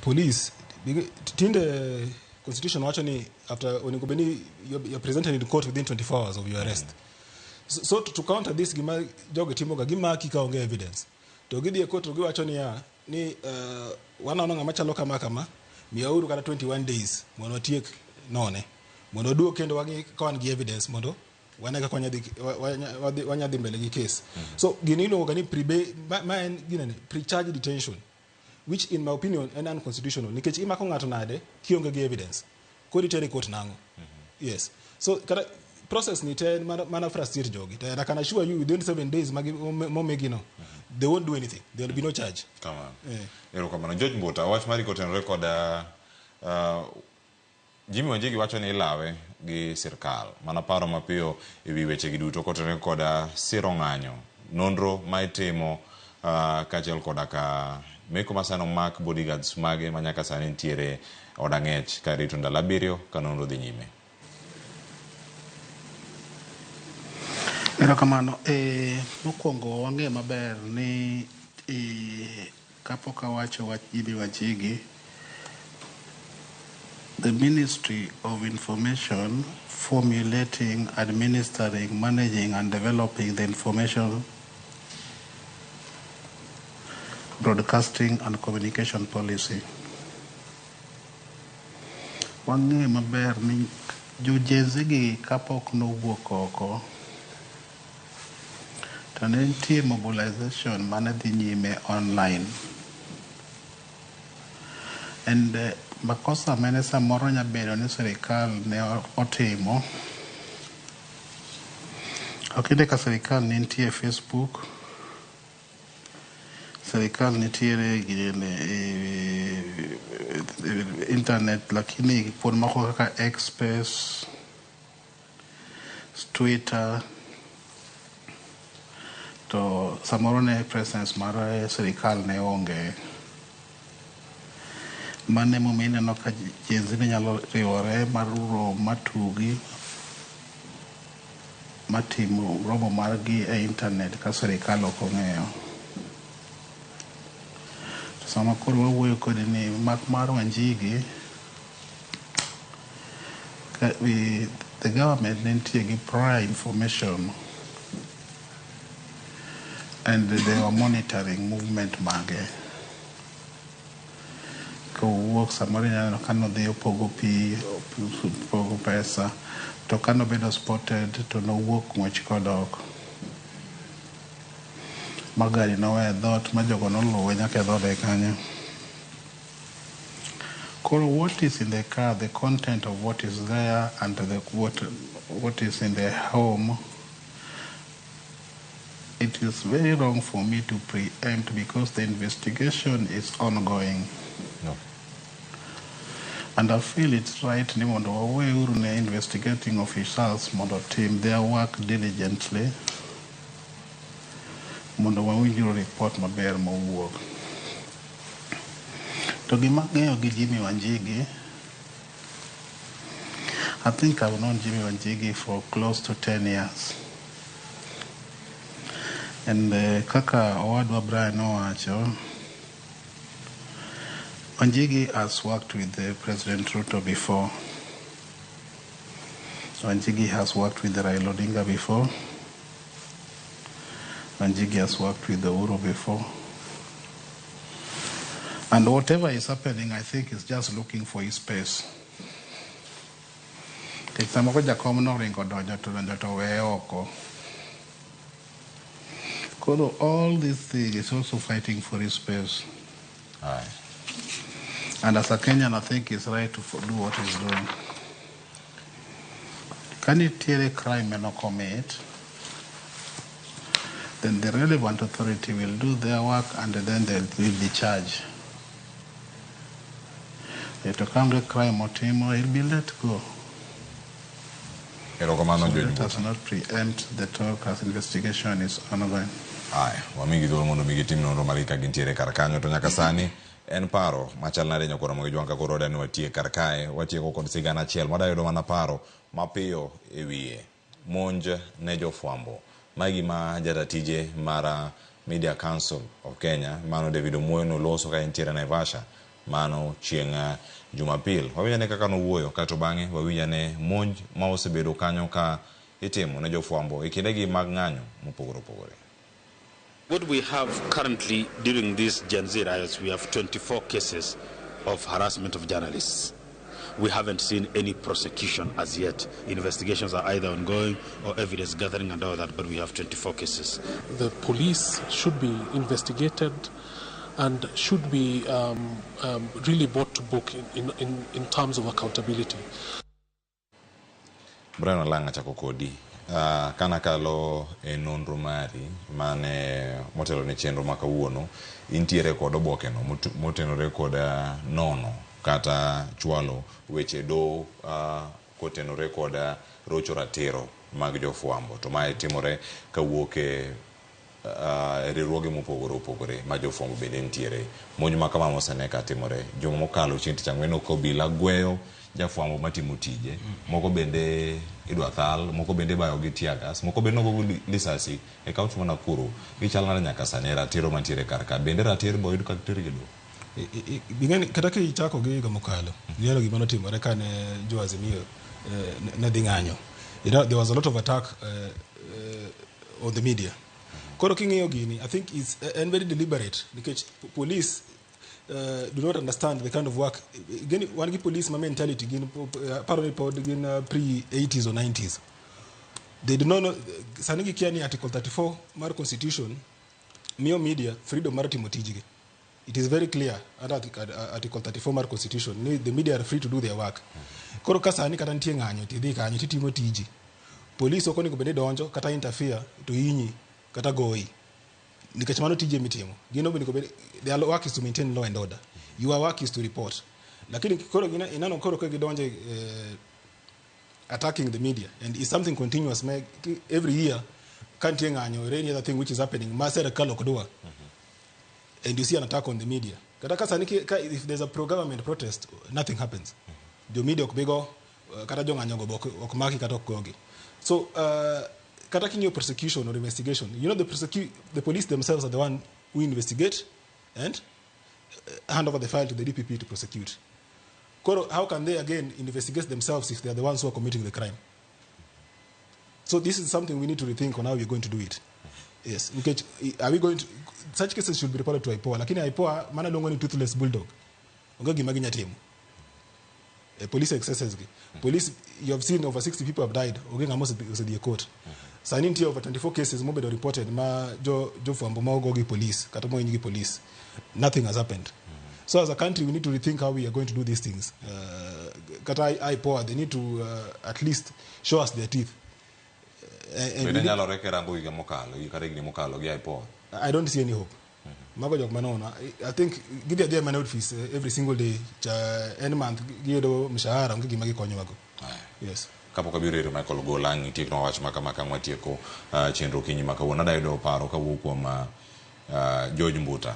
police tinde constitution wacho ni after onego bed ni you're presented in court within 24 hours of your arrest. So to counter this, gima jogi timoga, gimaki ka onge evidence. To gidhi e court to giwacho niya ni waneno ng'ama chalo kama kama, miyauru kata 21 days mondo watiek none. Mondo waduog kendo wang'i ka wan gi evidence mondo wane kaka wanya dhi mbele gi case. So gini iluongo ga ni ma en ginene pre-charge detention, which in my opinion en unconstitutional nikech imako ng'ato nade kionge gi evidence. Koro itere e court nang'o? Yes. So kata process ni te mana frustrate jogi. And I can assure you within 7 days momegi no, they won't do anything. There will be no charge. Kamano. Erokamano. George Mbuta, wach mari kotenore kod Jimmy Wanjigi wacho ni ilawe gi sirkal. Mana paro mapiyo e wi weche gi duto kotenore kod siro ng'anyo, nonro ma itimo kaachiel koda ka meko ma sani omak bodyguards mage ma nyaka sani nitiere od ang'ech ka rito ndalo 7 ka nonro dhi nyime. Erokamano. Mokwongo wang'e maber ni kapok awacho wach Jimmy Wanjigi, the Ministry of Information formulating, administering, managing and developing the information broadcasting and communication policy. Wang'e maber ni jo Gen Z gi kapok nowuok oko to ne nitie mobilization mane dhi nyime online. And makosa mane samoro nya bedo ni sirikal ne otimo. Ok ine ka sirikal ne nitie Facebook, sirikal nitiere ginene internet, lakini kuond moko kaka X space, Twitter, to samoro ne presence mar sirikal ne onge. Mano emomiyo ineno ka Gen Z ne nyalo riwore mar rom matugi matimo romo margi e internet ka sirikal ok ong'eyo. To sama koro wawuoyo kodi ni mak mar Wanjigi The government ne nitie gi prior information and they were monitoring movement mage. Kowuok samoro inyalo neno ka nodhi opogo pi, opogo pesa, to ka nobedo spotted to nowuok ng'wech kodok. Ma gari noweyo e dhoot ma jogo noluwe nyaka e dhoode kanyo. Koro what is in the car, the content of what is there and the, what is in the home, it is very wrong for me to preempt because the investigation is ongoing. No. And I feel it's right ni mondo waweuru ne investigating officers mondo otim their work diligently mondo wawinjuru report maber mowuok. To gima ang'eyo gi Jimmy Wanjigi, I think I've known Jimmy Wanjigi for close to 10 years. And kaka owadwa Brian nowacho, Wanjigi has worked with President Ruto before. Wanjigi has worked with Raila Odinga before. Wanjigi has worked with Uhuru before. And whatever is happening, I think is just looking for his space. Nikech samoro jakom noringo donjo to donjo to weye oko. Koro all this thing is also fighting for his space. Aye. And as a Kenyan, I think he's right to do what he's doing. Ka nitiere crime mano commit, then the relevant authority will do their work and then they will be charged. To come the crime otimo, he'll be let go. Erokamano So George let us Wuoth. not preempt the talk as investigation is ongoing. Aya, wamigi thuolo mondo mi gitim nonro margi ka gintiere kar kanyo to nyaka sani en paro machal nade nyakwar Ramogi Jwang' ka koro wadwa ni watiek kar kae watieko kod sigana achiel madwa mana paro mapiyo e wiye monj ne jofwambo mae gima jata tije mar Media Council of Kenya mano David Omuoyo noloso ka entiere Naivasha mano chieng' Jumapil. Wawinj ane kaka nowuoyo kaeto bang'e wawinj ane monj ma osebedo kanyo ka itimo ne jofwambo e kindegi mag ng'anyo mopogore opogore. What we have currently during these Gen Z riots, we have 24 cases of harassment of journalists. We haven't seen any prosecution as yet. Investigations are either ongoing or evidence gathering and all that, but we have 24 cases. The police should be investigated and should be really brought to book in terms of accountability. Brian Olanga chako kodi. Kana kalo e nonro mari mane motelo ne chenro ma kawuono intiere kod oboke no motenore kod nono kata chwalo weche doho kotenore kod rocho ratiro mag jofwambo to mae timore kawuok e riwruoge mopogore opogore ma jofwambo bende nitiere. Monj ma kama mosene ka timore juma mokalo chieng' tich ang'wen ka obila gweyo jafwambo matimo tije moko bende idwa thal moko bende ibayo gi tear gas moko bende nogo gi lisasi e kaunti ma Nakuru gichal nade nyaka sani ratiro mantiere kar ka bende ratiro boyud ka ter gi doho. Ing'eni kata kichako gi higa mokalo ineno gima notimore kane jo Azimio ne dhi ng'anyo. You know, there was a lot of attack on the media. Koro king'iyo gini, I think it's en very deliberate nikech police do not understand the kind of work. Gini, wan gi police ma mentality gin aparo ni pod gin pre 80s or 90s. They do not know, sani gikia ni Article 34 mar Constitution miyo media freedom mar timo tijgi. It is very clear under Article 34 mar Constitution ni the media are free to do their work. Koro ka sani kata nitie ng'anyo tidhi kanyo titimo tiji. Police ok onego bed ni donjo kata interfere to hinyi kata goyi. Nikech mano tije mitimo. Gin onego bed their work is to maintain law and order. Your work is to report. Lakini koro ineno koro ka gidonjo attacking the media and it's something continuous ma every year ka nitie ng'anyo or any other thing which is happening ma sirikal ok dwa. And you see an attack on the media. Kata ka sani ka if there's a pro-government protest, nothing happens. Jo media ok bigo, kata jo ng'anyo go ok maki kata ok gogi. So kata king'iyo prosecution or investigation, you know the police themselves are the one who investigate and hand over the file to the DPP to prosecute. Koro, how can they again investigate themselves if they are the ones who are committing the crime? So this is something we need to rethink on how we're going to do it. Yes, nikech are we going to, such cases should be reported to IPOA, lakini IPOA mana luongo ni toothless bulldog. Onge gima ginya timo. Police excesses gi. Police, you have seen over 60 people have died. Onge ng'ama osedhi e court. Sani nitie over 24 cases mobedo reported ma jo jofwambo ma ogo gi police kata mohiny gi police. Nothing has happened. So as a country, we need to rethink how we are going to do these things. Kata IPOA, they need to at least show us their teeth. Bende nyalore kirango higa mokalo, kata higni mokalo gi IPOA? I don't see any hope. Mago jok manono. I think gidhi adhiya mana office every single day, cha end month giyudo mshahara, onge gima gikonyowago. Yes. Kapok abiro iro Michael Ogola, ang' itieknwa wach ma kama ka watieko chenro okinyi ma kawuono. Adwa yudo paro kawuok kuom George Mbuta.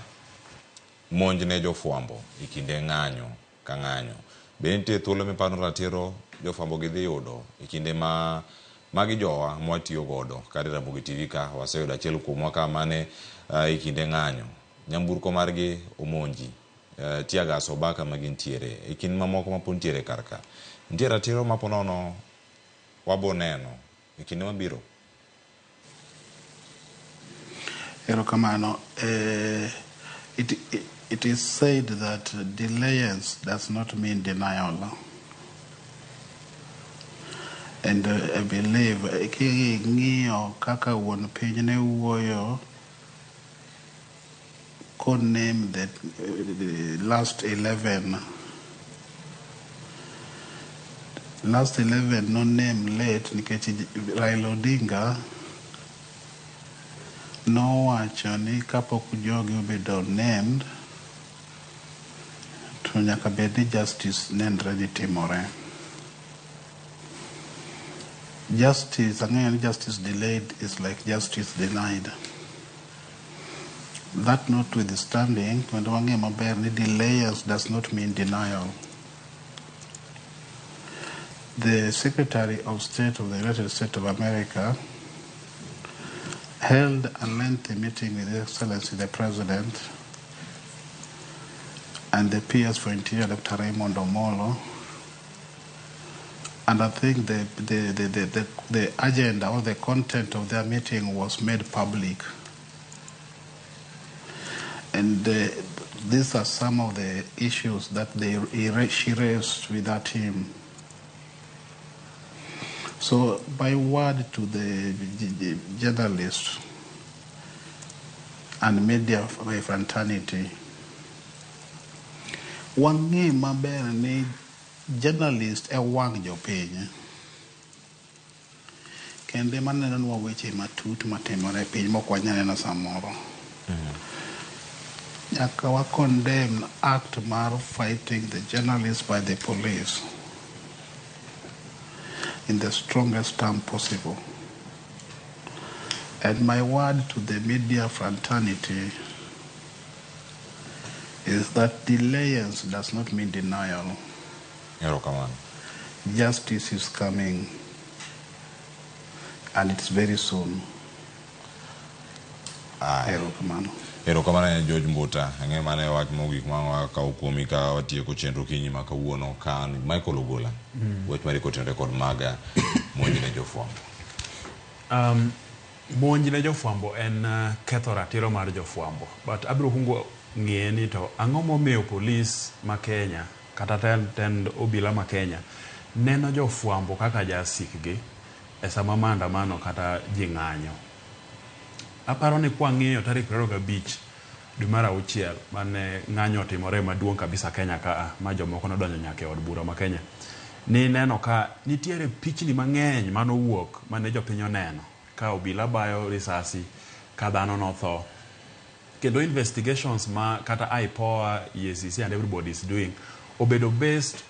Monj ne jofwambo e kinde ng'anyo ka ng'anyo. Be nitie thuolo miparo ratiro jofwambo gidhi yudo e kinde ma magi jowa mwatiyo godo kata e Ramogi TV ka waseyudo achiel kuomwa ka mane e kinde ng'anyo nyamburko margi omonji, tear gas oba kama gintiere e kind mamoko mapod nitiere kar ka. Nitie ratiro ma ponono wabo neno e kinde mabiro? Erokamano. It is said that delayance does not mean denial. And I believe king'iyo kaka wuon piny ne wuoyo name the last 11. Last 11 no name late nikech Raila Odinga nowacho ni kapok jogi obedo named to nyaka bed ni justice nenre ni timore. Justice, ang'eyo ni justice delayed is like justice denied. That notwithstanding, kendo wang'eyo maber ni delayers does not mean denial. The Secretary of State of the United States of America held a lengthy meeting with His Excellency the President and the PS for Interior, Dr. Raymond Omolo. And I think the agenda or the content of their meeting was made public. And these are some of the issues that she raised with that team. So my word to the journalists and media fraternity, wang'e maber ni journalist e wang' jopiny. Kendo ema nenonwa weche matut matimore e piny mok wanyal neno samoro. Nyaka wa condemn act mar fighting the journalists by the police in the strongest term possible. And my word to the media fraternity is that delayance does not mean denial. Erokamano. Justice is coming, and it's very soon. Erokamano. Erokamano ne George Mbuta. Ang'e mane wach mogik ma wakawo kuomi ka watieko chenro okinyi ma kawuono ka an Michael Ogola. Wach mari kotenore kod maga monj ne jofwambo. Monj ne jofwambo en ketho ratiro mar jofwambo. But abiro kuongo ng'e ni to ang'o momiyo polis ma Kenya kata tend obila ma Kenya neno jofwambo kaka jasikgi e sama maandamano kata ji ng'anyo. Aparo ni kwang'iyo tarik 25 dwe mar auchiel mane ng'anyo otimore maduong' kabisa Kenya ka ma jomoko nodonjo nyaka e od bura ma Kenya, ni neno ka nitiere pichni mang'eny manowuok mane jopiny oneno ka obila bayo risasi ka dhano notho. Kendo investigations ma kata IPOA, EACC and everybody is doing obedo based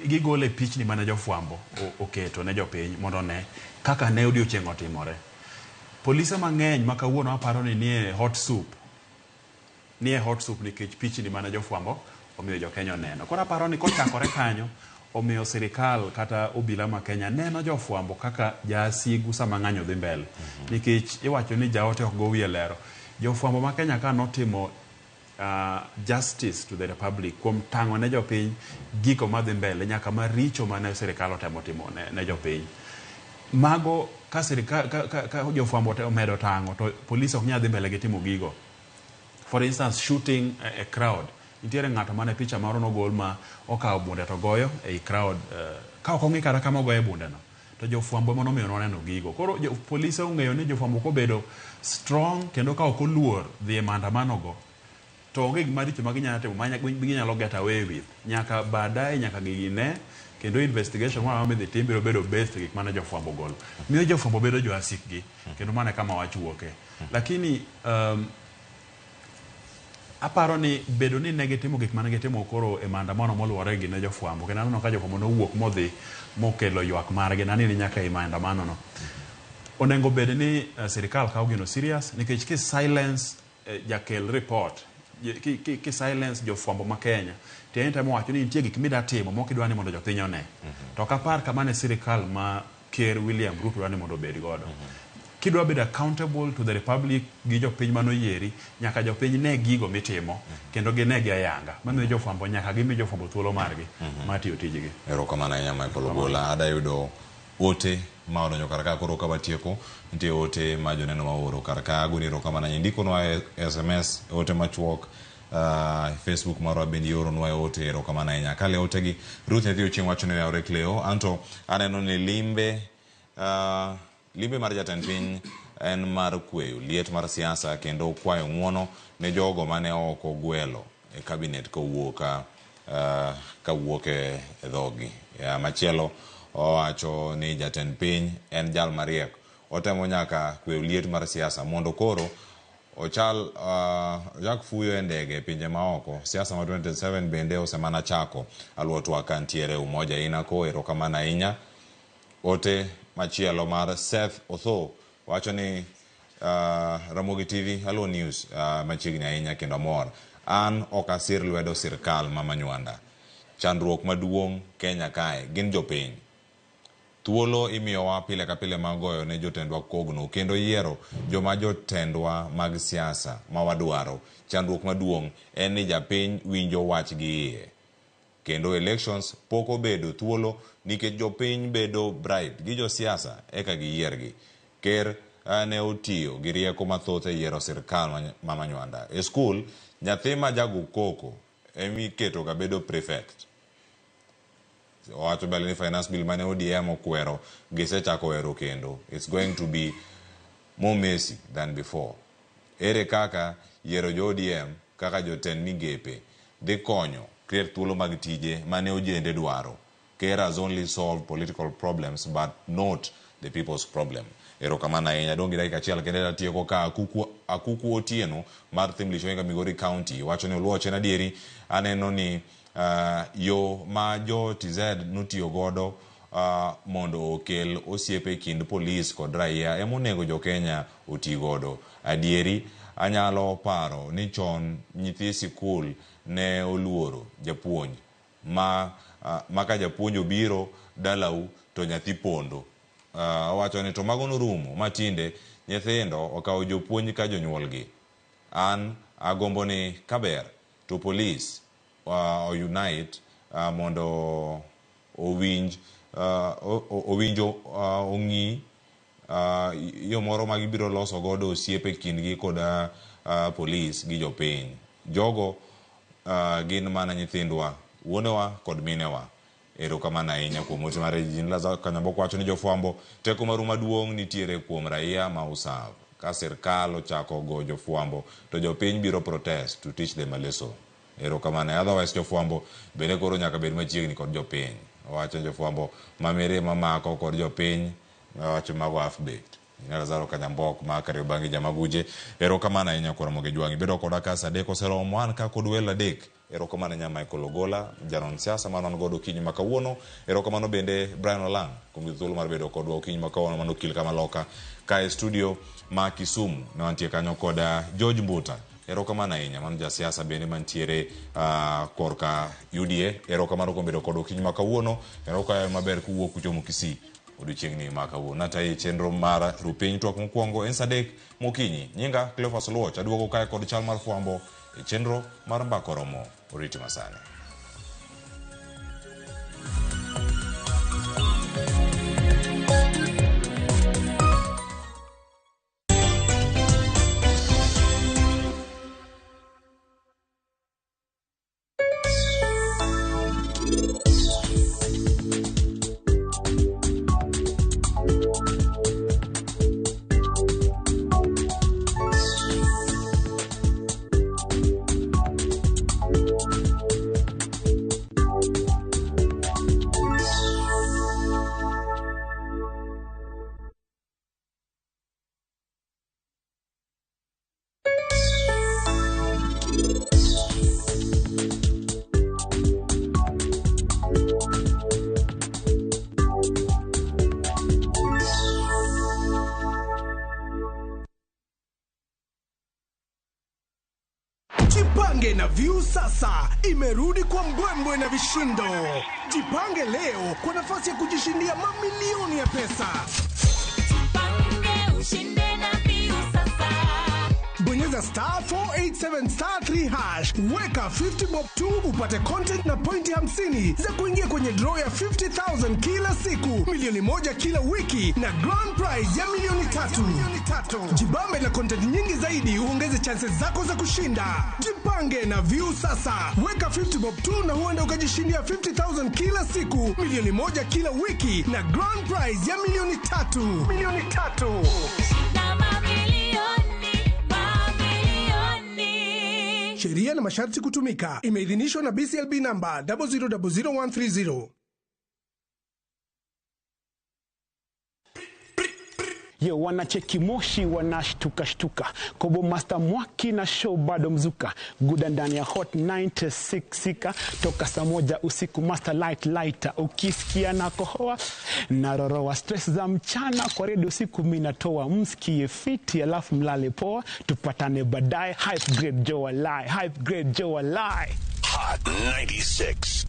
gigole pichni mane jofwambo oketo ne jopiny mondo one kaka ne odiochieng' otimore. Polise mang'eny ma kawuono aparo ni nie hot soup. Nie hot soup nikech pichni mane jofwambo omiyo jokenya oneno. Koro aparo ni kochakore kanyo omiyo sirikal kata obila ma Kenya neno jofwambo kaka jasigu sama ng'anyo dhi mbele. Nikech iwacho ni jaote ok go wiye lero. Jofwambo ma Kenya ka notimo justice to the republic kuom tang'o ne jopiny gigo madhi mbele nyaka maricho mane sirikal otemo timo ne jopiny. Mago ka sirikal ka jofwambo omedo tang'o to police ok nyal dhi mbele gi timo gigo. For instance, shooting a crowd. Nitiere ng'ato mane picha moro nogol ma okawo bunde to goyo ei crowd ka ok ong'i kata kama ogoye bunde no. To jofwambo ema nomiyo nwaneno gigo. Koro polise ong'eyo ni jofwambo kobedo strong kendo ka ok oluor dhi e maandamano go to onge gima richo ma ginyalo timo ma ginyalo get away with. Nyaka baadaye nyaka gigi ne kendo investigation moro amora midhi tim biro bedo based e gik mane jofwambo ogolo. Miyo jofwambo bedo jowasikgi kendo mano e kama wach wuoke. Lakini aparo ni bedo ni ne gitimo gik mane gitimo koro e maandamano moluwore gi ne jofwambo kendo aneno ka jofwambo nowuok modhi mokelo ywak margi nani nyaka e maandamano no. Onego bed ni sirikal kawo gino serious nikech ki silence jakel report ki silence jofwambo ma Kenya tiende temo wacho ni nitie gik mida timo mok idwa ni mondo jopiny one. To ok apar kama ne sirikal ma Ker William Ruto dwa ni mondo obed godo. Kidwa bedo accountable to the republic gi jopiny manoyieri, nyaka jopiny ne gigo mitimo kendo gine gi ayanga. Mamiyo jofwambo nyaka gimi jofwambo thuolo margi mar tiyo tijgi. Erokamano ahinya Michael Ogola. Ada yudo ote ma odonjo kar ka koro ka watieko nitie ote ma joneno ma ooro kar ka agoni erokamano ahinya indikonwa e SMS ote machuok Facebook marwa bende ioronwa e ote erokamano ahinya kale otegi Ruth Nyathi Ochieng' wacho ni oyawore Cleo anto aneno ni limbe limbe mar jatend piny en mar kweyo liet mar siasa kendo kwayo ng'uono ne jogo mane ok ogwelo e cabinet kowuok kawuok e dhogi. Machielo owacho ni jatend piny en jal mariek otemo nyaka kweyo liet mar siasa mondo koro ochal ochak fuyo e ndege e pinje maoko. Siasa ma 2027 bende osemana chako. Aluo twak kantiere Umoja Inako erokamano ahinya. Ote machielo mar Seth Otho wacho ni Ramogi TV Aluo News machiegni ahinya kendo amor. An ok asir lwedo sirkal ma Manywanda. Chandruok maduong' Kenya kae gin jopiny. Thuolo imiyowa pile ka pile mar goyo ne jotendwa kogno kendo yiero joma jotendwa mag siasa ma wadwaro. Chandruok maduong' en ni japiny winjo wach gi iye. Kendo elections pok obedo thuolo nikech jopiny bedo bribed gi josiasa eka giyiergi. Ker ne otiyo gi rieko mathoth e yiero sirkal ma Manywanda. E skul, nyathi ma jago koko emiketo ga bedo prefect. Owacho mbele ni finance bill mane ODM okwero gisechako wero kendo. It's going to be more messy than before. Ere kaka yiero jo ODM kaka jotend migepe dhi konyo create thuolo mag tije mane ojende dwaro. Ker has only solved political problems but not the people's problem. Erokamano ahinya. Dong' gi dakika achiel kende tatieko ka Akuku Otieno mar Thimlich Ohinga Migori County wacho ni Oluoch en adieri aneno ni yo ma jo TZ notiyo godo mondo okel osiep e kind polis kod raia emonego jo Kenya oti godo. Adieri anyalo paro ni chon nyithi sikul ne oluoro japuonj ma ka japuonj obiro dalau to nyathi pondo. Owacho ni to mago norumo ma tinde nyithindo okawo jopuonj ka jonyuolgi. An agombo ni kaber to polis unite mondo owinj owinjo ong'i yo moro ma gibiro loso godo osiep e kindgi kod polis gi jopiny. Jogo gin mana nyithindwa, wuonewa kod minewa. Erokamano ahinya kuom ote mar Jean Lazaro Kanyamboko wacho ni jofwambo teko maru maduong' nitiere kuom raia ma usav. Ka sirkal ochako go jofwambo to jopiny biro protest to teach them a lesson. Erokamano. Otherwise jofwambo bende koro nyaka bed machiegni kod jopiny. Owacho ni jofwambo ma mirima mako kod jopiny owacho mago half baked. Lazaro Kanyambok ma Kariobangi Jamaguje. Erokamano ahinya kuom Ramogi Jwang'. Ibedo koda ka saa 3 oseromo an ka kod welo 3. Erokamano ahinya Michael Ogola, janon siasa mane wan godo okinyi ma kawuono. Erokamano bende Brian Olang' kuom yudo thuolo mar bedo kodwa okinyi ma kawuono mano okil kamaloka ka e studio ma Kisumu. Ne wantie kanyo kod George Mbuta. Erokamano ahinya mano jasiasa bende mantiere korka UDA. Erokamano kuom bedo kodwa okinyi ma kawuono. Kendo kwayo maber kuwuok kuchomo Kisii odiochieng'ni ma kawuono. Natayi chenro mar Rupiny twak mokwongo en saa 3 mokinyi. Nyinga Cleophas Oluoch aduogo kae kod chal mar fwambo e chenro mar Mbaka Oromo. Oriti masani. Jipange na View sasa imerudi kwa mbwembwe na vishindo. Jipange leo kwa nafasi ya kujishindia mamilioni ya pesa. Ushinde na View sasa. Bonyeza star 487 star 3 hash, weka 50 bob 2 upate content na pointi 50 za kuingia kwenye draw ya 50,000 kila siku, milioni 1 kila wiki na grand prize ya milioni 3. Jibambe na content nyingi zaidi uongeze chances zako za kushinda. Jipange na View sasa, weka 50 bob 2 na huenda ukajishindia 50,000 kila siku, milioni 1 kila wiki na grand prize ya milioni 3. Milioni 3. Na mamilioni, mamilioni. Sheria na masharti kutumika. Imeidhinishwa na BCLB namba 0000130. Yo, wanacheki moshi wanashtuka shtuka. Kobo Master Mwaki na show bado mzuka guda ndani ya Hot 96 sika toka saa 1 usiku. Master Light Lighter ukisikia na kohoa na roroa stress za mchana kwa redio usiku minatoa msikie fiti alafu mlale poa, tupatane baadaye. Hype Grade Joe Alai, Hype Grade Joe Alai. Hot 96.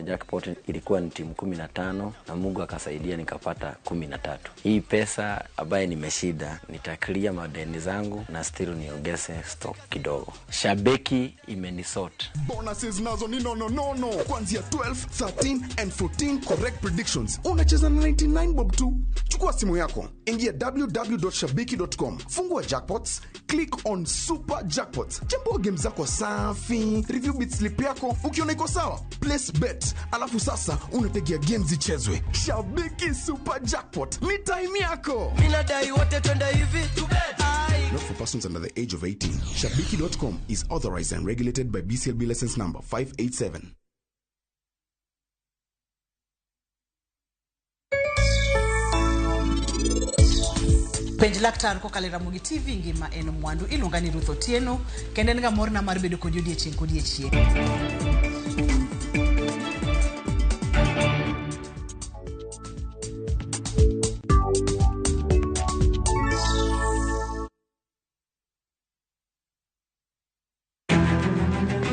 Jackpot ilikuwa ni timu 15 na Mungu akasaidia nikapata 13. Hii pesa ambaye nimeshinda nitaclear madeni zangu na still niongeze stock kidogo. Shabiki imenisort. Bonuses nazo ni nono nono kuanzia 12, 13 and 14 correct predictions. Unacheza na 99 bob tu. Chukua simu yako, ingia www.shabiki.com, fungua jackpots, click on super jackpots, chambua game zako safi, review bit slip yako, ukiona iko sawa, place bet, alafu sasa unategea game zichezwe. Shabiki Super Jackpot ni time yako. Minadai wote twende hivi. Not for persons under the age of 18. Shabiki.com is authorized and regulated by BCLB license number 587. Penj laktar kokalo e Ramogi TV ngima en mwandu iluonga ni Ruth Otieno kendo en ga morna mar bedo kodi odiechieng' kodiechieng'.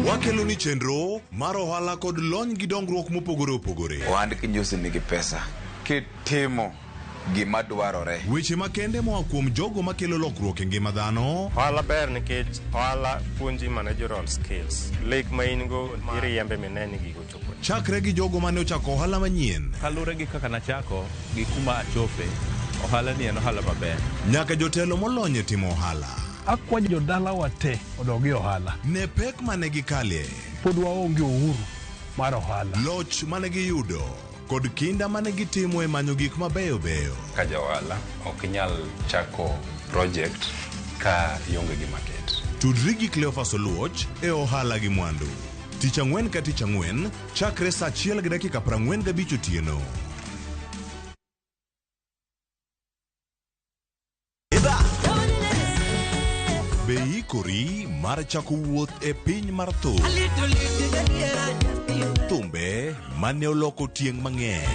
Wakelo ni chenro mar ohala kod lony gi dongruok mopogore opogore. Ohand kinjusi nigi pesa kitimo gima dwarore. Weche makende moa kuom jogo makelo lokruok e ngima dhano. Ohala ber nikech ohala puonji managerial skills. Lek ma in go iriembe mine ni gigo chopo. Chakre gi jogo mane ochako ohala manyien. Kaluwore gi kaka nachako gi kuma achope, ohala ni en ohala maber. Nyaka jotelo molony e timo ohala. Akwayo jodalawa te odog e ohala. Ne pek mane gikale. Pod waonge uhuru mar ohala. Loch mane giyudo kod kinda mane gitimo e manyo gik mabeyo beyo. Ka ja ohala ok inyal chako project ka ionge gi market. Tudri gi Cleophas Oluoch e ohala gi mwandu. Tich ang'wen ka tich ang'wen chakre saa 1:45 otieno. Be ikori mar chako wuoth e piny mar thum. Thumbe mane oloko tieng' mang'eny.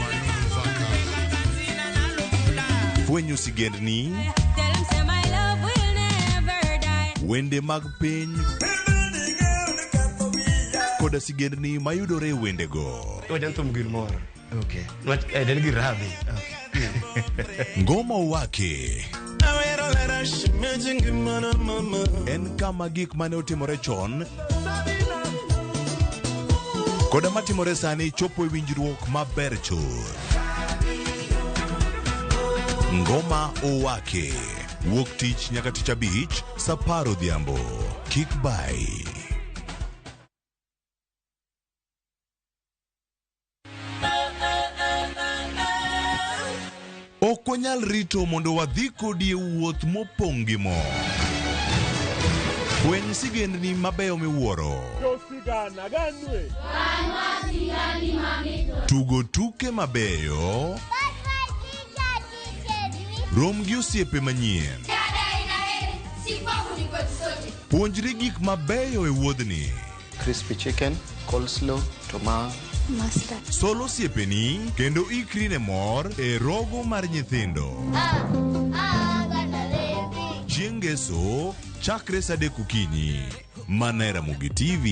Fwenyo sigendni, wende mag piny koda sigendni mayudore e wendego. Okay. Ngoma wake en kama gik mane otimore chon koda matimore sani chopo e winjruok maber chuth. Ngoma Owake wuok tich nyaka tich abich saa 10 odhiambo. Kik bai. Ok wanyal rito mondo wadhi kodi e wuoth mopong' gi mor. Fweny sigendni mabeyo miwuoro. Tugo tuke mabeyo. Rom gi osiepe manyien. Puonjri gik mabeyo e wuodhni. Crispy chicken, coleslaw, tomato. Sol osiepeni kendo ikri ne mor e rogo mar nyithindo. Chieng' Ngeso chakre saa adek okinyi. Mana e Ramogi TV.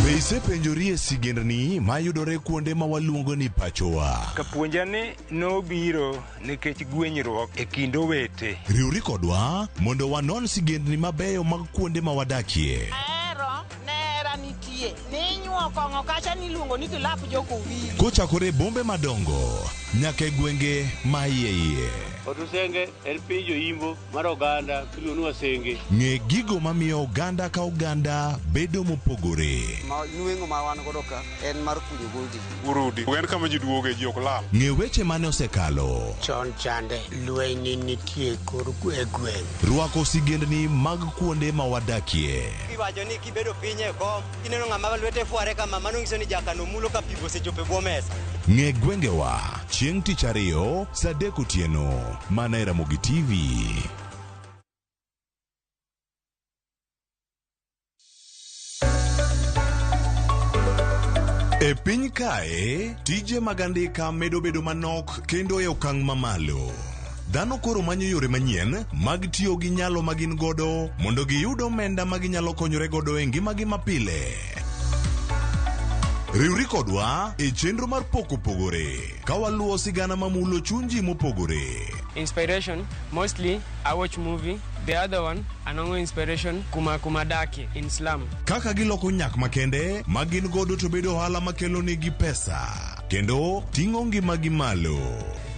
Be isepenjori e sigendni mayudore kuonde ma waluongo ni pachowa? Kapuonja ni nobiro nikech gwenyruok e kind owete. Riwri kodwa mondo wanon sigendni mabeyo mag kuonde ma wadakie. Ahero nera nitie ninyuo kong'o kacha niluongo ni kilap jokowili. Kochakore e bombe madongo nyaka e gwenge ma iye iye. Otusenge en piny joimbo mar oganda miluongo ni Wasenge. Ng'e gigo mamiyo oganda ka oganda bedo mopogore. Ma nweng'o ma wan godo ka en mar kunyo goldi. Urudi. En kama ji duoge, ji ok lal. Ng'e weche mane osekalo. Chon chande lweny ne nitie kor e gweng'. Rwako sigendni mag kuonde ma wadakie. Iwacho ni kibedo piny e kom, kineno ng'ama lwete fware kama, mano nyiso ni jakano mulo ka pi osechopo e bwo mesa. Ng'e gwengewa chieng' tich ariyo saa adek otieno mana e Ramogi TV. E piny kae, tije mag andika medo bedo manok kendo e okang' mamalo. Dhano koro manyo yore manyien mag tiyo gi nyalo ma gin godo mondo giyud omenda ma ginyalo konyore godo e ngimagi mapile. Riwri kodwa e chenro mar Pok Opogore ka waluwo sigana mamulo chuny ji mopogore. Inspiration, mostly I watch movie. The other one, anongo inspiration kuma kuma dake in slum. Kaka giloko nyak makende ma gin godo to bedo ohala makelo negi pesa kendo ting'o ngimagi malo.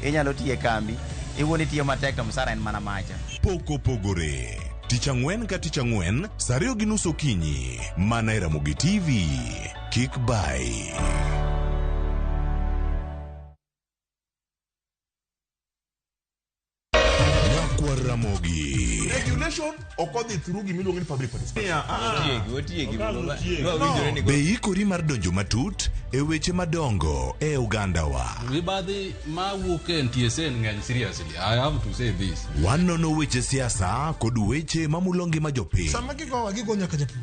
Inyalo tiyo e kambi, iwuon itiyo matek to msara en mana macha. Pok Opogore. Tich ang'wen ka tich ang'wen, saa ariyo gi nus okinyi, mana e Ramogi TV. Kik bayi. Nyakwar Ramogi. Regulation ok odhi through gima iluongo ni public participation. Otiegi, otiegi. Nwa winjore ni Be ikori mar donjo matut e weche madongo e ogandawa? Mibadhi ma wuok e NTSA ng'eny seriously. I have to say this. Wanono weche siasa kod weche mamulo ngima jopiny. Sama gigowa gigo nyaka japur.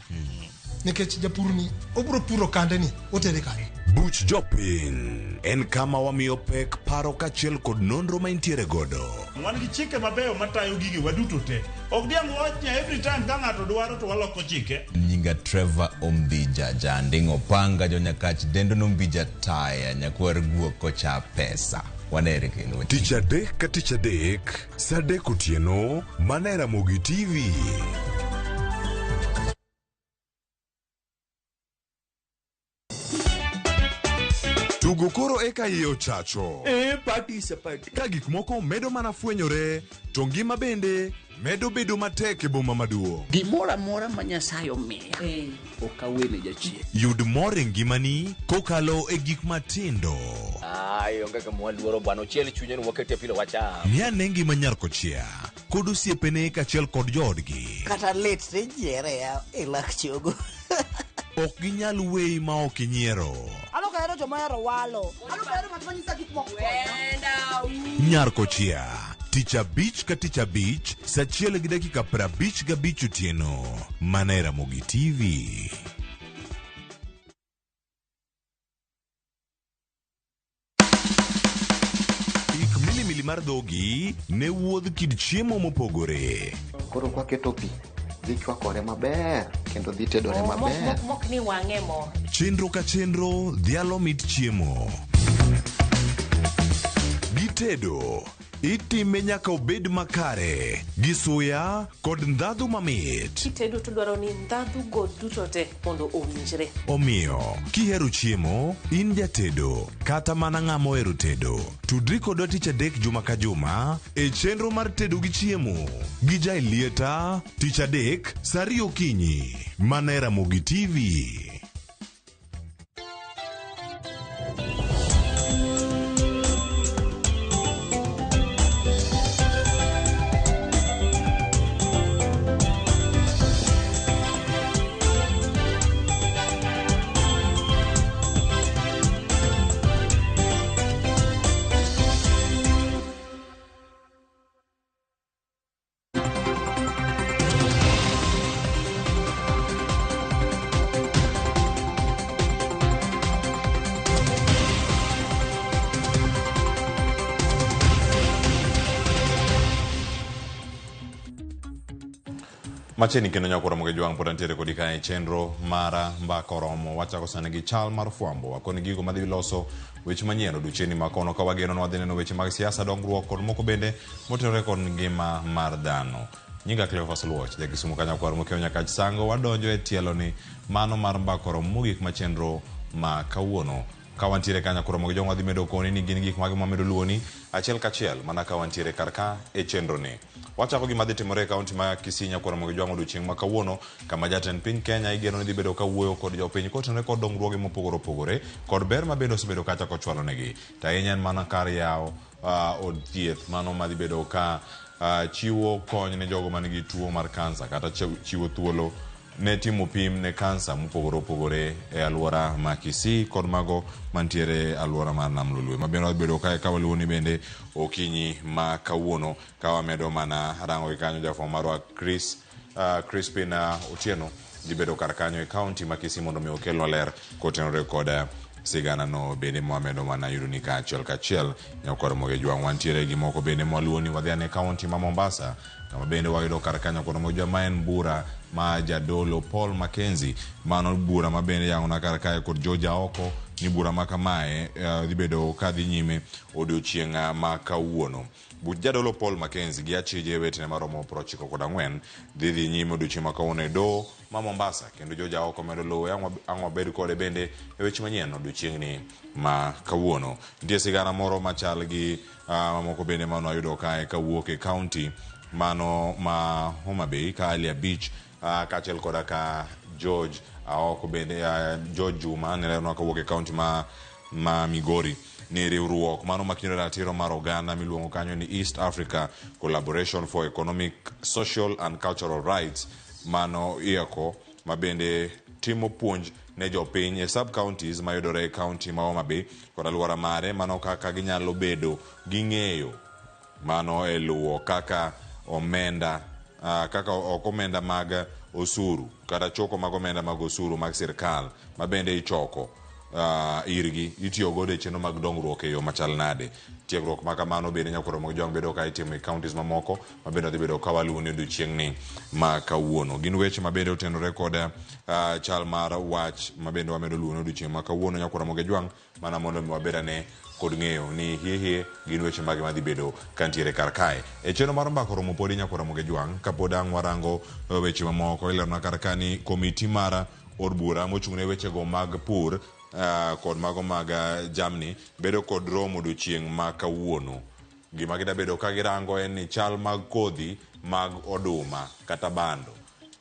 Nikech japur ni obiro puro kande ni otere kanye. Buch Jopiny en kama wamiyo pek paro kachiel kod nonro ma intiere godo. Wan gi chike mabeyo matayo gige waduto te. Ok diang' wach ni every time ka ng'ato dwaro to waloko chike. Nyinga Trevor Ombija Janding Opanga Jonyakach Dendo Nombija Taya Nyakwar Guok Kocha Pesa. Wanere kendo. Tich adek ka tich adek, saa adek otieno, mana e Ramogi TV. Tugo koro eka iye ochacho. Eh, party is a party. Ka gik moko medo mana fwenyore, to ngima bende medo bedo matek e boma maduong'. Gimoro amora ma Nyasaye omiya ok awene jachien. Yud mor e ngimani kokalo e gik matindo. Ai, onge kama waluoro bwana, ochiel chunye ni wakete pilo wacham. Ng'i ane ngima nyar kochia kod osiepene kaachiel kod joodgi. Kata lit tijiere e lak chogo. Ok ginyal weyi ma ok inyiero. An ok ahero joma ohero walo. An ok ahero ng'at ma nyisa gik moko. Nyar kochia tich abich ka tich abich saa achiel gi dakika 55 otieno mana e Ramogi TV. Ik milimili mar dhogi ne wuodh kit chiemo mopogore. Koro kwaketo pi, dhi chwakore maber kendo dhi tedore Oh, maber. Mok ni wang'e mo. Chenro ka chenro dhialo mit chiemo. Gitedo itime nyaka obed makare gi suya kod ndhadhu mamit. Kitedo to dwaro ni ndhadhu go duto te mondo owinjre. Omiyo, kihero chiemo, in jatedo kata mana ng'ama ohero tedo, tudri kodwa tich adek juma ka juma e chenro mar tedo gi chiemo gi Jaelieta tich adek saa ariyo okinyi mana e Ramogi TV. Machiegni kendo nyakoro moge jwang' pod antiere kodi kae e chenro mara mbaka oromo. Wachako sani gi chal mar fwambo. Wakoni gigo madhi loso weche manyien odiochieng'ni ma kono ka wageno ni wadhi neno weche mag siasa, dongruok kod moko bende motenore kod ngima mar dhano. Nyinga Cleophas Luoch, ja Kisumu ka nyakwar Mokeo Nyakach Sango. Wadonjo e tielo ni mano mar mbaka oromo mogik ma chenro ma kawuono. Ka wantiere ka nyakwar Ramogi Jwang' wadhi medo koni ni gin gik mage mwamedo luwoni achiel kachiel mana ka wantiere kar ka e chenro ni. Wachako gima dhi timore e kaunti ma Kisii nyakwar Ramogi Jwang' odiochieng' ma kawuono kama jatend piny Kenya igeno ni dhi bedo ka wuoyo kod jopiny kotenore kod dongruoge mopogore opogore kod ber ma bende osebedo kacha kochwalo negi. To ahinya en mana kar yawo od thieth mano madhi bedo ka chiwo kony ne jogo man gi tuo mar kansa kata chiwo thuolo ne timo pim ne kansa mopogore opogore e alwora ma Kisii kod mago mantiere e alwora mar Nam Lolwe. Ma bende wabedo kae ka waluwo ni bende okinyi ma kawuono ka wamedo mana rango gi kanyo jafwambo marwa Chris Crispin Otieno dhi bedo kar kanyo e kaunti ma Kisii mondo mi okelnwa ler kotenore kod sigana no bende mwamedo mana yudo ni kaachiel kachiel nyakwar Moge Jwang' wantiere gi moko bende mwaluwo ni wadhi ane kaunti ma Mombasa kama bende wayudo kar kanyo kod Moge Jwang' ma en bura ma jadolo Paul Mackenzie. Mano bura ma bende yang'ona kar kae kod George Aoko ni bura ma kamae dhi bedo ka dhi nyime odiochieng' ma kawuono. Buch jadolo Paul Mackenzie gi achije wetene maromo 94 dhi dhi nyime odiochieng' ma kawuono e doho ma Mombasa kendo George Aoko medo luwe ang' wabed kode bende e weche manyien odiochieng'ni ma kawuono. Nitie sigana moro machal gi mamoko bende mane wayudo kae kawuok e kaunti mano ma Homa Bay ka Ali Abich kaachiel koda ka George Aoko bende George Juma ne leronwa kawuok e kaunti ma Migori ni riwruok mano makindo ratiro mar oganda miluongo kanyo ni East Africa Collaboration for Economic, Social and Cultural Rights mano IACO ma bende timo puonj ne jopiny e sub counties mayudore e kaunti ma Homa Bay kod alwora mare mano kaka ginyalo bedo gi ng'eyo mano e luwo kaka omenda kaka ok omenda mag osuru kata choko mag omenda mag osuru mag sirkal ma bende ichoko irgi itiyo godo e chenro mag dongruok e yo machal nade. Tiegruok ma kamano bende nyakwaro mag jwang' bedo ka itimo e counties mamoko ma bende wadhi bedo ka waluwo ni odiochieng'ni ma kawuono. Gin weche ma bende otenore kod chal mar wach ma bende wamedo luwo ni odiochieng' ma kawuono nyakwaro mag jwang' mana mondo mi wabed ane kod ng'eyo ni hie hie gin weche mage madhi bedo kantiere kar kae. E chenro mar mbaka oromo podi nyakwaro mag jwang' kapod ang' warango weche mamoko ilerona kar ka ni komiti mar od bura mochung' ne wechego mag pur kod mago mag jamni bedo kod romo odiochieng' ma kawuono. Gima gidabedo ka girango en ni chal mag kodhi mag oduma kata bando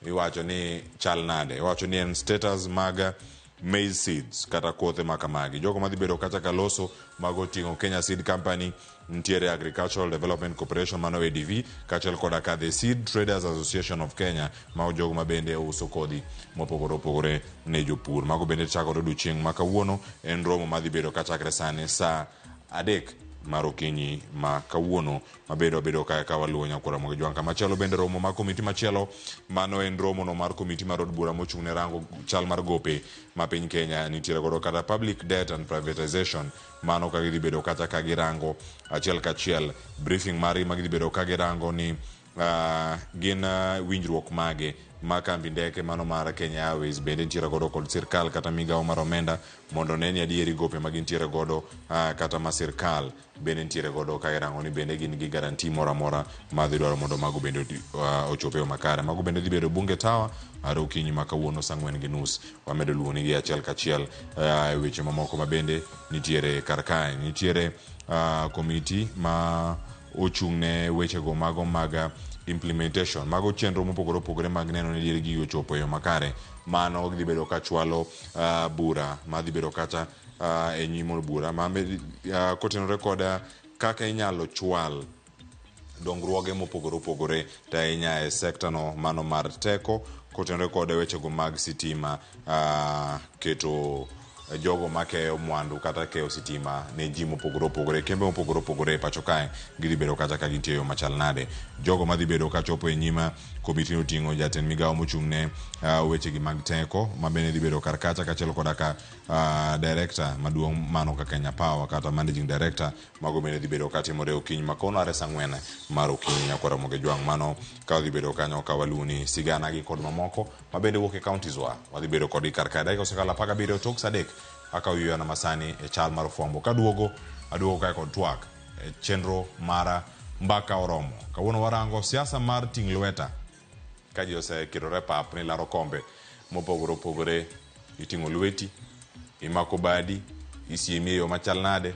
iwacho ni chal nade. Iwacho ni en status mag maize seeds kata kothe ma kamagi. Jogo madhi bedo kacha ka loso mago oting'o Kenya Seed Company, nitiere Agricultural Development Corporation mano ADV, kaachiel koda ka the Seed Traders Association of Kenya, mago jogo ma bende uso kodhi mopogore opogore ne jopur. Mago bende chakore odiochieng' ma kawuono, en romo madhi bedo kachakre sani saa 3 mar okinyi ma kawuono mabedo wabedo kae ka waluwo nyakwara Ramogi Jwang'. Kamachielo bende romo mar komiti machielo, mano en romo no mar komiti mar od bura mochung' ne rango chal mar gope ma piny Kenya nitiere godo kata public debt and privatization, mano ka gidhi bedo kata ka girango achiel kachiel briefing margi ma gidhi bedo ka girango ni gin winjruok mage ma kambi ndeke mano mar Kenya Airways bende nitiere godo kod sirkal kata migawo mar omenda mondo ne ni adieri gope ma gintiere godo kata ma sirkal bende nitiere godo ka irango ni bende gin gi guarantee moro amora ma dhi dwaro mondo mago bende ochop e yo makare. Mago bende dhi bedo Bunge Tower are okinyi ma kawuono saa 4:30. Wamedo luwo nigi achiel kachiel e weche mamoko ma bende nitiere kar kae. Nitiere komiti ma ochung' ne wechego mago mag implementation, mago chenro mopogore opogore mag neno ni adieri gigi ochopo e yo makare. Mano dhi bedo ka chwalo bura madhi bedo kata e nyim od bura ma kotenore kod kaka inyalo chwal dongruoge mopogore opogore to ahinya e sekta no mano mar teko kotenore kod wechego mag sitima, keto jogo makeyo mwandu kata keyo sitima ne ji mopogore opogore, kembe mopogore opogore e pacho kae gidhi bedo kata ka gintie e yo machal nade. Jogo madhi bedo kachopo e nyima komiti no oting'o jatend migawo mochung' ne wechegi mag teko ma bende dhi bedo kar kacha kaachiel koda ka director maduong' mano ka Kenya Power kata managing director mago bende dhi bedo katimore okinyi makono are saa ang'wen mar okinyi nyakwar Ramogi Jwang' mano ka wadhi bedo kanyo ka waluwoni sigana gi kod mamoko ma bende wuok e counties wa wadhi bedo kodgi kar kae dakika osekalo 17 tok saa 3 akawo yueyona masani e chal mar fwambo kaduogo aduogo kae kod twak e chenro mara mbaka oromo kawuono warango siasa mar ting' lweta ka ji osekirore pap ni laro kombe mopogore opogore iting'o lweti imako badi isiemi e yo machal nade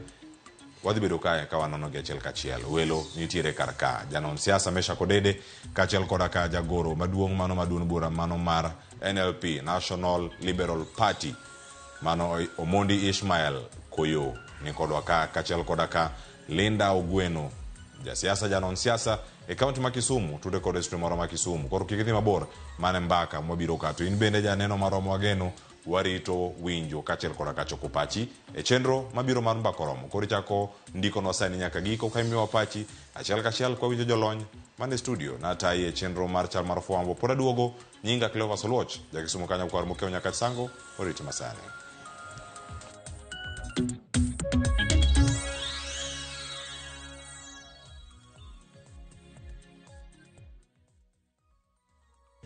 wadhi bedo kae ka wanono gi achiel kachiel welo nitiere kar ka janon siasa Meshack Odede kaachiel koda ka jagoro maduong' mano ma duond bura mano mar NLP National Liberal Party mano Omondi Ishmael Koyo ni kodwa ka kaachiel koda ka Linda Ogweno jasiasa janon siasa e kaunti ma Kisumu tude kod district moro ma Kisumu koro kik idhi mabor mane mbaka mwabiro ka to in bende janeno maromo wageno warito winjo kaachiel koda ka choko pachi e chenro mabiro mar mbaka oromo koro ichako ndikonwa sani nyaka giko ka imiyowa pachi achiel kachiel kwa winjo jolony mane studio natayi e chenro mar chal mar fwambo pod aduogo nyinga Cleophas Oluoch jakisumu kanyo kwar mokeo nyaka sango oriti masani.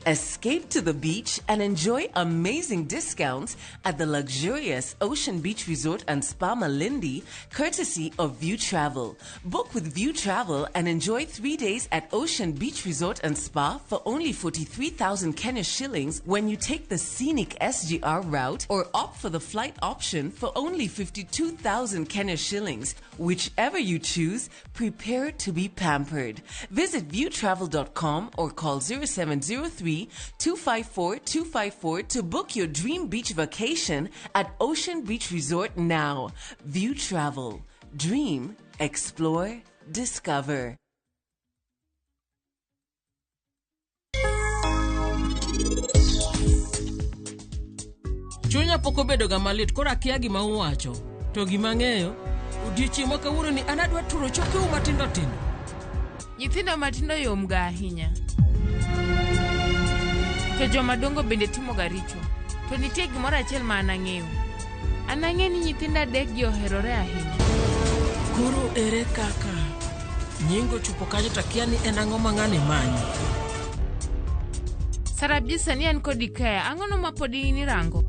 Escape to the beach and enjoy amazing discounts at the luxurious Ocean Beach Resort and Spa Malindi, courtesy of View Travel. Book with View Travel and enjoy 3 days at Ocean Beach Resort and Spa for only 43,000 Kenya shillings when you take the scenic SGR route or opt for the flight option for only 52,000 Kenya shillings. Whichever you choose, prepare to be pampered. Visit viewtravel.com or call 0703 254 254 to book your dream beach vacation at Ocean Beach Resort now. View Travel. Dream, explore, discover. Chunya pok obedo ga malit koro akia gima uwacho. To gima ang'eyo, odiochieng' ma kawuono ni an adwa turo chokeu matindo tindo. Nyithindo matindo yomga ahinya. To joma dongo bende timoga richo. To nitie gimoro achiel ma an ang'eyo. An ang'eyo ni nyithindo adekgi oherore ahinya. Koro ere kaka nyingo ochopo kanyo to akia ni en ang'o ma ng'ani manyo. Sarabjit sani an kodi kae, ang'ono ma pod in irango?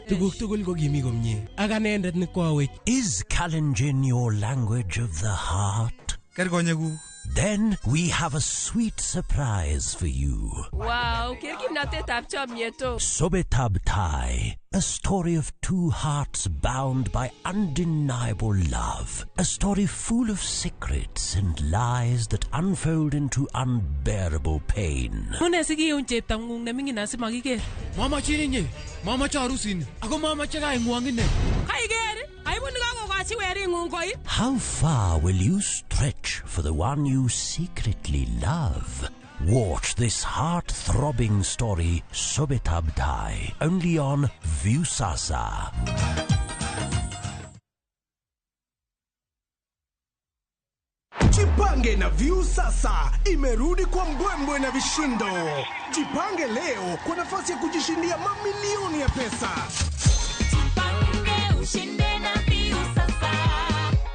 Tuguk tugul ko kimi komie. Ak anendet ne koawech. Is Kalenjin your language of the heart? Ker konyekuk. Then we have a sweet surprise for you. Wow, ker kimnatetab chomyet o. Sobetab Tai, a story of two hearts bound by undeniable love. A story full of secrets and lies that unfold into unbearable pain. Mune sikiun cheptang'ung neming'in asimakiker. Mamachin inye, mamache arusini, ako mamache kaing'wong ine. Kaiker, aibu nikakokochi wering'ung koit. How far will you stretch for the one you secretly love? Watch this heart-throbbing story, Sobetab Tai, only on Viusasa. Jipange na Viusasa imerudi kwa mbwembwe na vishindo. Jipange leo kwa nafasi ya kujishindia mamilioni ya pesa. Jipange ushinde na Viusasa.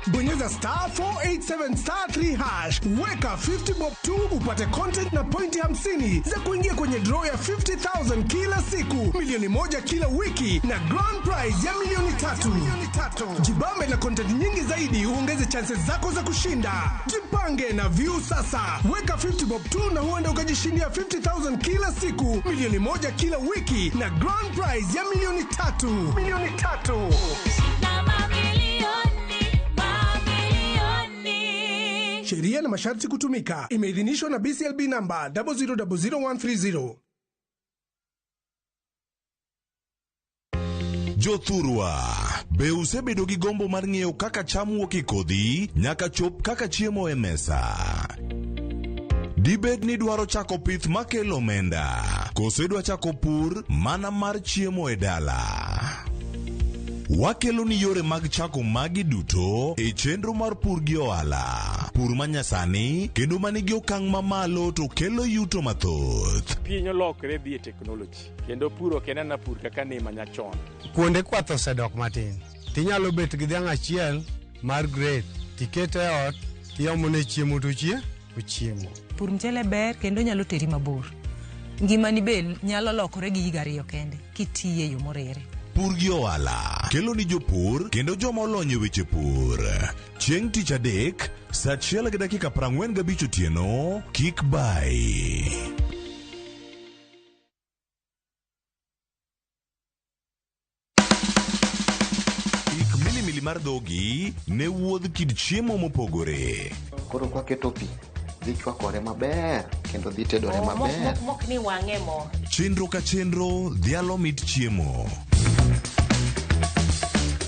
Bonyeza star 487 star 3 hash, weka 50 bob 2 upate content na pointi 50 za kuingia kwenye draw ya 50,000 kila siku, milioni 1 kila wiki na grand prize ya milioni 3. Jibambe na content nyingi zaidi uongeze chances zako za kushinda. Jipange na Viusasa, weka 50 bob 2 na huenda ukajishindia 50,000 kila siku, milioni 1 kila wiki na grand prize ya milioni 3. Milioni 3. Na mamilioni. Sheria na masharti kutumika. Imeidhinishwa na BCLB namba 0000130. Jothurwa, be usebedo gi gombo mar ng'eyo kaka cham wuok e kodhi nyaka chop kaka chiemo e mesa? Dibed ni idwaro chako pith makelo omenda, koso idwa chako pur mana mar chiemo e dala? Wakelo ni yore mag chako magi duto e chenro mar pur gi ohala. Pur manyasani kendo manigi okang' mamalo to kelo yuto mathoth. Piny olokre dhi e teknoloji kendo pur ok en ana pur kaka ne manyachon. Kuonde kwath osedok matin. Tinyalo bet gi dhiang' achiel mar grade tikete e ot tiomone chiemo to chie ochiemo. Pur mchele ber kendo nyalo teri mabor. Ngimani be nyalo lokore gi higa ariyo kende kitiye e yo moriere. Pur gi ohala kelo ni jopur kendo joma olony e weche pur. Chieng' tich adek, saa achiel gi dakika 45 otieno, kik bayi. Ik milimili mar dhogi ne wuodh kit chiemo mopogore. Koro kwaketo pi, dhi chwakore maber kendo dhi tedore Oh, mok- maber. mok- mok ni wang'e mo. Chenro ka chenro dhialo mit chiemo.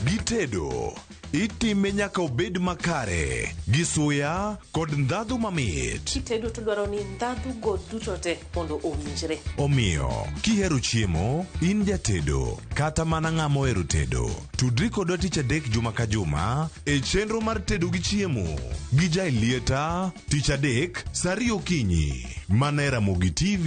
Gitedo itime nyaka obed makare gi suya kod ndhadhu mamit. Kitedo to dwaro ni ndhadhu go duto te mondo owinjre. Omiyo, kihero chiemo, in jatedo kata mana ng'ama ohero tedo, tudri kodwa tich adek juma ka juma e chenro mar tedo gi chiemo gi Jaelieta tich adek saa ariyo okinyi mana e Ramogi TV.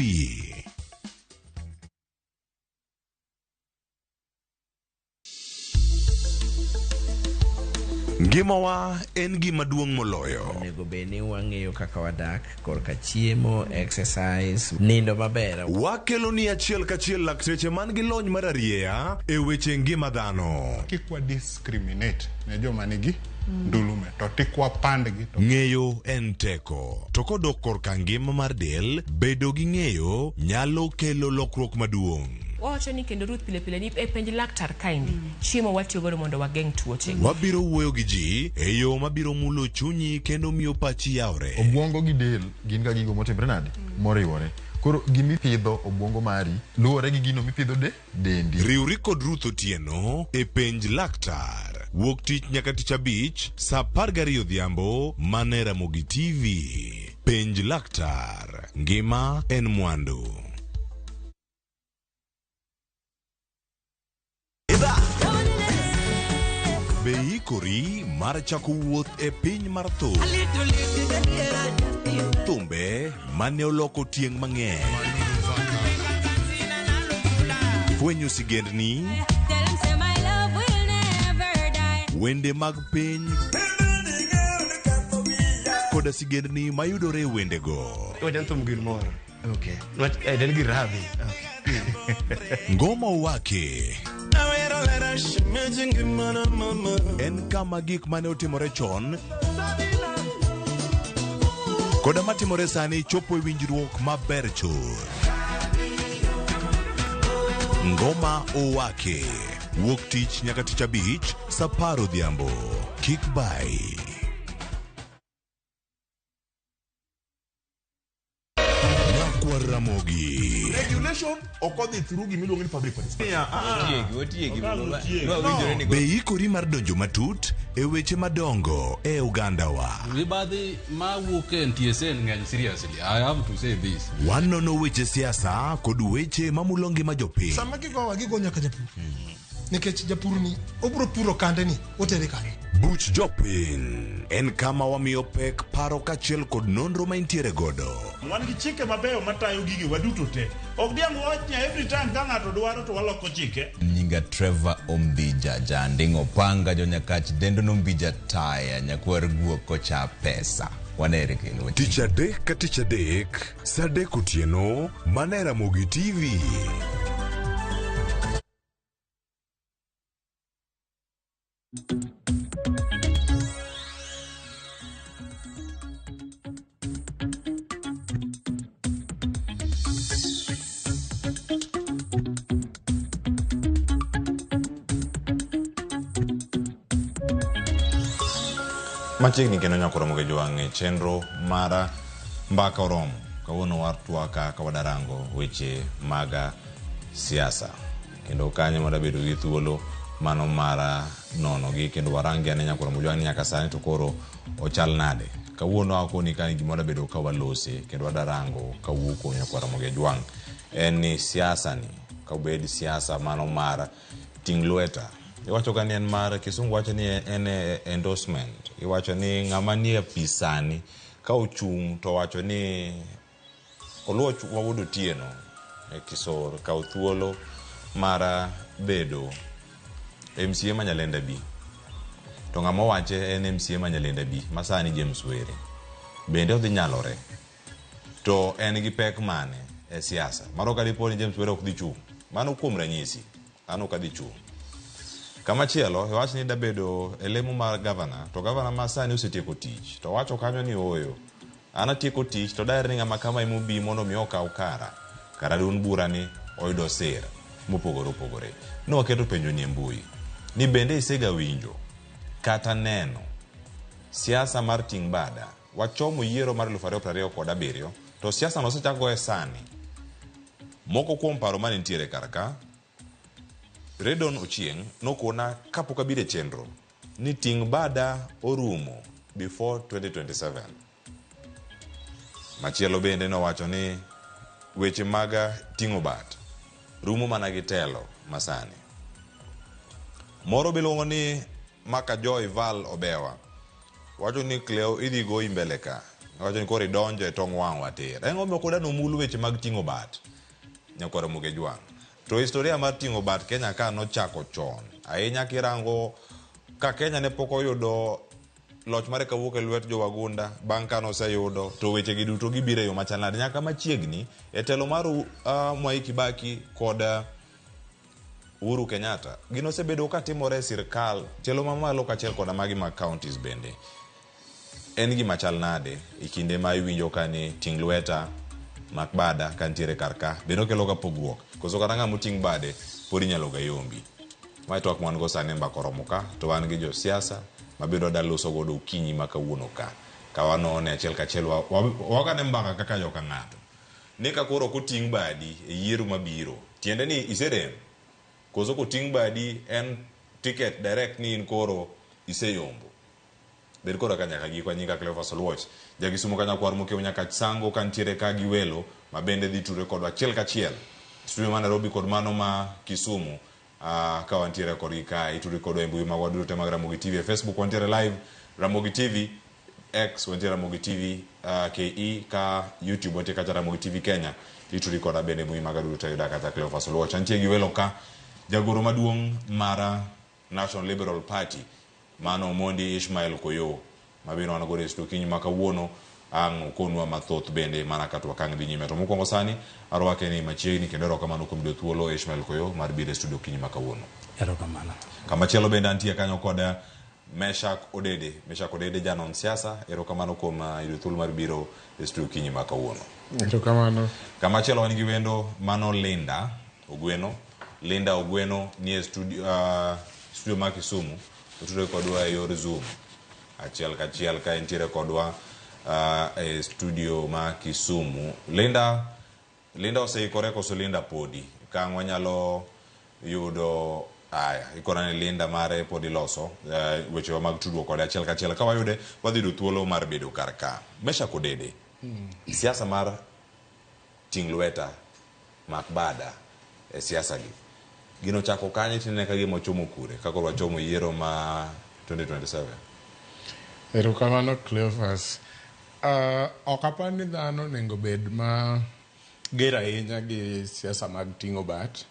Ngimawa en gima duong' moloyo. Onego bed ni wang'eyo kaka wadak korka chiemo, exercise, nindo maber. Wakelo ni achiel kachiel lakteche man gi lony mar arieya e weche ngima dhano. Kik wa discriminate ne joma nigi ndulume to tik wapandgi to Ng'eyo en teko, to kodok korka ngima mar del, bedo gi ng'eyo nyalo kelo lokruok maduong'. Wawacho ni kendo Ruth pile pile ni e penj laktar kaendi chiemo watiyo godo mondo wageng' tuoche. Wabiro wuoyo gi ji e yo mabiro mulo chunyi kendo miyo pachi yawre. Obwongo gi del gin ga gigo motimre nade? Moriwore. Koro gimipidho obwongo mari luwore gi gino mipidho de dendi. Riwri kod Ruth Otieno e penj laktar. Wuok tich nyaka tich abich saa 12 odhiambo mana e Ramogi TV. Penj laktar. Ngima en mwandu. Be iikori mar chako wuoth e piny mar thum? Thumbe mane oloko tieng' mang'eny. Fwenyo sigendni, wende mag piny koda sigendni mayudore e wendego. Wach thum gir moro. Okay. Wach en gir rabi. Ngoma Owake en kama gik mane otimore chon koda matimore sani chopo e winjruok maber chuth. Ngoma Owake wuok tich nyaka tich abich saa 10 odhiambo. Kik bayi. Nyakwar Ramogi. Regulation ok odhi through gimiluongo ni public participation. Otiegi, otiegi. No. Be ikori mar donjo matut e weche madongo e ogandawa? Mibadhi mawuok e NTSA ng'eny seriously. I have to say this. Wanono weche siasa kod weche mamulo ngima jopiny. Sama gigowa gigo nyaka japur. Nikech japur ni obiro puro kande ni otere kanye. Buch jopiny en kama wamiyo pek paro kaachiel kod nonro ma intiere godo. Wan gi chike mabeyo matayo gigewa duto te. Ok diang' wawach ni every time ka ng'ato dwaro to waloko chike. Nyinga Trevor Ombija Janding' Opanga Jonyakach dendo nombija taya nyakwar guok kocha pesa. Wanere kendo. Tich adek ka tich adek, saa adek otieno, mana e Ramogi TV. Machiegni kendo nyaka oromo gi jwang' e chenro mar mbaka oromo. Kawuono watwak ka wadarango weche mag siasa. Kendo kanyo mondo abedo gi thuolo mano mar nonogi kendo warangi ane nyakwar Mojwang' ni nyaka sani to koro ochal nade. Kawuono akoni ka gima wadwa ka walose kendo wadwa rango kawuok kuom nyakwar Ramogi Ajwang' en ni siasa ni ka obed siasa mano mar ting' lweta iwacho ka ni en mar kisungu wacho ni en endorsement iwacho ni ng'ama nie apis sani ka ochung' to wacho ni Oluoch wa wuod Otieno e Kisor kaw thuolo mar bedo MCA ma Nyalenda B. To ng'ama owache en MCA ma Nyalenda B ma sani James Were. Bende odhi nyalore? To en gi pek mane e siasa? Mano ka dipo ni James Were ok dhi chung'. Mano kuom ranyisi. An ok adhi chung'. Kamachielo, iwach ni dabedo e lemo mar gavana, to gavana ma sani osetieko tich, to owacho kanyo ni ooyo. An atieko tich to daher ni ng'ama kama ema obi mondo mi okaw kara. Kara duond bura ni oyudo sir mopogore opogore. Ne waketo penjo ni e mbui ni bende isega winjo kata neno siasa mar ting' bada. Wachomo yiero mar 2027 to siasa no osechak goye sani. Moko kuom paro mane nitiere kar ka, Redon Ochieng' nokona kapok abiro e chenro ni ting' bada orumo before 2027. Machielo bende nowacho ni weche mag ting'o bat rumo mana gi telo masani. Moro miluongo ni Maka Joy Val Obewa wacho ni Cleo idhi goyi mbele ka. Wacho ni koro idonjo e tong wang' watir. En omiyo koda nomul weche mag ting'o bat nyakwar Ramogi Ajwang'. To historia mar ting'o bat Kenya ka nochako chon ahinya kirango ka Kenya ne pok oyudo loch mare kawuok e lwet jowagunda bang' ka noseyudo to weche gi duto gibiro e yo machal nade nyaka machiegni e telo mar Mwai Kibaki kod Uhuru Kenyatta gino osebedo ka timore e sirkal tielo mamalo kaachiel koda magi mag counties bende. En gima chal nade e kinde ma iwinjo ka ni ting' lweta mak bada ka nitiere kar ka bende okelo ga pogruok koso kata ng'ama oting' bade pod inyalo ga yombi. Mae twak ma wan go sani e mbaka oromo ka to wan gi josiasa ma bende wadwa loso godo okinyi ma kawuono ka. Ka wanone achiel kachiel wagane mbaka kaka joka ng'ato. Ni ka koro ok oting' badi e yiero mabiro tiende ni iserem koso koting' badi en ticket direct ni in koro iseyombo. Bed koda ka nyaka giko. Nyinga Cleophas Oluoch, ja Kisumo ka nyakwar Mokeu Nyakach Sango ka nitiere ka gi welo ma bende dhi tudre kodwa achiel kachiel. Studio ma Nairobi kod mano ma Kisumu ka wantiere kodgi ka itudri kodwa e mbui magwa duto te mag Ramogi TV e Facebook wantiere live Ramogi TV X wantiere Ramogi TV KE ka YouTube wantiere kacha Ramogi TV Kenya itudri koda bende e mbui maga duto te yuda kacha Cleophas Oluoch. Antie gi welo ka jagoro maduong' mar National Liberal Party mano Omondi Ishmael Koyo mabiro wan godo e studio okinyi ma kawuono ang' okonwa mathoth bende mana ka twak ang' dhi nyime. To mokwongo sani arwake ni machiegni kendo erokamano kuom yudo thuolo Ishmael Koyo mar biro e studio okinyi ma kawuono. Erokamano. Kamachielo bende antie kanyo kod Meshak Odede. Meshak Odede janon siasa, erokamano kuom yudo thuolo mar biro e studio okinyi ma kawuono. Erokamano. Kamachielo wan gi wendo mano Linda Ogweno. Linda Ogweno nie studio, studio ma Kisumu otudore kodwa e yor Zoom achiel kachiel ka entiere kodwa e studio ma Kisumu. Linda, Linda oseikore koso Linda podi? Kang' wanyalo yudo aya ikona ni Linda mare pod iloso wechewa mag tudruok kode achiel kachiel ka wayude wadhi yudo thuolo mar bedo kar ka. Meshak Odede, siasa mar ting' lweta mak bada e siasa gi gino chako kanye tinene ka gima ochomo kure ka koro wachomo yiero ma 2027? Erokamano Cleophas. Ok apar ni dhano onego bed ma ger ahinya gi siasa mag ting'o bat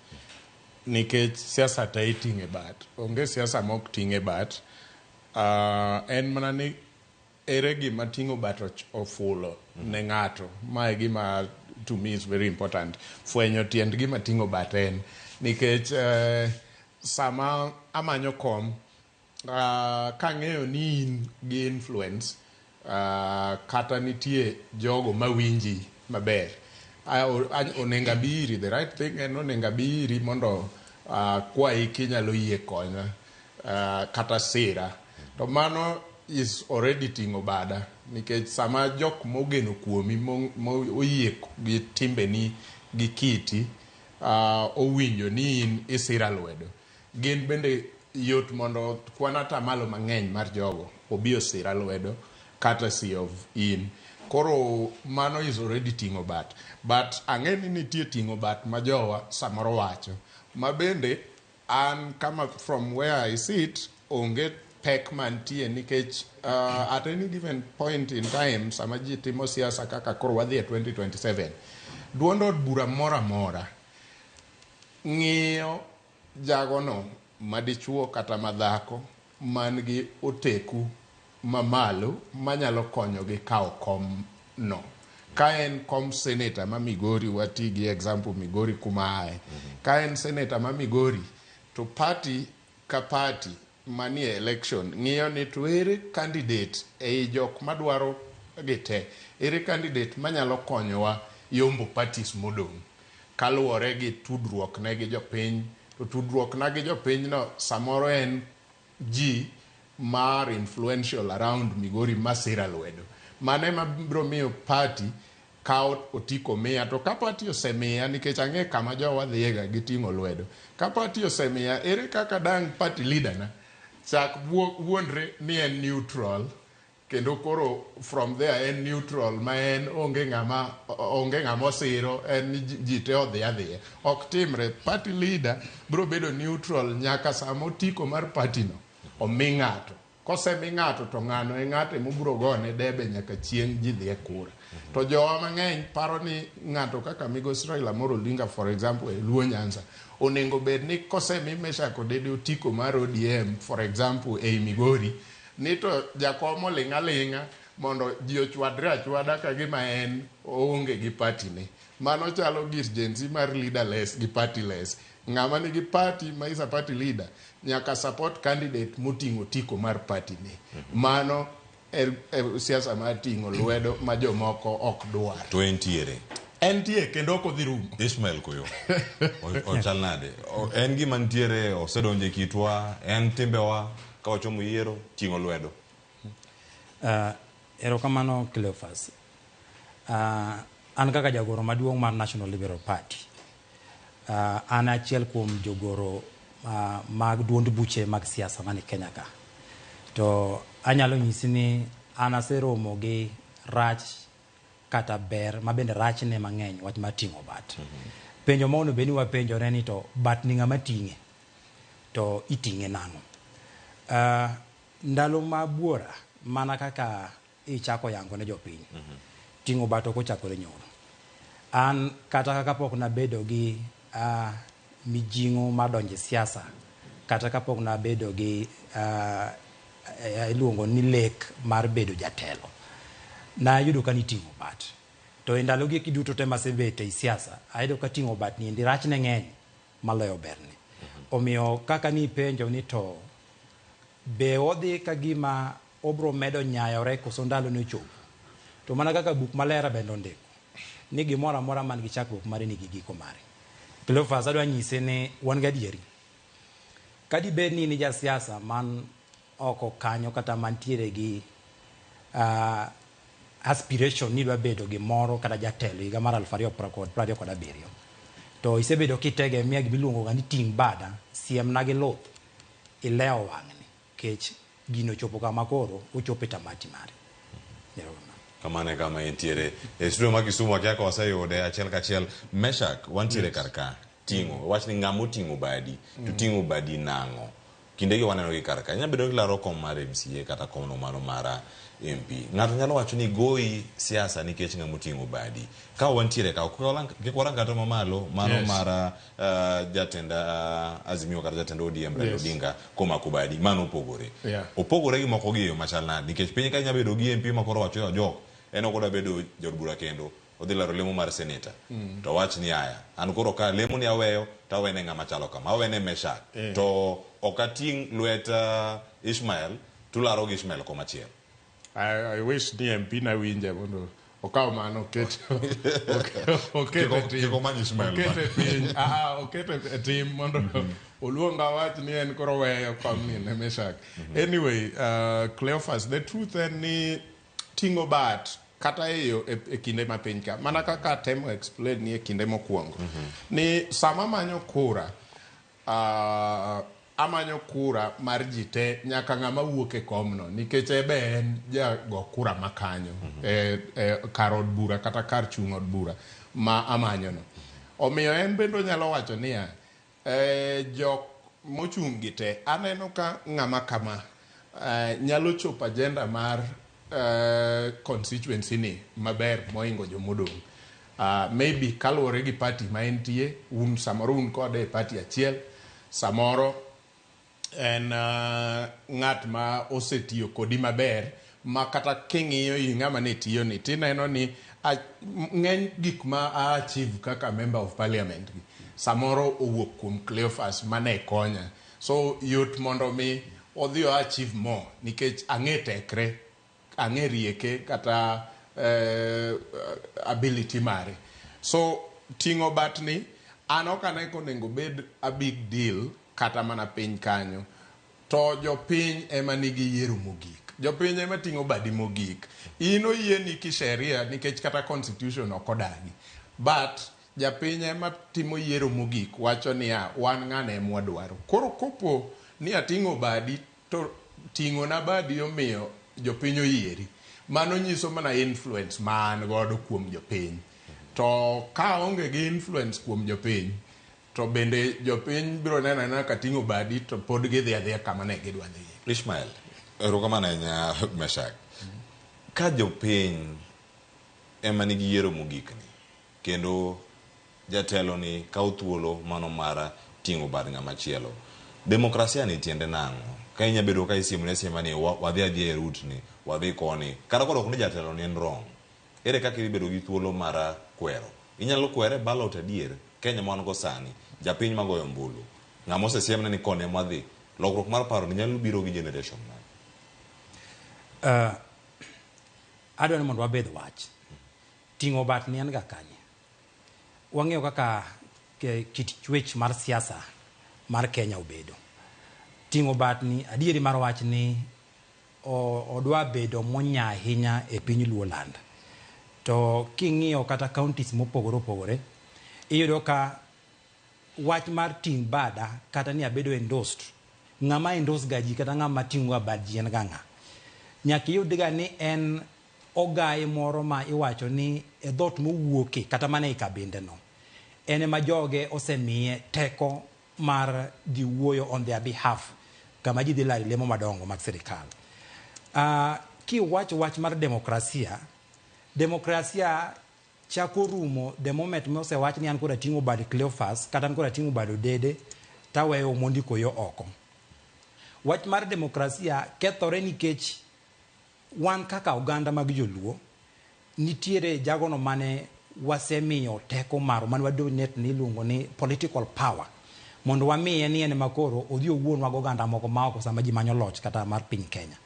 nikech siasa te iting'e bat. Onge siasa mok ting' e bat. En mana ni ere gima ting'o bat ofulo ne ng'ato. Ma e gima to me is very important. Fwenyo tiend gima ting'o bat en. Nikech sama amanyo kom, kang'eyo ni in gi influence kata nitie jogo mawinji maber, onego abi iri. The right thing en onego abi iri mondo akwayi kinyalo yie konya kata sira. To mano is already ting'o bada nikech sama jok mogeno kuomi moyie gi timbeni gi kiti owinjo ni in isira lwedo, gin bende yot mondo kwan atamalo mang'eny mar jogo obi osira lwedo courtesy of in. Koro mano is already ting'o bat. But ang'e ni nitie ting'o bat ma jowa samoro wacho. Ma bende an kama from where I sit onge pek mantie nikech at any given point in time sama ji timo siasa kaka koro wadhi e 2027 duond od bura moro amora ng'iyo jagono madichuo kata madhako man gi oteku mamalo manyalo konyogi kawo kom no. Ka en kom senator ma Migori, wati gi example Migori kuma ae. Ka en senator ma Migori, to party ka party manie election ng'iyo ni to ere candidate ei jok madwaro gi te, ere candidate manyalo konyowa yombo parties modong' kaluwore gi tudruok ne gi jopiny. To tudruok na gi jopiny no samoro en ji mar influential around Migori masira lwedo. Mano ema biro miyo party kawo otiko miya. To ka party osemiya, nikech ang'e kama jowa dhiega gi ting'o lwedo. Ka party osemiya, ere kaka dang' party leader na chak wuondre ni en neutral, kendo koro from there en neutral ma en onge ng'ama osiro, en ni ji te odhi adhiya. Ok timre. Party leader biro bedo neutral nyaka sama otiko mar party no omi ng'ato. Kosemi ng'ato to ng'ano e ng'ato emobiro gone debe nyaka chieng' ji dhi e kura. To jowa mang'eny paro ni ng'ato kaka Migosi Raila Amolo Odinga for example e Luo Nyanza onego bed ni kosemi Meshack Odede otiko mar ODM for example ei Migori ni to jakom oling' aling'a mondo ji ochwadre achwada ka gima en oonge gi party ne. Mano chalo gir Gen Z mar leaderless gi partyless. Ng'ama nigi party ma is a party leader nyaka support candidate moting'o otiko mar party ne. Mano e siasa mar ting'o lwedo ma jomoko ok dwar. To entiere. Entie kendo ok odhi rumo. Ishmael Koyo. Ochal nade? En gima nitiere osedonjo e kitwa, en timbewa ka wachomo yiero ting'o lwedo. Erokamano Cleophas. An kaka jagoro maduong' mar National Liberal Party, an achiel kuom jogoro mag duond buche mag siasa mani Kenya ka. To anyalo nyisi ni an aseromo gi rach kata ber ma bende rachne mang'eny wach mar ting'o bat. Penjo ma onego bed ni wapenjore ni to bat ni ng'ama ting'e? To iting'e nang'o? Ndalo ma buora mana kaka ichako yango ne jopiny. Ting'o bat ok ochakore nyoro. An kata kaka pok nabedo gi mijing'o mar donjo e siasa, kata kapok nabedo gi iluongo ni lek mar bedo jatelo, nayudo ka niting'o bat. To e ndalo gi duto te masebet ei siasa, ayudo ka ting'o bat ni endi rachne ng'eny maloyo berne. Omiyo kaka nipenjo ni to be odhi ka gima obro medo nyayore koso ndalo ne ochopo. To mana kaka buk maler bende ondiko ni gimoro amora man gi chakruok mare nigi giko mare. Cleophas adwa nyise ni wan gadieri. Kadi bed ni in jasiasa man oko kanyo kata mantiere gi aspiration ni idwa bedo gimoro kata jatelo higa mar 2027, to isebedo kitegemea gimiluongo ga ni ting' bada, siemna gi luth, ilewo wang'ni kech gino chopo kama koro ochopo e tamati mare. Kamano e kama entiere. E studio ma Kisumu akia ka waseyude achiel kachiel. Meshack, wantiere kar ka. Ting'o. Wach ni ng'ama oting'o badi, to ting'o badi nang'o? Kindegi waneno gi kar ka. Inyalo bedo ni gilaro kom mar MCA kata komno mano mar MP. Ng'ato nyalo wacho ni goyi siasa nikech ng'ama oting'o badi. Ka wantiere ka, kik warang kata mamalo, mano mar jatend Azimio kata jatend ODM Raila Odinga komako badi, mano opogore. Opogore gi moko gi e yo machal nade? Nikech piny ka inyalo bedo gi MP ma koro wacho ni ojok, en ok odwa bedo jaod bura kendo, odhi laro lemo mar seneta. To wach ni aya, an koro ka lemo ni aweyo, to awene ng'ama chalo kama, awene Meshack. To ok ating' lwet Ishmael, tularo gi Ishmael komachielo. I wish ni MP na winje mondo okaw mano oket e piny. Oket e tim mondo oluonga wach ni en koro weyo kom ni ne Meshack. Anyway, Cleophas, the truth en ni ting'o bat kata e yo e kinde ma piny ka, mana kaka atemo explain ni e kinde mokwongo, ni sama manyo kura, Amanyo kura mar ji te nyaka ng'ama wuok e komno nikech ebe en jago kura ma kanyo e kar od bura kata kar chung' od bura ma amanyono. Omiyo en bende onyalo wacho niya, jok mochung' gi te aneno ka ng'ama kama nyalo chopo agenda mar constituency ni maber mohingo jomodong'. Maybe kaluwore gi party ma entie, un samoro un kode e party achiel, samoro en ng'at ma osetiyo kodi maber ma kata king'iyo i ng'ama ne tiyo ni tineno ni ng'eny gik ma a achieve kaka member of parliament gi samoro owuok kuom Cleophas mane konya. So yot mondo mi odhi o achieve more nikech ang'e tekre, ang'e rieke kata ability mare. So ting'o bat ni an ok ane konego bed a big deal kata mana piny kanyo. To jopiny ema nigi yiero mogik. Jopiny ema ting'o badi mogik. In oyieni kisheria nikech kata constitution ok odagi. But japiny ema timo yiero mogik wacho niya wan ng'ane ema wadwaro. Koro kopo ni ating'o badi to ting'o na badi omiyo jopiny oyieri. Mano nyiso mana influence ma an godo kuom jopiny. To ka aonge gi influence kuom jopiny, to bende jopiny biro neno anena ka ting'o badi to pod gidhi adhiya kama ne gidwa dhiye. Ishmael, erokamano ahinya Meshak. Ka jopiny ema nigi yiero mogik ni, kendo jatelo ni kawo thuolo mano mar ting'o bad ng'ama chielo. Demokrasia ni tiende nang'o? Ka inya bedo ka isiemoni asiema ni wadhi adhiya e route ni, wadhi koni, kata kodok ni jatelo ni en wrong. Ere kaka idhi bedo gi thuolo mar kwero? Inyalo kwere ballot adier, Kenya ma wan go sani, japiny magoyo ombulu, ng'ama osesiemne ni koni ema wadhi, lokruok mar paro ni nyalo biro gi generation mane? Adwa ni mondo wabedh wach. Ting'o bat ni en ga kanye? Wang'eyo kaka kit chwech mar siasa mar Kenya obedo. Ting'o bat ni adieri mar wach ni odwa bedo monya ahinya e piny Luoland. To king'iyo kata counties mopogore opogore, iyudo ka wach mar ting' bada kata ni abedo endorsed, ng'ama endorse ga ji kata ng'ama ting'o ga bad ji en ga ng'a? Nyaka iyud ga ni en ogaye moro ma iwacho ni e dhoot mowuoke kata mana e kabinde no, en ema joge osemiye teko mar dhi wuoyo on their behalf kama ji dhi lare lemo madongo mag sirikal. Kiwacho wach mar demokrasia, demokrasia chako rumo the moment mosewach ni an koro ating'o bad Cleophas kata an koro ating'o bad Odede taweyo Omondi Koyo oko. Wach mar demokrasia kethore nikech wan kaka oganda mag joluo nitiere jagono mane wasemiyo teko marwa mane wadonate ni iluongo ni political power mondo wamiye ni en ema koro odhi owuonwa gi oganda moko ma oko sama ji manyo loch kata mar piny Kenya.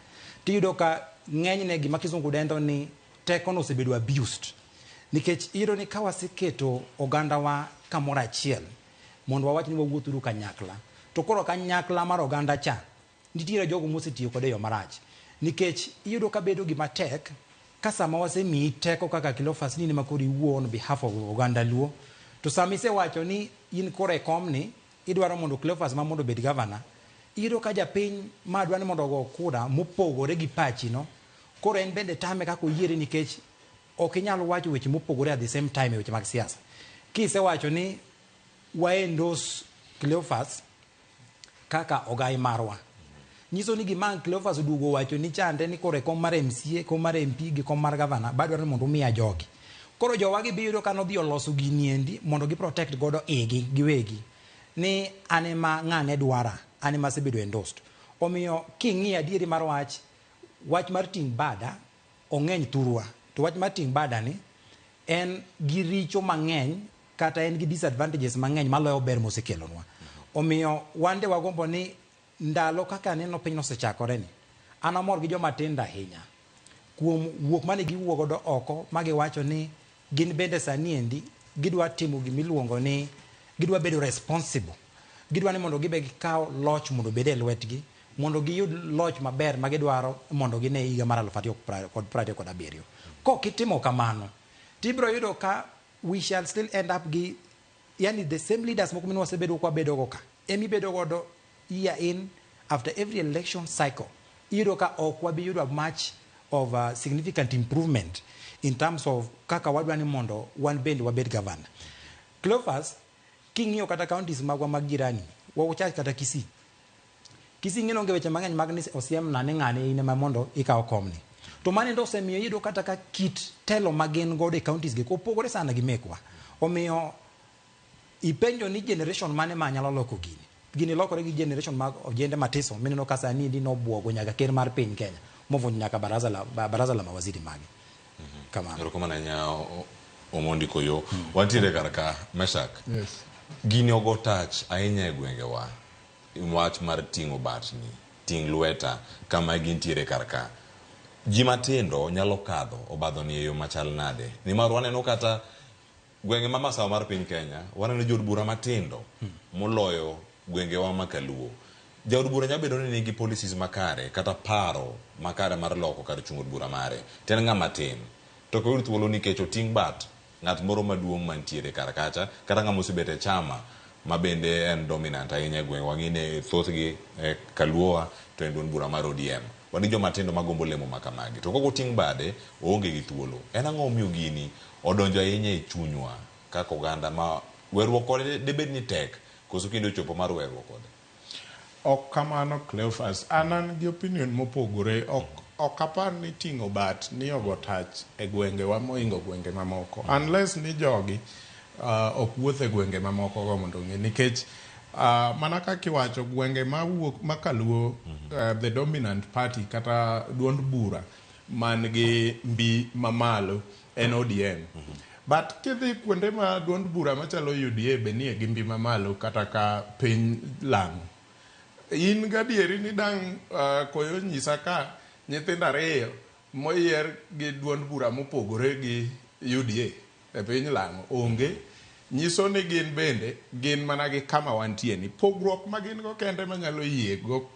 Tiyudo ka ng'enyne gima kizungu dendo ni teko no osebedo abused nikech iyudo ni ka waseketo ogandawa kamoro achiel mondo wawach ni wawuothuru kanyakla to koro kanyakla mar oganda cha nitiere jogo mosetiyo kode e yo marach nikech iyudo ka bedo gima tek ka sama wasemiyi teko kaka Cleophas ni in ema koro iwuo on behalf of oganda Luo to sama isewacho ni in koro e komni idwaro mondo Cleophas ma mondo obed governor, iyudo ka japiny ma dwa ni mondo ogo kura mopogore gi pachi no koro en bende tame kaka oyiere nikech ok inyal wacho weche mopogore at the same time e weche mag siasa. Kisewacho ni wa endorse Cleophas kaka ogai marwa, nyiso ni gima ang' Cleophas oduogo wacho ni chande ni koro e kom mar MCA, kom mar MP gi kom mar gavana badwaro ni mondo umiya jogi. Koro jowagi be iyudo ka nodhi oloso gini endi mondo gi protect godo igi giwegi ni an ema ng'ane dwara, an ema asebedo endorsed. Omiyo king'iyo adieri mar wach, wach mar ting' bada ong'eny thurwa. To wach mar ting' bada ni en gi richo mang'eny kata en gi disadvantages mang'eny maloyo ber mosekelonwa. Omiyo wan de wagombo ni ndalo kaka aneno piny osechakore ni, an amor gi joma tindo ahinya kuom wuok mane giwuok godo oko ma giwacho ni gin bende sani endi gidwa timo gimiluongo ni gidwa bedo responsible. Gidwa ni mondo gibe gikaw loch mondo obed e lwetgi mondo giyud loch maber ma gidwaro mondo gine higa mar 2027. Kok itimo kamano, tibiro yudo ka we shall still end up gi yani the same leaders moko mane wasebedo kwa bedo go ka emi bedo godo year in after every election cycle, iyudo ka ok wabi yudo much of a significant improvement in terms of kaka wadwa ni mondo wan bende wabed governed. Cleophas, king'iyo kata counties magwa mag jirani, wachak kata Kisii. Kisii ng'e onge weche mang'eny mag ni osiem na ni ng'ane in ema mondo ikaw komni. To mano endo osemiyo iyudo kata ka kit telo ma gin godo e counties gi opogore sana gi mekwa. Omiyo ipenjo ni generation mane ma nyalo loko gini. Gini lokore gi generation mag ojende matiso mineno ka sani endi nobuogo nyaka ker mar piny Kenya movunjo nyaka baraza la mawaziri mage. Kamano. Erokamano ahinya Omondi Koyo. Wantiere kar ka Meshak. Yes. Gini ogo tach ahinya e gwengewa. Wach mar ting'o batni, ting' lweta kama gintiere kar ka. Ji matindo nyalo kadho obadho ni e yo machal nade. Nimar waneno kata gwenge ma masawa mar piny Kenya, waneno jood bura matindo moloyo gwengewa ma kaluo. Jaod bura nyalo bedo ni nigi policies makare kata paro makare mar loko kar chung' od bura mare. To en ng'ama tin. To ok oyud thuolo nikech oting' bat ng'at moro maduong' mantiere kar kacha kata ng'ama osebet e chama ma bende en dominant ahinya e gweng'. Wang'e thothgi e kaluowa to en duond bura mar ODM. Wan gi joma tindo magombo lemo ma kamagi. To kok oting' bade, oonge gi thuolo. En ang'o momiyo gini odonjo ahinya e chunywa kaka oganda ma weruok kode debed ni tek koso kinde ochopo mar weruok kode? Ok kamano Cleophas, an gi opinion mopogore. Ok apar ni ting'o bat ni ogo tach e gwengewa mohingo gwenge mamoko. Unless ni jogi ok wuoth e gwenge mamoko go mondo ong'e nikech mana kaka iwacho gwenge mawuok makaluo the dominant party kata duond bura man gi mbi mamalo en ODM. But kidhi kuonde ma duond bura machalo UDA be nie gi mbi mamalo kata ka piny lang'o. In gadieri ni dang' koyo nyisa ka nyithindo ariyo moyier gi duond bura mopogore gi UDA e piny lang'o onge nyiso ni gin bende gin mana gi kama wantie ni pogruok ma gin go kende manyalo yie go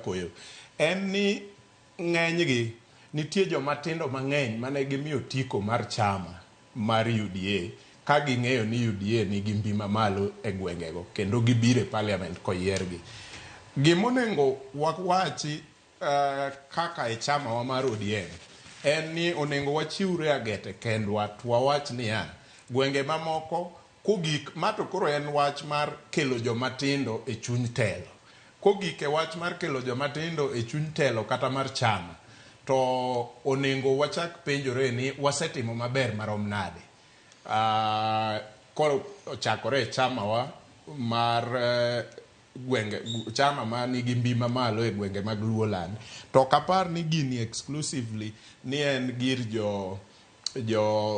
koyo en ni ng'enygi nitie joma tindo mang'eny mane gimiyo otiko mar chama mar UDA ka ging'eyo ni UDA nigi mbi mamalo e gwengego kendo gibiro e parliament koyiergi. Gimonego wawachi kaka e chama wa mar ODM en ni onego wachiwre agete kendwa to wawach niya gwenge mamoko kogik ma to koro en wach mar kelo joma tindo e chuny telo. Kogik e wach mar kelo joma tindo e chuny telo kata mar chama to onego wachak penjore ni wasetimo maber marom nade. Koro ochakore e chama wa mar gwenge chama ma nigi mbi mamalo e gwenge mag Luoland to ok apar ni gini exclusively ni en gir jo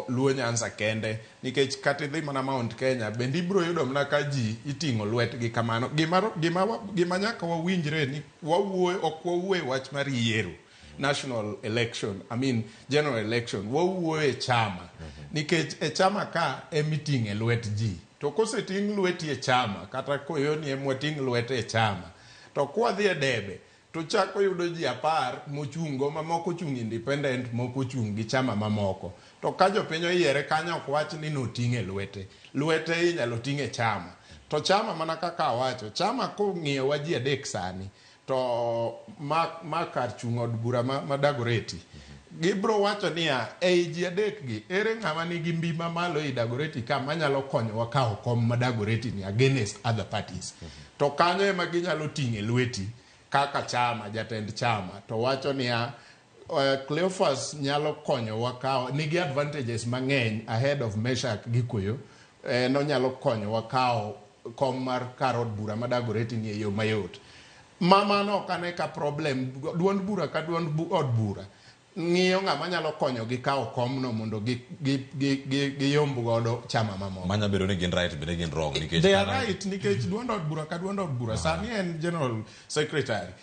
Luo Nyanza kende nikech kata idhi mana Mount Kenya bende ibiro yudo mana ka ji iting'o lwetgi kamano. Gima nyaka wawinjre ni wawuoyo ok wawuo e wach mar yiero national election, I mean general election, wawuoyo e chama nikech e chama ka emiting'e lwet ji to koseting' lweti e chama kata koyoni emwating' lwete e chama to kwadhi e debe to chako yudo ji 10 mochung' go mamoko ochung' independent moko ochung' gi chama mamoko to ka jopiny oyiere kanyo ok wach ni noting'e lwete lwete inyalo ting' e chama to chama mana kaka awacho chama kong'iyowa ji adek sani to ma kar chung' od bura ma Dagoretti gibro wacho niya ei ji adek gi ere ng'ama nigi mbi mamalo ei Dagoretti ka manyalo konyowa kawo kom ma Dagoretti ni against other parties to kanyo ema ginyalo ting'e lweti kaka chama jatend chama to wacho niya Cleophas nyalo konyowa kawo nigi advantages mang'eny ahead of Meshak gi Koyo en onyalo konyowa kawo kom mar kar od bura ma Dagoretti ni e yo mayot ma mano ok ane ka problem duond bura ka duond od bura ng'iyo ng'ama nyalo konyogi kawo komno mondo giyomb godo chama mamoko. Manya bedo ni gin right bende gin wrong nikech They are right nikech duond od bura ka duond od bura sani en general secretary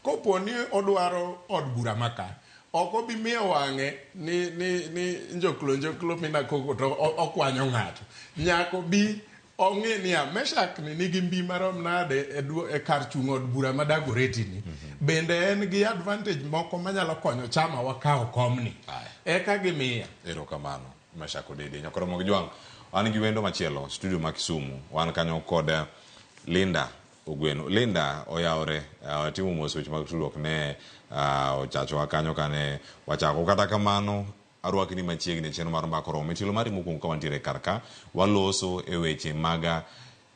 kopo ni odwaro od bura maka ok obi miyo wang'e ni njoklo njoklo mina koko to okwanyo ng'ato nyaka obi ong'e niya Meshak ni nigi mbi marom nade e kar chung' od bura ma Dagoretti ni bende en gi advantage moko manyalo konyo chama wa kawo komni eka gimiya. Erokamano Meshak Odede. Nyakoromo gi Jwang', wan gi wendo machielo studio ma Kisumu. Wan kanyo kod Linda. Ogweno. Linda oyawore, watimo mos weche mag tudruok ne ochachowa kanyo kane wachako. Kata kamano arwaki ni machiegni e chenro mar Mbaka Oromo. Tielo mari mokwongo ka wantiere kar ka, waloso e weche mag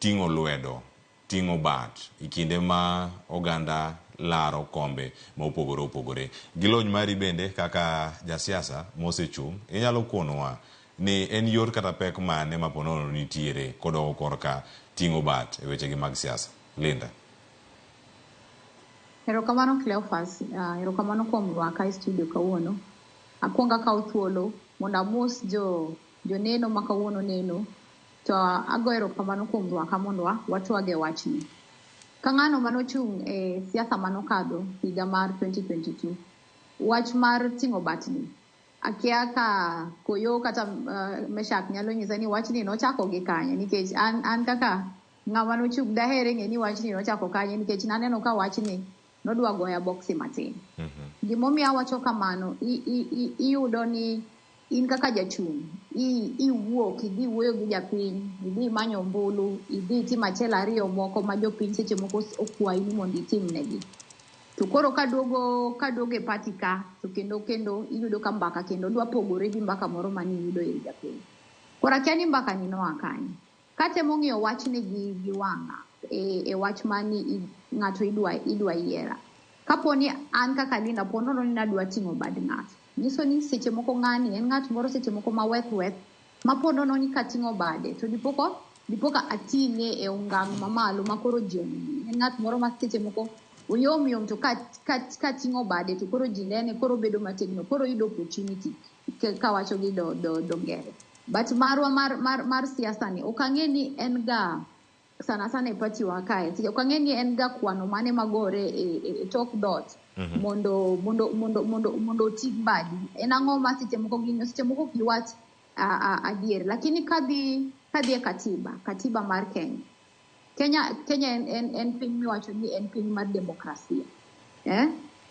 ting'o lwedo, ting'o bat e kinde ma oganda laro kombe ma opogore opogore. Gi lony mari bende kaka jasiasa mosechung', inyalo konowa ni en yor kata pek mane ma ponono nitiere kodok korka ting'o bat e wechegi mag siasa. Linda. Erokamano Cleophas, erokamano kuom rwaka e studio kawuono. Akwongo akaw thuolo mondo amos joneno ma kawuono neno, to ago erokamano kuom rwaka mondo watwag e wachni. Ka ng'ano manochung' e siasa manokadho higa mar 2022, wach mar ting'o batni, akia ka Koyo kata Meshak nyalo nyisa ni wachni nochako gi kanye, nikech an kaka ng'ama nochung' dahere ng'e ni wachni nochako kanye, nikech naneno ka wachni nodwa goya boksi matin. Gimomiyo awacho kamano, iyudo ni in kaka jachung' iwuok, idhi wuoyo gi japiny, idhi manyo ombulu, idhi timo achiel ariyo moko ma jopiny seche moko okwayi ni mondo itimnegi. To koro kaduogo e party ka, to kendo iyudo ka mbaka kendo dwa pogore gi mbaka moro mane iyudo ir japiny. Koro akia ni mbaka ni noa kanye. Katemo ng'iyo wachni gi wang'a e wach mani ng'ato idwa yiera. Kapo ni an kaka Linda, po nono ni nadwa ting'o bad ng'ato, nyiso ni seche moko ng'ani en ng'at moro seche moko ma weth weth, ma po nono ni kating'o bade to dipoka ating'e e ongang' mamalo ma koro ji onene. En ng'at moro ma seche moko oyom yom to kating'o bade to koro ji nene, koro bedo mategno, koro yudo opportunity kawacho gi do ngere. But marwa mar siasa ni ok ang'e ni en ga sana sana e party wa kae, ok ang'e ni en ga kwano mane magore e tok dot mondo oting' badi. En ang'o ma seche moko ging'iyo, seche moko ok giwach adier. Lakini kadhi e katiba mar Kenya, Kenya en piny miwacho ni en piny mar demokrasia.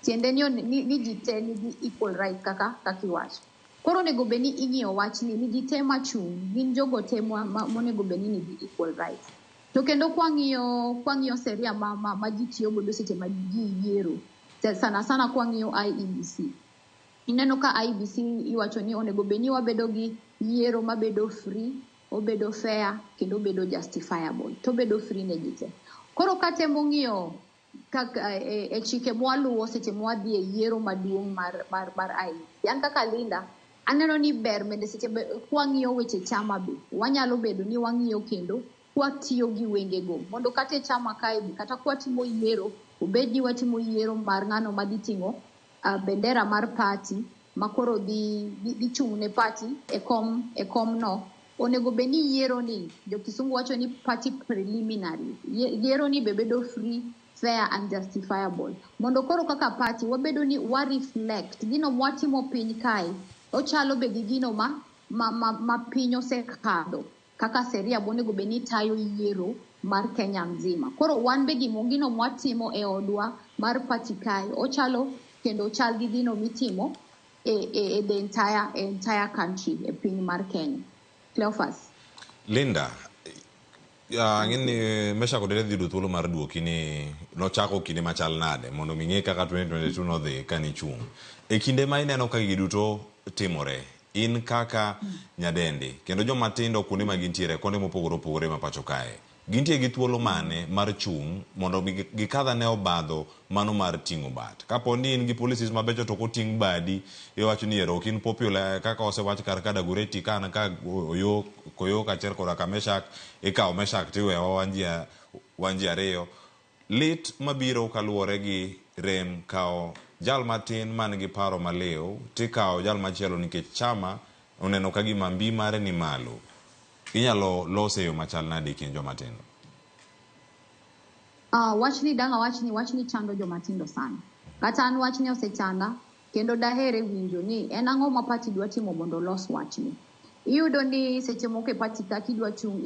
Tiende ni ji te nigi equal rights kaka iwacho. Koro onego bed ni ing'iyo wachni ni ji te machung', gin jogo te monego bed ni nigi equal rights. To kendo kwang'iyo sheria ma ji tiyo godo seche ma ji yiero, sana sana kwang'iyo IEBC. Ineno ka IEBC iwacho ni onego bed ni wabedo gi yiero mabedo free, obedo fair, kendo obedo justifiable, to obedo free ne ji te. Koro katemo ng'iyo kaka e chike mwaluwo seche mwadhi e yiero maduong' mar IEBC. An kaka Linda, aneno ni ber bende seche kwang'iyo weche chama be, wanyalo bedo ni wang'iyo kendo kwatiyo gi wengego mondo kata e chama kae be, kata kwatimo yiero, obed ni watimo yiero mar ng'ano madhi ting'o bendera mar party ma koro dhi chung' ne party e kom no, onego bed ni yiero ni, jo kisungu wacho ni party preliminary, yiero ni be bedo free, fair and justifiable. Mondo koro kaka party wabedo ni wa reflect gino mwatimo piny kae, ochalo be gi gino ma piny osekadho kaka sheria monego bed ni tayo yiero mar Kenya mzima. Koro wan be gino mwatimo e odwa mar party kae ochalo kendo chal gi gino mitimo e the entire country e piny mar Kenya. Cleophas. Linda, ang'e Meshack Odere dhi yudo thuolo mar duoki ni nochako kinde machal nade mondo mi ng'e kaka 2022 nodhi kanichung'. E kinde ma ineno ka gigi duto timore, in kaka nyadendi kendo joma tindo kuonde ma gintiere konde mopogore opogore ma pacho kae, gintie gi thuolo mane mar chung' mondo gikadh ane obadho mano mar ting'o bat? Kapo ni in gi policies mabecho to ok oting' badi, iwacho ni ero ok in popular kaka osewach kar ka Dagoretti ka an ka Oyo Koyo kaachiel koda ka Meshak, ikawo Meshak tiwewa wan ji ariyo. Lit mabiro kaluwore gi rem kawo jal matin man gi paro maliw tikawo jal machielo nikech chama oneno ka gima mbi mare ni malo. Inyalo lose e yo machal nade e kind joma tindo? Wachni dang' awachni, wachni chando joma tindo sana. Kata an wachni osechanda, kendo dahere winjo ni en ang'o ma party dwa timo mondo olos wachni. Iyudo ni seche moko e party ka kidwa chung',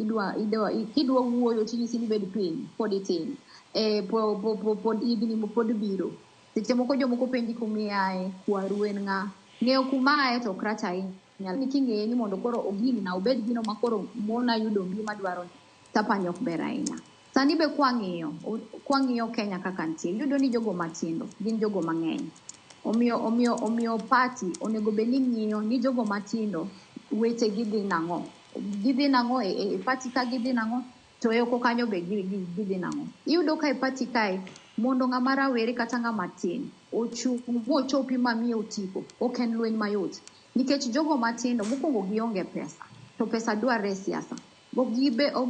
kidwa wuoyo tinyisi ni bed piny, pod itin. Pod higni pod biro. Seche moko jomoko penji kumiae, kwaru en ng'a. Ng'eyo kumae to ok rach ahinya. Ni king'eye ni mondo koro oging'na, obed gino ma koro mona yudo mbi madwaro, tapani ok ber ahinya. Sani be kwang'iyo, kwang'iyo Kenya kaka nitie, iyudo ni jogo matindo gin jogo mang'eny. Omiyo omiyo omiyo party onego bed ni ng'iyo ni jogo matindo weche gi dhi nang'o. Gidhi nang'o e, e party ka gidhi nang'o to e oko kanyo be gidhi nang'o. Iyudo ka e party kae mondo ng'ama rawere kata ng'ama tin ochung' mochopi mamiye otiko ok en lweny mayot. Nikech jogo matindo mokwongo gionge pesa to pesa dwarre e siasa. Ok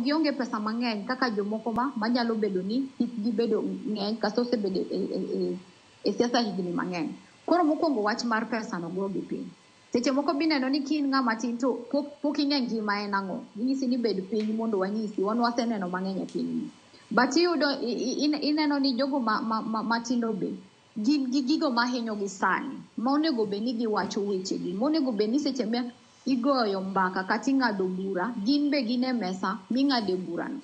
gionge pesa mang'eny kaka jomoko ma manyalo bedo ni hikgi bedo ng'eny kata osebedo e, e, e, e siasa higni mang'eny. Koro mokwongo wach mar pesa no gogi piny. Seche moko bineno ni ka in ng'ama tin to pok, pok ing'e ngima en ang'o. Inyisi ni bed piny mondo wanyisi, wan waseneno mang'eny e pinyni. But iyudo, ineno ni jogo ma, ma, ma, matindo be gin gi gigo mahinyogi sani, ma onego bed ni giwacho wechegi, monego bed ni seche ma igoyo mbaka kata ing'ado bura, gin be gin e mesa ming'ade burano.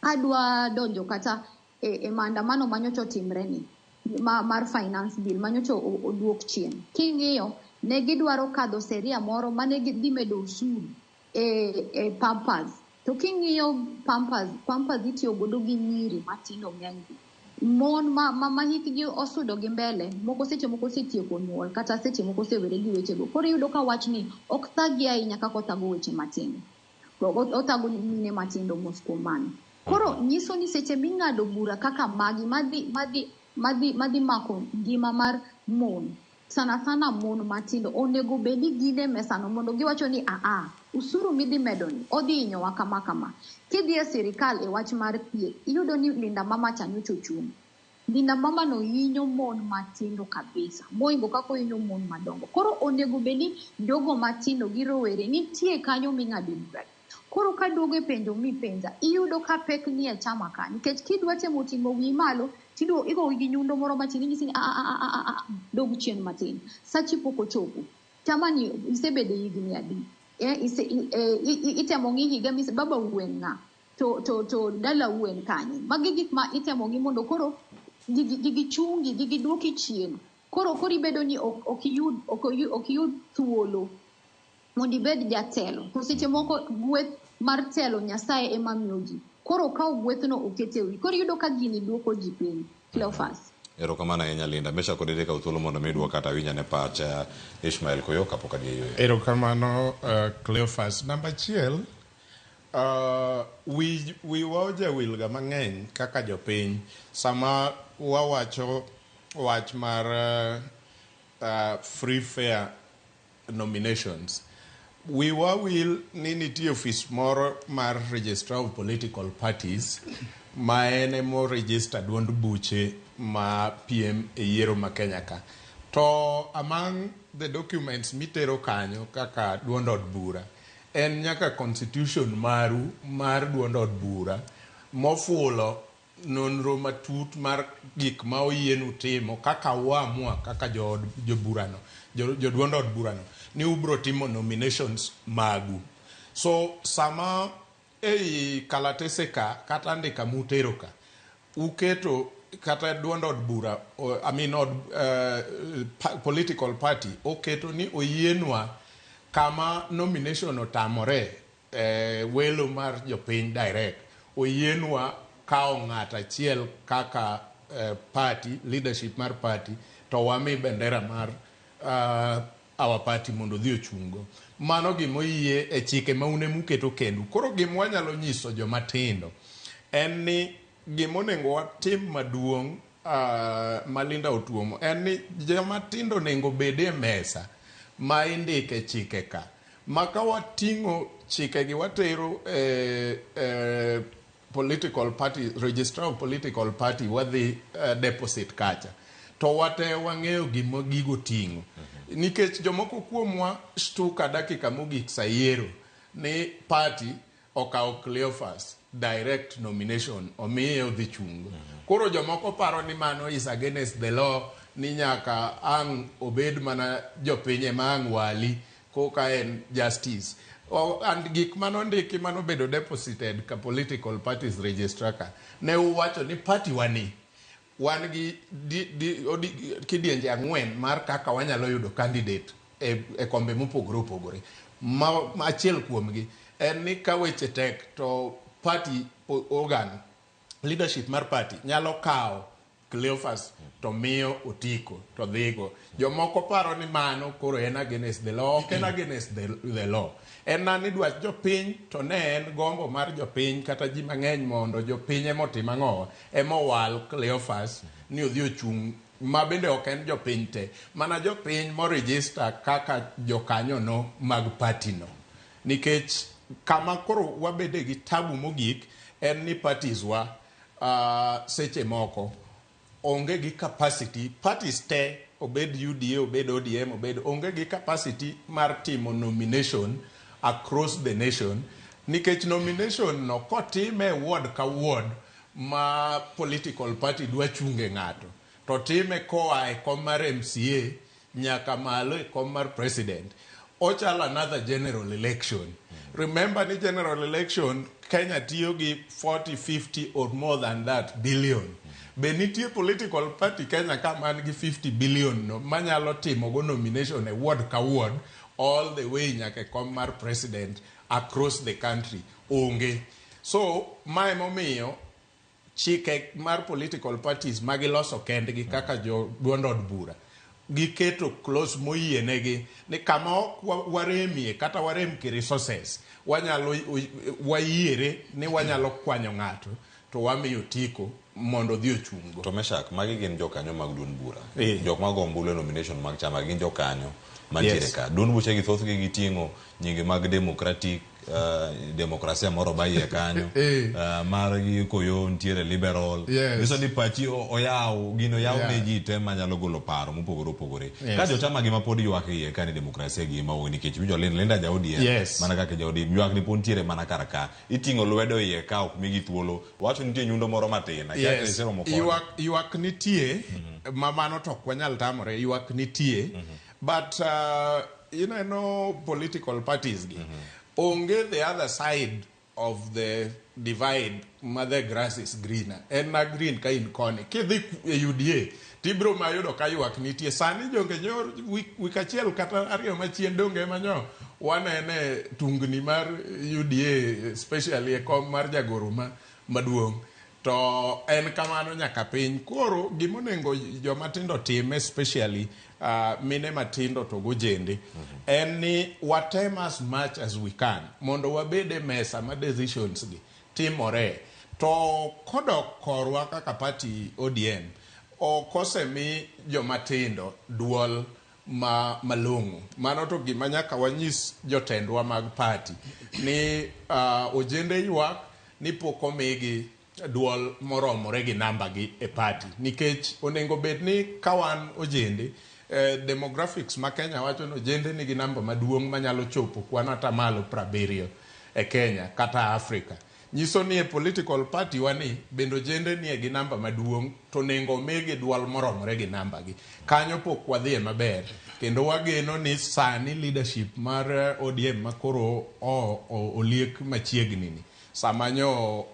Adwa donjo kata e, e maandamano manyocha otimre ni ma, mar finance bill manyocha oduok chien. King'iyo, ne gidwaro kadho seria moro mane gidhi medo osuru e, e pampers. To king'iyo pampers, pampers itiyo godo gi nyiri matindo ng'enygi. Mon ma, ma, ma hikgi osudo gi mbele, moko seche moko osetieko nyuol kata seche moko osewere gi wechego. Koro iyudo ka wachni ok thagi ahinya kaka othago weche matindo. Othago mine matindo mos kuom mano. Koro nyiso ni seche ming'ado bura kaka magi madhi, madhi, madhi, madhi mako ngima mar mon, sana sana mon matindo, onego bed ni gin e mesano mondo giwacho ni aa, usuru midhi medo ni odhi hinyowa kama kama. Kidhi e sirikal e wach mar thieth, iyudo ni Linda Mama cha nyocha ochung'. Linda Mama no hinyo mon matindo kabisa, mohingo kaka ohinyo mon madongo. Koro onego bed ni jogo matindo gi rowere nitie kanyo ming'ade bura. Koro kaduogo e penjo mipenja, iyudo ka pek nie chama ka, nikech kidwa temo ting'o wiyi malo, tiduogo igoyi gi nyundo moro matin, inyisi ni a a a a a dog chien matin. Sachi pok ochopo. Chama ni isebedo higni adi? Eh, ise, eh, itemo ng'i higa mise, baba uen ng'a? To, to, to dala uen kanye? Magi gik ma itemo ng'i mondo koro gigi, gigi chungi, gigi duoki chien. Koro koro ibedo ni ok, ok iyud, ok iyud thuolo mondo ibed jatelo. To seche moko gweth mar telo Nyasaye ema miyo ji. Koro okaw gwethno okete wi. Koro iyudo ka gini duoko ji piny. Cleophas. Erokamano ahinya Linda. Mesha kod Erika thuolo mondo mi duok kata winj ane pach Ishmael Koyo kapok adhi e yueyo. Erokamano Cleophas. Namba achiel, wi wiwa ojawilga mang'eny kaka jopiny sama wawacho wach mar free fair nominations. Wiwa wil ni nitie ofis moro mar Registrar of Political Parties ma en emo register duond buche ma piem e yiero ma Kenya ka. To among the documents mitero kanyo kaka duond od bura en nyaka constitution maru mar duond od bura mofulo nonro matut mar gik ma oyienu timo kaka uamua kaka jood joburano joduond od burano ni ubro timo nominations magu. So sama ei kalatese ka kata andika mutero ka uketo kata duond od bura I mean od political party oketo ni oyienwa kama nomination otamore welo mar jopiny direct oyienwa kawo ng'at achiel kaka party leadership mar party to wami bendera mar our party mondo odhi ochung'go. Mano gimoyie e chike ma un emuketo kendu. Koro gima wanyalo nyiso joma tindo en ni gimonego watim maduong' ma Linda otuomo en ni joma tindo onego bed e mesa ma indike chike ka. Ma ka wating'o chike gi watero e political party, registrar of political party wadhi deposit kacha. To wate wang'eyo gima gigo ting'o. Nikech jomoko kuomwa shtuka dakika mogik sa yiero ni party okawo Cleophas direct nomination omiye odhi chungo. Koro jomoko paro ni mano is against the law ni nyaka ang' obed mana jopiny ema ang' wali koka en justice. And gik manondiki manobedo deposited ka political parties registrar ka ne uwacho ni party wani wan gi kidienje ang'wen mar kaka wanyalo yudo candidate e kombe mopogore opogore. Ma achiel kuomgi en ni ka weche tek to party organ Leadership mar party nyalo kawo Cleophas to miyo Otiko to dhigo. Jomoko paro ni mano koro en against the law. Ok en against the law. En na ni dwach jopiny to ne en gombo mar jopiny kata ji mang'eny mondo jopiny emotim ang'owa emowal Cleophas ni odhi ochung' ma bende ok en jopiny te mana jopiny moregister kaka jokanyono mag party no. Nikech kama koro wabede gi tabu mogik en ni parties wa seche moko onge gi capacity. Parties te, obed UDA, obed ODM, obed, onge gi capacity mar timo nomination across the nation, nikech nomination no kotime e ward ka ward ma political party dwa chunge ng'ato to time koa e kom mar MCA nyaka malo e kom mar president, ochalo another general election. Remember ni general election Kenya tiyo gi 40, 50 or more than that billion. Be nitie political party Kenya ka man gi 50 billion no manyalo timo go nomination e ward ka ward all the way nyaka e kom mar president across the country? Onge. So mae momiyo chike mar political parties magiloso kendgi kaka jo duond od bura giketo clause moyienegi ni kama ok waremie kata warem ki resources, wanyalo wayiere ni wanyalo kwanyo ng'ato to wamiyo Otiko mondo odhi ochung'go. To Meshak, magi gin jokanyo mag duond bura. Jok mago ombulu e nomination mag chama gin jokanyo mantiere ka. Duond buche gi thothgi giting'o nyinge mag democratic, demokrasia moro ba iye kanyo. Mar gi koyo nitiere liberal. Nyiso ni pachi oyaw, gino oyaw ne ji te manyalo golo paro mopogore opogore. Ka jochama gi ma pod ywak iye ka ni demokrasia gi ema onge nikech winjo Linda ja ODM mana kaka ja ODM ywak ni pod nitiere mana kar ka. Iting'o lwedo iye ka ok migi thuolo. Wacho nitie nyundo moro matin. Akia ka iseromo kode. Ywak nitie, ma mano to ok wanyal tamore, ywak nitie. But ineno political parties gi onge the other side of the divide ma the grass is greener. En na green ka in koni. Kidhi e UDA tibiro mayudo ka ywak nitie. Sani jonge nyor week achiel kata ariyo machien donge ema nyo wanene tungni mar UDA, especially e kom mar jagoro ma maduong'. To en kamano nyaka piny. Koro gimonego joma tindo tim, especially mine matindo to gojende, en ni watem as much as we can mondo wabed e mesa ma decisions gi timore. To kodok korwa kaka party ODM, ok osemi joma tindo duol ma malong'o. Mano to gima nyaka wanyis jotendwa mag party ni ojende ywak ni pok omigi duol moromore gi namba gi e party, nikech onego bed ni ka wan ojende, demographics ma Kenya wacho ni ojende nigi namba maduong' manyalo chopo kwan atamalo 70 e Kenya kata Africa. Nyiso ni e political party wa ni bende ojende nie gi namba maduong' to onego omigi duol moromore gi namba gi. Kanyo pok wadhiye maber, kendo wageno ni sani leadership mar ODM makoro oliek machiegni ni sama nyo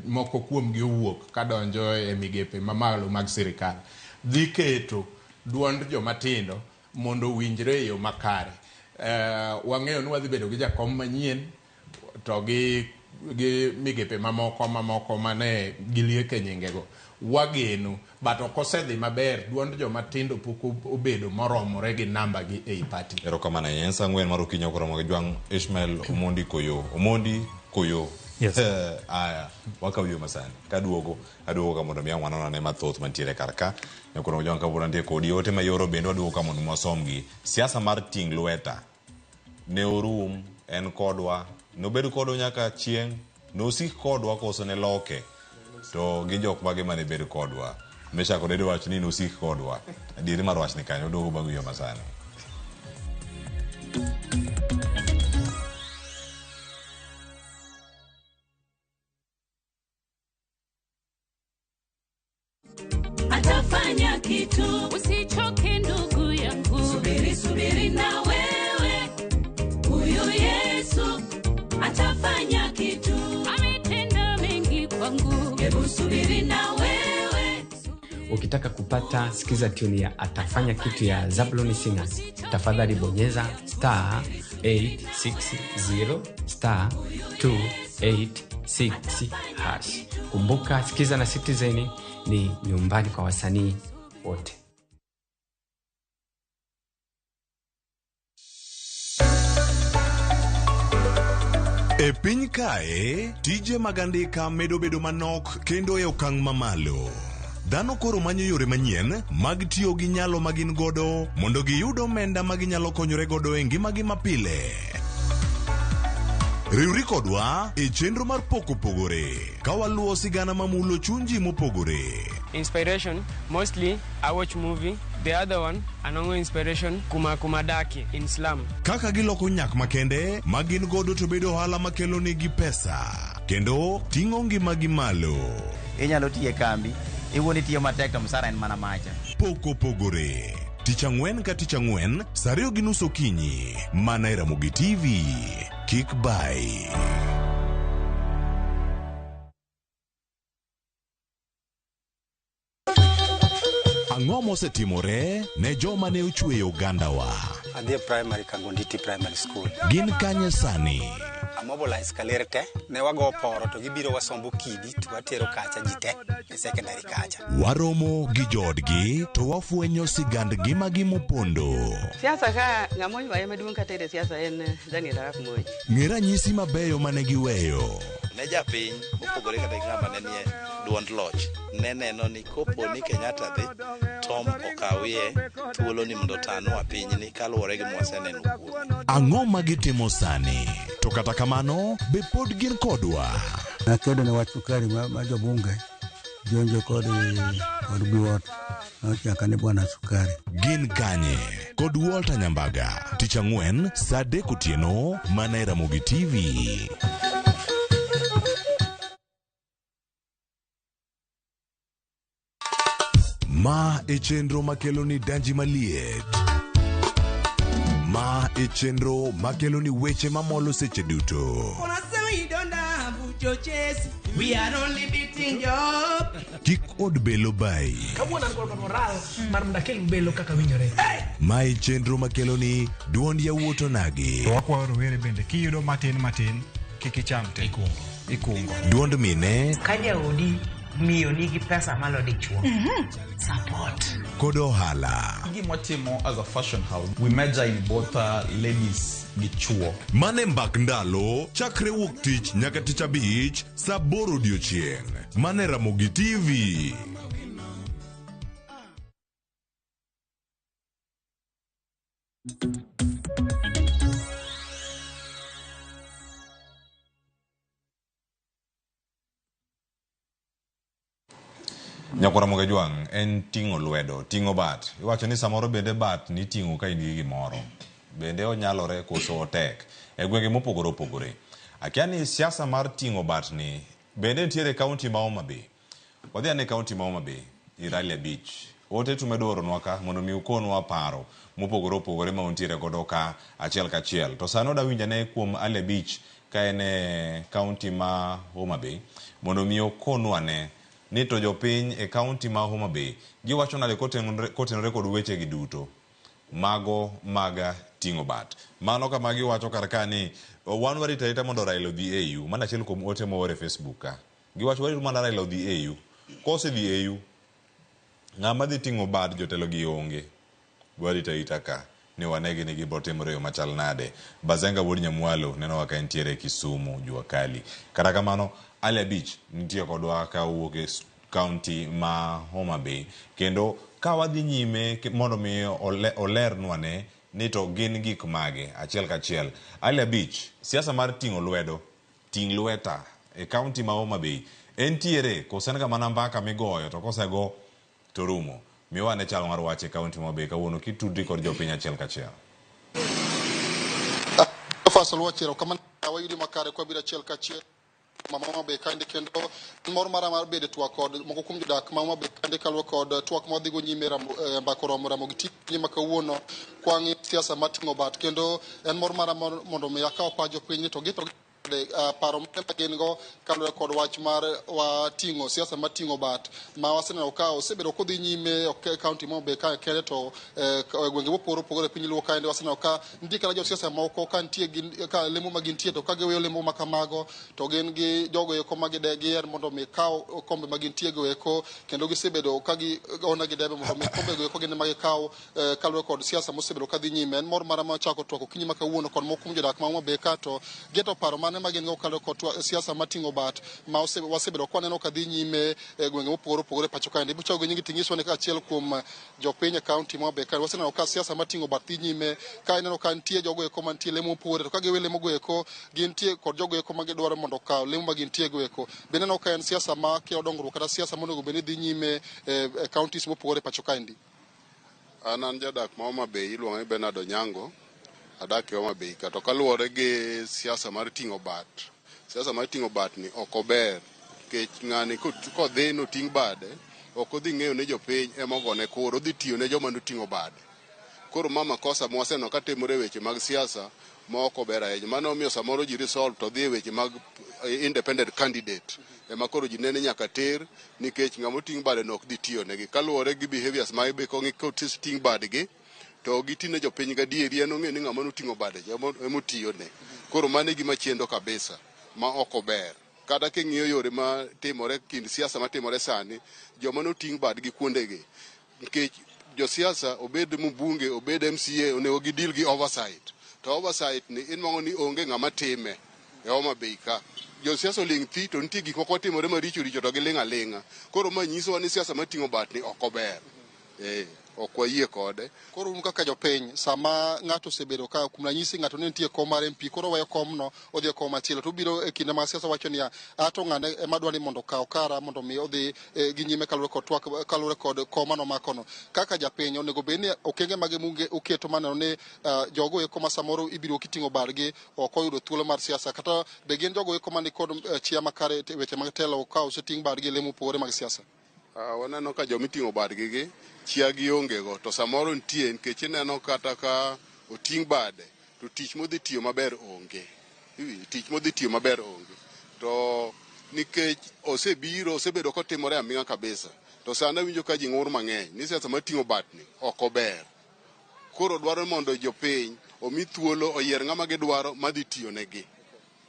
moko kuomgi owuok kadonjo e migepe mamalo mag sirikal dhi keto duond jomatindo mondo owinjre e yo makare. Wang'eyo ni wadhi bedo gi jakom manyien to gi migepe mamoko mane gilieke nyingego. Wageno, but ok osedhi maber, duond jomatindo pok obedo moromore gi namba gi ei party. Erokamano ahinya. En saa 4 mar okinyi okoromo gi Jwang' Ishmael Omondi Koyo. Omondi Koyo. Yes. Aya, wakaw yo masani. Kaduogo, aduogo ka mondo mi ang' wanon ane mathoth mantiere kar ka. Nyakoro Jwang' kawuono nitie kodi ote mayoro bende waduogo ka mondo wasomgi. Siasa mar ting' lweta ne orum, en kodwa, nobed kodwa nyaka chieng', nosik kodwa koso ne loke. To gi jok mage mane bed kodwa. Meshak Odedo wacho ni nosik kodwa. Adieri mar wachni kanyo, waduogo bang' wiyo masani. Atafanya kitu, usichoke ndugu yangu. Subiri, subiri na wewe, huyu Yesu atafanya kitu. Ametenda mengi kwangu, hebu subiri na wewe. Ukitaka kupata sikiza tune ya Atafanya Kitu ya Zablon Singers, tafadhali bonyeza star 860 star 2 486 hash. Kumbuka, Sikiza na Citizen ni nyumbani kwa wasanii wote. E piny kae, tije mag andika medo bedo manok kendo e okang' mamalo. Dhano koro manyo yore manyien mag tiyo gi nyalo ma gin godo mondo giyud omenda ma ginyalo konyore godo e ngimagi mapile. Riwri kodwa e chenro mar Pok Opogore ka waluwo sigana mamulo chuny ji mopogore. Inspiration, mostly I watch movie. The other one, anongo inspiration kuma kumadaki in slum. Kaka giloko nyak makende ma gin godo to bedo ohala makelo negi pesa kendo ting'o ngimagi malo. Inyalo tiyo e kambi, iwuon itiyo matek to msara en mana macha. Pok Opogore. Tich ang'wen ka tich ang'wen, saa 2:30 okinyi, mana e Ramogi TV. Kik bai. Ang'o mosetimore ne joma ne ochweyo ogandawa? Adhi e primary Kangonditi Primary School. Gin kanye sani? Amobilize kaler te, ne wago poro to gibiro wasombo kidi to watero kacha ji te e secondary kacha. Waromo gi joodgi to wafwenyo sigand ngimagi mopondo. Siasa ka ng'ama oywaye maduong' kata e siasa en Daniel Arap Moi. Ng'e ranyisi mabeyo mane giweyo. Ne japiny mopogore kata gi ng'ama ne nie duond loch ne neno ni kopo ni Kenyatta dhi Tom okawie thuolo ni mondo otanwa pinyni kaluwore gi mwaseneno kuome. Ang'o ma gitimo sani? To kata kamano, be pod gin kodwa? Nakedo ne wach sukari ma jobunge jonjo kod Biwott nochaka ni bwana sukari. Gin kanye? Kod Walter Nyambaga, tich ang'wen saa 3 otieno mana e Ramogi TV. Ma e chenro makelo ni danji maliet. Ma e chenro makelo ni weche mamolo seche duto. We are only beating job. Kik od belo bai. Kawuono an kod moral mar mondo akel belo kaka winjore. Ma e chenro makelo ni duond yawuot onagi. To wakwayo rowere bende kiyudo matin matin kik icham te. Ikungo. Duond mine Ka jaodi miyo nigi pesa malo dichuo. Support. Kod ohala. Gima watimo as a fashion house, we major in both ladies gi chuo. Mane mbak ndalo chakre wuok tich nyaka tich abich saa 8 odiochieng'. Mane Ramogi TV. Nyakwar Ramogi Ajwang' en ting'o lwedo, ting'o bat. Iwacho ni samoro bende bat niting'o ka in gi gimoro. Bende onyalore koso otek e gwenge mopogore opogore. Akia ni siasa mar ting'o bat ni bende nitiere e kaunti ma Homa Bay. Wadhi ane kaunti ma Homa Bay ir Ali Abich. Ote tumedo oronwa ka mondo mi ukonwa paro mopogore opogore ma untiere godo ka achiel kachiel. To sani oda winjo ane kuom Ali Abich ka en e kaunti ma Homa Bay mondo mi okonwa ne ni to jopiny e kaunti ma Homa Bay giwacho nade kotenore kod weche gi duto mago mag ting'o bat. Mano kama giwacho kar ka ni wan warito arita mondo Raila odhi AU. Mano achiel kuom ote moor e Facebook ka. Giwacho warito mana Raila odhi AU. Kosedhi AU, ng'ama dhi ting'o bad jotelo gi onge. Warito arita ka ni wanegi ni gibiro timore e yo machal nade. Bazenga wuod Nyamwalo neno ka entiere Kisumu jua kali. Kata kamano Ali Abich nitie kodwa ka owuok e kaunti ma Homa Bay kendo ka wadhi nyime mondo mi olernwa ne ni to gin gik mage achiel kachiel. Ali Abich, siasa mar ting'o lwedo, ting' lweta e kaunti ma Homa Bay entiere koso en ga mana mbaka migoyo to kosego to rumo. Miwa ane chal mar wach e kaunti ma Homa Bay kawuono kitudri kod jopiny achiel kachiel. Fasal wachero kama wayudi makare kwa biro achiel kachiel ma Homa Bay kaendi kendo mor mara mar bedo twak kod moko kuom jodak ma Homa Bay kaendi kaluwore kod twak ma wadhigo nyime mbaka oromo Ramogi TV ma kawuono kwang'iyo siasa mar ting'o bat kendo en mor mara mondo mi akaw pach jopiny to gi Paro mane ma gin go kaluwore kod wach mar wating'o siasa mar ting'o bat ma waseneno ka osebedo kodhi nyime ok e kaunti ma Homa Bay ka kende to e gwenge mopogore opogore e piny Luo kaendi waseneno ka nitie kata josiasa moko ka nitie gi ka lemo ma gintie to ka giweyo lemo ma kamago to gin gi jogo eko ma gide giyier mondo mi kaw kombe ma gintie go eko kendo gisebedo ka gigone gi debe mondo mi kombe go eko gin ema gikaw kaluwore kod siasa mosebedo kadhi nyime. En mor mara ma chako twak okinyi ma kawuono kod moko kuom jodak ma Homa Bay ka to geto paro mane ma gin go kaluwore kod siasa mating'o bat ma wasebedo kwaneno ka dhi nyime e gwenge mopogore opogore e pacho kaendi. Ibiro chako gi nyingi ting'iswa ni kaachiel kuom jopiny e kaunti ma Homa Bay kae waseneno ka siasa mating'o bat dhi nyime ka ineno ka nitie jogo eko mantie lemo mopogore to ka giwe lemo go eko gintie kod jogo eko ma gidwaro mondo okaw lemo ma gintie go eko. Bende ineno ka en siasa ma kelo dongruok kata siasa monego bed ni dhi nyime e counties mopogore e pacho kaendi. An an jadak ma Homa Bay iluonga ni Bernard Onyango, adak e Homa Bay ka. To kaluwore gi siasa mar ting'o bat, siasa mar ting'o bat ni ok ober nikech ng'ani kodhi noting' bade, ok odhi ng'eyo ni jopiny ema ogone kura, odhi tiyo ne joma noting'o bade. Koro ma makosa mwaseneno ka timore e weche mag siasa ma ok ober ahinya. Mano omiyo samoro ji resolve to dhi e weche mag independent candidate ema koro ji nene nyaka ter nikech ng'ama oting' bade no ok dhi tiyo negi. Kaluwore gi behaviors ma be kong'i koting' badgi to giti ne jopiny gadieri en ong'e ni ng'ama noting'o bade cha ema otiyone. Koro mano e gima chendo kabisa ma ok ober. Kata king'iyo yore ma timore kind siasa matimore sani, joma noting' badgi kuondegi nikech josiasa obed mbunge obed MCA onego gidil gi oversight. To oversight ni inwang'o ni onge ng'ama time e Homa Bay ka. Josiasa oling' thi to nitie gik moko matimore maricho richo to giling' aling'a. Koro ma nyisowa ni siasa mating'o bat ni ok ober. Ok wayie kode. Koro un kaka jopiny, sama ng'ato osebedo ka, kuom ranyisi ng'ato ne nitie kom mar MP, koro oweyo komno odhi e kom machielo, to obiro e kinde mag siasa wacho niya, ato ng'ane ema dwa ni mondo okaw kara mondo mi odhi gi nyime kaluwore kod twak, kaluwore kod kom manomakono. Kaka japiny, onego bed ni okenge mage munge uketo maneno ni jogo eko ma samoro ibiro kiting'o bargi ok oyudo thuolo mar siasa, kata be gin jogo eko man kod chia makare e weche mag telo ka oseting' bargi e lemo mopogore mag siasa? Waneno ka jomiting'o badgi gi chia gionge go to samoro nitie nikech ineno kata ka oting' bade to tich modhi tiyo maber onge. Tich modhi tiyo maber onge. To nikech osebiro osebedo kotimore aming'a kabisa to sani awinjo ka ji ng'ur mang'eny ni siasa mating'o batni ok ober. Koro dwaro mondo jopiny omi thuolo oyier ng'ama gidwaro madhi tiyo negi.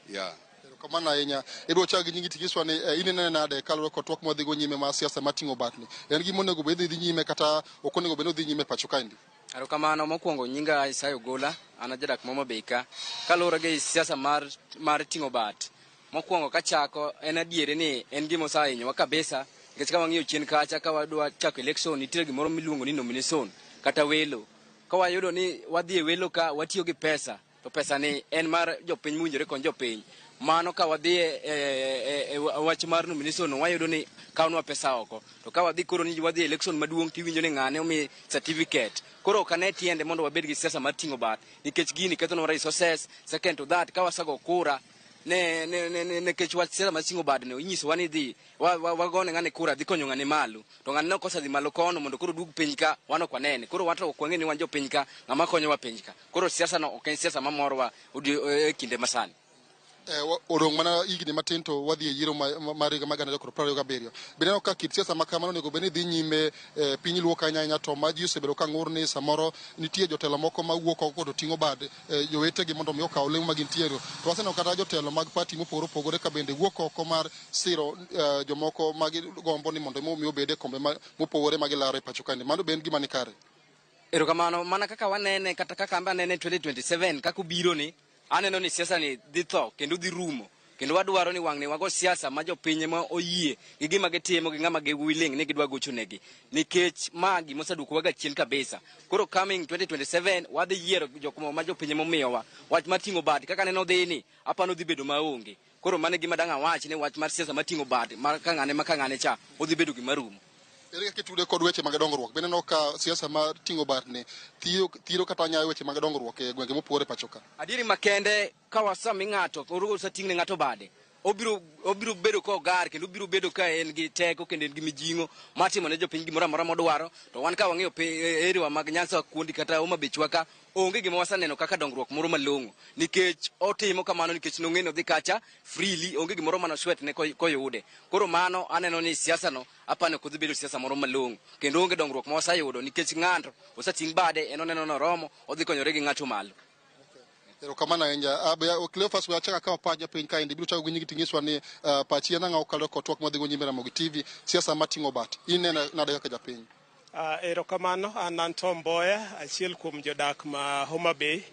Yeah. Erokamano ahinya. Ibiro chako gi nyingi tinyiswa ni inene nade kaluwore kod twak mwadhi go nyime mar siasa mating'o batni. En gima onego bed ni dhi nyime kata ok onego bed ni odhi nyime e pacho kaendi? Erokamano. Mokwongo nyinga Isaiah Ogola, an jadak ma Homa Bay ka. Kaluwore gi siasa mar ting'o bat, mokwongo kachako en adieri ni en gima osehinyowa kabisa nikech ka wang'iyo chien kacha ka wadwa chako election nitie gimoro miluongo ni nomination kata welo. Ka wayudo ni wadhi e welo ka watiyo gi pesa to pesa ni en mar jopiny mowinjore kony jopiny. Mano ka wadhi e wach mar nomination no wayudo ni kawnwa pesa oko. To ka wadhi koro ni wadhi e election maduong' tiwinjo ni ng'ane omi certificate. Koro ok ane tiende mondo wabed gi siasa mar ting'o bat nikech gini kethonwa resources. Second to that, ka wasago kura ne nikech wach siasa mar ting'o bat no inyisowa ni dhi wagone ng'ane kura dhi konyo ng'ane malo. To ng'ane nok osedhi malo kono mondo koro duog piny ka wan ok wanene. Koro wan to ok wang'e ni wan jopiny ka ng'ama konyowa piny ka. Koro siasa no ok en siasa mamorowa e kinde masani. Odong' mana higni matin to wadhi e yiero mar higa mar 2027. Be ineno ka kit siasa ma kamano onego bed ni dhi nyime piny Luo ka ahinya to ma ji osebedo ka ng'ur ni samoro nitie jotelo moko ma wuok oko to ting'o bad jowetegi mondo mi okaw lemo ma gintiere. To waseneno kata jotelo mag party mopogore opogore ka bende wuok oko mar siro jomoko ma gigombo ni mondo mi obed e kombe mopogore ma gilaro e pacho kaendi. Mano be en gima ni kare? Erokamano. Mana kaka wanene kata kaka an be anene 2027 kaka obiro ni aneno ni siasa ni dhi tho kendo dhi rumo. Kendo wadwaro ni wang'ni wago siasa ma jopiny ema oyie gi gima gitimo gi ng'ama gi willing ni gidwa gocho negi. Nikech ma gima oseduokowa ga chien kabisa. Koro coming 2027 wadhi yiero jok ma jopiny ema omiyowa. Wach mar ting'o bat kaka aneno dhi ni apano dhi bedo maonge. Koro mano e gima dang' awach ni wach mar siasa mar ting'o bat mar ka ng'ane ma ka ng'ane cha odhi bedo gima rumo. Ere kaka itude kod weche mag dongruok? Be ineno ka siasa mar ting'o bat ni thiro kata nyayo weche mag dongruok e gwenge mopogore e pacho ka? Adieri makende ka wasami ng'ato, koro oseting' ne ng'ato bade. obiro obiro bedo ka ogar kendo obiro bedo ka en gi teko kendo en gi mijing'o mar timo ne jopiny gimoro amora modwaro. To wan ka wang'iyo area mag Nyanza kuondi kata Homa Bay chwa ka, onge gima waseneno kaka dongruok moro malong'o nikech otimo kamano nikech nong'e ni odhi kacha freely, onge gimoro mane oswet ne koyude. Koro mano aneno ni siasa no apani ok odhi bedo siasa moro malong'o kendo onge dongruok ma waseyudo nikech ng'ato oseting' bade en oneno ni oromo odhi konyore gi ng'ato malo. Erokamano ahinya. Cleophas, we achak akawo pach japiny kaendi. Biro chako gi nyingi ting'iswa ni pachi en ang'o kaluwore kod twak madhigo nyime Ramogi TV, siasa mating'o bat. In neno nade kaka japiny? Erokamano, an an Tom Mboya, achiel kuom jodak ma Homa Bay.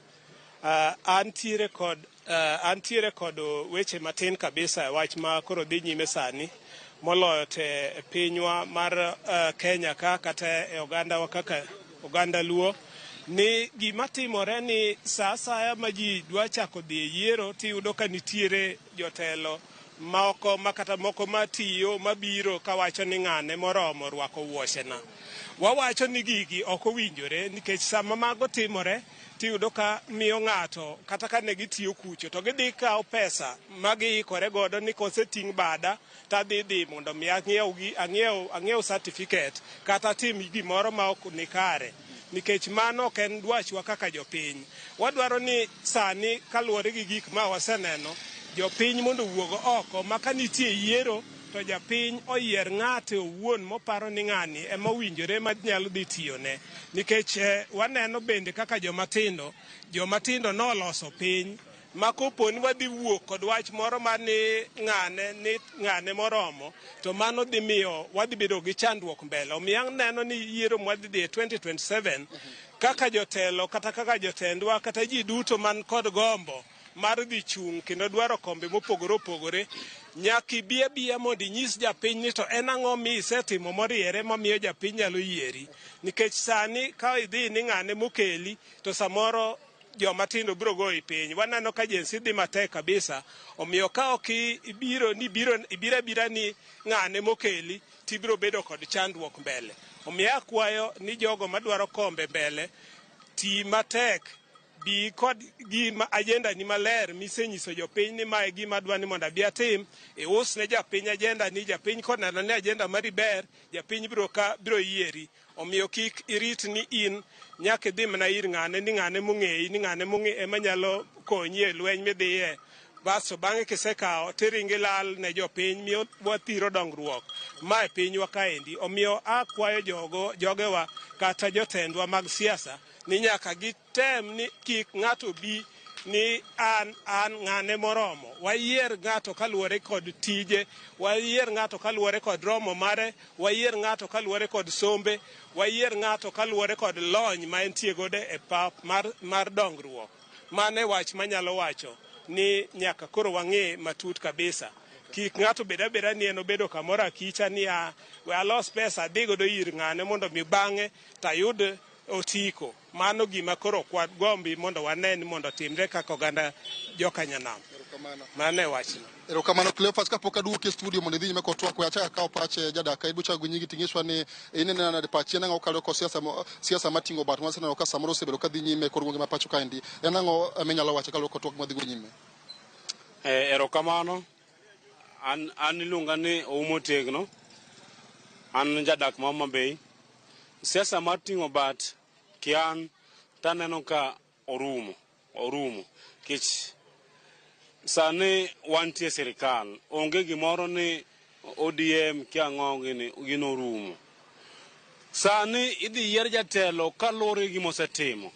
Antiere kod weche matin kabisa e wach ma koro dhi nyime sani moloyo te pinywa mar Kenya ka kata e ogandawa kaka oganda Luo ni gima timore ni sa asaya ma ji dwa chako dhi e yiero tiyudo ka nitiere jotelo moko ma kata moko matiyo mabiro kawacho ni ng'ane moromo rwako wuochena. Wawacho ni gigi ok owinjore nikech sama mago timore tiyudo ka miyo ng'ato kata ka ne gitiyo kucho to gidhi kawo pesa ma giikore godo ni koseting' bada tadhi dhi mondo mi ang'iew certificate kata tim gimoro ma ok ni kare nikech mano ok en dwachwa kaka jopiny. Wadwaro ni sani kaluwore gi gik ma waseneno, jopiny mondo owuog oko ma ka nitie yiero to japiny oyier ng'ate owuon moparo ni ng'ani ema owinjore ma nyalo dhi tiyone. Nikech waneno bende kaka joma tindo noloso piny ma kopo ni wadhi wuok kod wach moro mar ni ng'ane moromo to mano dhi miyo wadhi bedo gi chandruok mbele. Omiyo aneno ni yiero mwadhi dhi e 2027 kaka jotelo kata kaka jotendwa kata ji duto man kod gombo mar dhi chung' kendo dwaro kombe mopogore opogore nyaka ibi abiya mondo inyis japiny ni to en ang'o mi isetimo moriere mamiyo japiny nyalo yieri. Nikech sani ka idhi ni ng'ane mokeli to samoro joma tindo biro goyi piny. Waneno ka Gen Z dhi matek kabisa. Omiyo ka ok ibiro ni biro ibiro abira ni ng'ane mokeli tibiro bedo kod chandruok mbele. Omiyo akwayo ni jogo madwaro kombe mbele ti matek bi kod gima agenda ni maler misenyiso jopiny ni mae gima adwa ni mondo abi atim ius ne japiny agenda ni japiny koneno ni agenda mari ber japiny biro ka biro yieri. Omiyo kik irit ni in nyaka idhi mana ir ng'ane ni ng'ane mong'eyi ni ng'ane mong'e ema nyalo konyi e lweny midhiye basto bang'e kisekawo tiringo ilal ne jopiny miyo wathiro dongruok ma e pinywa kaendi. Omiyo akwayo jogewa kata jotendwa mag siasa ni nyaka gitem ni kik ng'ato bi ni an ng'ane moromo. Wayier ng'ato kaluwore kod tije, wayier ng'ato kaluwore kod romo mare, wayier ng'ato kaluwore kod sombe, wayier ng'ato kaluwore kod lony ma entie godo e pap mar dongruok. Mano e wach manyalo wacho ni nyaka koro wang'e matut kabisa. Kik ng'ato bed abeda ni en obedo kamoro akicha ni a we alos pesa adhi godo ir ng'ane mondo mi bang'e tayud otiko. Mano gima koro ok wagombi mondo wane ni mondo otimre kaka oganda joka nyanam. Mano e wachno. Erokamano Cleophas, kapok aduoki e studio mondo idhi nyime kod twak, we achak akawo pach jadak ka ibiro chako gi nyingi ting'iswa ni ineno nade pachi en ang'o kaluwore kod siasa mating'o bat mawaseneno ka samoro osebedo ka dhi nyime e kor gwenge ma pacho kaendi. En ang'o minyalo wacho kaluwore kod twak madhigo nyime? Erokamano. An iluonga ni Oumo Tegno. An jadak ma Homa Bay. Siasa mar ting'o bat kian taneno ka orumo. Nikech sani wantie sirikal, onge gimoro ni ODM kia ang'o gini, gino orumo. Sani idhi yier jatelo kaluwore gi gima osetimo.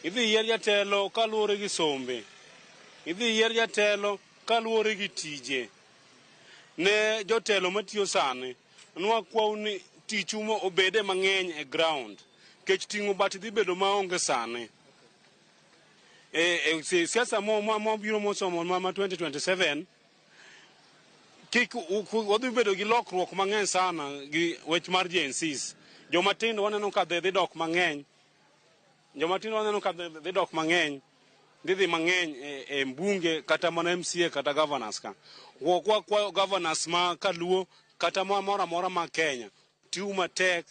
Idhi yier jatelo kaluwore gi sombe. Idhi yier jatelo kaluwore gi tije. Ne jotelo matiyo sani, nwakwau ni tichu mo obede mang'eny e ground. Nikech ting'o bat dhi bedo maonge sani. E siasa mobiro mosomo ma 2027 kik wadhi bedo gi lokruok mang'eny sana gi wech mar Gen Zs. Joma tindo waneno ka dhi dok mang'eny. Joma tindo waneno ka dhi dok mang'eny. Dhi mang'eny e mbunge kata mana MCA kata governors ka. Wakwayo governors ma kaluo kata moro amora ma Kenya. Tiu matek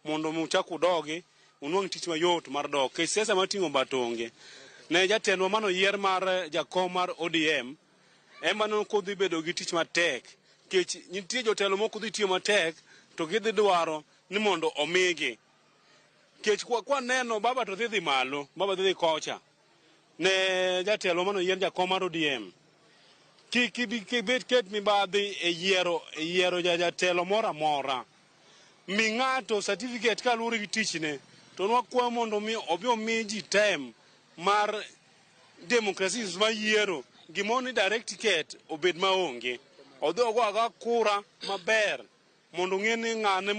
mondo uchak udogi unwang' tich mayot mar dok. Nikech siasa mar ting'o bat onge. Ne jatendwa manoyier mar jakom mar ODM Ema neno kodhi bedo gi tich matek. Nikech nitie jotelo moko dhi tiyo matek to gidhi dwaro ni mondo omigi. Nikech kwaneno baba to dhi dhi malo, baba dhi dhi kocha. Ne jatelo mano yier jakom mar ODM. Kik ibed ket mibadhi e yiero e yiero jatelo moro amora. Mi ng'ato certificate kaluwore gi tichne to nwakwayo mondo mi obi omi ji time mar demokrasi mar yiero gimoro ni direct ticket obed maonge. Odhi ogo agoa kura maber mondo ong'e ni ng'ane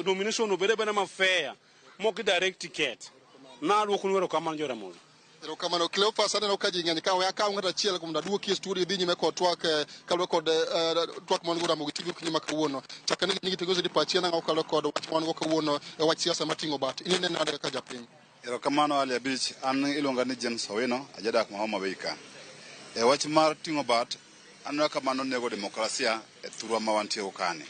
nomination obed abeda ma fair mok direct ticket. Naduoko nu erokamano Joramogi. Erokamano Cleophas, aneno ka ji ng'eny ka we akaw ng'ato achiel mondo aduoki e studio idhi nyime kod twak kaluwore kod twak ma wan go Ramogi TV okinyi ma kawuono. Chak ane gi nyingi to igo pachi en ang'o kaluwore kod wach ma wan go kawuono e wach siasa mating'o bat. In ineno nade kaka japiny? Erokamano Ali Abich, an iluonga ni James Owino, ajadak ma Homa Bay ka. E wach mar ting'o bat, aneno ka mano nego demokrasia e thurwa ma wantie go kani.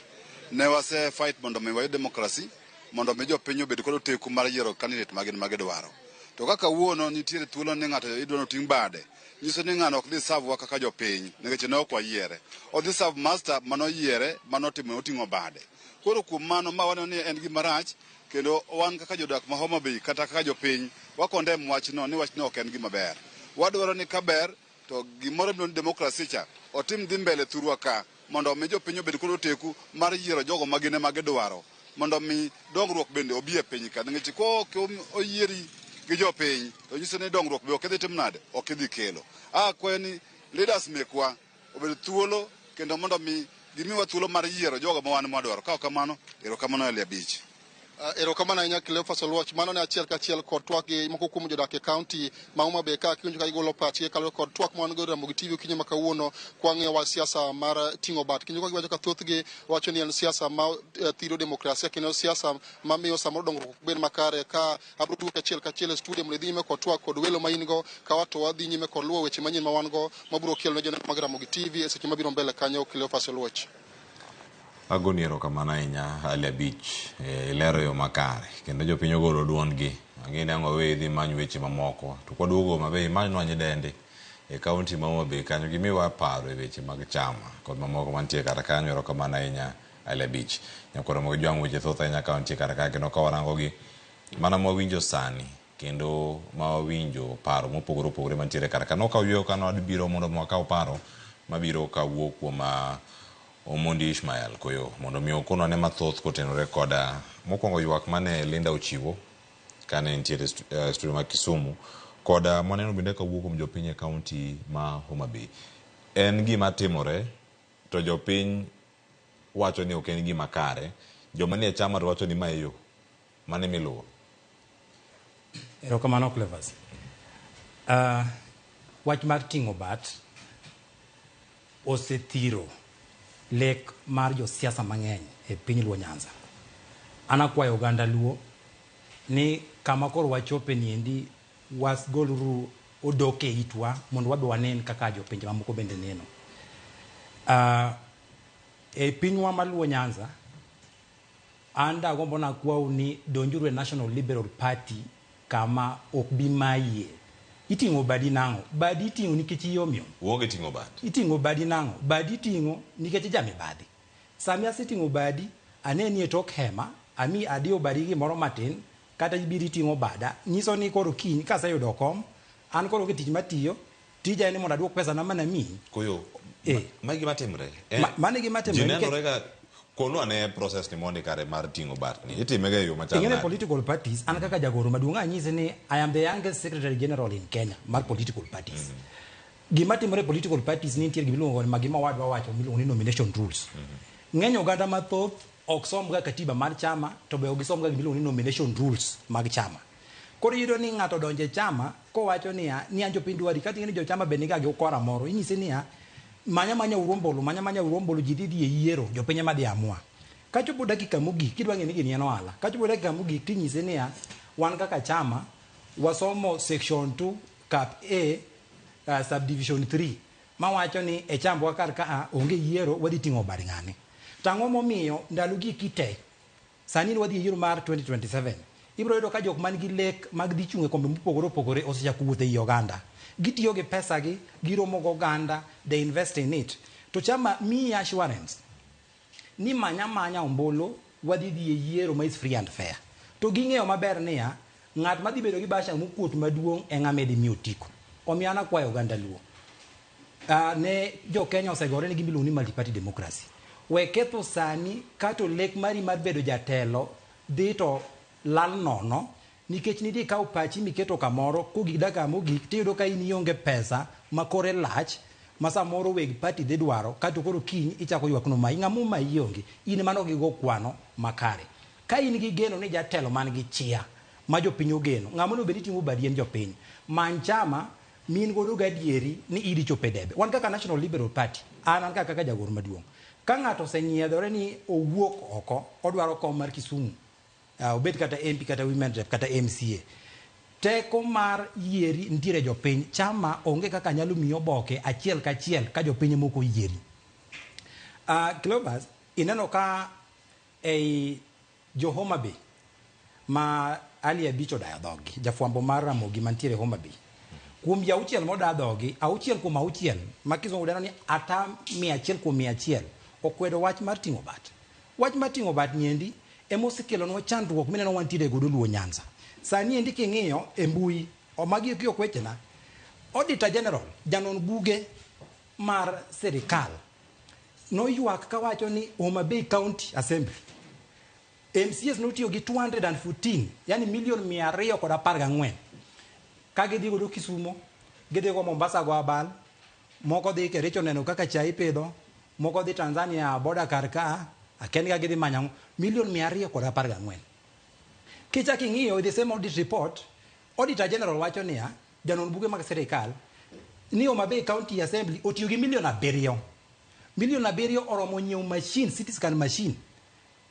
Ne wase fight mondo mi wayud demokrasi, mondo mi jopiny obed kod oteku mar yiero candidate ma gin ma gidwaro. To kaka kawuono nitiere thuolo ni ng'ato idwa ni oting' bade, nyiso ni ng'ano ok dhi serve wa kaka jopiny, nikech ne ok wayiere. Odhi serve master manoyiere, manotimo oting'o bade. Koro kuom mano, ma waneno ni en gima rach, kendo wan kaka jodak ma Homa Bay kata kaka jopiny, wa condemn wachno ni wachno ok en gima ber. Wadwaro ni kaber to gimoro miluongo ni demokrasi cha otim dhi mbele thurwa ka mondo omi jopiny obed kod oteku mar yiero jogo ma gin ema gidwaro mondo mi dongruok bende obi e piny ka nikech ka ok oyieri gi jopiny to nyiso ni dongruok be ok idhi timo nade ok idhi kelo. Akwayo ni leaders mekwa obed thuolo kendo mondo mi gimiwa thuolo mar yiero jogo ma wan mwadwaro. Ka ok kamano, erokamano Ali Abich. Erokamano ahinya Cleophas Oluoch. Mano ne achiel kachiel kod twak gi moko kuom jodak e kaunti ma Homa Bay ka kiwinjo ka gigolo pachgi kaluwore kod twak ma wan go Ramogi TV okinyi ma kawuono kwang'iyo wach siasa mar ting'o bat. Kendo ka giwacho ka thothgi wacho ni en siasa ma thiro demokrasia kendo siasa mamiyo samoro dongruok ok bed makare. Ka abiro duoki achiel kachiel e studio mondo idhi nyime kod twak kod welo ma in go ka to wadhi nyime kod luwo weche manyien ma wan go mabiro kelo ne joneno mag Ramogi TV e seche mabiro mbele kanyo. Cleophas Oluoch. Agoni erokamano ahinya Ali Abich, ilero yo makare kendo jopiny ogolo duondgi. Ang'e ni ang' wawe idhi imany weche mamoko. To kwaduogo Homa Bay imanynwa nyidendi e kaunti ma Homa Bay kanyo gimiwa paro e weche mag chama kod mamoko mantie kar kanyo. Erokamano ahinya Ali Abich. Nyakwar Ramogi Jwang' weche thoth ahinya ka wantie kar ka kendo ka warango gi mana mwawinjo sani kendo ma wawinjo paro mopogore opogore mantiere kar ka. Nokawo yueyo ka nwadbiro mondo wakaw paro mabiro kawuok kuom Omondi Ishmael Koyo mondo mi okonwa ne mathoth kotenore koda mokwongo ywak mane Linda ochiwo kane nitiere studio ma Kisumu koda mwaneno bende kawuok kuom jopiny e kaunti ma Homa Bay. En gima timore to jopiny wacho ni ok en gima kare, joma nie chama to wacho ni ma e yo mane miluwo. Erokamano Cleophas. Wach mar ting'o bat osethiro lek mar josiasa mang'eny e piny Luo Nyanza. An akwayo oganda Luo ni kama koro wachope niendi wasgoluru odok e itwa mondo wabe wanen kaka jopinje mamoko bende neno. E pinywa mar Luo Nyanza, an dagombo nakwau ni donjuru e National Liberal Party kama ok bi mayie. Iting'o badi nang'o? Badi iting'o nikech iyomyom. Uonge ting'o bat. Iting'o badi nang'o? Badi iting'o nikech jamibadhi. Sami aseting'o badi, aneni e tok hema, ami adiyo badi gimoro matin, kata ibiro iting'o bada, nyiso ni koro kiny kaseyudo kom, an koro onge tich matiyo, tija en ni mondo aduok pesa na manamiyi. Koyo, ma gima timre. Mano e gima timre. Ji nenore ga konwa ne process ni mondi kare mar ting'o bat ni. Itime ga e yo machal Ing'e nade? Political parties, an kaka jagoro maduong' anyisi ni I am the youngest secretary general in Kenya mar political parties. Gima timore e political parties ni nitie gima iluongo ni gima owadwa wacho miluongo ni nomination rules. Ng'eny oganda mathoth ok som ga katiba mar chama to be ok gisom ga gima iluongo ni nomination rules mag chama. Koro iyudo ni ng'ato odonjo e chama kowacho niya ni an jopiny dwari kata ing'e ni jochama be niga gi ukora moro inyise niya manya manya uru ombulu manya manya uru ombulu ji dhi dhi e yiero jopiny ema dhi amua. Kachopo dakika mogik kidwa ng'e ni gini en ohala kachopo dakika mogik tinyise niya wan kaka chama wasomo section 2 cap A subdivision 3 mawacho ni e chambwa kar ka onge yiero wadhi ting'o bad ng'ane. To ang'o momiyo ndalo gi kite sani wadhi e yiero mar 2027 Ibiro yudo ka jok man gi lek mag dhi chung' e kombe mopogore opogore osechako wuotho ei oganda. Gitiyo gi pesa gi, giromo gi oganda, they invest in it. To chama miyi assurance ni manya manya ombulu wadhi dhi e yiero ma is free and fair. To ging'eyo maber niya, ng'at madhi bedo gi bahasha mokuot maduong' e ng'ama idhi mi otiko. Omiyo an akwayo oganda Luo, ne jo Kenya osegore ni gima iluongo ni multi-party democracy. We ketho sani kato lek mari mar bedo jatelo dhi to lal nono nikech nidhi ikawo pachi miketo kamoro kogik dakika mogik tiyudo ka in ionge pesa ma kore lach ma samoro weg party dhi dwaro kato koro kiny ichako ywak nomayi. Ng'ama omayi onge, in ema ne ok igo kwano makare. Ka in gi geno ni jatelo man gi chia ma jopiny ogeno, ng'ama onego bed ni ting'o badi en jopiny. Many chama min godo gadieri ni idhi chopo e debe. Wan kaka National Liberal Party, an kaka jagoro maduong', ka ng'ato osenyiedhore ni owuok oko, odwaro kom mar Kisumu, obed kata MP kata Women Rep kata MCA, teko mar yieri nitiere jopiny. Chama onge kaka nyalo miyi oboke achiel kachiel ka jopiny moko oyieri. Cleophas, ineno ka ei jo Homa Bay ma Ali Abich odayo dhogi, jafwambo mar Ramogi mantiere Homa Bay. Kuom ji auchiel moda dhogi, 6 kuom 6, ma kizungu dendo ni ata 100 kuom 100, okwedo wach mar ting'o bat. Wach mar ting'o bat niendi ema osekelonwa chandruok mineno wantiere godo Luo Nyanza. Sani endi king'iyo e mbui, magi ok wechena, Auditor General, janon buge mar sirikal, noywak kawacho ni Homa Bay County Assembly MCAs notiyo gi 214, yani milion 214, ka gidhi godo Kisumo, gidhi go Mombasa go abal, moko dhi Kericho neno kaka chai ipidho, moko dhi Tanzania boda kar ka, akia ka gidhi manyo milion 214. Kichak ing'iyo the same audit report, Auditor General wacho niya, janon buge mag sirikal, ni Homa Bay County Assembly otiyo gi milion 7. Milion 7 oromo nyiewo machine, CT scan machine,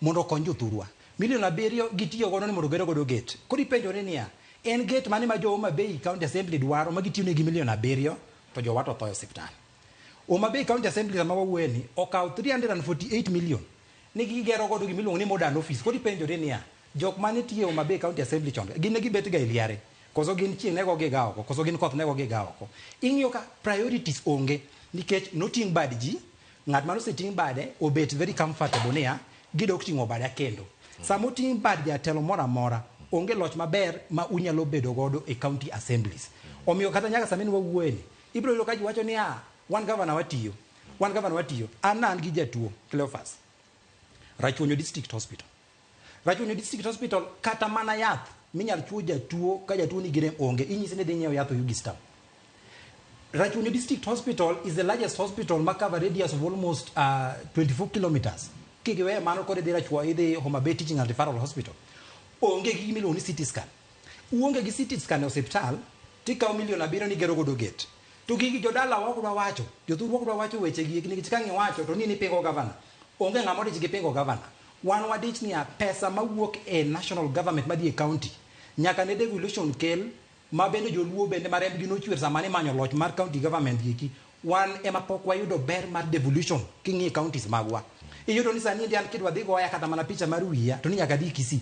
mondo okony jothurwa. Milion 7 gitiyo godo ni mondo oger godo gate. Koro ipenjore niya, en gate mane ma jo Homa Bay County Assembly dwaro ma gitiyo negi milion 7 to jowa to tho e osiptal. Homa Bay County Assembly sama wawuoye ni okawo 348 million ni gigero godo gima iluongo ni modern office. Koro ipenjore niya, jok mane tiyo e Homa Bay County Assembly chon, gin ne gibet ga e liare, koso gin chieng' ne gogi ga oko, koso gin koth ne gogi ga oko. Ing'iyo ka priorities onge, nikech noting' bad ji, ng'at mane oseting' bade obet very comfortable niya, gidok ting'o bada kendo. Sama oting' bad jatelo moro amora, onge loch maber ma unyalo bedo godo e county assemblies. Omiyo kata nyaka sama wawuoye ni, ibiro yudo ka ji wacho niya, wan gavana watiyo, wan gavana watiyo. An an gi jatuo, Cleophas, Rachuonyo District Hospital. Rachuonyo District Hospital kata mana yath minyal chuo jatuo ka jatuo nigi rem onge, inyise ni dhi nyiewo yath Oyugis Town. Rachuonyo District Hospital is the largest hospital ma cover radius of almost 24 kilometers. Kigiweyo mano koro idhi Rachuonyo, idhi Homa Bay Teaching and Referral Hospital. Onge gi gima iluongo ni CT scan. Uonge gi CT scan e osiptal, tikawo milion 7 ni gero godo gate. To gigi jodala ok dwa wacho, jothurwa ok dwa wacho weche gi nikech ka giwacho to ni nipingo gavana. Onge ng'ama odich gi pingo gavana. Wan wadich niya, pesa mawuok e national government madhi e county, nyaka ne devolution kel, ma bende joluo bende ma rembgi nochwer sama nimanyo loch mar county government gieki, wan ema pok wayudo ber mar devolution king'iyo counties magwa. Iyudo ni sani an kidwa dhi goya kata mana picha mar wiya to ni nyaka dhi Kisii.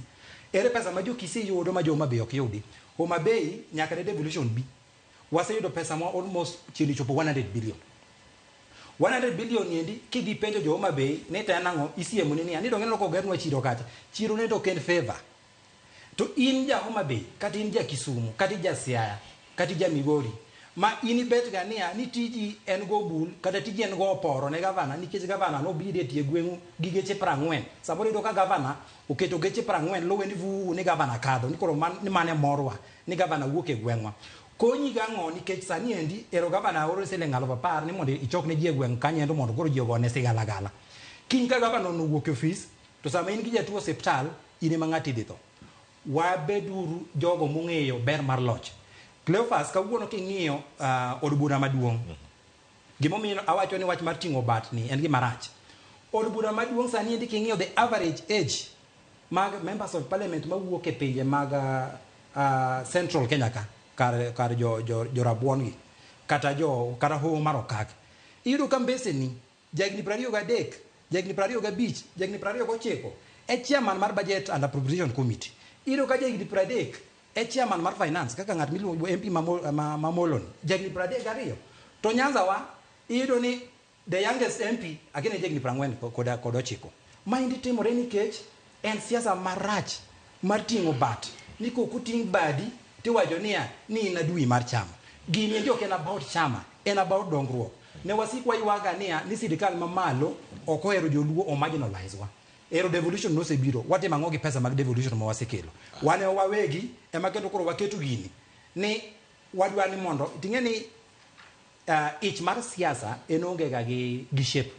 Ere pesa ma jo Kisii yudo ma jo Homa Bay ok yudi? Homa Bay nyaka ne devolution bi. Waseyudo pesa ma almost chiegni chopo 100 billion. 100 billion niendi kidhi penjo jo Homa Bay ni to en ang'o, isiemo ni niya, ni dong' ineno kogernwa chiro kacha. Chiro ne to ok en favor. To in ja Homa Bay, kata in ja Kisumu, kata ja Siaya, kata ja Migori, ma in ibet ga niya ni tiji en go bul kata tiji en go oporo ne gavana nikech gavana nobiro e tie gweng'u gi geche 40. Samoro iyudo ka gavana oketo geche 40 luwe ni vuu ni gavana kadho ni koro ni mane morwa ni gavana wuok e gweng'wa. Konyi gang'o nikech sani endi ero gavana oro siling 10,000 ni mondo ichok ne ji e gweng' kanyo mondo koro ji ogone sigalagala. Kiny ka gavana owuok e ofis to sama in gi jatuo osiptal in ema ng'ati dhi tho. Wabeduru jogo mong'eyo ber mar loch. Cleophas, kawuono king'iyo od bura maduong', gimomiyo awacho ni wach mar ting'o bat ni en gima rach. Od bura maduong' sani endi king'iyo the average age mag members of parliament mawuok e pinje mag Central Kenya ka, kar jo rabuon gi, kata jo kata hoho mar okak. Iyudo ka mbeseni jahigni 23, jahigni 25, jahigni 29 e chairman mar Budget and Appropriation Committee, Iyudo ka jahigni 30 e chairman mar finance kaka ng'at miluongo MP ma Moloni, jahigni 32. To Nyanza wa iyudo ni the youngest MP akine jahigni 49. Maendi timore nikech en siasa marach mar ting'o bat. Ni kok oting' badi tiwacho niya ni in adui mar chama. Gini endi ok en about chama, en about dongruok. Ne wasik waywaga niya ni sirikal mamalo ok ohero joluo o marginalize wa. Ero devolution nosebiro, watimo ang'o gi pesa mag devolution ma wasekelo? Wan e wawegi ema kendo koro waketo gini ni wadwa ni mondo ting'e ni ich mar siasa en onge ga gi shape.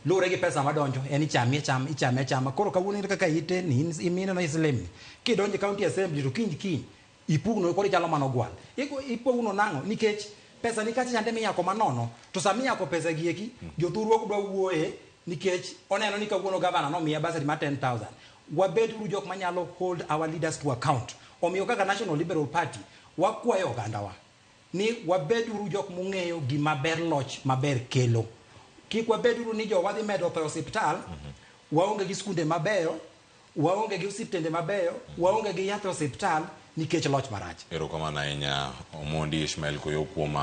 Luwore gi pesa madonjo, en ichame achama, ichame achama. Koro kawuono in kaka ite ni in imineno islim ni. Kidonjo e county assembly to kiny kiny ipugno koro ichalo mana ogwal. Ipugno nang'o? Nikech pesa ni kacha chande miyako manono, to sama iyako pesa gi eki, jothurwa ok dwa wuoye nikech oneno ni kawuono gavana nomiya bursary mar 10,000. Wabed uru jok manyalo hold our leaders to account. Omiyo kaka National Liberal Party, wakwayo ogandawa ni wabed uru jok mong'eyo gima ber loch maber kelo. Kik wabed uru ni jowa dhi medo tho e osiptal, waonge gi skunde mabeyo, waonge gi osiptende mabeyo, waonge gi yath e osiptal nikech loch marach. Erokamano ahinya Omondi Ishmael Koyo kuom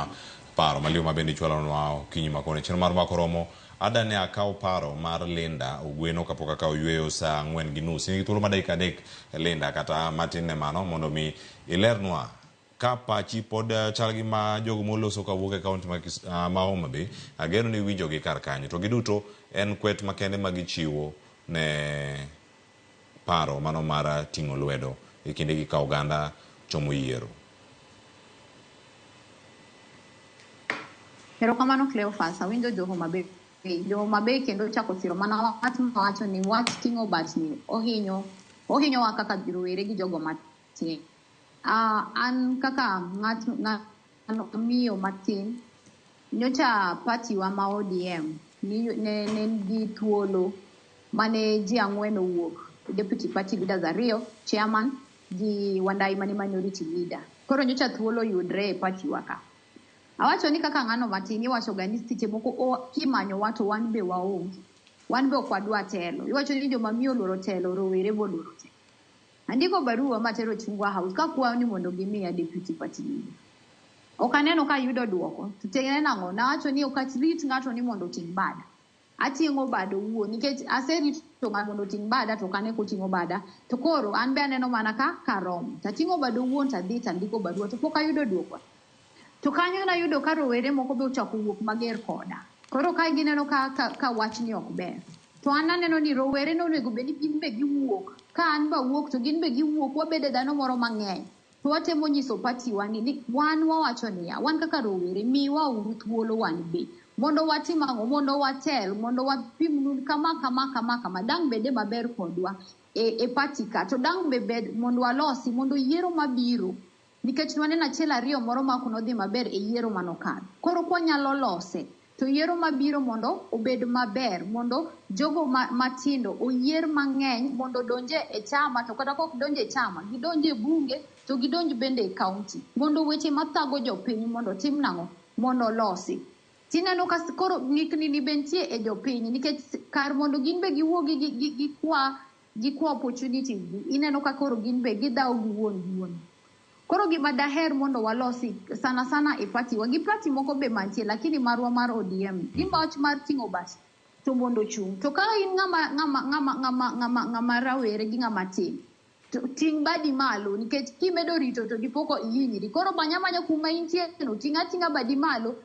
paro maliw ma bende ichwalonwa okinyi ma koni. Chenro mar Mbaka Oromo, ada ne akaw paro mar Linda Ogweno kapok akawo yueyo saa 4:30. In gi thuolo mar dakika 3 Linda, kata matin ne mano, mondo mi ilernwa ka pachi pod chal gi ma jogo moloso kawuok e kaunti ma Homa Bay. Ageno ni iwinjogi kar kanyo. To giduto en kwet makende ma gichiwo ne paro mano mar ting'o lwedo e kindegi ka oganda chomo yiero. Erokamano Cleophas, awinjo jo Homa Bay. Jo Homa Bay kendo chako siro mana wach mawacho ni wach ting'o bat ni ohinyowa kaka rowere gi jogo matin. An kaka ng'at miyo matin, nyocha party wa ma ODM ne nigi thuolo mane ji 4 owuok, deputy party leaders 2, chairman gi Wandai mane minority leader. Koro nyocha thuolo yudre e party wa ka. Awacho ni kaka ng'ano matin iwacho ga ni seche moko kimanyo wa to wan be waonge. Wan be ok wadwa telo. Iwacho ni joma miyo oluoro telo, rowere be oluoro telo. Andiko barua matero Chungwa House kakwayo ni mondo gimiya deputy party leader. Ok aneno ka ayudo duoko. To tiende nang'o? Nawacho ni ok arit ng'ato ni mondo oting' bada. Ating'o bada owuon nikech aserito ng'ato mondo oting' bada to ok ane koting'o bada. To koro an be aneno mana ka karomo. Tating'o bada owuon tadhi tandiko barua to pok ayudo duoko. To kanyo nayudo ka rowere moko be ochako wuok mager koda. Koro ka gineno ka wachni ok ber. To an aneno ni rowere nonego bed ni gin be giwuok. Ka an be awuok to gin be giwuok, wabede dhano moro mang'eny. To watemo nyiso party wa ni wan wawacho niya, wan kaka rowere, miwa uru thuolo wan be. Mondo watim ang'o? Mondo watel, mondo wapimnu kama, kama, kama, kama. Dang' bede maber kodwa e party ka. To dang' be bed mondo walosi, mondo yiero mabiro. Nikech nwaneno achiel ariyo moro ma ok nodhi maber e yiero manokadho. Koro kwanyalo lose, to yiero mabiro mondo obed maber, mondo jogo matindo oyier mang'eny mondo odonje e chama, to kata kok donje e chama, gidonje e bunge, to gidonj bende e county. Mondo weche mathago jopiny mondo tim nang'o? Mondo olosi. Tineno ka koro ng'ikni ni be nitie e jopiny, nikech kar mondo gin be giwuogi gikwa opportunities gi, ineno ka koro gin be gidhawo gi wuon gi wuon. Koro gima daher mondo walosi sana sana e party wa, gi party moko be mantie, lakini marwa mar ODM, gima wach mar ting'o bat to mondo ochung'. To ka in ng'ama rawere gi ng'ama tin, to ting' badi malo, nikech kimedo rito to dipo ka ihinyri. Koro manya manya kuma intie no, ting' ating'a badi malo.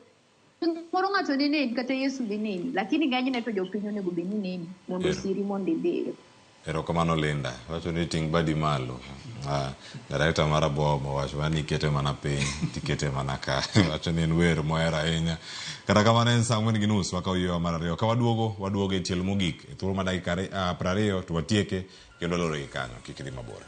Moro ng'ato ne neni, kata Yesu be neni, lakini ng'enyne to jopiny onego bed ni neni mondo osiri mondo idhiyo. Erokamano Linda, wacho ni ting' badi malo. Director mar Abomo wacho mana ni ikete mana piny, tikete mana ka. Wacho ni en wer mohero ahinya. Kata kamano en saa 4:30 wakawo yueyo mar ariyo. Ka waduogo, waduogo e tielo mogik. E thuolo mar dakika 20 to watieke kendo waloro gi kanyo. Kik idhi mabor.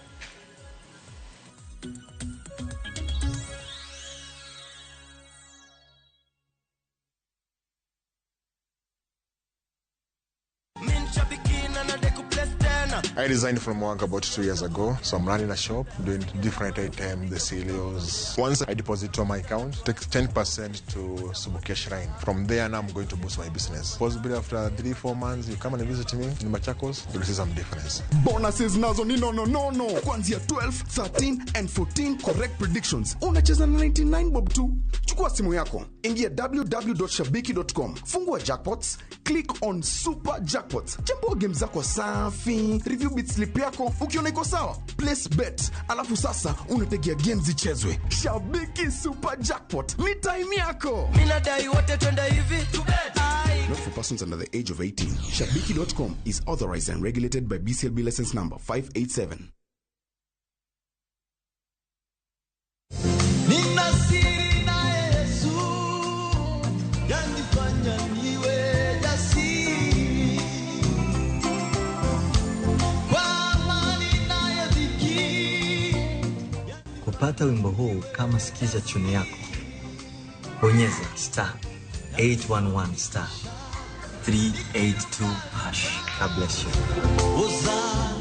I resigned from work about 2 years ago, so I'm running a shop doing different items, the cereals. Once I deposit to my account, take 10% to Subukia Shrine. From there, now I'm going to boost my business. Possibly after 3, 4 months, you come and visit me in Machakos, you'll see some difference. Bonuses nazo ni nono nono kuanzia 12, 13 and 14 correct predictions. Unacheza na 99 bob tu. Chukua simu yako, ingia www.shabiki.com, fungua jackpots, click on super jackpots, chambua game zako safi, review bet slip yako, ukiona iko sawa, place bet, alafu sasa unategea game zichezwe. Shabiki Super Jackpot ni time yako. Minadai wote twende hivi. Not for persons under the age of 18. Shabiki.com is authorized and regulated by BCLB license number 587. Nina siri na Yesu yanifanya niwe jasiri kwa amani nayo dhiki. Kupata wimbo huu kama sikiza tune yako, bonyeza star 811 star 382 hash. God bless you. Hosana.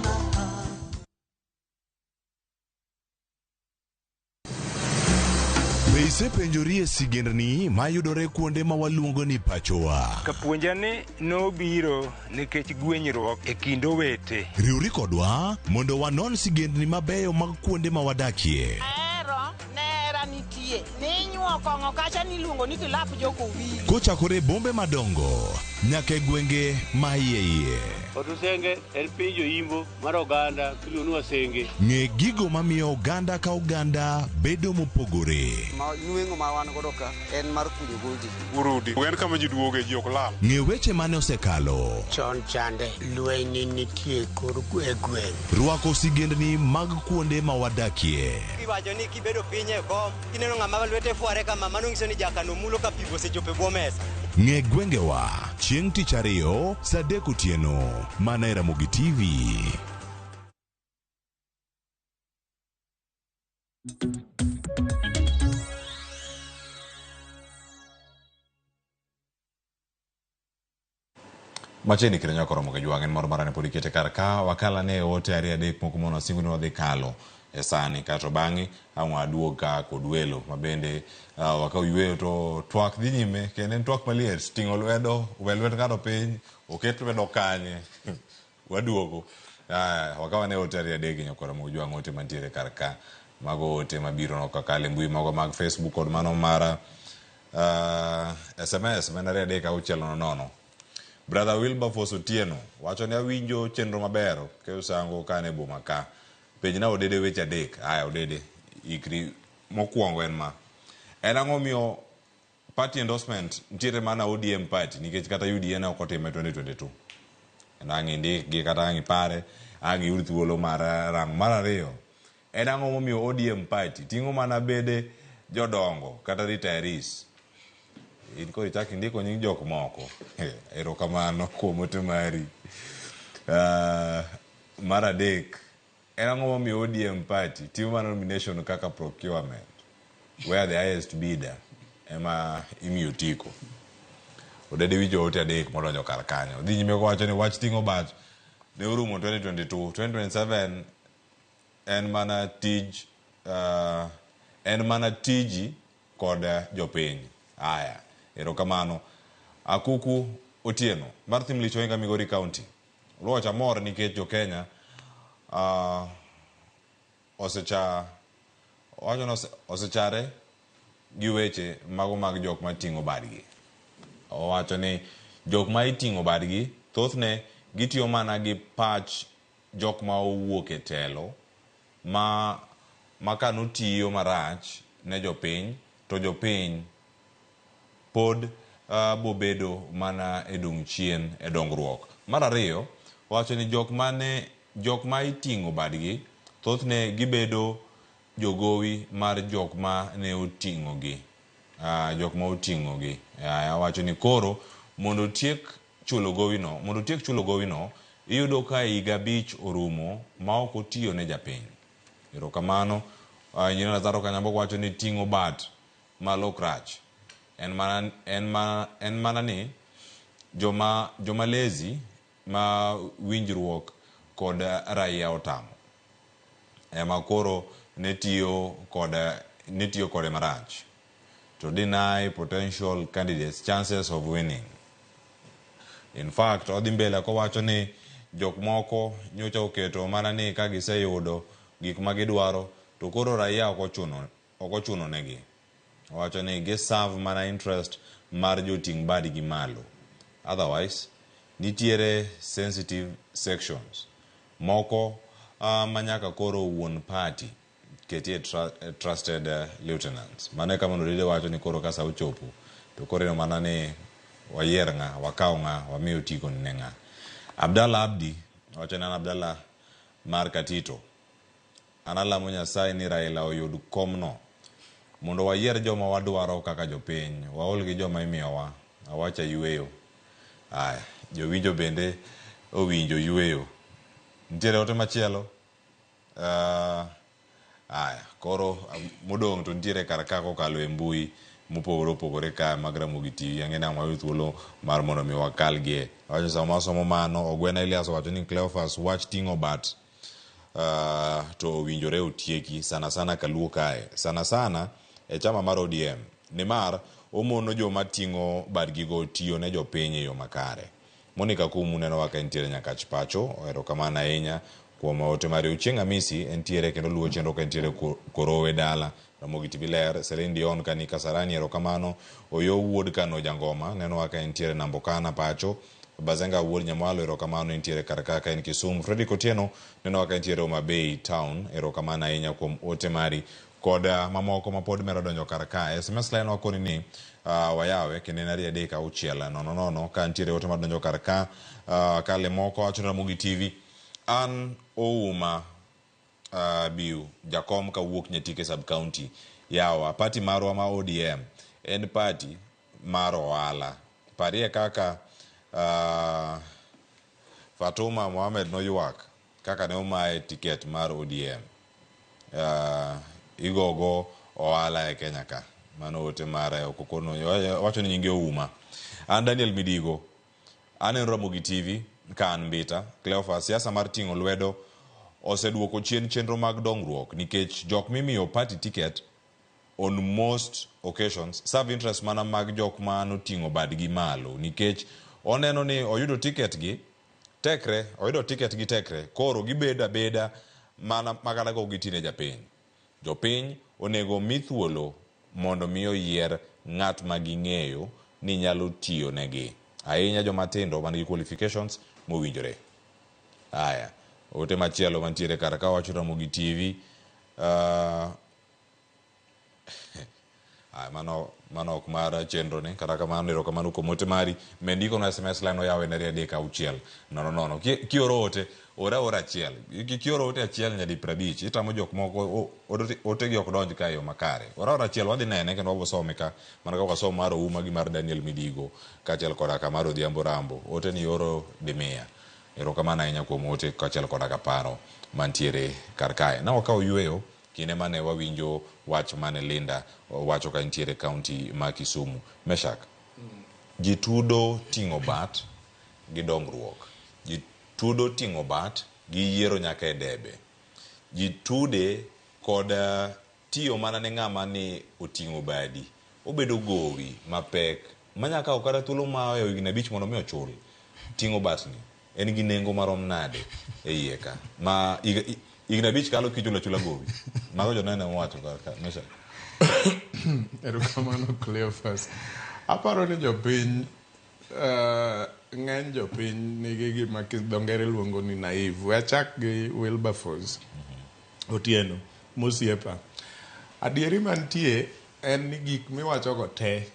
Be isepenjori e sigendni mayudore kuonde ma waluongo ni pachowa? Kapuonja ni nobiro nikech gwenyruok e kind owete. Riwri kodwa mondo wanon sigendni mabeyo mag kuonde ma wadakie. Ahero nera nitie ninyuo kong'o kacha niluongo ni kilap jokowili. Kochakore e bombe madongo nyaka e gwenge ma iye iye. Otusenge en piny joimbo mar oganda miluongo ni Wasenge. Ng'e gigo mamiyo oganda ka oganda bedo mopogore. Ma nweng'o ma wan godo ka en mar kunyo goldi. Urudi en kama ji duoge, ji ok lal. Ng'e weche mane osekalo. Chon chande lweny nitie kor e gweng'. Rwako sigendni mag kuonde ma wadakie. Iwacho ni kibedo piny e kom kineno ng'ama lwete fware kama, mano nyiso ni jakano mulo ka pi osechopo e bwo mesa. Ng'e gwengewa chieng' tich ariyo saa 3 otieno mana e Ramogi TV. Machiegni kendo nyaka oromo gi jwang' en moro marane pod ikete kar ka wakala ne ote ariyo adek moko mono singo ni wadhi kalo e sani kato bang'e ang' waduog ka kod welo mabende wakaw yweyo to twak dhi nyime kendo en twak maliet. Ting'o lwedo, we lwet ng'ato piny, oket lwedo kanye? Waduogo wakaw ane ote ariyo adek gi nyakora mogo jwang' ote mantiere kar ka. Mago ote mabiro no kakalo e mbui mago mag Facebook kod mano mar SMS ma en 23600. Brother Wilberforce Otieno wacho ni awinjo chenro maber keyo sango ka an e boma ka. Penjna Odede weche adek. Aya Odede, ikri. Mokwongo en ma. En ang'o miyo party endorsement nitiere mana ODM party nikech kata UDA ne ok otime 2022? En ang' indikgi kata ang' ipare, ang' iyud thuolo mar rango. Mar ariyo, en ang'o momiyo ODM party ting'o mana bede jodongo kata retirees? In koro ichak indiko nying jok moko. Erokamano kuom ote mari. Mar adek, en ang'o momiyo ODM party timo mana nomination kaka procurement where the highest bidder ema imiyo otiko? Odede winjo ote adek modonjo kar kanyo. Dhi nyime kowacho ni wach ting'o bat ne orumo 2022, 2027 en mana tij en mana tiji kod jopiny. Aya, erokamano. Akuku Otieno mar Thimlich Ohinga, Migori County. Oluoch amor nikech jo Kenya osecha owacho ni osechare gi weche mago mag jok mating'o badgi. Owacho ni jok ma iting'o badgi thothne gitiyo mana gi pach jok ma owuok e telo ma kanotiyo marach ne jopiny to jopiny pod bobedo mana e dong' chien e dongruok. Mar ariyo, owacho ni jok ma iting'o badgi thothne gibedo jogowi mar jok ma ne oting'o gi. Jok ma oting'o gi. Owacho ni koro mondo otiek chulo gowi no, mondo otiek chulo gowi no, iyudo ka higa 5 orumo ma ok otiyo ne japiny. Erokamano. Engineer Lazaro Kanyambogo wacho ni ting'o bat malo ok rach. En mana ni joma lazy ma winjruok kod kod raia otamo ema koro ne tiyo kod ne tiyo kode marach to deny potential candidates chances of winning. In fact, odhi mbele kowacho ni jok moko nyocha oketo mana ni ka giseyudo gik ma gidwaro to koro raia ok ochuno ok ochuno negi. Owacho ni gi serve mana interest mar joting' badgi malo. Otherwise, nitiere sensitive sections moko uh, ma nyaka koro wuon party ketie tra, trusted uh, lieutenants. Mano e kama Odede wacho ni koro ka sa ochopo to koro ineno mana ni wayier ng'a, wakaw ng'a, wami otiko ne ng'a. Abdalla Abdi wacho ni an Abdalla mar Katito. An alamo Nyasaye ni Raila oyud komno mondo wayier joma wadwaro kaka jopiny, waol gi joma imiyowa. Awacha yueyo. Aya, jowinjo bende owinjo yueyo. Nitiere ote machielo? Uh, aya, koro modong' to nitiere kar ka kokalo e mbui mopogore opogore ka mag Ramogi TV. Ang'e ni ang' wayud thuolo mar mondo mi wakalgie. Awacho sama wasomo mano, Ogwena Elias owacho ni Cleophas wach ting'o bat uh, to owinjore otieki sana sana kaluo kae sana sana e chama mar ODM nimar omono joma ting'o badgigo tiyo ne jopiny e yo makare. Monica Kumu nenowa ka entiere Nyakach pacho, erokamano ahinya kuom ote mari. Ochieng' Amisi entiere kendo luwo chenro ka entiere Korowe dala. Ramogi TV ler, Celine Dion kani Kasarani erokamano. Oyo wuod Kano Jangoma nenowa ka entiere Nambokana pacho. Bazenga wuod Nyamwalo erokamano entiere kar ka ka en Kisumu. Fredrick Otieno nenowa ka entiere Homa Bay town erokamano ahinya kuom ote mari kod ah, mamoko ma pod medo donjo kar ka. SMS line wakoni ni uh, wayawe kendo en ariyo adek auchiel nono nono ka nitiere ote madonjo kar ka uh, kale moko wacho ni Ramogi TV an Ouma uh, Biu jakom kawuok Nyatike sub county yawa party marwa ma ODM en party mar ohala parie kaka uh, Fatuma Mohamed noywak kaka ne omaye tiket mar ODM. Uh, igogo ohala e Kenya ka. Mano ote mare ok okono wacho ni nyinge Ouma. An Daniel Midigo. Aneno Ramogi TV ka an Mbita. Cleophas, siasa mar ting'o lwedo oseduoko chien chenro mag dongruok nikech jok mimiyo party ticket on most occasions serve interest mana mag jok ma noting'o badgi malo nikech oneno ni oyudo ticket gi tekre oyudo ticket gi tekre koro gibedo abeda mana makata ka ok gitine japiny. Jopiny onego omi thuolo mondo mi oyier ng'at ma ging'eyo ni nyalo tiyo negi, ahinya joma tindo man gi qualifications mowinjore. Aya, ote machielo mantiere kar ka wacho Ramogi TV, uh, Aya, mano mano ok mar chenro ni kata kamano erokamano kuom ote mari med ndiko sms line oyaw en ariyo adek auchiel nono nono Ki- kioro ote ora ora achiel Ki- kioro ote achiel nyadi 50 itamo jok moko o- ote- otegi ok donj ka e yo makare ora ora achiel wadhi nene kendo wabosome ka mana kaka wasomo mar Ouma gi mar Daniel Midigo kaachiel koda ka mar Odhiambo Rambo ote ni oro dimiya erokamano ahinya kuom ote kaachiel koda ka paro mantiere kar kae na wakawo yueyo Kinde mane wawinjo wach mane Linda wacho ka entiere county ma Kisumu. Meshack, ji tudo ting'o bat gi dongruok. Ji tudo ting'o bat gi yiero nyaka e debe. Ji tude kod tiyo mana ne ng'ama ni oting'o badi. Obedo gowi mapek manya kawo kata thuolo ma ohewo higni abich mondo mi ochul. Ting'o batni en gi nengo marom nade e iye ka ma higni abich kalo kichulo achula gowi mago joneno mowacho ka ka Meshack. Erokamano Cleophas. Aparo ni jopiny uh, ng'eny jopiny nigi gima dho ngere luongo ni naive. We achak gi Wilberforce Otieno mosiepa. Adieri mantie en ni gik miwachogo te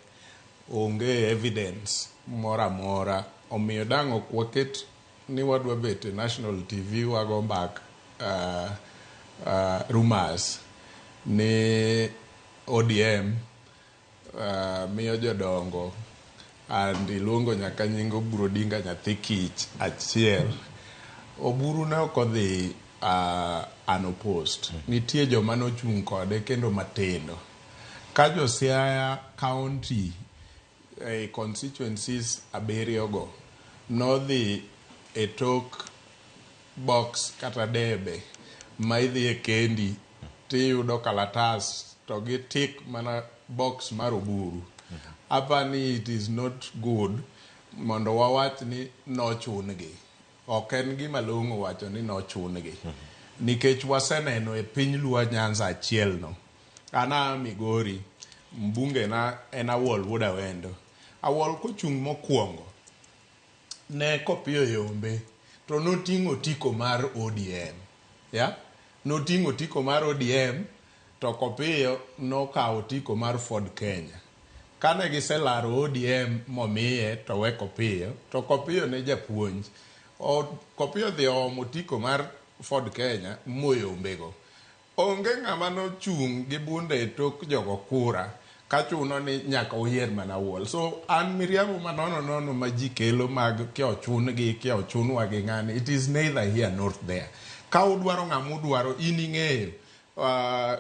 onge evidence moro amora omiyo dang' ok waket ni wadwa bet e national TV wago mbak uh, uh, rumors ni ODM uh, miyo jodongo and iluongo nyaka nying Oburu Odinga nyathi kich achiel. Oburu ne ok odhi uh, unopposed. Nitie joma nochung' kode kendo matindo. Ka jo Siaya County e constituencies abiriyo go nodhi e tok box kata debe ma idhiye kendi tiyudo kalatas to gi tick mana box mar Oburu. Apani it is not good mondo wawach ni nochun-gi. Ok en gima long'o wacho ni nochun-gi. Nikech waseneno e piny Luo Nyanza achiel no. An aa Migori, mbunge na en Awol wuod Awendo. Awol kochung' mokwongo, ne Kopiyo yombe to noting'o otiko mar ODM. Yeah? Noting'o otiko mar ODM to Kopiyo nokawo otiko mar Ford Kenya. Kane giselaro ODM momiye to we Kopiyo, to Kopiyo ne japuonj. O, Kopiyo odhi oomo otiko mar Ford Kenya moyombego. Onge ng'ama nochung' gi bunde e tok jogo kura kachuno ni nyaka uyier mana Awuol. So an miriambo manono nono ma ji kelo mag kia ochun gi kia ochunwa gi ng'ani, it is neither here nor there. Ka udwaro ng'ama udwaro, in ing'eyo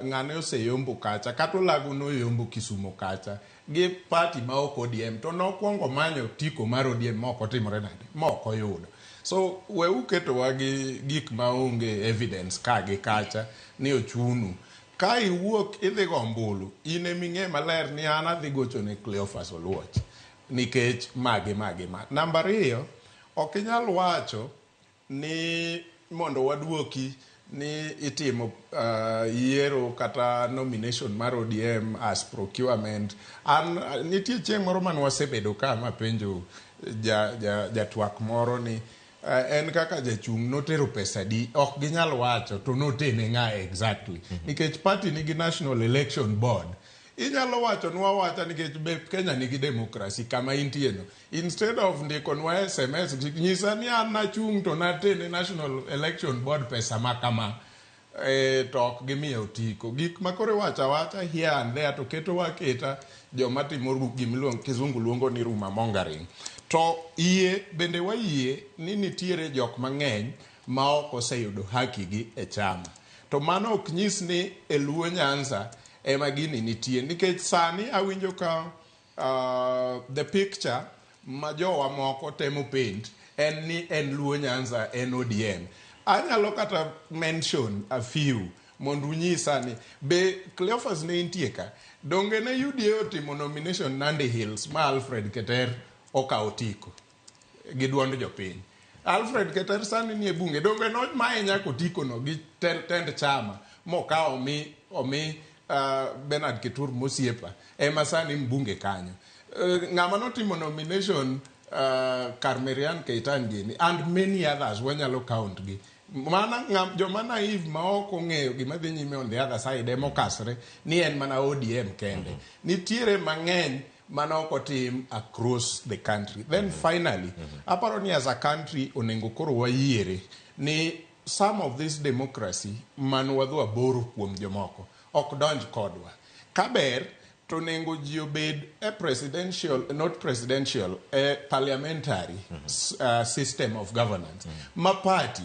ng'ane oseyombo kacha kata Olago noyombo Kisumo kacha gi party ma ok ODM to nokwongo manyo otiko mar ODM ma ok otimore nade ma ok oyudo. So we uketowa gi gik ma onge evidence ka gi kacha ni ochunu. Ka iwuok idhi go ombulu, in eming'e maler ni an adhi gocho ne Cleophas Oluoch nikech ma gi ma gi ma. Namba ariyo, ok inyal wacho ni mondo waduoki ni itimo yiero kata nomination mar ODM as procurement. An nitie chieng' moro mane wasebedo ka mapenjo jatwak moro ni en kaka jachung' notero pesa di, ok ginyal wacho to notene ng'a exactly. Nikech party nigi National Election Board. Inyalo wacho nwa wacha nikech be Kenya nigi democracy kama intie no. Instead of ndiko nwa SMS, nyisa ni an nachung' to natene National Election Board pesa ma kama. To ok gimiyo otiko. Gik ma koro iwacho awacha here and there to ketowa aketa joma timo gima kizungu luongo ni rumor mongering. To yie bende wayie ni nitiere jok mang'eny ma ok oseyudo haki gi e chama. To mano ok nyis ni e Luo Nyanza ema gini nitie. Nikech sani awinjo ka the picture ma jowa moko temo paint en ni en Luo Nyanza en ODM. Anyalo kata mention a few mondo unyisa ni be Cleophas ne nitie ka. Donge ne UDA otimo nomination Nandi Hills ma Alfred Keter okawo otiko gi duond jopiny. Alfred Keter sani nie bunge. Donge nomaye nyaka otiko no gi tend chama mokawo omi Bernard Kitur mosiepa ema sani mbunge kanyo. Ng'ama notimo nomination kar Marianne Keitan gini and many others wanyalo count gi. Mana joma naive ma ok ong'eyo gima dhi nyime on the other side emokasre ni en mana ODM kende. Nitiere mang'eny mane ok otim across the country. Then finally, aparo ni as a country onego koro wayiere ni some of this democracy man wadhi aboro kuom jomoko ok donj kodwa. Kaber to onego ji obed e presidential, not presidential, e parliamentary system of governance. Ma party,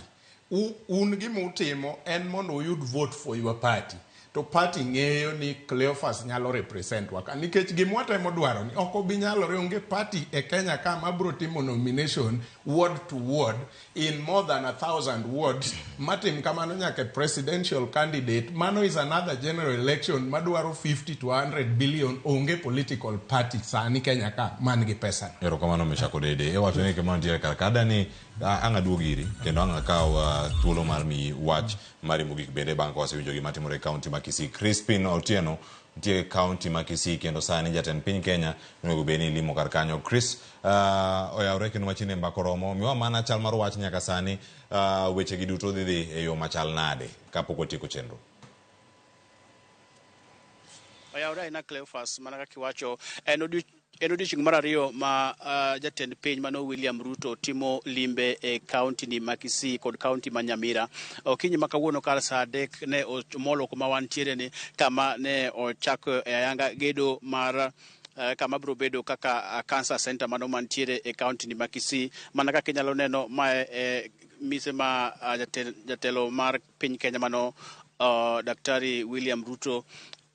un gima utimo en mondo uyud vote for your party. To party ng'eyo ni Cleophas nyalo represent wa ka. Nikech gima watemo dwaro ni ok obi nyalore, onge party e Kenya ka mabro timo nomination ward to ward in more than 1,000 wards. Matim kamano nyaka presidential candidate. Mano is another general election madwaro 50 to 100 billion. Onge political party sani Kenya ka man gi pesa. Erokamano Meshak Odede. Iwacho ni gima nitiere kar ka dani ang' aduog iri kendo ang' akaw thuolo mar miyi wach mari mogik bende bang' ka wasewinjo gima timore e kaunti ma Kisii. Crispin Otieno nitie e kaunti ma Kisii kendo sani jatend piny Kenya onego bed ni limo kar kanyo. Chris oyawre kendo machiegni mbaka oromo. Miwa mana chal mar wach nyaka sani weche gi duto dhi dhi e yo machal nade kapok watieko chenro. Oyawre ahinya Cleophas, mana kaka iwacho, en odiochieng' mar ariyo ma jatend piny mano William Ruto timo limbe e kaunti ni ma Kisii kod kaunti ma Nyamira. Okinyi ma kawuono kar saa 3 ne omolo kuma wantiere ni, kama ne ochako e ayanga gedo mar kama biro bedo kaka cancer center mano mantiere e kaunti ni ma Kisii. Mana kaka inyalo neno mae e mise ma jatelo mar piny Kenya mano Daktari William Ruto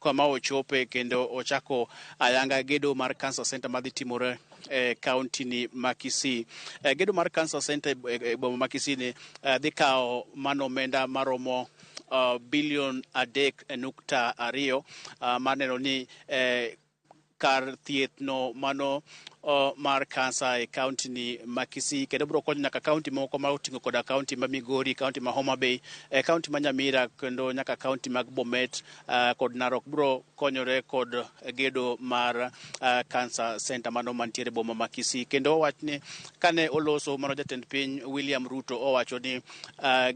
kama ochope kendo ochako ayanga gedo mar cancer center madhi timore e kaunti ni ma Kisii. Gedo mar Cancer Center e boma ma Kisii ni dhi kawo mano omenda maromo bilion 3.2, mar neno ni kar thieth no mano mar kansa e kaunti ni ma Kisii, kendo biro konyo nyaka kaunti moko ma oting'o koda kaunti ma Migori, kaunti ma Homa Bay, kaunti ma Nyamira, kendo nyaka kaunti mag Bomet kod Narok biro konyore kod gedo mar Cancer Center mano mantiere boma ma Kisii. Kendo owach ni kane oloso mano jatend piny William Ruto owacho ni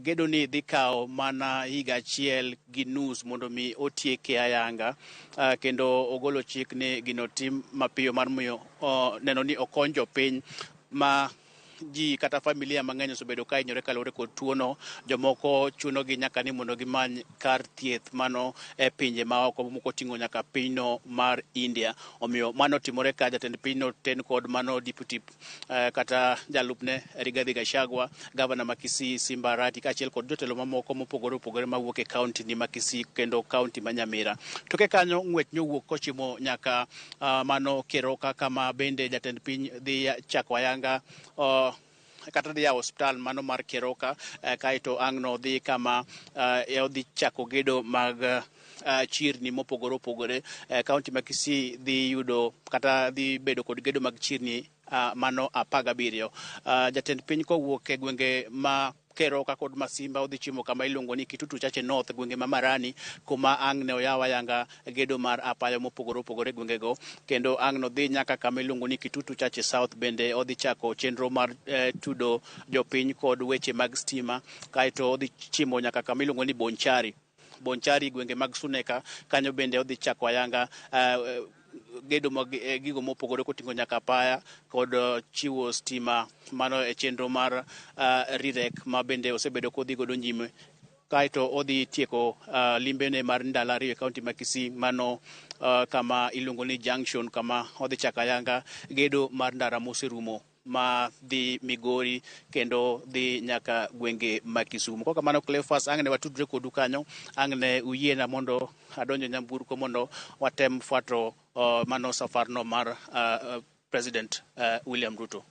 gedo ni dhi kawo mana higa 1.5 mondo mi otieke ayanga, kendo ogolo chik ni gino tim mapiyo mar miyo neno ni okony jopiny ma ji kata familia mang'eny osebedo ka hinyore kaluwore kod tuono. Jomoko chunogi nyaka ni mondo gimany kar thieth mano e pinje maoko, moko oting'o nyaka pinyno mar India. Omiyo mano timore ka jatend pinyno ten kod mano deputy kata jalupne Rigathi Gachagua, gavana ma Kisii Simba Arati, kaachiel kod jotelo mamoko mopogore opogore mawuok e kaunti ni ma Kisii kendo kaunti ma Nyamira. Toke kanyo ng'wech nyowuok kochimo nyaka mano Keroka, kama bende jatend piny dhi chako ayanga kata dhi yawo osiptal mano mar Keroka, kaeto ang' no dhi kama odhi chako gedo mag chirni mopogore opogore. Kaunti ma Kisii dhi yudo kata dhi bedo kod gedo mag chirni mano 17. Jatend piny kowuok e gwenge ma Keroka kod Masimba odhi chimo kama iluongo ni Kitutu Chache North, gwenge ma Marani, kuma ang' ne oyaw ayanga gedo mar apaya mopogore opogore e gwengego, kendo ang' no dhi nyaka kama iluongo ni Kitutu Chache South, bende odhi chako chenro mar tudo jopiny kod weche mag stima, kaeto odhi chimo nyaka kama iluongo ni Bonchari. Bonchari gwenge mag Suneka, kanyo bende odhi chako ayanga gedo mag gigo mopogore koting'o nyaka apaya kod chiwo stima, mano e chenro mar RIREC ma bende osebedo kodhi godo nyime. Kaeto odhi tieko limbene mar ndalo 2 e kaunti ma Kisii, mano kama iluongo ni Junction, kama odhi chako ayanga gedo mar ndara moserumo ma dhi Migori kendo dhi nyaka gwenge ma Kisumu. Kok kamano Cleophas, ang' ne watudre kodu kanyo, ang' ne uyiena mondo adonjo nyamburko mondo watem fuato mano safarno mar President William Ruto.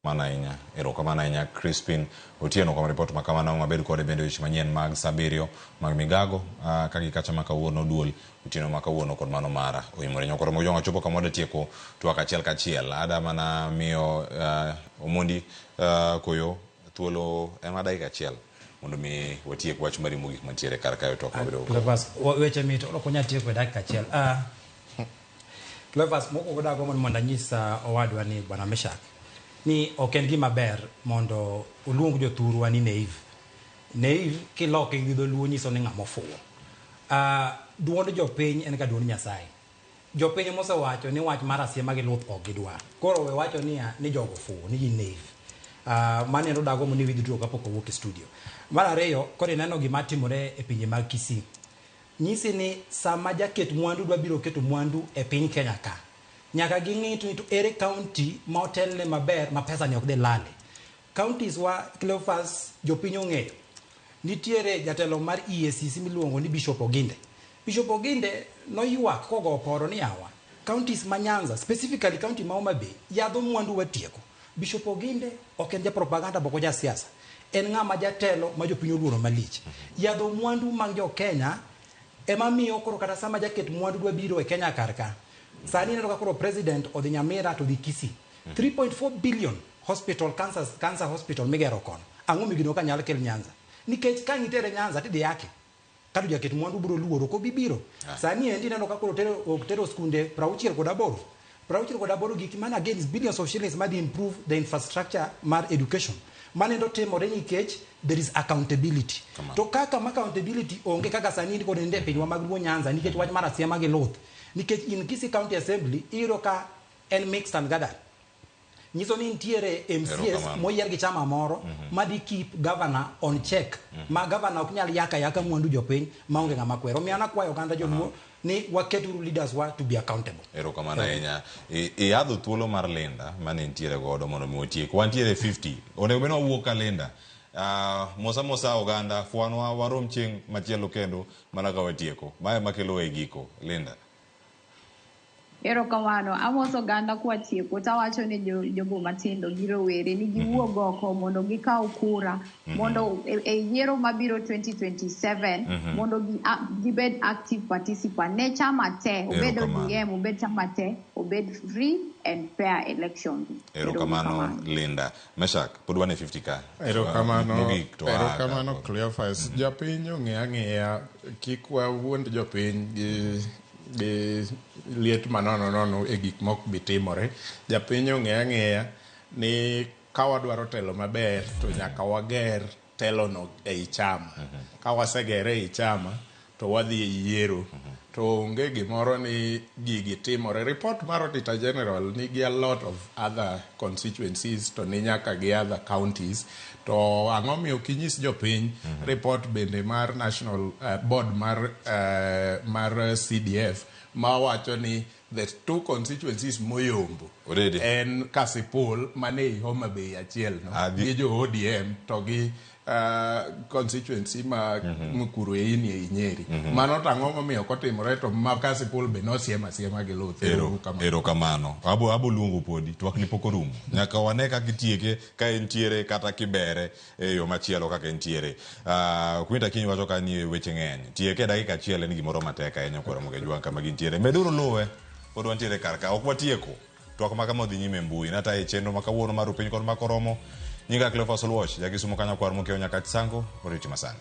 Mano ahinya, erokamano ahinya Crispin Otieno kuom ripot ma kamano. Wabed kode bende weche manyien mag saa 7 mag migago ka gi kacha ma kawuono duol otieno ma kawuono kod mano mara oimore nyokoro mojong chopo kama wadatieko twak achiel kachiel. Ada mana miyo Omondi koyo thuolo en ma dakika achiel mondo mi watiek wach mari mogik mantiere kar kae twak mabedo. Cleophas, weche mit ok wanyal tieko e dakika achiel. Cleophas, mokwongo dago mondo anyis owadwa ni Bwana Meshak ni ok en gima ber mondo oluong jothurwa ni naive. Naive kiloke gi dholuo nyiso ni ng'ama ofuwo. Duond jopiny en ka duond Nyasaye. Jopiny mosewacho ni wach mar asiema gi luth ok gidwar. Koro we wacho niya ni jogo ofuwo, ni gin naive. Mano endo dago mondo iwinj duto kapok owuok e studio. Mar ariyo, koro ineno gima timore e pinje mag Kisii. Nyisi ni sama jaket mwandu dwa biro keto mwandu e piny Kenya ka, nyaka ging'i to ere county ma otelne maber ma pesa ni ok dhi lale. Counties wa Cleophas jopiny ong'eyo. Nitiere jatelo mar EACC miluongo ni Bishop Oginde. Bishop Oginde noywak kogo poro ni yawa counties ma Nyanza, specifically county ma Homa Bay, yadho mwandu watieko. Bishop Oginde ok en ja propaganda boko ja siasa. En ng'ama jatelo ma jopiny oluoro malich. Yadho mwandu mag jo Kenya ema miyo koro kata sama jaket mwandu dwa biro e Kenya kar ka. Sani ineno ka koro president odhi Nyamira to dhi Kisii. 3.4 billion hospital, cancer hospital migero kono. Ang'o migino ka nyalo kel Nyanza? Nikech ka ngitere Nyanza tidhi yake. Kata jaket mwandu biro luoro ok obi biro. Sani endi ineno ka koro tero skunde 68. 68 gik mana again is billions of shillings ma dhi improve the infrastructure mar education. Mano endo timore nikech there is accountability. To kaka ma accountability onge kaka sani kod nende pinywa mag Luo Nyanza nikech wach mar asiema gi luth. Nikech in Kisii County Assembly iyudo ka en mixed and gathered. Nyiso ni nitiere MCAs moyier gi chama moro ma dhi keep governor on check. Ma governor ok nyal yaka yaka mwandu jopiny maonge ng'ama kwero. Omiyo an akwayo oganda joluo ni waketuru leaders wa to be accountable. Erokamano ahinya. Iyadho thuolo mar Linda mane nitiere godo mondo mi watiek. Wantiere 50. Onego bed ni wawuok ka Linda. Mosa mosa oganda fwanwa warom chieng' machielo kendo mana ka watieko. Mae makelo e giko. Linda. Erokamano. Amoso oganda kwatieko tawacho ne jogo matindo gi rowere ni giwuog oko mondo gikaw kura mondo e yiero mabiro 2027 mondo gibed active participant ne chama te, obed Erokamano. ODM, obed chama te, obed free and fair election. Erokamano Linda. Meshak, pod wan e 50 ka. Erokamano, Mogik to waa ka. erokamano Cleophas. Jopiny ong'e ang'eya, kik wawuond jopiny gi liet manono nono e gik mok bi timore. Japiny ong'e ang'eya ni ka wadwaro telo maber to nyaka wager telono ei chama. Ka wasegere ei chama to wadhi e yiero. To onge gimoro ni gigi timore. Report mar Auditor General nigi a lot of other constituencies to ni nyaka gi other counties. To ang'o miyo ok inyis jopiny report bende mar National Board mar CDF mawacho ni the two constituencies moyombo en Kasipul mane ei Homa Bay achiel no gi jo ODM to gi constituency ma Mukurweini ei Nyeri. Mano to ang'o momiyo ok otimore to ma Kasipul be nosiem asiema gi luth. Erokamano. Abo luongo podi, twak ni pok orumo. Nyaka wane kaka itieke ka entiere kata kibere e yo machielo kaka entiere. Quinta Kiny wacho ka ni weche ng'eny. Tieke e dakika achiel en gimoro matek ahinya kuom Ramogi Ajwang' kama gintiere. Meduru luwe, pod wantiere kar ka. Ok watieko. Twak ma kama odhi nyime e mbui. Natayo e chenro ma kawuono mar Rupiny kod Makoromo. Nyinga Cleophas Oluoch, jakisumo kanyo kwar mokiewo Nyakach Sango, oriti masani.